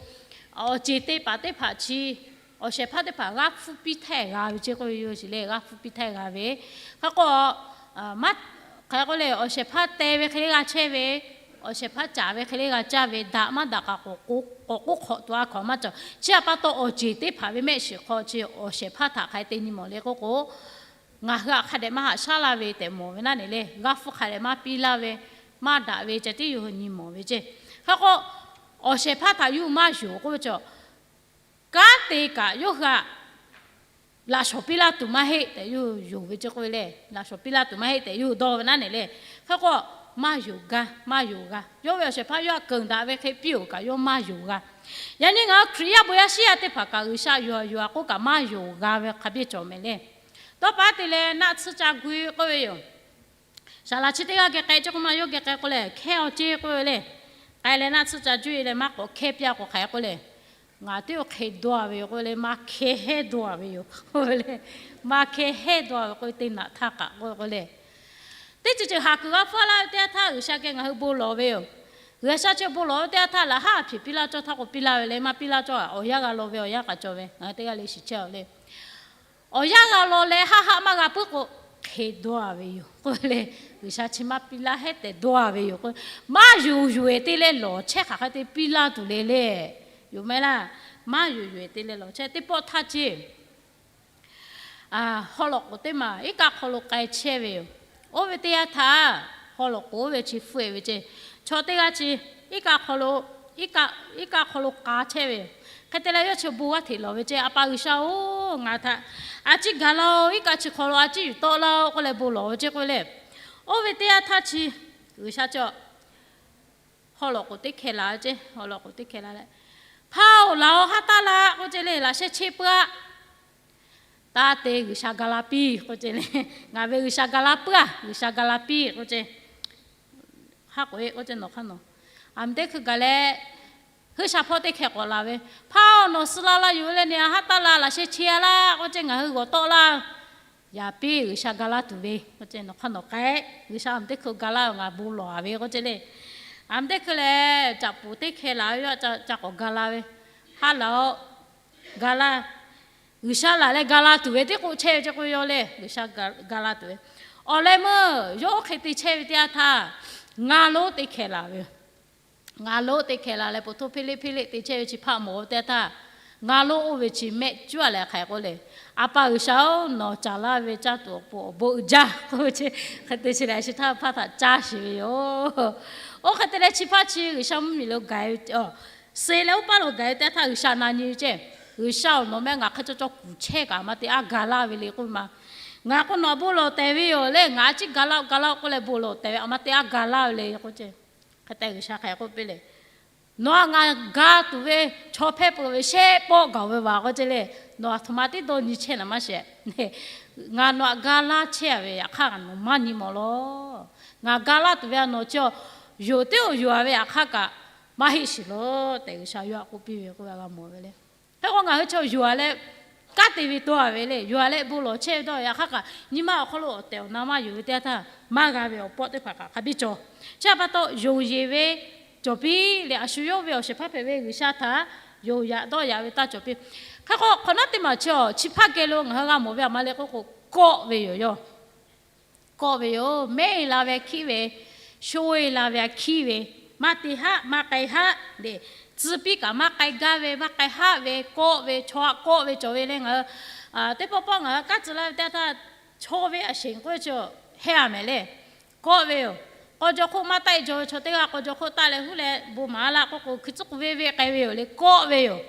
awˬ ceˬ te paˍ teˇ hpaˍ chi awˬ shehˍ hpaˇ teˇ hpaˍ g'aˇ hpfuhˇ piˇ htaˇ g'a ve ceˇ k'oˆ ve yoˬ. Chi lehˬ g'aˇ hpfuhˇ piˇ htaˇ g'a ve. Hk'e k'o, maˇ hk'aˬ hk'e k'oˆ le, awˬ shehˍ hpaˇ te ve hk'e le g'a chehˇ ve, awˬ shehˍ hpaˇ caˍ ve hk'e le g'a caˇ ve, daꞈ maˇ daꞈ kaꞈ k'awꞈ k'oˆ hk'awꞈ tuˬ a hkaw maˇ cawˬ. Chi htaꞈ pa taw awˬ ceˬ teˇ hpaˍ ve mehˆ shiˍ hk'aw chi awˬ shehˍ hpaˇ htaꞈ hk'aˬ hk'e te nyi mawˬ le k'oˆ k'o, ngaˬ hui htaꞈ hk'a dehꞈ maˇ haꞈ shaˉ laˇ ve tehꞈ mawˬ ve naˉ ne le. G'aˇ hpfuhˇ hk'a dehꞈ maˇ piˇ laˇ ve, maˇ daꞈ ve ceh tiˉ yawˇ hui nyi mawˬ ve ceˇ. Hk'e k'o, awˬ shehˍ hpaˇ htaꞈ yawˇ hui maˇ yonˍ k'oˆ ve chaw, kanˉ te kaꞈ yawˇ hui htaꞈ laꞈ shawˍ piˇ laˇ tuˬ maˇ heˆ tehꞈ yawˇ hui yonˍ ve ceˇ k'oˆ ve le. Laꞈ shawˍ piˇ laˇ tuˬ maˇ heˆ tehꞈ yawˇ hui dawˇ ve naˉ ne le. Hk'e k'o, maˇ yonˍ gaˇ, maˇ yonˍ g'a. Yawˇ ve awˬ shehˍ hpaˇ yawˇ htaꞈ keunˍ daꞈ ve hk'e piˇ-oˬ kaꞈ yawˇ maˇ yonˍ g'a. Yaꞈ nyi ngaˬ hui Hkriꞈ yaˇ bon yaˇ shiˉ yaˇ teˇ hpaˍ kaꞈ G'uiˬsha yonˍ a yonˍ a k'oˆ kaꞈ maˇ yonˍ g'a ve hk'a biˇ cawˬ mehˍ le. Dawˇ paˉ te leh naˆ tsuhˇ ca gu-e k'oˆ ve yoˬ. Saˍ laꞈ chi teˇ g'aˇ geh k'ai ceh k'o maˇ yawˇ geh k'ai k'o lehˬ, hkehˇ awˬ ceˇ k'oˆ ve le. K'ai leh naˆ tsuhˇ ca juˇ-e leh maˇ k'awꞈ hkehˇ piˇ-a k'o hk'aˬ hk'e k'oˆ le. Ngaˬ teˇ-oˬ hk'e dawˇ-a ve yoˬ k'oˆ ve le, maˇ hkehˇ hehˉ dawˇ-a ve k'oˆ ve le. Maˇ hkehˇ hehˉ dawˇ-a ve k'oˆ ve teˇ naꞈ htaˇ kaꞈ k'oˆ ve k'o le. Teˇ ceuˬ ceuˬ haˍ kuiˬ g'a hpfuhˇ laˇ ve teˇ yanˇ htaˇ G'uiˬsha geh ngaˬ hui bon lawˬ ve yoˬ. G'uiˬsha chi bon lawˬ ve teˇ yanˇ htaˇ laꞈ haˉ a hpiˍ piˇ laˇ cawˇ htaˇ k'o piˇ laˇ ve le, maˇ piˇ laˇ cawˇ a, awˬ yanˇ g'a law ve awˬ yanˇ k'aꞈ cawˬ ve ngaˬ hui teˇ g'aˇ le shiˍ chehˇ-a le. Awˬ yanˇ g'a law leh haˆ haˆ maˇ g'a puiˉ k'o, hk'e dawˇ-a ve yoˬ k'oˆ ve le. G'uiˬsha chi maˇ piˇ laˇ hehˉ tehꞈ dawˇ-a ve yoˬ k'o, maˇ yonˍ yoˬ-eˬ te leh lawˬ chehˇ hk'aˬ hk'e te piˇ laˇ tuˬ le le. Yoˬ mehˍ laˇ. Maˇ yonˍ yoˬ-eˬ te leh lawˬ chehˇ teˇ pawˆ htaˇ ceˇ, haw lawꞈ k'oˍ teˇ maˬ iˉ kaˆ hk'aw lo k'ai chehˇ ve yoˬ. Oˇ ve teˇ yanˇ htaˇ, haw lawꞈ k'oˍ oˇ ve chi hpfuhˆ-e ve ceˇ, chaw teˇ g'aˇ chi iˉ kaˆ hk'aw lo, iˉ kaˆ hk'aw lo k'a chehˇ ve yoˬ. Hk'e te leh yawˇ chi bon g'aˇ hteꞈ lawˬ ve ceˇ, A pa G'uiˬsha-oˬ, ngaˬ htaꞈ a ciˉ gaˬ laˇ-oˆ, iˉ kaˆ chi hk'aw lo a ciˉ yuˬ tawˆ laˇ-oˆ k'oˆ leh bon lawˬ ve ceˇ k'oˆ ve le. Oˇ ve teˇ yanˇ htaˇ chi G'uiˬsha chi haw lawꞈ k'oˍ teˇ hkeh laˬ ve ceˇ, haw lawꞈ k'oˍ teˇ hkeh laˬ leh, Hpaˇ-oˬ, laˬ-oꞈ, haˉ taˇ laˇ k'oˆ ceˇ le. Laꞈ sheh che puiˉ-aˆ. Taˇ te, G'uiˬsha ga la piˇ k'oˆ ceˇ le. Ngaˬ ve G'uiˬsha ga la puiˉ-aˬ, G'uiˬsha ga la piˇ k'oˆ ceˇ. Haˉ k'oꞈ-e k'oˆ ceˇ, nawˬ hk'aˇ nawˬ, aˬ miˬ teˇ hkui gaˬ leh, huiˉ sha hpawˇ teˇ hkeh k'awꞈ laˬ ve, Hpaˇ-oˬ, nawˬ suh laˇ laˇ yoˬ le, nawˬ haˉ taˇ laˇ, laꞈ sheh che-a laˇ k'oˆ ceˇ, ngaˬ hui g'awˬ tawˆ laˇ. Yaꞈ piˇ, G'uiˬsha ga laˇ tuˬ ve k'oˆ ceˇ, nawˬ hk'aˇ nawˬ k'ai. G'uiˬsha aˬ miˬ teˇ hkui ga laˇ-oˬ, ngaˬ bon lawˬ-a ve k'oˆ ceˇ le. Aˬ miˬ teˇ hkui lehˬ, caꞈ puˍ teˇ hkeh laˬ ve yoˬ, ca k'awꞈ ga la ve. Haˉ laˬ-oꞈ, ga laˇ. G'uiˬsha laˬ leh ga la tuˬ ve teˇ k'oˆ chehˇ ve ceˇ k'oˆ ve yoˬ le. G'uiˬsha ga la tuˬ ve, awˬ leh meuˇ yawˇ oˇ hk'e te chehˇ ve teˇ yanˇ htaˇ, ngaˇ lonˉ teˇ hkeh laˬ ve yoˬ. Ngaˇ lonˉ teˇ hkeh laˬ leh, po htoˇ hpeˇ leˆ hpeˇ leˆ te chehˇ ve chi hpaˆ mawˬ ve teˇ yanˇ htaˇ, Ngaˬ lo oˇ ve chi mehˆ cuˉ a leh hk'aˬ hk'e k'oˆ le, A pa G'uiˬsha-oˬ, nawˬ caˍ laˇ ve caˇ tuˬ awˬ pon awˬ bon uiˍ jaˇ k'oˆ ve chi, hk'e te chi leh a shu htaˇ hpaˇ htaꞈ caˇ sheˍ ve yoˬ. Oˇ hk'e te leh chi hpaˇ chi G'uiˬsha mvuhˇmiˬ lo gaˬ ve, suh leh oˇ paˇ lo gaˬ ve teˇ htaˇ G'uiˬsha na nyi ve ceˇ, G'uiˬsha-oˬ, nawˬ mehˆ ngaˬ hk'e caw caw kuˬ chehˇ kaꞈ maˇ te aˉ ga laˇ ve le k'oˆ ve ma. Ngaˬ k'o nawˬ bon lawˬ tehˬ ve yoˬ le, ngaˬ a ciˉ ga laˇ-oˆ ga laˇ-oˆ k'oˆ leh bon lawˬ tehˬ ve, a maˇ te aˉ ga laˇ ve le k'oˆ ceˇ. Hk'e te G'uiˬsha hk'aˬ hk'e k'oˆ piˇ le, Nawˬ-a ngaˬ ga tuˬ ve chaw hpehˇ peuˬ ve shehˆ pawˆ gaˬ ve vaˬ k'oˆ ceˇ le. Nawˬ aˬ htoꞈ ma tiˉ dawˇ nyi chehˇ naˍ maˇ shehˍ. Ngaˬ nawˬ htaꞈ ga laˇ chehˇ a ve yaꞈ hk'aˇ ngaˬ nawˬ maˇ nyi mawˬ lawˬ. Ngaˬ ga laˇ tuˬ ve a nawˬ chi yoˬ teˇ awˬ yoˬ a ve yaꞈ hk'aˇ kaꞈ maˇ heˆ shiˍ lawˬ tehꞈ G'uiˬsha yawˇ htaꞈ k'oˆ piˇ ve k'oˆ ve g'a mawˬ ve le. Hk'e k'o ngaˬ hui chaw yoˬ a leh kanˉ te ve tawˇ a ve le, yoˬ a leh bon lawˬ chehˇ ve dawˇ yaꞈ hk'aˇ kaꞈ nyi ma awˬ hk'aw lo awˬ tehˬ awˬ na maˇ yonˍ ve teˇ yanˇ htaˇ maˇ g'a ve awˬ pawˆ teˇ hpaˍ kaꞈ hk'a biˇ cawˬ. Chi htaꞈ pa taw, yonˍ yeˬ ve cawˬ piˇ leh a shu yawˇ ve awˬ shehˍ hpaˇ hpehꞈ ve G'uiˬsha htaꞈ yoˬ yaꞈ dawˇ yaꞈ ve taˇ cawˬ piˇ. Hk'e k'o hk'awꞈ naˉ teˇ maˬ chi awˬ chi hpaˇ geh lo ngaˬ hui g'a mawˬ ve a ma le k'oˆ k'o, kawˆ ve yoˬ yawˇ. Kawˆ ve yoˬ. Mehˆ e la ve hkiˉ ve, sho e la ve a hkiˉ ve, maˇ te haˆ maˇ k'ai haˆ le. Tcuh piˇ kaꞈ maˇ k'ai gaˇ ve, maˇ k'ai haˆ ve, kawˆ ve, chaw htaꞈ kawˆ ve cawˬ ve le. Ngaˬ hui teˇ pawˆ pawˆ ngaˬ hui kanˉ tcuh laˇ ve teˇ yanˇ htaˇ, chaw ve a sheˍ k'oˆ ve chi hehˇ a mehˍ le. Kawˆ ve yoˬ. K'aw jaw hk'oˆ maˇ taˆ e jaw ve chaw teˇ g'aˇ k'aw jaw hk'oˆ taˆ leh huˉ leh bon maˍ laˇ k'oˆ k'o, hkui tcuhˉ k'u ve ve k'ai ve yoˬ le. Kawˆ ve yoˬ.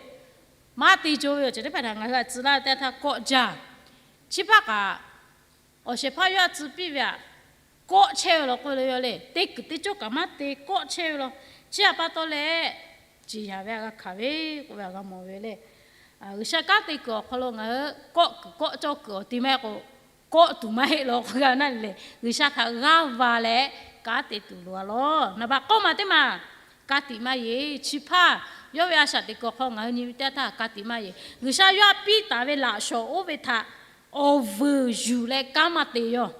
Maˇ te jaw ve yoˬ. Chi teˇ hpaˍ htaꞈ ngaˬ hui a tcuh laˇ ve teˇ yanˇ htaˇ kawˆ jaˇ. Chi hpaˇ kaꞈ awˬ shehˍ hpaˇ yawˇ a tcuh piˇ ve htaꞈ kawˆ chehˇ ve law k'oˆ le, yawˇ le teˇ kuiˬ teˇ cawˇ kaꞈ maˇ te, kawˆ chehˇ ve law. Chi htaꞈ pa taw leh, ciˍ yanˍ ve htaꞈ g'a hkanˍ ve k'oˆ ve htaꞈ g'a mawˬ ve le. G'uiˬsha kanˉ te kuiˬ awˬ hk'aw lo ngaˬ hui kawˆ kuiˬ kawˆ cawˇ kuiˬ awˬ ti maˇ heˆ k'o, kawˆ tuˬ maˇ heˆ law k'oˆ g'a na le. G'uiˬsha htaꞈ g'aˇ va leh kanˉ te tuˬ loˍ a law. Naˍ baꞈ k'awˇ maˬ teˇ maˬ ka tiꞈ maˇ yeˬ. Chi hpaˇ yawˇ ve a shaꞈ teꞈ kuiˬ awˬ hk'aw ngaˬ hui nyi ve teˇ yanˇ htaˇ ka tiꞈ maˇ yeˬ. G'uiˬsha yawˇ htaꞈ piˇ taˍ ve laꞈ shawˍ oˇ ve htaꞈ awˬ vuiˬ yuˬ leh kanˉ maˇ te yoˬ.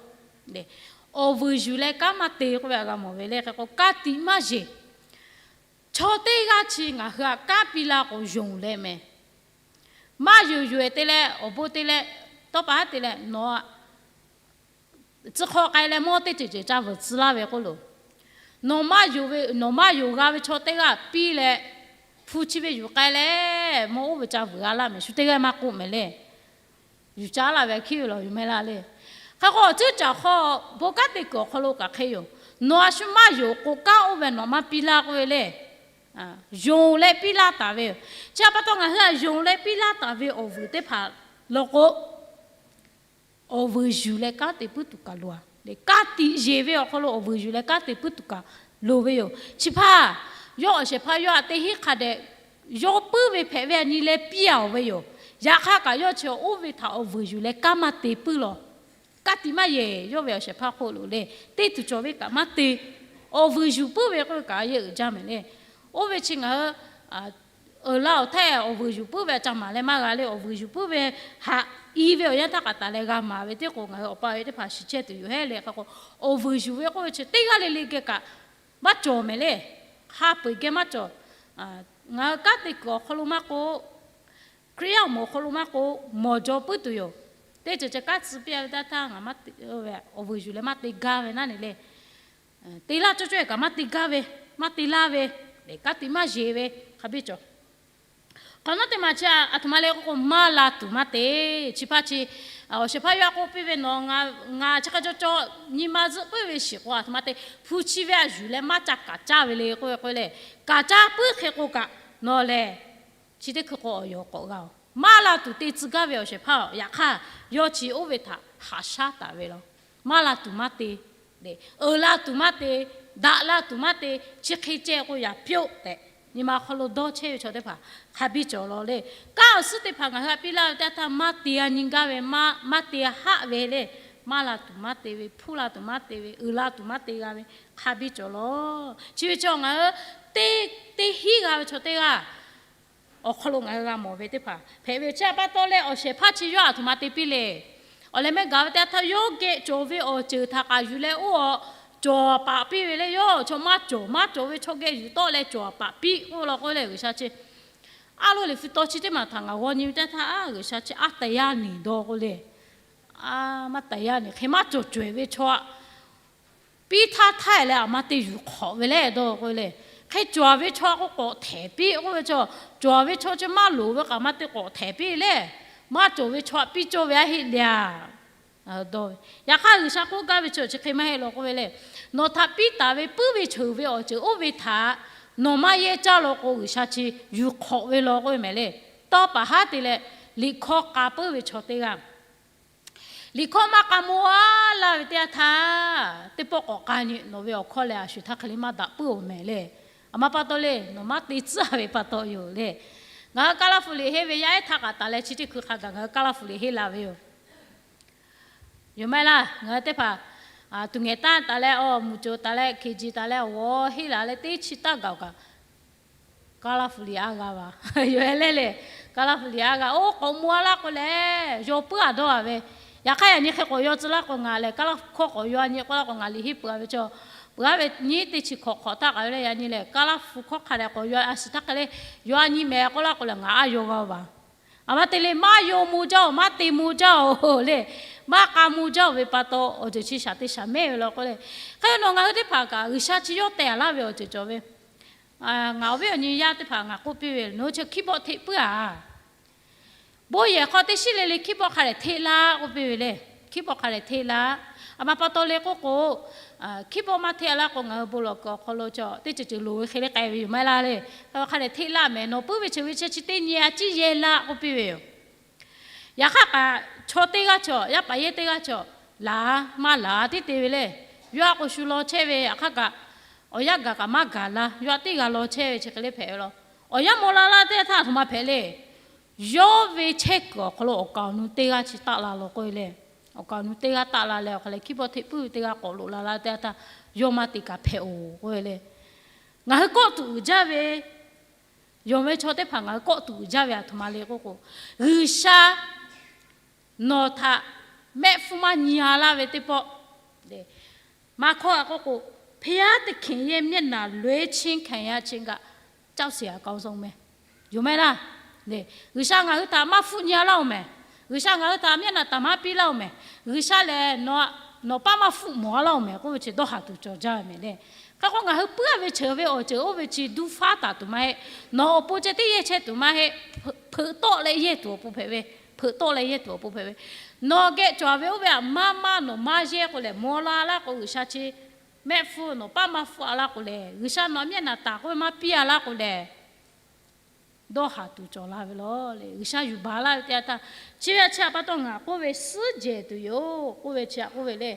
Awˬ vuiˬ yuˬ leh kanˉ maˇ te k'oˆ ve htaꞈ g'a mawˬ ve le. Hk'e k'o ka tiꞈ maˇ yeˬ. Chaw teˇ g'aˇ chi ngaˬ hui htaꞈ kanˉ piˇ laˇ k'o yonˍ leh mehˍ. Maˇ yonˍ yuˬ-e te leh awˬ bon te leh, tawˇ pa haˉ te leh nawˬ tcuh hk'aw k'ai leh mawˇ teˇ ceuˬ ceuˬ ca vuiˬ tcuh laˇ ve k'oˆ loˬ. Nawˬ maˇ yonˍ ve, nawˬ maˇ yonˍ g'a ve chaw teˇ g'aˇ piˇ leh, hpu chi ve yuˬ k'ai leh mawˇ oˇ ve ca vuiˬ g'a laˇ mehˍ. Shu teˇ g'aˇ maˇ k'oˆ mehˍ le. Yuˬ caˉ laˇ ve hkiˉ ve lawˬ yuˬ meh laˇ le. Hk'e k'o awˬ ceuˬ caˬ hk'aw bon kanˉ te kuiˬ awˬ hk'aw lo kaꞈ hk'e yoˬ. Nawˬ a shu maˇ yonˍ k'o kanˉ oˇ ve nawˬ maˇ piˇ laˇ k'oˆ ve le. Yonˍ leh piˇ laˇ taˍ ve yoˬ. Chi htaꞈ pa taw ngaˬ hui a yonˍ leh piˇ laˇ taˍ ve awˬ vuiˬ teˇ hpaˍ law k'o, awˬ vuiˬ yuˬ leh kanˉ te puiˉ tuˬ kaꞈ loˬ a. Ka tiꞈ yeˬ ve awˬ hk'aw lo awˬ vuiˬ yuˬ leh kanˉ te puiˉ tuˬ kaꞈ loˍ ve yoˬ. Chi hpaˇ yawˇ awˬ shehˍ hpaˇ yawˇ htaꞈ teˇ hinˉ hk'a dehꞈ yawˇ puiˉ ve hpehꞈ ve a nyi leh piˇ a-oˬ ve yoˬ. Yaꞈ hk'aˇ kaꞈ yawˇ chi oˇ ve htaꞈ awˬ vuiˬ yuˬ leh kanˉ maˇ te puiˉ law. Ka tiꞈ maˇ yeˬ. Yawˇ ve awˬ shehˍ hpaˇ hk'oˆ lo le, teˇ tuˬ cawˬ ve kaꞈ maˇ te. Awˬ vuiˬ yuˬ puiˉ ve k'oˆ ve kaꞈ a yehˇ uiˍ jaˇ mehˍ le. Oˇ ve chi ngaˬ hui uiˍ la awˬ htaˇ awˬ vuiˬ yuˬ puiˉ ve a ca maˍ leh maˇ g'a le. Awˬ vuiˬ yuˬ puiˉ ve htaꞈ i ve awˬ yanˇ htaˇ kaꞈ taˍ leh g'a maˍ ve teˇ k'o ngaˬ hui awˬ pa ve teˇ hpaˍ shiˍ chehˇ tuˬ yoˬ hehˉ le. Hk'e k'o, awˬ vuiˬ yuˬ ve k'oˆ ve chi teˇ g'aˇ le le geh kaꞈ maˇ cawˬ mehˍ le. Hk'a peu-eˬ geh maˇ cawˬ. Ngaˬ hui kanˉ te kuiˬ awˬ hk'aw lo maˇ k'oˆ, Hkriꞈ yaˇ awˬ moˍ awˬ hk'aw lo maˇ k'oˆ, mawˬ jaw puiˉ tuˬ yoˬ. Teˇ ceuˬ ceh kanˉ tcuh piˇ a ve teˇ htaˇ ngaˬ maˇ te, awˬ vuiˬ yuˬ leh maˇ te gaˇ ve naˉ ne le. Te laˇ cawˇ cawˇ e kaꞈ maˇ te gaˇ ve, maˇ te laˇ ve, ka tiꞈ maˇ yeˬ ve hk'a biˇ cawˬ. Hk'awꞈ nawˉ teˇ maˬ chi aˬ htoꞈ ma le k'oˆ k'o, maˇ la tuˬ maˇ te. Chi hpaˇ chi awˬ shehˍ hpaˇ yawˇ k'oˆ piˇ ve, Nawˬ ngaˬ chi hk'a cawˇ cawˇ nyi ma zuhˆ puiˉ ve shiˍ k'o, aˬ htoꞈ ma te hpu chi ve a yuˬ leh maˇ ca kaˍ caˇ ve le k'oˆ ve k'o le. Kaˍ caˇ puiˉ hk'e k'o kaꞈ nawˬ lehˬ chi teˇ hkui k'o awˬ yawˬ k'awꞈ g'a-oˬ. Maˇ la tuˬ te tcuh gaˇ ve awˬ shehˍ hpaˇ-oˬ, yaꞈ hk'aˇ yawˇ chi oˇ ve htaꞈ haꞈ shaˉ taˍ ve law. Maˇ la tuˬ maˇ te, uiˍ la tuˬ maˇ te, daꞈ la tuˬ maˇ te, chi hk'e ceh k'o yaꞈ pyawˆ tehꞈ, nyi ma hk'aw lo dawˇ chehˇ ve chaw teˇ hpaˍ hk'a biˇ cawˬ law le. Kanˉ awˬ suhˉ teˇ hpaˍ ngaˬ hui htaꞈ piˇ laˇ ve teˇ htaˇ maˇ te a nyi gaˇ ve, maˇ te a haˆ ve le. Maˇ la tuˬ maˇ te ve, hpuˇ la tuˬ maˇ te ve, uiˍ la tuˬ maˇ te g'a ve hk'a biˇ cawˬ law. Chi ve chaw ngaˬ hui teˇ, teˇ hinˉ g'a ve chaw teˇ g'aˇ awˬ hk'aw lo ngaˬ hui g'a mawˬ ve teˇ hpaˍ hpehꞈ ve chi htaꞈ pa taw leh, awˬ shehˍ hpaˇ chi yawˇ aˬ htoꞈ ma te piˇ le. Awˬ leh mehˆ gaˬ ve teˇ htaˇ yawˇ geh cawˬ ve awˬ ceuˬ htaꞈ k'aꞈ yuˬ leh oˇ awˬ cawˬ paˍ piˇ ve le. Yawˇ chaw maˇ cawˬ maˇ cawˬ ve chaw geh yuˬ tawˆ leh cawˬ paˍ piˇ k'oˆ law k'oˆ leh, G'uiˬsha chi a loˇ liꞈ hpu taw chi teˇ maˬ htaꞈ ngaˬ g'aw nyi ve teˇ htaˇ, G'uiˬsha chi a taiˍ yaˇ neˍ dawˇ k'oˆ le. A, maˇ taiˍ yaˇ neˍ hk'e maˇ cawˬ cawehˬ ve chaw aꞈ piˇ htaˇ htaˇ e leh aˬ ma te yuˬ hk'awꞈ ve le dawˇ k'oˆ le. Hk'e cawˬ ve chaw k'o k'awꞈ htehˍ piˇ k'oˆ ve chaw, cawˬ ve chaw chi maˇ loˍ ve kaꞈ maˇ te k'awꞈ htehˍ piˇ le. Maˇ cawˬ ve chaw htaꞈ piˇ cawˇ ve aˇ heˆ le a. Yaꞈ hk'aˇ G'uiˬsha k'oˆ gaˇ ve chi chi hk'e maˇ heˆ law k'oˆ ve le. Nawˬ htaꞈ piˇ taˍ ve puiˉ ve ceuˬ ve awˬ ceuˬ oˇ ve htaꞈ nawˬ maˇ yehˇ caˇ law k'o, G'uiˬsha chi yuˬ hk'awꞈ ve law k'oˆ ve mehˍ le. Tawˇ paˍ haˉ te leh, liꞈ hkawˇ k'a puiˉ ve chaw teˇ g'aˇ, liꞈ hkawˇ maˇ k'a mawˇ a laˇ ve teˇ yanˇ htaˇ, teˇ pawˆ k'awꞈ k'a nyi nawˬ ve awˬ hkawˇ lehˬ, a shu htaˇ hk'e le maˇ daꞈ puiˉ-oˬ mehˍ le. A ma pa taw le, nawˬ maˇ te tcuhˉ ve pa taw yoˬ le. Ngaˬ hui Kaˇlaˇ hpu liꞈ henˇ ve yaˇ ehˉ htaˇ kaꞈ taˍ leh chi teˇ hkui hk'a gaˬ ngaˬ hui Kaˇlaˇ hpu liꞈ henˇ la ve yoˬ. Yoˬ maˇ heˆ laˇ, ngaˬ hui teˇ hpaˍ tuˬ ngehˬ tanˇ taˍ leh, awˬ mvuhˇ coˬ taˍ leh, hkeˍ jiˬ taˍ leh, awˬ g'awˇ henˇ la leh teˇ chi taˇ gaˬ kaꞈ, Kaˇlaˇ hpu liꞈ a g'a va. Yoˬ e le le, Kaˇlaˇ hpu liꞈ a g'a. Oˇ k'awꞈ mawˇ a laˇ k'o lehˬ, yaw puiˉ a dawˇ a ve. Yaꞈ hk'aˇ yaꞈ nyi hk'e k'awꞈ yaw tcuh laˇ k'o, ngaˬ lehˬ Kaˇlaˇ hkawˇ k'awꞈ yaw a nyi k'oˆ laˇ k'o, ngaˬ liꞈ henˇ peuˬ a ve chaw, peuˬ a ve nyi teˇ chi hkawꞈ hk'awꞈ htaˇ k'aꞈ ve le, yaꞈ nyi lehˬ Kaˇlaˇ hpu hkawˇ hk'a dehꞈ k'awꞈ yaw a shu htaˇ hk'e le, yaw a nyi mehˍ k'oˆ laˇ k'o lehˬ, ngaˬ a yaw g'a va. A ma te le, maˇ yaw mawˇ jaˇ-oˬ, maˇ te mawˇ jaˇ-oˬ le. Maˇ k'a mawˇ jaˇ-oˬ ve pa taw, awˬ ceuˬ chi shaˍ te shaˍ mehˇ ve law k'oˆ le. Hk'e nawˬ ngaˬ hui teˇ hpaˍ kaꞈ G'uiˬsha chi yawˇ teh a laˇ ve awˬ ceuˬ cawˬ ve. Ngaˬ awˬ viˉ awˬ nyi yaˇ teˇ hpaˍ ngaˬ k'oˆ piˇ ve, nawˬ hui chi keyboard hteꞈ puiˉ a. Bon yehˬ hk'aw teˇ shiˉ le le keyboard hk'a dehꞈ hteꞈ laˇ k'oˆ piˇ ve le. Keyboard hk'a dehꞈ hteꞈ laˇ. A ma pa taw le k'oˆ k'o, keyboard maˇ hteꞈ a laˇ k'o, ngaˬ hui bon lawˬ kuiˬ awˬ hk'aw lo cawˬ teˇ ceuˬ ceuˬ loˍ ve hk'e le k'ai ve yoˬ maˇ heˆ laˇ le. Hk'a dehꞈ hteꞈ laˇ mehˍ, nawˬ puiˉ ve ceuˬ ve chi chi teˇ nyi a ciˉ yehˇ laˇ k'oˆ piˇ ve yoˬ. Yaꞈ hk'aˇ kaꞈ chaw teˇ g'aˇ chaw, yaˇ paˍ yehˇ teˇ g'aˇ chaw, laˬ maˇ laˬ tiˉ te ve le. Yawˇ a k'o shu law chehˇ ve, yaꞈ hk'aˇ kaꞈ awˬ yanˇ gaˬ kaꞈ maˇ gaˬ la, yawˇ a teˇ g'a law chehˇ ve chi hk'e le hpehꞈ ve law. Awˬ yanˇ mawˇ la laˇ teˇ yanˇ htaˇ a htoꞈ ma hpehꞈ le. Yawˇ ve chehˇ kuiˬ awˬ hk'aw lo awˬ kaˍ awˬ nu teˇ g'aˇ chi taˆ la law k'oˆ ve le. Awˬ kaˍ awˬ nu teˇ g'aˇ taˆ la leh awˬ hk'a leh keyboard hteꞈ puiˉ ve teˇ g'aˇ k'awꞈ loꞈ la laˇ teˇ yanˇ htaˇ, yawˇ maˇ te kaꞈ hpehꞈ-oˬ k'oˆ ve le. Ngaˬ hui kawˆ tuˬ uiˍ jaˇ ve, yonˍ ve chaw teˇ hpaˍ ngaˬ hui kawˆ tuˬ uiˍ jaˇ ve a htoꞈ ma le k'oˆ k'o, G'uiˬsha nawˬ htaꞈ mehˆ hpfuhˇ maˇ nyi a laˇ ve teˇ pawˆ, maˇ hkawˇ a k'oˆ k'o, ဘုရားသခင်ရဲ့မျက်နှာလွှဲခြင်းခံရခြင်းက ကြောက်စရာအကောင်းဆုံးပဲ. Yoˬ maˇ heˆ laˇ. G'uiˬsha ngaˬ hui htaꞈ maˇ hpfuhˇ nyi a laˇ-oˬ mehˍ. G'uiˬsha ngaˬ hui htaꞈ မျက်နှာ taˍ maˇ piˇ laˇ-oˬ mehˍ. G'uiˬsha lehˬ nawˬ paˇ maˇ hpfuhˆ mawˬ a laˇ-oˬ mehˍ k'oˆ ve chi dawˇ haˍ tuˬ cawˬ jaˇ ve mehˍ le. Hk'e k'o ngaˬ hui puiˉ a ve cheuˬ ve awˬ ceuˬ oˇ ve chi duˇ faˉ taˍ tuˬ maˇ heˆ. Nawˬ awˬ pon ceh tiˉ yehˇ chehˇ tuˬ maˇ heˆ. Hpeuꞈ tawˆ leh yehˇ tuˬ awˬ pon hpehꞈ ve, hpeuꞈ tawˆ leh yehˇ tuˬ awˬ pon hpehꞈ ve. Nawˬ geh cawˬ ve oˇ ve htaꞈ maˇ maˇ nawˬ maˇ yehˇ k'o lehˬ, mawˬ la laˇ k'o G'uiˬsha chi mehˆ hpfuhˇ nawˬ paˇ maˇ hpfuhˆ a laˇ k'o lehˬ, G'uiˬsha nawˬ မျက်နှာ taˍ k'oˆ ve maˇ piˇ a laˇ k'o lehˬ, dawˇ haˍ tuˬ cawˬ la ve law le. G'uiˬsha yuˬ baˬ laˇ ve teˇ yanˇ htaˇ, chi ve chi htaꞈ pa taw ngaˬ k'oˆ ve suhˉ jehˬ tuˬ yoˬ k'oˆ ve chi htaꞈ k'oˆ ve le.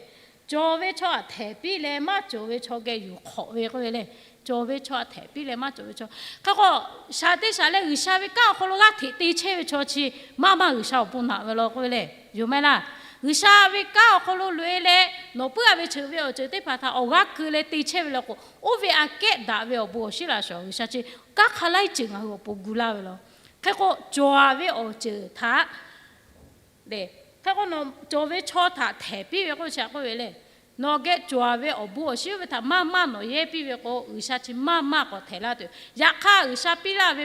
Cawˬ ve chaw htaꞈ htehˍ piˇ leh maˇ cawˬ ve chaw geh yuˬ hk'awꞈ ve k'oˆ ve le. Cawˬ ve chaw htaꞈ htehˍ piˇ leh maˇ cawˬ ve chaw, hk'e k'o, shaˍ teˇ shaˍ leh G'uiˬsha ve kanˉ awˬ hk'aw lo g'aˇ hteꞈ te chehˇ ve chaw chi maˇ maˇ G'uiˬsha awˬ pon naꞈ ve law k'oˆ ve le. Yoˬ maˇ heˆ laˇ. G'uiˬsha ve kanˉ awˬ hk'aw lo loꞈ e leh nawˬ puiˉ a ve cheuˬ ve awˬ ceuˬ teˇ hpaˍ htaꞈ awˬ g'aˇ keu leh te chehˇ ve law k'o, oˇ ve aꞈ kehˉ daꞈ ve awˬ bon awˬ shiˉ laꞈ shawnˍ G'uiˬsha chi kanˉ hk'a laiˉ ceuˬ ngaˬ hui awˬ pon gu laˇ ve law. Hk'e k'o, cawˬ ve awˬ ceuˬ htaꞈ le, hk'e k'o, cawˬ ve chaw htaꞈ htehˍ piˇ ve k'oˆ chi htaꞈ k'oˆ ve le. Nawˬ geh cawˬ ve awˬ bon awˬ shiˉ oˇ ve htaꞈ maˇ maˇ nawˬ yehˇ piˇ ve k'o, G'uiˬsha chi maˇ maˇ k'awꞈ htehˍ laˇ tuˬ. Yaꞈ hk'aˇ G'uiˬsha piˇ laˇ ve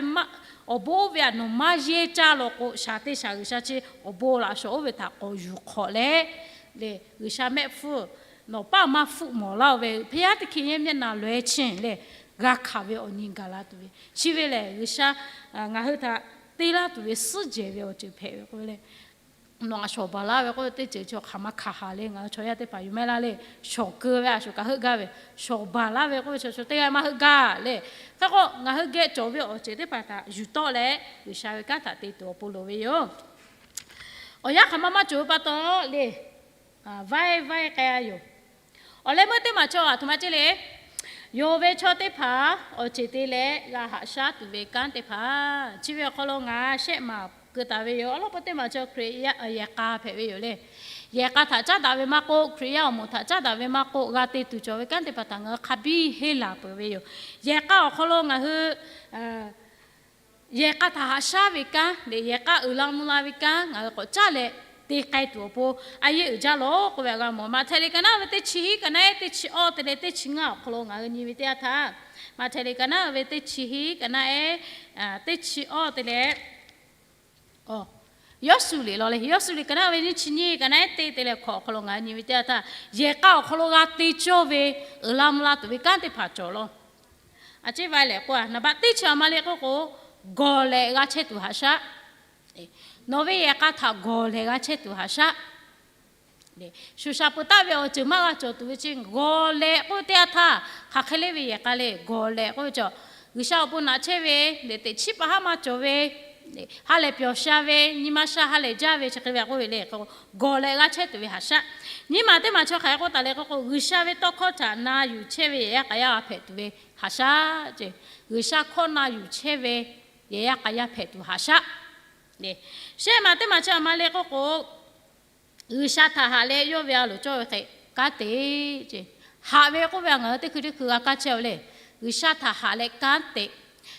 awˬ bon oˇ ve htaꞈ nawˬ maˇ yehˇ caˇ law k'o, shaˍ teˇ shaˍ G'uiˬsha chi awˬ bon laꞈ shawnˍ oˇ ve htaꞈ k'awꞈ yuˬ hk'awꞈ leh, le, G'uiˬsha mehˆ hpfuhˇ nawˬ paˇ maˇ hpfuhˆ mawˬ laˇ-oˬ ve, ဘုရားသခင်ရဲ့မျက်နှာလွှဲခြင်း leh g'a hkanˍ ve awˬ nyi gaˬ la tuˬ ve. Chi ve lehˬ, G'uiˬsha ngaˬ hui htaꞈ te laˇ tuˬ ve suhˉ jehˬ ve awˬ ceuˬ hpehꞈ ve k'oˆ ve le. Nawˬ a shawˍ baˬ laˇ ve k'oˆ ve teˇ ceuˬ chi hk'aˬ ma hkanˍ haˍ le, ngaˬ hui chaw yaˇ teˇ hpaˍ yoˬ maˇ heˆ laˇ le. Shawˍ keu ve a shu kaꞈ heuˆ gaˇ ve, shawˍ baˬ laˇ ve k'oˆ ve chaw teˇ g'aˇ maˇ heuˆ gaˇ le. Hk'e k'o, ngaˬ hui geh cawˬ ve awˬ ceuˬ teˇ hpaˍ htaꞈ yuˬ tawˆ leh, G'uiˬsha ve kanˉ htaꞈ te tuˬ awˬ pon loˍ ve yoˬ. Awˬ yanˇ hk'aˬ ma maˇ cawˬ ve pa taw le, vaiˇ vaiˇ k'ai a yoˬ. Awˬ leh meuˇ teˇ maˬ chaw a htoꞈ ma ceˇ le. Yonˍ ve chaw teˇ hpaˍ awˬ ceuˬ te leh g'a haꞈ shaˉ tuˬ ve kanˉ teˇ hpaˍ chi ve awˬ hk'aw lo ngaˬ shehˆ maˬ keu taˍ ve yoˬ. Awˬ lawn peuˬ teˇ maˬ chaw Hkriꞈ yaˇ yehˬ k'a hpehꞈ ve yoˬ le. Yehˬ k'a htaꞈ caˉ daꞈ ve maˇ k'oˆ, Hkriꞈ yaˇ awˬ moˍ htaꞈ caˉ daꞈ ve maˇ k'oˆ, g'a te tuˬ cawˬ ve kanˉ teˇ hpaˍ htaꞈ ngaˬ hui hk'a biˇ henˇ laˬ peuˬ ve yoˬ. Yehˬ k'a awˬ hk'aw lo ngaˬ hui yehˬ k'a htaꞈ haꞈ shaˉ ve kanˉ leh, yehˬ k'a uiˍ la mvuh la ve kanˉ ngaˬ hui k'awꞈ caˉ leh te k'ai tuˬ awˬ pon a yeˇ uiˍ jaˇ lawˬ k'oˆ ve a g'a mawˬ. Maꞈhtehˍ liꞈ ka naˉ ve teˇ chi hiˉ ka naˉ ehˉ teˇ chi awˇ te leh teˇ chi ngaˇ awˬ hk'aw lo ngaˬ hui nyi ve teˇ yanˇ htaˇ, Maꞈhtehˍ liꞈ ka naˉ ve teˇ chi hiˉ ka naˉ ehˉ teˇ chi awˇ te leh Yawˇshuˍ liꞈ law le. Yawˇshuˍ liꞈ ka naˉ ve nyiˇ chi nyiˇ ka naˉ ehˉ teˇ te leh hkawꞈ awˬ hk'aw lo ngaˬ hui nyi ve teˇ yanˇ htaˇ, yehˬ k'a awˬ hk'aw lo g'a te cawˇ ve uiˍ la mvuh la tuˬ ve kanˉ teˇ hpaˍ cawˬ law. A ciˉ va lehˬ k'o, naˍ baꞈ teˇ chi a ma le k'oˆ k'o, gawˬ lehꞈ g'a chehˇ tuˬ haꞈ shaˉ. Nawˬ ve yehˬ k'a htaꞈ gawˬ lehꞈ g'a chehˇ tuˬ haꞈ shaˉ. Shuˍ shaˍ peuˬ taˆ ve awˬ ceuˬ maˇ g'a cawˬ tuˬ ve chi gawˬ lehꞈ k'oˆ ve teˇ yanˇ htaˇ, hk'aˬ hk'e le ve yehˬ k'a le gawˬ lehꞈ k'oˆ ve cawˬ. G'uiˬsha awˬ pon naꞈ chehˇ ve, teꞈ chiˉ paˍ haˉ maˇ cawˬ ve, ha lehˬ pyawˬ sha ve, nyi ma sha ha lehˬ jaˇ ve chi hk'e ve k'oˆ ve le. Gawˬ lehꞈ g'a chehˇ tuˬ ve haꞈ shaˉ. Nyiˇ maˬ teˇ maˬ chi hk'aˬ hk'e k'oˆ taˍ le k'oˆ k'o, G'uiˬsha ve tawˇ hkawˇ htaꞈ na yuˬ chehˇ ve yehˬ yaˇ k'a yaˇ g'a hpehꞈ tuˬ ve haꞈ shaˉ ce. G'uiˬsha hkawˇ na yuˬ chehˇ ve yehˬ yaˇ k'a yaˇ hpehꞈ tuˬ haꞈ shaˉ. Shehˆ maˬ teˇ maˬ chi a ma le k'oˆ k'o, G'uiˬsha htaꞈ haꞈ leh yawˇ ve a loˍ cawˇ ve hk'e kanˉ te ce. Haꞈ ve k'oˆ ve a ngaˬ hui teˇ hkui teˇ hkui g'a kaˇ chehˇ ve le. G'uiˬsha htaꞈ haꞈ leh kanˉ te.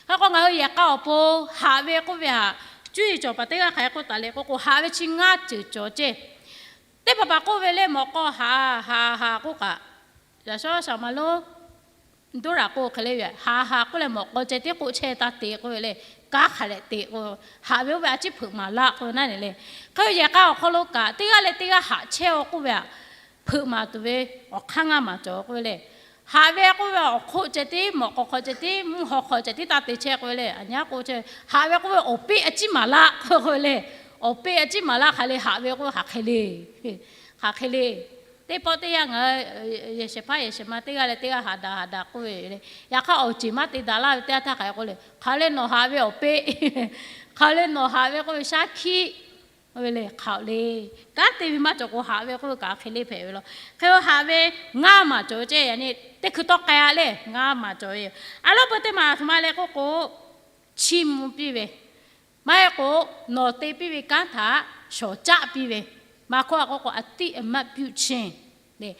Hk'e k'o ngaˬ hui yehˬ k'a awˬ pon haꞈ ve k'oˆ ve htaꞈ cuˇ yiˍ cawˬ paˍ teˇ g'aˇ hk'aˬ hk'e k'oˆ taˍ le k'oˆ k'o, haꞈ ve chi ngaˇ ceuˬ cawˬ ce. Teˇ hpaˍ hpaˍ k'oˆ ve le, mawꞈ k'aw haꞈ haꞈ haꞈ k'oˆ kaꞈ, yaꞈ shaw shaˍ ma lo, doˉ raꞈ k'o hk'e le ve, haꞈ haꞈ k'oˆ leh mawꞈ k'aw ceh tiˉ k'oˆ chehˇ taˇ te k'oˆ ve le. Kanˉ hk'aˬ lehꞈ te k'o, haꞈ ve oˇ ve a ciˉ hpeuꞈ maˍ laˇ k'oˆ ve naˉ ne le. Hk'e ve yehˬ k'a awˬ hk'aw lo kaꞈ teˇ g'aˇ leh teˇ g'aˇ haꞈ chehˇ-aw k'oˆ ve htaꞈ hpeuꞈ maˍ tuˬ ve awˬ hk'aˇ ngaˇ maˬ cawˬ k'oˆ ve le. Haꞈ ve k'oˆ ve awˬ hk'oˆ ceh tiˉ, mawꞈ k'aw hk'aw ceh tiˉ, mvuhˇ haw hk'aw ceh tiˉ taˇ te chehˇ k'oˆ ve le. A nyi k'o, haꞈ ve k'oˆ ve awˬ peˆ a ciˉ maˍ laˇ k'oˆ ve le. Awˬ peˆ a ciˉ maˍ laˇ hk'aˬ le, haꞈ ve k'oˆ ve hk'aˬ hk'e le. Hk'aˬ hk'e le. Teˇ pawˆ teˇ yanˇ ngaˬ hui yehˬ shehˍ hpaˇ yehˬ shehˍ ma teˇ g'aˇ leh teˇ g'aˇ haꞈ daꞈ haꞈ daꞈ k'oˆ ve le. Yaꞈ hk'aˇ awˬ ceˬ maˇ te daꞈ laˇ ve teˇ yanˇ htaˇ hk'aˬ hk'e k'oˆ le, hk'aˬ le nawˬ haꞈ ve awˬ peˆ, hk'aˬ le nawˬ haꞈ ve k'oˆ ve shaˉ hkiˆ, k'oˆ ve le. Hk'aˬ le, kanˉ te ve maˇ cawˬ k'o, haꞈ ve k'oˆ ve kaꞈ hk'e le hpehꞈ ve law. Hk'e k'o haꞈ ve ngaˇ maˬ cawˬ ve ce. Yaꞈ nyi teˇ hkui tawˇ k'ai-a le, ngaˇ maˬ cawˬ ve yoˬ. A lawˉ peu teˇ maˬ a htoꞈ ma le k'oˆ k'o, chiˇ mvuh piˇ ve, maˇ heˆ k'o nawˬ te piˇ ve kanˉ htaꞈ shawˍ caˆ piˇ ve. Maˇ hkawˇ a k'oˆ k'o, อติ အမှတ်ပြုခြင်း le.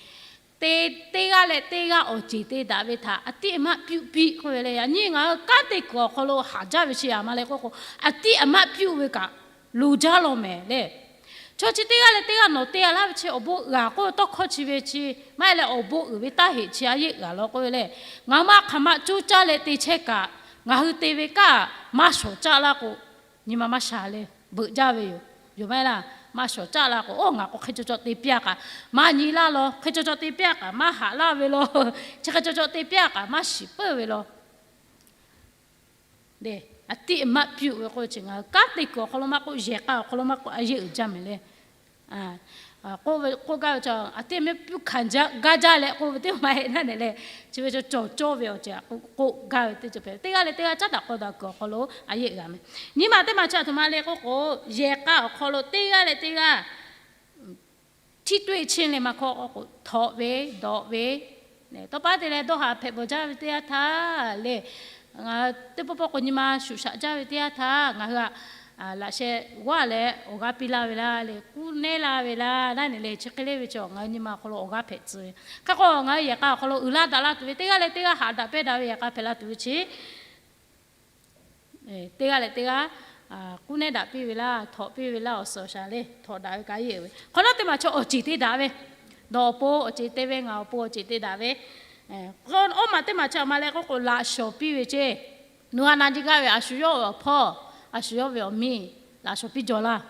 Te, teˇ g'aˇ leh teˇ g'aˇ awˬ ceˬ te daꞈ ve htaꞈ อติ အမှတ်ပြု piˇ k'oˆ ve le. Yaꞈ nyi ngaˬ hui kanˉ te kuiˬ awˬ hk'aw lo haꞈ jaˇ ve chi a ma le k'oˆ k'o, อติ အမှတ်ပြု ve kaꞈ loˍ jaˇ law mehˍ le. Chaw chi teˇ g'aˇ leh teˇ g'aˇ nawˬ te-a laˇ ve chi awˬ bon g'aˬ k'oˆ ve tawˇ hkawˇ chi ve chi, maˇ heˆ leh awˬ bon uiˍ ve taˇ heꞈ chi a yeˆ g'aˬ law k'oˆ ve le. Ngaˬ hui maˇ hk'aˬ ma coˇ caˇ leh te chehˇ kaꞈ, ngaˬ hui te ve kaꞈ maˇ shawˍ caˆ laˇ k'o, nyi ma maˇ sha le, beuꞈ jaˇ ve yoˬ. Yoˬ maˇ heˆ laˇ, maˇ shawˍ caˆ laˇ k'o, oˇ ngaˬ k'o hk'e caw caw te piˇ-a kaꞈ maˇ nyi laˇ law, hk'e caw caw te piˇ-a kaꞈ maˇ haꞈ laˇ ve law, chi hk'e caw caw te piˇ-a kaꞈ maˇ shiˍ peuˬ ve law. อติ အမှတ်ပြု ve k'oˆ ve chi ngaˬ hui kanˉ te kuiˬ awˬ hk'aw lo maˇ k'oˆ, yehˬ k'a awˬ hk'aw lo maˇ k'oˆ, a yeˆ uiˍ jaˇ mehˍ le. K'oˆ gaˇ ve chi အသ့ၣ်မ့ၢ် ပြုခံကြ, ကြလ k'oˆ ve teˇ maˬ heˆ naˉ ne le. Chi ve cawˬ cawˇ ve awˬ ceuˬ k'oˆ gaˇ ve teˇ ceuˬ hpehꞈ. Teˇ g'aˇ leh teˇ g'aˇ caˉ daꞈ k'aw daꞈ kuiˬ awˬ hk'aw lo a yeˆ g'a mehˍ. Nyi ma teˇ maˬ chi a htoꞈ ma le k'oˆ k'o, yehˬ k'a awˬ hk'aw lo teˇ g'aˇ leh teˇ g'aˇ ထိတွေ့ခြင်း le maˇ hkawˇ k'oˆ k'o, htawnˍ ve, dawꞈ ve, tawˇ pa te leh dawˇ haˍ hpehꞈ bawˬ jaˇ ve teˇ yanˇ htaˇ le, teˇ pawˆ pawˆ k'o nyi ma shuˍ shaꞈ jaˇ ve teˇ yanˇ htaˇ ngaˬ hui a laꞈ sheh g'aˇ leh awˬ g'aˇ piˇ laˇ ve laˇ le, kuˇ nehˉ laˇ ve laˇ naˉ ne le. Chi hk'e le ve chi ngaˬ hui nyi ma awˬ hk'aw lo awˬ g'aˇ hpehꞈ tcuh ve. Hk'e k'o ngaˬ hui yehˬ k'a awˬ hk'aw lo uiˍ la daꞈ la tuˬ ve, teˇ g'aˇ leh teˇ g'aˇ haꞈ daꞈ pehnˇ daꞈ ve yehˬ k'a hpehꞈ la tuˬ ve chi teˇ g'aˇ leh teˇ g'aˇ kuˇ nehˉ daꞈ piˇ ve laˇ, htawnˍ piˇ ve laˇ, awˬ suhˍ awˬ shaˍ le htawnˍ daꞈ ve kaꞈ yeˬ ve. Hk'awꞈ nawˉ teˇ maˬ chi awˬ ceˬ te daꞈ ve, nawˬ awˬ pon awˬ ceˬ te ve, ngaˬ awˬ pon awˬ ceˬ te daꞈ ve. Oˇ maˬ teˇ maˬ chi a ma leh k'oˆ k'o, laꞈ shawˍ piˇ ve ceˇ. Nawˬ a na ji gaˇ ve a shu yawˇ ve awˬ hpawˇ, a shu yawˇ ve awˬ miˇ laꞈ shawˍ piˇ jaw laˇ.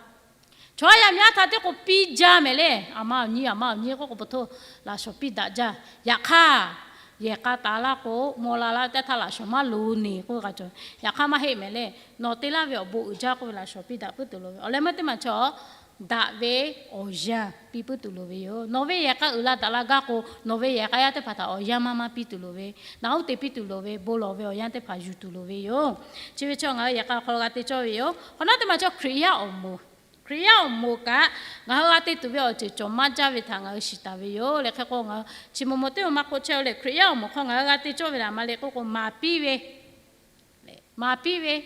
Chaw yaˇ miˇ a htaꞈ teˇ k'o piˇ jaˇ mehˍ le. A ma awˬ nyi, a ma awˬ nyi k'oˆ k'o, pa htoˇ laꞈ shawˍ piˇ daꞈ jaˇ. Yaꞈ hk'aˇ, yehˬ k'a taˍ laˇ k'o, maw la laˇ ve teˇ htaˇ laꞈ shawˍ maˇ loˍ neˬ k'oˆ ve k'a cawˬ. Yaꞈ hk'aˇ maˇ heˆ mehˍ le. Nawˬ te laˇ ve awˬ bon uiˍ jaˇ k'oˆ ve laꞈ shawˍ piˇ daꞈ puiˉ tuˬ loˍ ve. Awˬ leh meuˇ teˇ maˬ chi daꞈ ve awˬ yanˇ piˇ puiˉ tuˬ loˍ ve yoˬ. Nawˬ ve yehˬ k'a uiˍ la daꞈ la gaˇ k'o, nawˬ ve yehˬ k'a yaˇ teˇ hpaˍ htaꞈ awˬ yanˇ maˇ maˇ piˇ tuˬ loˍ ve, naꞈ uˉ te piˇ tuˬ loˍ ve, bon lawˬ ve awˬ yanˇ teˇ hpaˍ yuˬ tuˬ loˍ ve yoˬ. Chi ve chi ngaˬ hui yehˬ k'a awˬ hk'aw lo g'a te cawˇ ve yoˬ. Hk'awꞈ nawˉ teˇ maˬ chi Hkriꞈ yaˇ awˬ moˍ, Hkriꞈ yaˇ awˬ moˍ kaꞈ ngaˬ hui g'a te tuˬ ve awˬ ceuˬ cawˬ maˇ jaˇ ve htaꞈ ngaˬ hui shiˍ taˍ ve yoˬ le. Hk'e k'o ngaˬ hui chi maw maw teˇ maˬ maˇ k'oˆ chehˇ le. Hkriꞈ yaˇ awˬ moˍ hk'aw ngaˬ hui g'a te cawˇ ve htaꞈ ma le k'oˆ k'o, maˍ piˇ ve maˍ piˇ ve.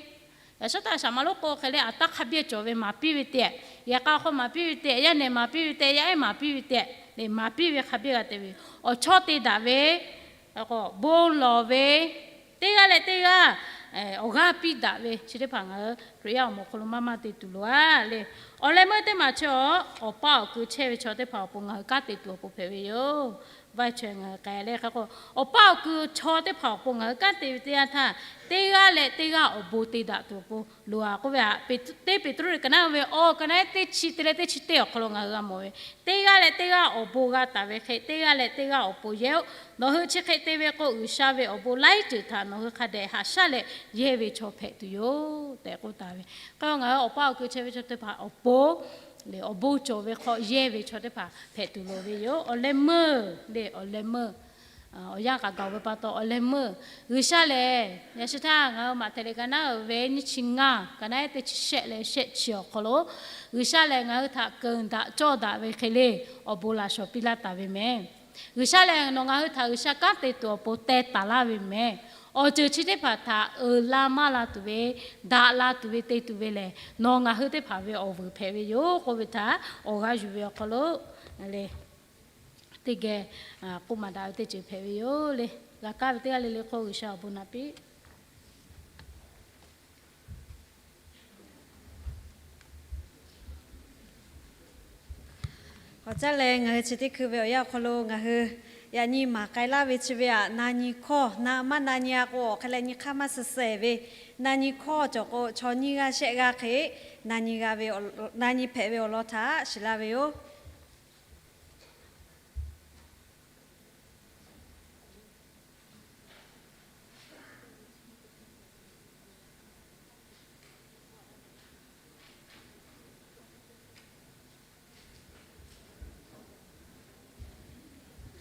Yaꞈ shawˉ htaˇ shaˍ ma lonˉ k'o hk'e le, a taˇ hk'a biˇ cawˬ ve maˍ piˇ ve tehꞈ, yehˬ k'a hk'aw maˍ piˇ ve tehꞈ, yaˇ nehˬ maˍ piˇ ve tehꞈ, yaˇ ehˉ maˍ piˇ ve tehꞈ le, maˍ piˇ ve hk'a biˇ g'a te ve. Awˬ chawˇ te daꞈ ve, bon lawˬ ve, teˇ g'aˇ leh teˇ g'aˇ awˬ g'aˇ piˇ daꞈ ve, chi teˇ hpaˍ ngaˬ hui Hkriꞈ yaˇ awˬ moˍ hk'aw lo maˇ maˇ te tuˬ loˍ a le. Awˬ leh meuˇ teˇ maˬ chi awˬ, awˬ paˇ awˬ kui chehˇ ve chaw teˇ hpaˍ awˬ pon ngaˬ hui kanˉ te tuˬ awˬ pon hpehꞈ ve yoˬ. Vaˇ chaweh ngaˬ hui k'ai leh hk'e k'o, awˬ paˇ awˬ kui chaw teˇ hpaˍ awˬ pon ngaˬ hui kanˉ te ve teˇ yanˇ htaˇ, teˇ g'aˇ leh teˇ g'aˇ awˬ bon te daꞈ tuˬ awˬ pon loˬ a k'oˆ ve, teˇ Peˍtruˆ liꞈ ka naˉ ve awˬ ka naˉ teˇ chi te leh teˇ chi teˇ awˬ hk'aw lo ngaˬ hui g'a mawˬ ve, teˇ g'aˇ leh teˇ g'aˇ awˬ bon g'a taˍ ve hk'e, teˇ g'aˇ leh teˇ g'aˇ awˬ pon yehˇ-oˆ. Nawˬ hui chi hk'e te ve k'o, G'uiˬsha ve awˬ bon laiˉ ceuˬ htaꞈ nawˬ hui hk'a dehꞈ haꞈ shaˉ leh yehˇ ve chaw hpehꞈ tuˬ yoˬ tehꞈ k'oˆ taˍ ve. Hk'e k'o, ngaˬ hui awˬ paˇ awˬ kui chehˇ ve chaw teˇ hpaˍ awˬ pon lehˬ, awˬ bon cawˬ ve hk'aw yehˇ ve chaw teˇ hpaˍ hpehꞈ tuˬ loˍ ve yoˬ. Awˬ leh meuˇ lehˬ, awˬ leh meuˇ awˬ yanˇ k'aꞈ gaˬ ve pa taw, awˬ leh meuˇ G'uiˬsha lehˬ, yaꞈ shi htaˇ ngaˬ hui Maꞈhtehˍ liꞈ ka naˉ ve nyiˇ chi ngaˇ, ka naˉ teˇ chi shehˆ leh shehˆ chi awˬ hk'aw lo, G'uiˬsha lehˬ ngaˬ hui htaꞈ keunˍ daꞈ cawˇ daꞈ ve hk'e le, awˬ bon laꞈ shawˍ piˇ laˇ taˍ ve mehˍ. G'uiˬsha lehˬ nawˬ ngaˬ hui htaꞈ G'uiˬsha kanˉ te tuˬ awˬ pon teh taˍ laˇ ve mehˍ. Awˬ ceuˬ chi teˇ hpaˍ htaꞈ uiˍ la maˇ la tuˬ ve, daꞈ la tuˬ ve te tuˬ ve lehˬ, nawˬ ngaˬ hui teˇ hpaˍ ve awˬ vuiˬ hpehꞈ ve yoˬ k'oˆ ve htaꞈ awˬ g'aˇ yuˬ ve awˬ hk'aw lo le, teˇ geh k'oˆ maˍ daꞈ ve teˇ ceuˬ hpehꞈ ve yoˬ le. G'a kaˇ ve teˇ g'aˇ le le hk'oˆ G'uiˬsha awˬ bon naꞈ piˇ. K'awꞈ caˉ leh ngaˬ hui chi teˇ hkui ve awˬ yanˇ awˬ hk'aw lo ngaˬ hui yaꞈ nyi maˍ k'ai laˇ ve chi ve aꞈ, na nyi hkawˇ, na maˇ na nyi a k'o, awˬ hk'e leh nyi hk'aˇ maˇ suh suh ve, na nyi hkawˇ cawˬ k'o, chaw nyiˇ g'aˇ shehˆ g'aˇ hk'e na nyi g'a ve, na nyi hpehꞈ ve awˬ lawn htaꞈ shiˍ laˇ ve yoˬ.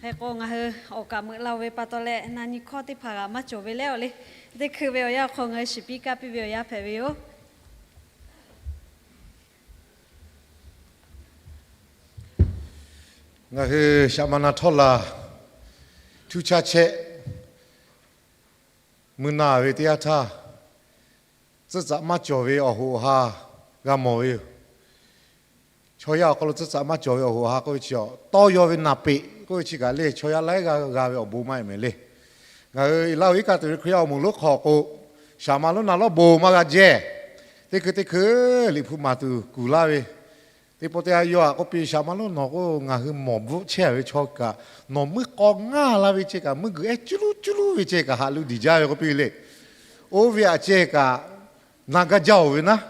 Hk'e k'o, ngaˬ hui awˬ kaꞈ meuꞈ la-oˬ ve pa taw leh, na nyi hkawˇ teˇ hpaˍ g'aꞈ maˇ cawˬ ve leh awˬ le, teˇ hkui ve awˬ yanˇ awˬ hk'aw ngaˬ hui shiˍ piˇ kaˇ piˇ ve awˬ yanˇ hpehꞈ ve yoˬ. Ngaˬ hui shaꞈ ma na htawˇ laˬ, htuˇ chaˇ chehˆ mui na ve teˇ yanˇ htaˇ, tcuhˇ tcaꞈ maˇ cawˬ ve awˬ hoꞈ awˬ ha g'a mawˬ ve yoˬ. Chaw yaˇ awˬ hk'aw lo tcuhˇ tcaꞈ maˇ cawˬ ve awˬ hoꞈ awˬ ha k'oˆ ve chi, tawˇ yaw ve naˍ peꞈ k'oˆ ve chi kaꞈ le, chaw yaˇ laiˉ g'aˇ g'a ve awˬ bon maˇ heˆ mehˍ le. Ngaˬ hui Laˇ huˍ iˉ kaˆ tuˬ ve Hkriꞈ yaˇ awˬ moˍ lonˉ hk'aw k'o, shaˍ ma lonˉ na lawˉ bon maˇ g'a jehˇ. Teˇ hkui teˇ hkui Liꞈ hpu maˍ tuˬ kuˬ laˇ ve, teˇ pawˆ teˇ yanˇ yaw aꞈ k'oˆ piˇ, shaˍ ma lonˉ nawˬ k'o, ngaˬ hui mawˬ bvuhˆ chehˇ ve chaw kaꞈ, nawˬ meuˇ k'aw ngaˇ la ve ceh kaꞈ, meuˇ g'uiˬ ehˉ cuˉ luˉ cuˉ luˉ ve ceh kaꞈ haꞈ lu diˬ jaˇ ve k'oˆ piˇ le. Oˇ ve aꞈ ceh kaꞈ na gaˇ jaˇ-oˬ ve naˉ.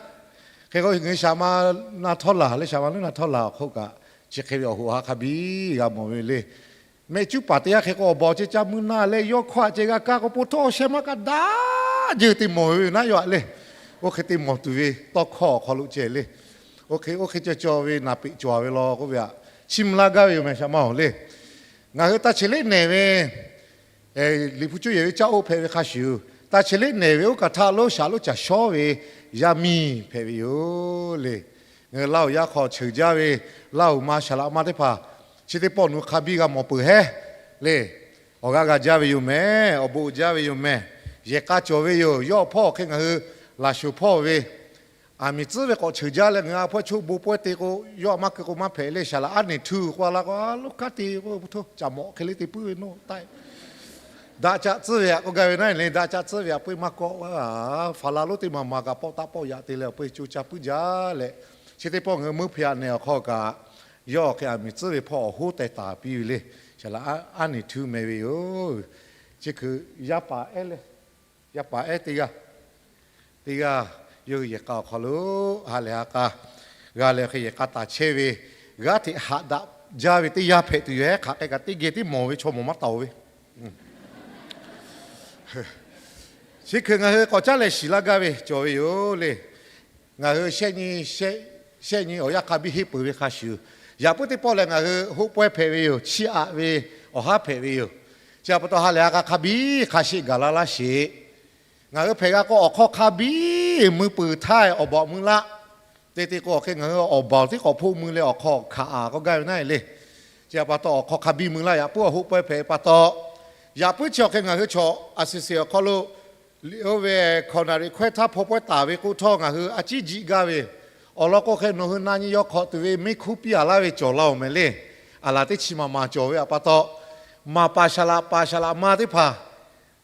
Hk'e k'o, ngaˬ hui shaˍ ma na htawˇ laˬ leh shaˍ ma lonˉ na htawˇ laˬ awˬ hk'oˆ kaꞈ, chi hk'e ve awˬ hoꞈ ha hk'a biˇ g'a mawˬ ve le. Mehˆ cuˉ paˍ teˇ g'aˇ hk'e k'o, awˬ bawˬ ceh ca mui na leh yawˇ hkawˇ aꞈ ceh g'a kaˇ k'o, po htawˇ awˬ sheh maˇ kaꞈ daꞈ jeuˬ te mawˬ ve naˉ yaw aꞈ le. Oˇ hk'e te mawˬ tuˬ ve tawˇ hkawˇ awˬ hk'aw lo ceh le. Oˇ hk'e, oˇ hk'e cawˬ cawˬ ve naˍ peꞈ cawˬ ve law k'oˆ ve aꞈ, chi mvuh laˇ gaˇ ve yoˬ mehˍ shaˍ ma-oˬ le. Ngaˬ hui taˇ cheꞈ leˉ nehˬ ve Liꞈ hpu cuˇ yehˬ ve caˇ oˆ hpehꞈ ve hk'a shuˍ, taˇ cheꞈ leˉ nehˬ ve oˇ kaˬ htaˆ lonˉ shaˍ lonˉ caˬ shawˉ ve yaˇ miˇ hpehꞈ ve yoˬ le. Ngaˬ hui Laˇ huˍ yaˇ hk'aw cheuˬ jaˇ ve Laˇ huˍ ma Saˍ laꞈ ma teˇ hpaˍ, chi teˇ pawˆ nawˬ hui hk'a biˇ g'a mawˬ peuˬ hehˉ le. Awˬ g'aˇ g'a jaˇ ve yoˬ mehˍ. Awˬ bon uiˍ jaˇ ve yoˬ mehˍ. Yehˬ k'a cawˬ ve yoˬ. Yawˇ hpawˇ hk'e ngaˬ hui laˬ shuˍ hpawˇ ve aˬ miˍ tcuhˉ ve k'awꞈ cheuˬ jaˇ leh, ngaˬ hui a hpawehˇ choˆ bon pawehˇ te k'o, yawˇ maˇ keu k'o maˇ hpehꞈ le. Saˍ laꞈ aˉ neˬ htuˇ k'oˆ a la k'o, a loˉ kaˉ te k'o, po htawˇ caꞈ mawꞈ hk'e le te puiˉ ve nawˇ taˆ daꞈ caꞈ tcuhˉ ve aꞈ k'oˆ gaˇ ve naˉ le, daꞈ caꞈ tcuhˉ ve aꞈ peu-eˬ maˇ kawˆ, faˍ laˬ lonˉ teˇ maˬ maˬ kaꞈ pawˆ taˆ pawˆ yaꞈ te leh awˬ peu-eˬ co caˇ puiˉ jaˇ leh, chi teˇ pawˆ ngaˬ hui meuˇ hpe aꞈ nehˬ awˬ hk'aw kaꞈ, yawˇ awˬ hk'e aˬ miˍ tcuhˉ ve hpawˇ awˬ hoˉ teh taˍ piˇ ve le. Saˍ laꞈ aˉ neˬ htuˇ meh ve yoˬ. Chi hk'e yaˇ paˍ ehˉ le, yaˇ paˍ ehˉ teˇ g'aˇ, teˇ g'aˇ yawˇ hui yehˬ k'a awˬ hk'aw lo ha lehˬ ha k'a g'a leh, hk'e yehˬ k'a taˍ chehˇ ve g'aˇ hteꞈ haꞈ daꞈ jaˇ ve teˇ yanˇ hpehꞈ tuˬ yoˬ. Ehˉ hk'aˬ hk'e kaꞈ teˇ geh tiˉ mawˬ ve chaw mawˬ maˇ taˍ-oˬ ve. Chi hk'e ngaˬ hui k'awꞈ caˉ leh shiˍ laˇ gaˇ ve cawˬ ve yoˬ le. Ngaˬ hui shehˆ nyi, shehˆ nyi awˬ yanˇ hk'a biˇ henˇ peuˬ ve hk'a shuˍ, yaꞈ puiˉ teˇ pawˆ leh ngaˬ hui hoˆ pawehˇ hpehꞈ ve yoˬ. Chiˇ aꞈ ve awˬ haˉ hpehꞈ ve yoˬ. Chi pa taw ha lehˬ ha k'a hk'a biˇ hk'a sheˆ gaˬ laˇ laˇ sheˍ. Ngaˬ hui hpehꞈ g'a k'o, awˬ hk'aw hk'a biˇ mui peuˬ htaˇ awˬ baˬ mui laˆ. Teˇ te k'o, awˬ hk'e ngaˬ hui awˬ baˬ tiˉ k'awꞈ hpoˆ mui leh awˬ hk'aw hkanˍ aꞈ k'oˆ gaˇ ve naˉ le. Chi pa taw awˬ hk'aw hk'a biˇ mui laˇ, yaꞈ puiˉ awˬ hoˆ pawehˇ hpehꞈ pa taw, yaꞈ puiˉ chi awˬ hk'e ngaˬ hui chaw aˬ seˍ seˍ awˬ hk'aw lo oˇ ve hkawnˍ naˍ riˍ hkawehˇ htaˇ hpaw pawehˇ taˍ ve k'oˆ htawˇ, ngaˬ hui a ciˉ jiˆ gaˇ ve awˬ lawn k'o, hk'e nawˬ hui na nyi yawˇ hk'awꞈ tuˬ ve miˇ hkuˇ piˇ aꞈ laˇ ve cawˬ laˇ-oˬ mehˍ le. Aˬ laˬ teˇ chi maˬ maˬ cawˬ ve aꞈ pa taw, maˍ paˍ saˍ laꞈ paˍ saˍ laꞈ ma teˇ hpaˍ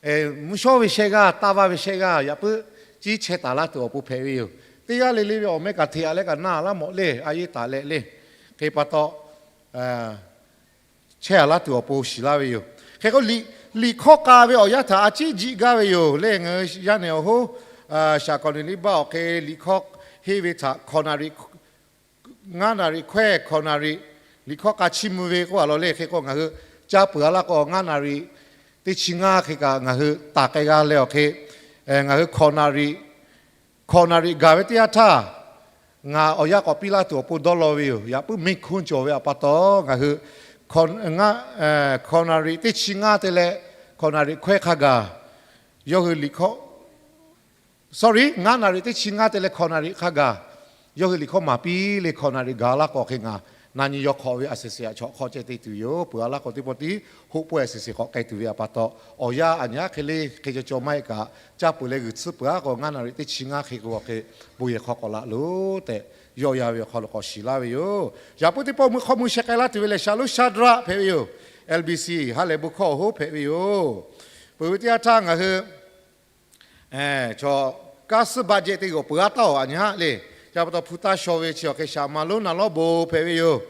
mvuhˇ shawˉ ve shehˆ g'aˇ, taˇ vaˇ ve shehˆ g'aˇ yaꞈ puiˉ ciˉ chehˇ taˍ laˇ tuˬ awˬ pon hpehꞈ ve yoˬ. teˇ g'aˇ le le ve awˬ meh kaꞈ hteꞈ a leh kaꞈ na laˇ mawˬ le, a yeˇ taˍ leh le. Hk'e pa taw, chehˇ a laˇ tuˬ awˬ pon shiˍ laˇ ve yoˬ. Hk'e k'o, liꞈ hkawˇ k'a ve awˬ yanˇ htaꞈ a ciˉ jiˆ gaˇ ve yoˬ le. Ngaˬ hui yaˇ nehˬ awˬ hoˉ, shaˍ kawˍ neˍ liˇ baˆ awˬ hk'e liꞈ hkawˇ henˇ ve htaꞈ hkawꞈ naˍ riˍ, ngaˇ naˍ riˍ hkawehˇ hkawꞈ naˍ riˍ, liꞈ hkawˇ k'a chiˇ mvuh ve k'oˆ a law le. Hk'e k'o, ngaˬ hui caˇ peuˬ a laˇ k'o, ngaˇ naˍ riˍ teˇ chi ngaˇ hk'e kaꞈ ngaˬ hui taˍ k'ai g'a leh awˬ hk'e, ngaˬ hui hkawꞈ naˍ riˍ, hkawꞈ naˍ riˍ gaˬ ve teˇ yanˇ htaˇ, ngaˬ awˬ yanˇ k'awꞈ piˇ laˇ tuˬ awˬ pon dawˇ law ve yoˬ. Yaꞈ puiˉ mehˇ hkunˇ cawˬ ve a pa taw, ngaˬ hui hkawꞈ naˍ riˍ teˇ chi ngaˇ te leh hkawꞈ naˍ riˍ hkawehˇ hk'a gaˬ, yawˇ hui liꞈ hkawˇ, sorry, ngaˇ naˍ riˍ teˇ chi ngaˇ te leh hkawꞈ naˍ riˍ hk'a gaˬ, yawˇ hui liꞈ hkawˇ maˍ piˇ le. Hkawꞈ naˍ riˍ gaˬ laˇ k'o hk'e, ngaˬ na nyi yaw hk'awꞈ ve a sehˍ sehˍ a chaw hk'aw ceh te tuˬ yoˬ. Peuˬ a laˇ k'o, teˇ pawˆ tiˉ hoˆ pawehˇ a sehˍ sehˍ k'awꞈ k'ai tuˬ ve a pa taw, awˬ yanˇ a nyi haˉ hk'e le hk'e caw caw maˇ heˆ kaꞈ, caˇ peuˬ leh g'uiˬ tsuhˇ peuˬ a k'o, ngaˇ naˍ riˍ teˇ chi ngaˇ hk'e k'o hk'e, bon yehˬ hk'aw k'awꞈ laꞈ loˬ tehꞈ, yawˆ yan ve awˬ hk'aw lo k'awꞈ shiˍ laˇ ve yoˬ. Yaꞈ puiˉ teˇ pawˆ mui hk'aw mui sheh k'ai laˇ tuˬ ve lehˬ, Shaˍlonˉ Shaˍdraˆ hpehꞈ ve yoˬ. LBC ha lehˬ bon hkawˇ awˬ hoˉ hpehꞈ ve yoˬ. Peuˬ ve teˇ yanˇ htaˇ ngaˬ hui chaw kaˇ suhˉ baˆ jehˇ teˇ g'aˇ peuˬ a taˇ awˬ a nyi haˉ le. Chi pa taw hpu taˇ shaw ve chi awˬ hk'e shaˍ ma lonˉ na lawˉ bon hpehꞈ ve yoˬ.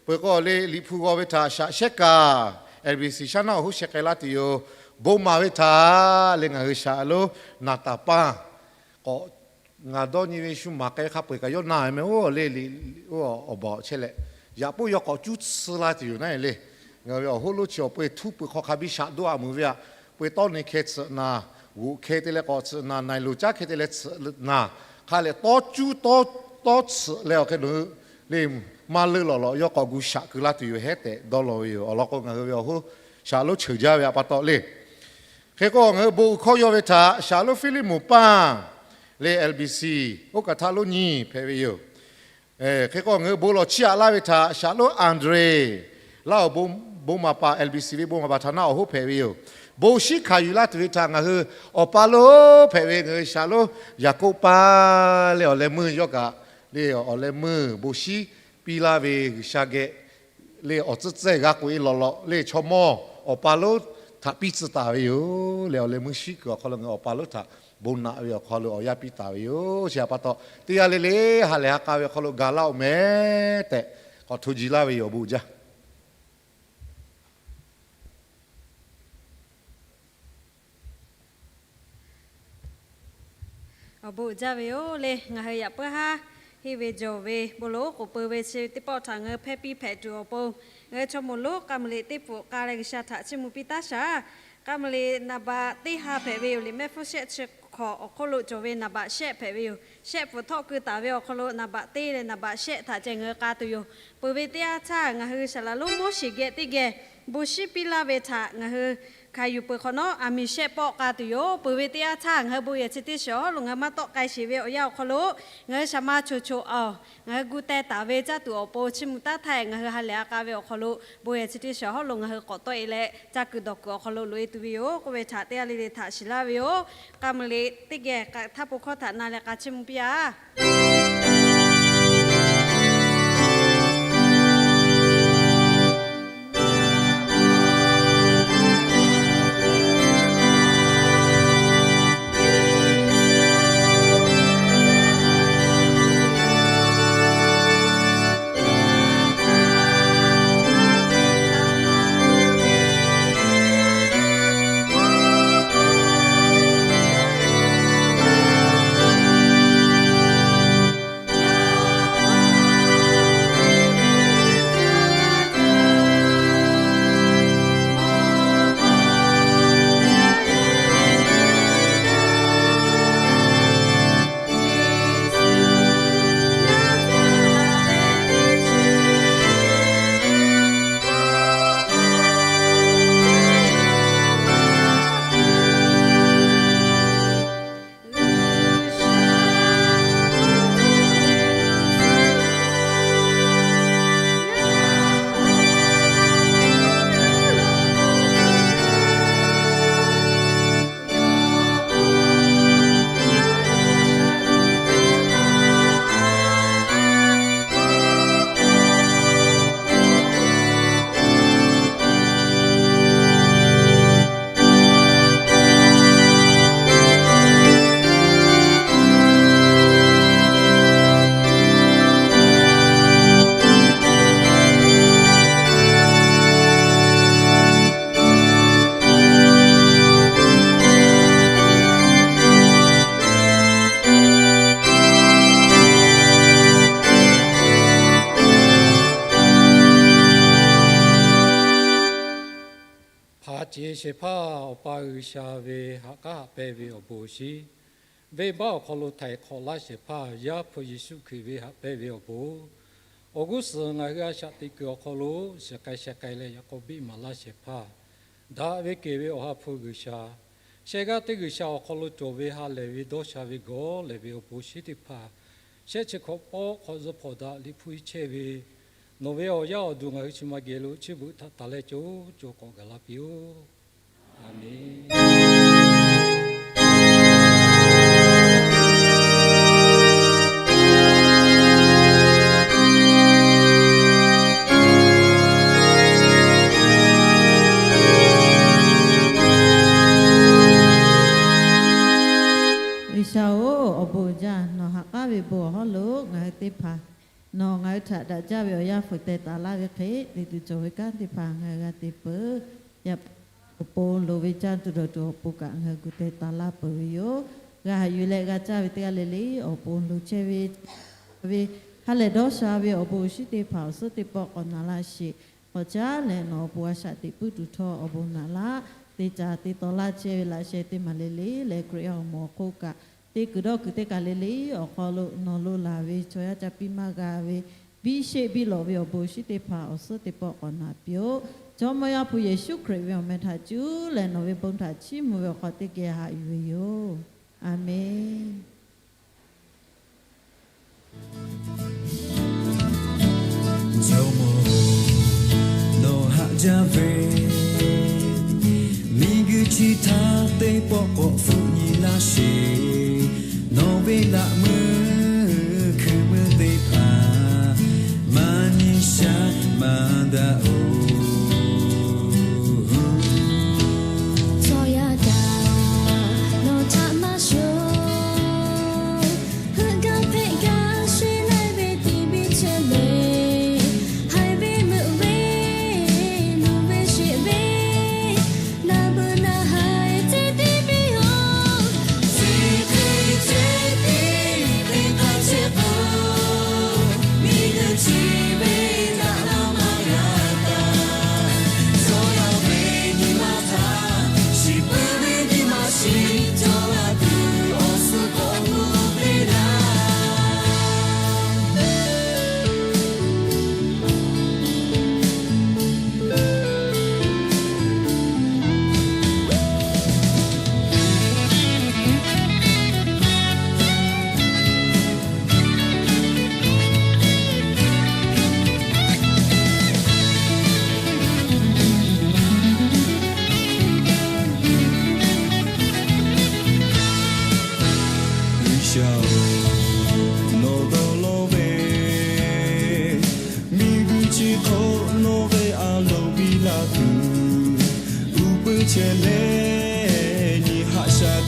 Peuˬ k'o le, liꞈ hpu g'aw ve htaꞈ shaꞈ shehˉ kaꞈ, LBC shaˉ naˉ awˬ hoˉ sheh k'ai laˇ tuˬ yoˬ. Bon maˍ ve htaꞈ le ngaˬ hui shaˍlonˉ naˍ taˍ paˇ k'awꞈ, ngaˬ dawˇ nyi ve shu maˍ k'ai hk'a peu-eˬ kaꞈ yawˇ na ve meh oˇ le le, oˇ awˬ bawˬ chehˇ leh, yaꞈ puiˉ yawˇ k'awꞈ cuˇ tsuhˇ laˇ tuˬ yoˬ naˆ le. Ngaˬ hui ve awˬ hoˉ lonˉ chi awˬ pon htuˇ peuˬ hk'aw hk'a biˇ shaꞈ doˆ a meuˍ ve aꞈ, peuˬ tawˇ neˬ hkeh tsuhꞈ naˍ, g'oꞈ hkeh te leh k'awꞈ tsuhꞈ naˍ, naˬ loˍ caˉ hkeh te leh tsuhꞈ naˍ, hk'a lehˬ tawˇ cuˇ tawˇ tawˇ tsuhꞈ leh awˬ hk'e nawˬ hui le maˇ leuˆ lawˬ lawˬ yawˇ k'awꞈ gu shaꞈ keu laˇ tuˬ yoˬ hehˉ tehꞈ dawˇ law ve yoˬ. Awˬ lawn k'o, ngaˬ hui ve awˬ hoˉ shaˍlonˉ cheuˬ jaˇ ve a pa taw le. Hk'e k'o, ngaˬ hui bon hkawˇ yaw ve htaꞈ shaˍlonˉ Fiˇliˆ moˍ paˇ le, LBC oˇ kaˬ htaˇ lonˉ nyiˇ hpehꞈ ve yoˬ. Hk'e k'o, ngaˬ hui bon lawˬ chiˇ aꞈ laˇ ve htaꞈ shaˍlonˉ Anˍdrehˍ, laˇ awˬ bon maˍ paˍ, LBC ve bon maˍ paˍ htaꞈ naˆ awˬ hoˉ hpehꞈ ve yoˬ. Bon shinˉ hkanˍ yuˬ laˇ tuˬ ve htaꞈ ngaˬ hui awˬ pa lonˉ hpehꞈ ve ngaˬ hui shaˍlonˉ Yaˍkoˆ paˇ le, awˬ leh meuˇ yawˇ kaꞈ le, awˬ leh meuˇ bon shinˉ piˇ laˇ ve G'uiˬsha geh le awˬ tcuhˉ tcuhˉ g'a k'oꞈ e lawˬ lawꞈ le chaw mawˇ awˬ pa lonˉ htaꞈ piˇ tcuh taˍ ve yoˬ le. Awˬ leh meuˇ shinˉ kuiˬ awˬ hk'aw lo ngaˬ hui awˬ pa lonˉ htaꞈ bon naꞈ ve awˬ hk'aw lo awˬ yanˇ piˇ taˍ ve yoˬ. Chi htaꞈ pa taw, teˇ g'aˇ le le ha lehˬ ha k'a ve awˬ hk'aw lo gaˬ laˇ-oˆ meh tehꞈ k'awꞈ hto ji laˇ ve yoˬ. Awˬ bon jaˇ. Awˬ bon jaˇ ve yoˬ le. Ngaˬ hui yaꞈ puiˉ haˉ henˇ ve jawˬ ve bon lonˉ k'oˍ pui ve chi teˇ pawˆ htaꞈ ngaˬ hui hpehˇ piˇ hpehꞈ tuˬ awˬ pon, ngaˬ hui chaw moˍ lonˉ k'a muiˬ liꞈ teˇ pfuhꞈ k'a leh G'uiˬsha htaꞈ chiˇ mvuh piˇ taˇ shaˍ. K'a muiˬ liꞈ naˍ baꞈ teˇ ha hpehꞈ ve yoˬ. Liꞈ mehˆ hpfuhˇ shehˆ chi hkawꞈ awˬ hk'oˆ lo cawˬ ve naˍ baꞈ shehˆ hpehꞈ ve yoˬ. Shehˆ pfuhˍ htawˆ keu taˍ ve awˬ hk'aw lo naˍ baꞈ teˇ leh naˍ baꞈ shehˆ htaꞈ ceh ngaˬ hui k'a tuˬ yoˬ. Peuˬ ve teˇ yanˇ htaˇ ngaˬ hui saˍ laˍ lonˉ Moˉseˍ geh teˇ geh bon shinˉ piˇ laˇ ve htaꞈ ngaˬ hui hkanˍ yuˬ peuˬ hk'awꞈ nawˉ, aˬ miˍ shehˆ pawˆ k'a tuˬ yoˬ. Peuˬ ve teˇ yanˇ htaˇ ngaˬ hui bon yehˬ chi teˇ shiˍ awˬ hawˉ lo ngaˬ hui maˇ tawˆ k'ai sheˍ ve awˬ yanˇ awˬ hk'aw lo, ngaˬ hui shaˍ ma choˬ choˬ awˬ ngaˬ hui gu teh taˍ ve caˇ tuˬ awˬ pon chiˇ mvuh taˇ htaˇ, ngaˬ hui ha lehˬ ha k'a ve awˬ hk'aw lo bon yehˬ chi teˇ shiˍ awˬ hawˉ lo ngaˬ hui k'awꞈ tawˆ e leh caˇ kuiˬ dawˬ kuiˬ awˬ hk'aw lo loꞈ e tuˬ ve yoˬ k'oˆ ve htaꞈ teˇ g'aˇ le le htaꞈ shiˍ laˇ ve yoˬ. K'a muiˬ liꞈ teˇ geh htaˇ po hkawˇ htaꞈ na leh k'a chiˇ mvuh piˇ a. Haꞈ ceˬ shehˍ hpaˇ Awˬ pa G'uiˬsha ve haꞈ k'aˉ haꞈ pehnˇ ve awˬ bon awˬ shinˉ, venˇbaˆ awˬ hk'aw lo htaiˍ hk'awꞈ laˇ shehˍ hpaˇ Yaˇ hpu Yeˍsuˆ Hkriꞈ ve haꞈ pehnˇ ve awˬ bon, awˬ g'uˇ suhˍ ngaˬ hui a shaꞈ teꞈ kuiˬ awˬ hk'aw lo shiˍ k'ai sheh k'ai leh yaꞈ k'aw biˆ maˍ laˇ shehˍ hpaˇ, daꞈ ve kehˬ ve Awˬ ha hpu G'uiˬsha, shehˆ g'aˇ teˇ G'uiˬsha awˬ hk'aw lo cawˬ ve ha lehˬ ve dawˇ sha ve gawˇ lehˬ ve awˬ bon shinˉ teˇ hpaˍ, shehˆ chi hkawꞈ pawˆ hk'awꞈ zuh hpawꞈ daꞈ liꞈ hpu chehˇ ve, nawˬ ve awˬ yaˇ awˬ duˬ ngaˬ hui chi ma geh lo chi beuꞈ htaꞈ taˍ leh co co k'awꞈ gaˬ la piˇ-oˆ. A menˬ. G'uiˬsha-oˬ, awˬ bon jaˇ. Nawˬ ha k'aˉ ve bon awˬ hawˉ lo ngaˬ hui teˇ hpaˍ nawˬ ngaˬ hui htaꞈ daꞈ jaˇ ve awˬ yanˇ fuiˍ teh taˍ laˇ ve hk'e, te tuˬ cawˬ ve kanˉ teˇ hpaˍ ngaˬ hui g'a te peuˬ. Yaꞈ awˬ pon loˍ ve caˇ tuˬ dawˬ tuˬ awˬ pon kaꞈ ngaˬ hui gu teh taˍ laˇ peuˬ ve yoˬ. G'a haꞈ yuˬ leh g'a caˇ ve teˇ g'aˇ le le awˬ pon loˍ chehˇ ve, ve ha lehˬ dawˇ sha ve awˬ bon awˬ shinˉ teˇ hpaˍ awˬ suhˉ teˇ pawˆ k'awꞈ naꞈ laˇ sheˍ. K'awꞈ caˉ lehˬ nawˬ awˬ pon a shaꞈ teꞈ puiˉ tuˬ htawˇ awˬ bon naꞈ laˇ. Te caˍ te taw laˇ chehˇ ve laꞈ sheh teˇ maˬ le le leh Hkriꞈ yaˇ awˬ moˍ awˬ hk'oˆ kaꞈ, teˇ kuiˬ dawˇ kuiˬ teˇ kaˬ le le awˬ hk'aw lo nawˬ lo laˬ ve chaw yaˇ ca piˇ maˇ g'a ve, biˇ sheˆ biˇ lawꞈ ve awˬ bon awˬ shinˉ teˇ hpaˍ awˬ suhˉ teˇ pawˆ k'awꞈ naꞈ piˇ-oˆ. Jawˇmawˇ Yaˇ hpu Yeˍsuˆ Hkriꞈ ve awˬ meh htaꞈ cuˇ leh nawˬ ve bon htaꞈ chiˇ mvuh ve awˬ hk'aw teˇ geh haꞈ yuˬ ve yoˬ. A menˬ. Jawˇmawˇ-oˬ, nawˬ haꞈ jaˇ ve miˬguiˬ chi htaꞈ teˇ pawˆ k'awꞈ hpfuhˆ nyi laˇ sheˍ. Nawˬ ve laꞈ meuˇ hkui meuˇ teˇ hpaˍ maˇ nyi sha maˇ daꞈ-oˬ. Chaw yaˇ kaꞈ nawˬ htaꞈ maˇ shuˍ, heuˆ gaˇ hpehꞈ gaˇ sheˍ leh ve tiꞈ biˇ chehˇ le. Haiˬ ve meuꞈ ve, luˬ ve sheˍ ve, naˬ beuꞈ naˬ haiˬ teˇ tiˉ piˇ-oˬ. Chi hk'e ceh teˇ hk'e hk'a chehˇ k'o, miˬguiˬ chi ve daꞈ la maˇ g'a taˍ. Chaw yaˇ ve nyi ma htaꞈ shiˍ peuˬ ve nyi ma shiˍ cawˬ la tuˬ awˬ suhˉ k'awꞈ mvuh teˇ g'aˇ. G'uiˬsha-oˬ, nawˬ dawˇ law ve miˬguiˬ chi hk'aw nawˬ ve a loˍ biˇ la tuˬ, uˉ peunˍ chehˇ leh nyi haꞈ shaˍ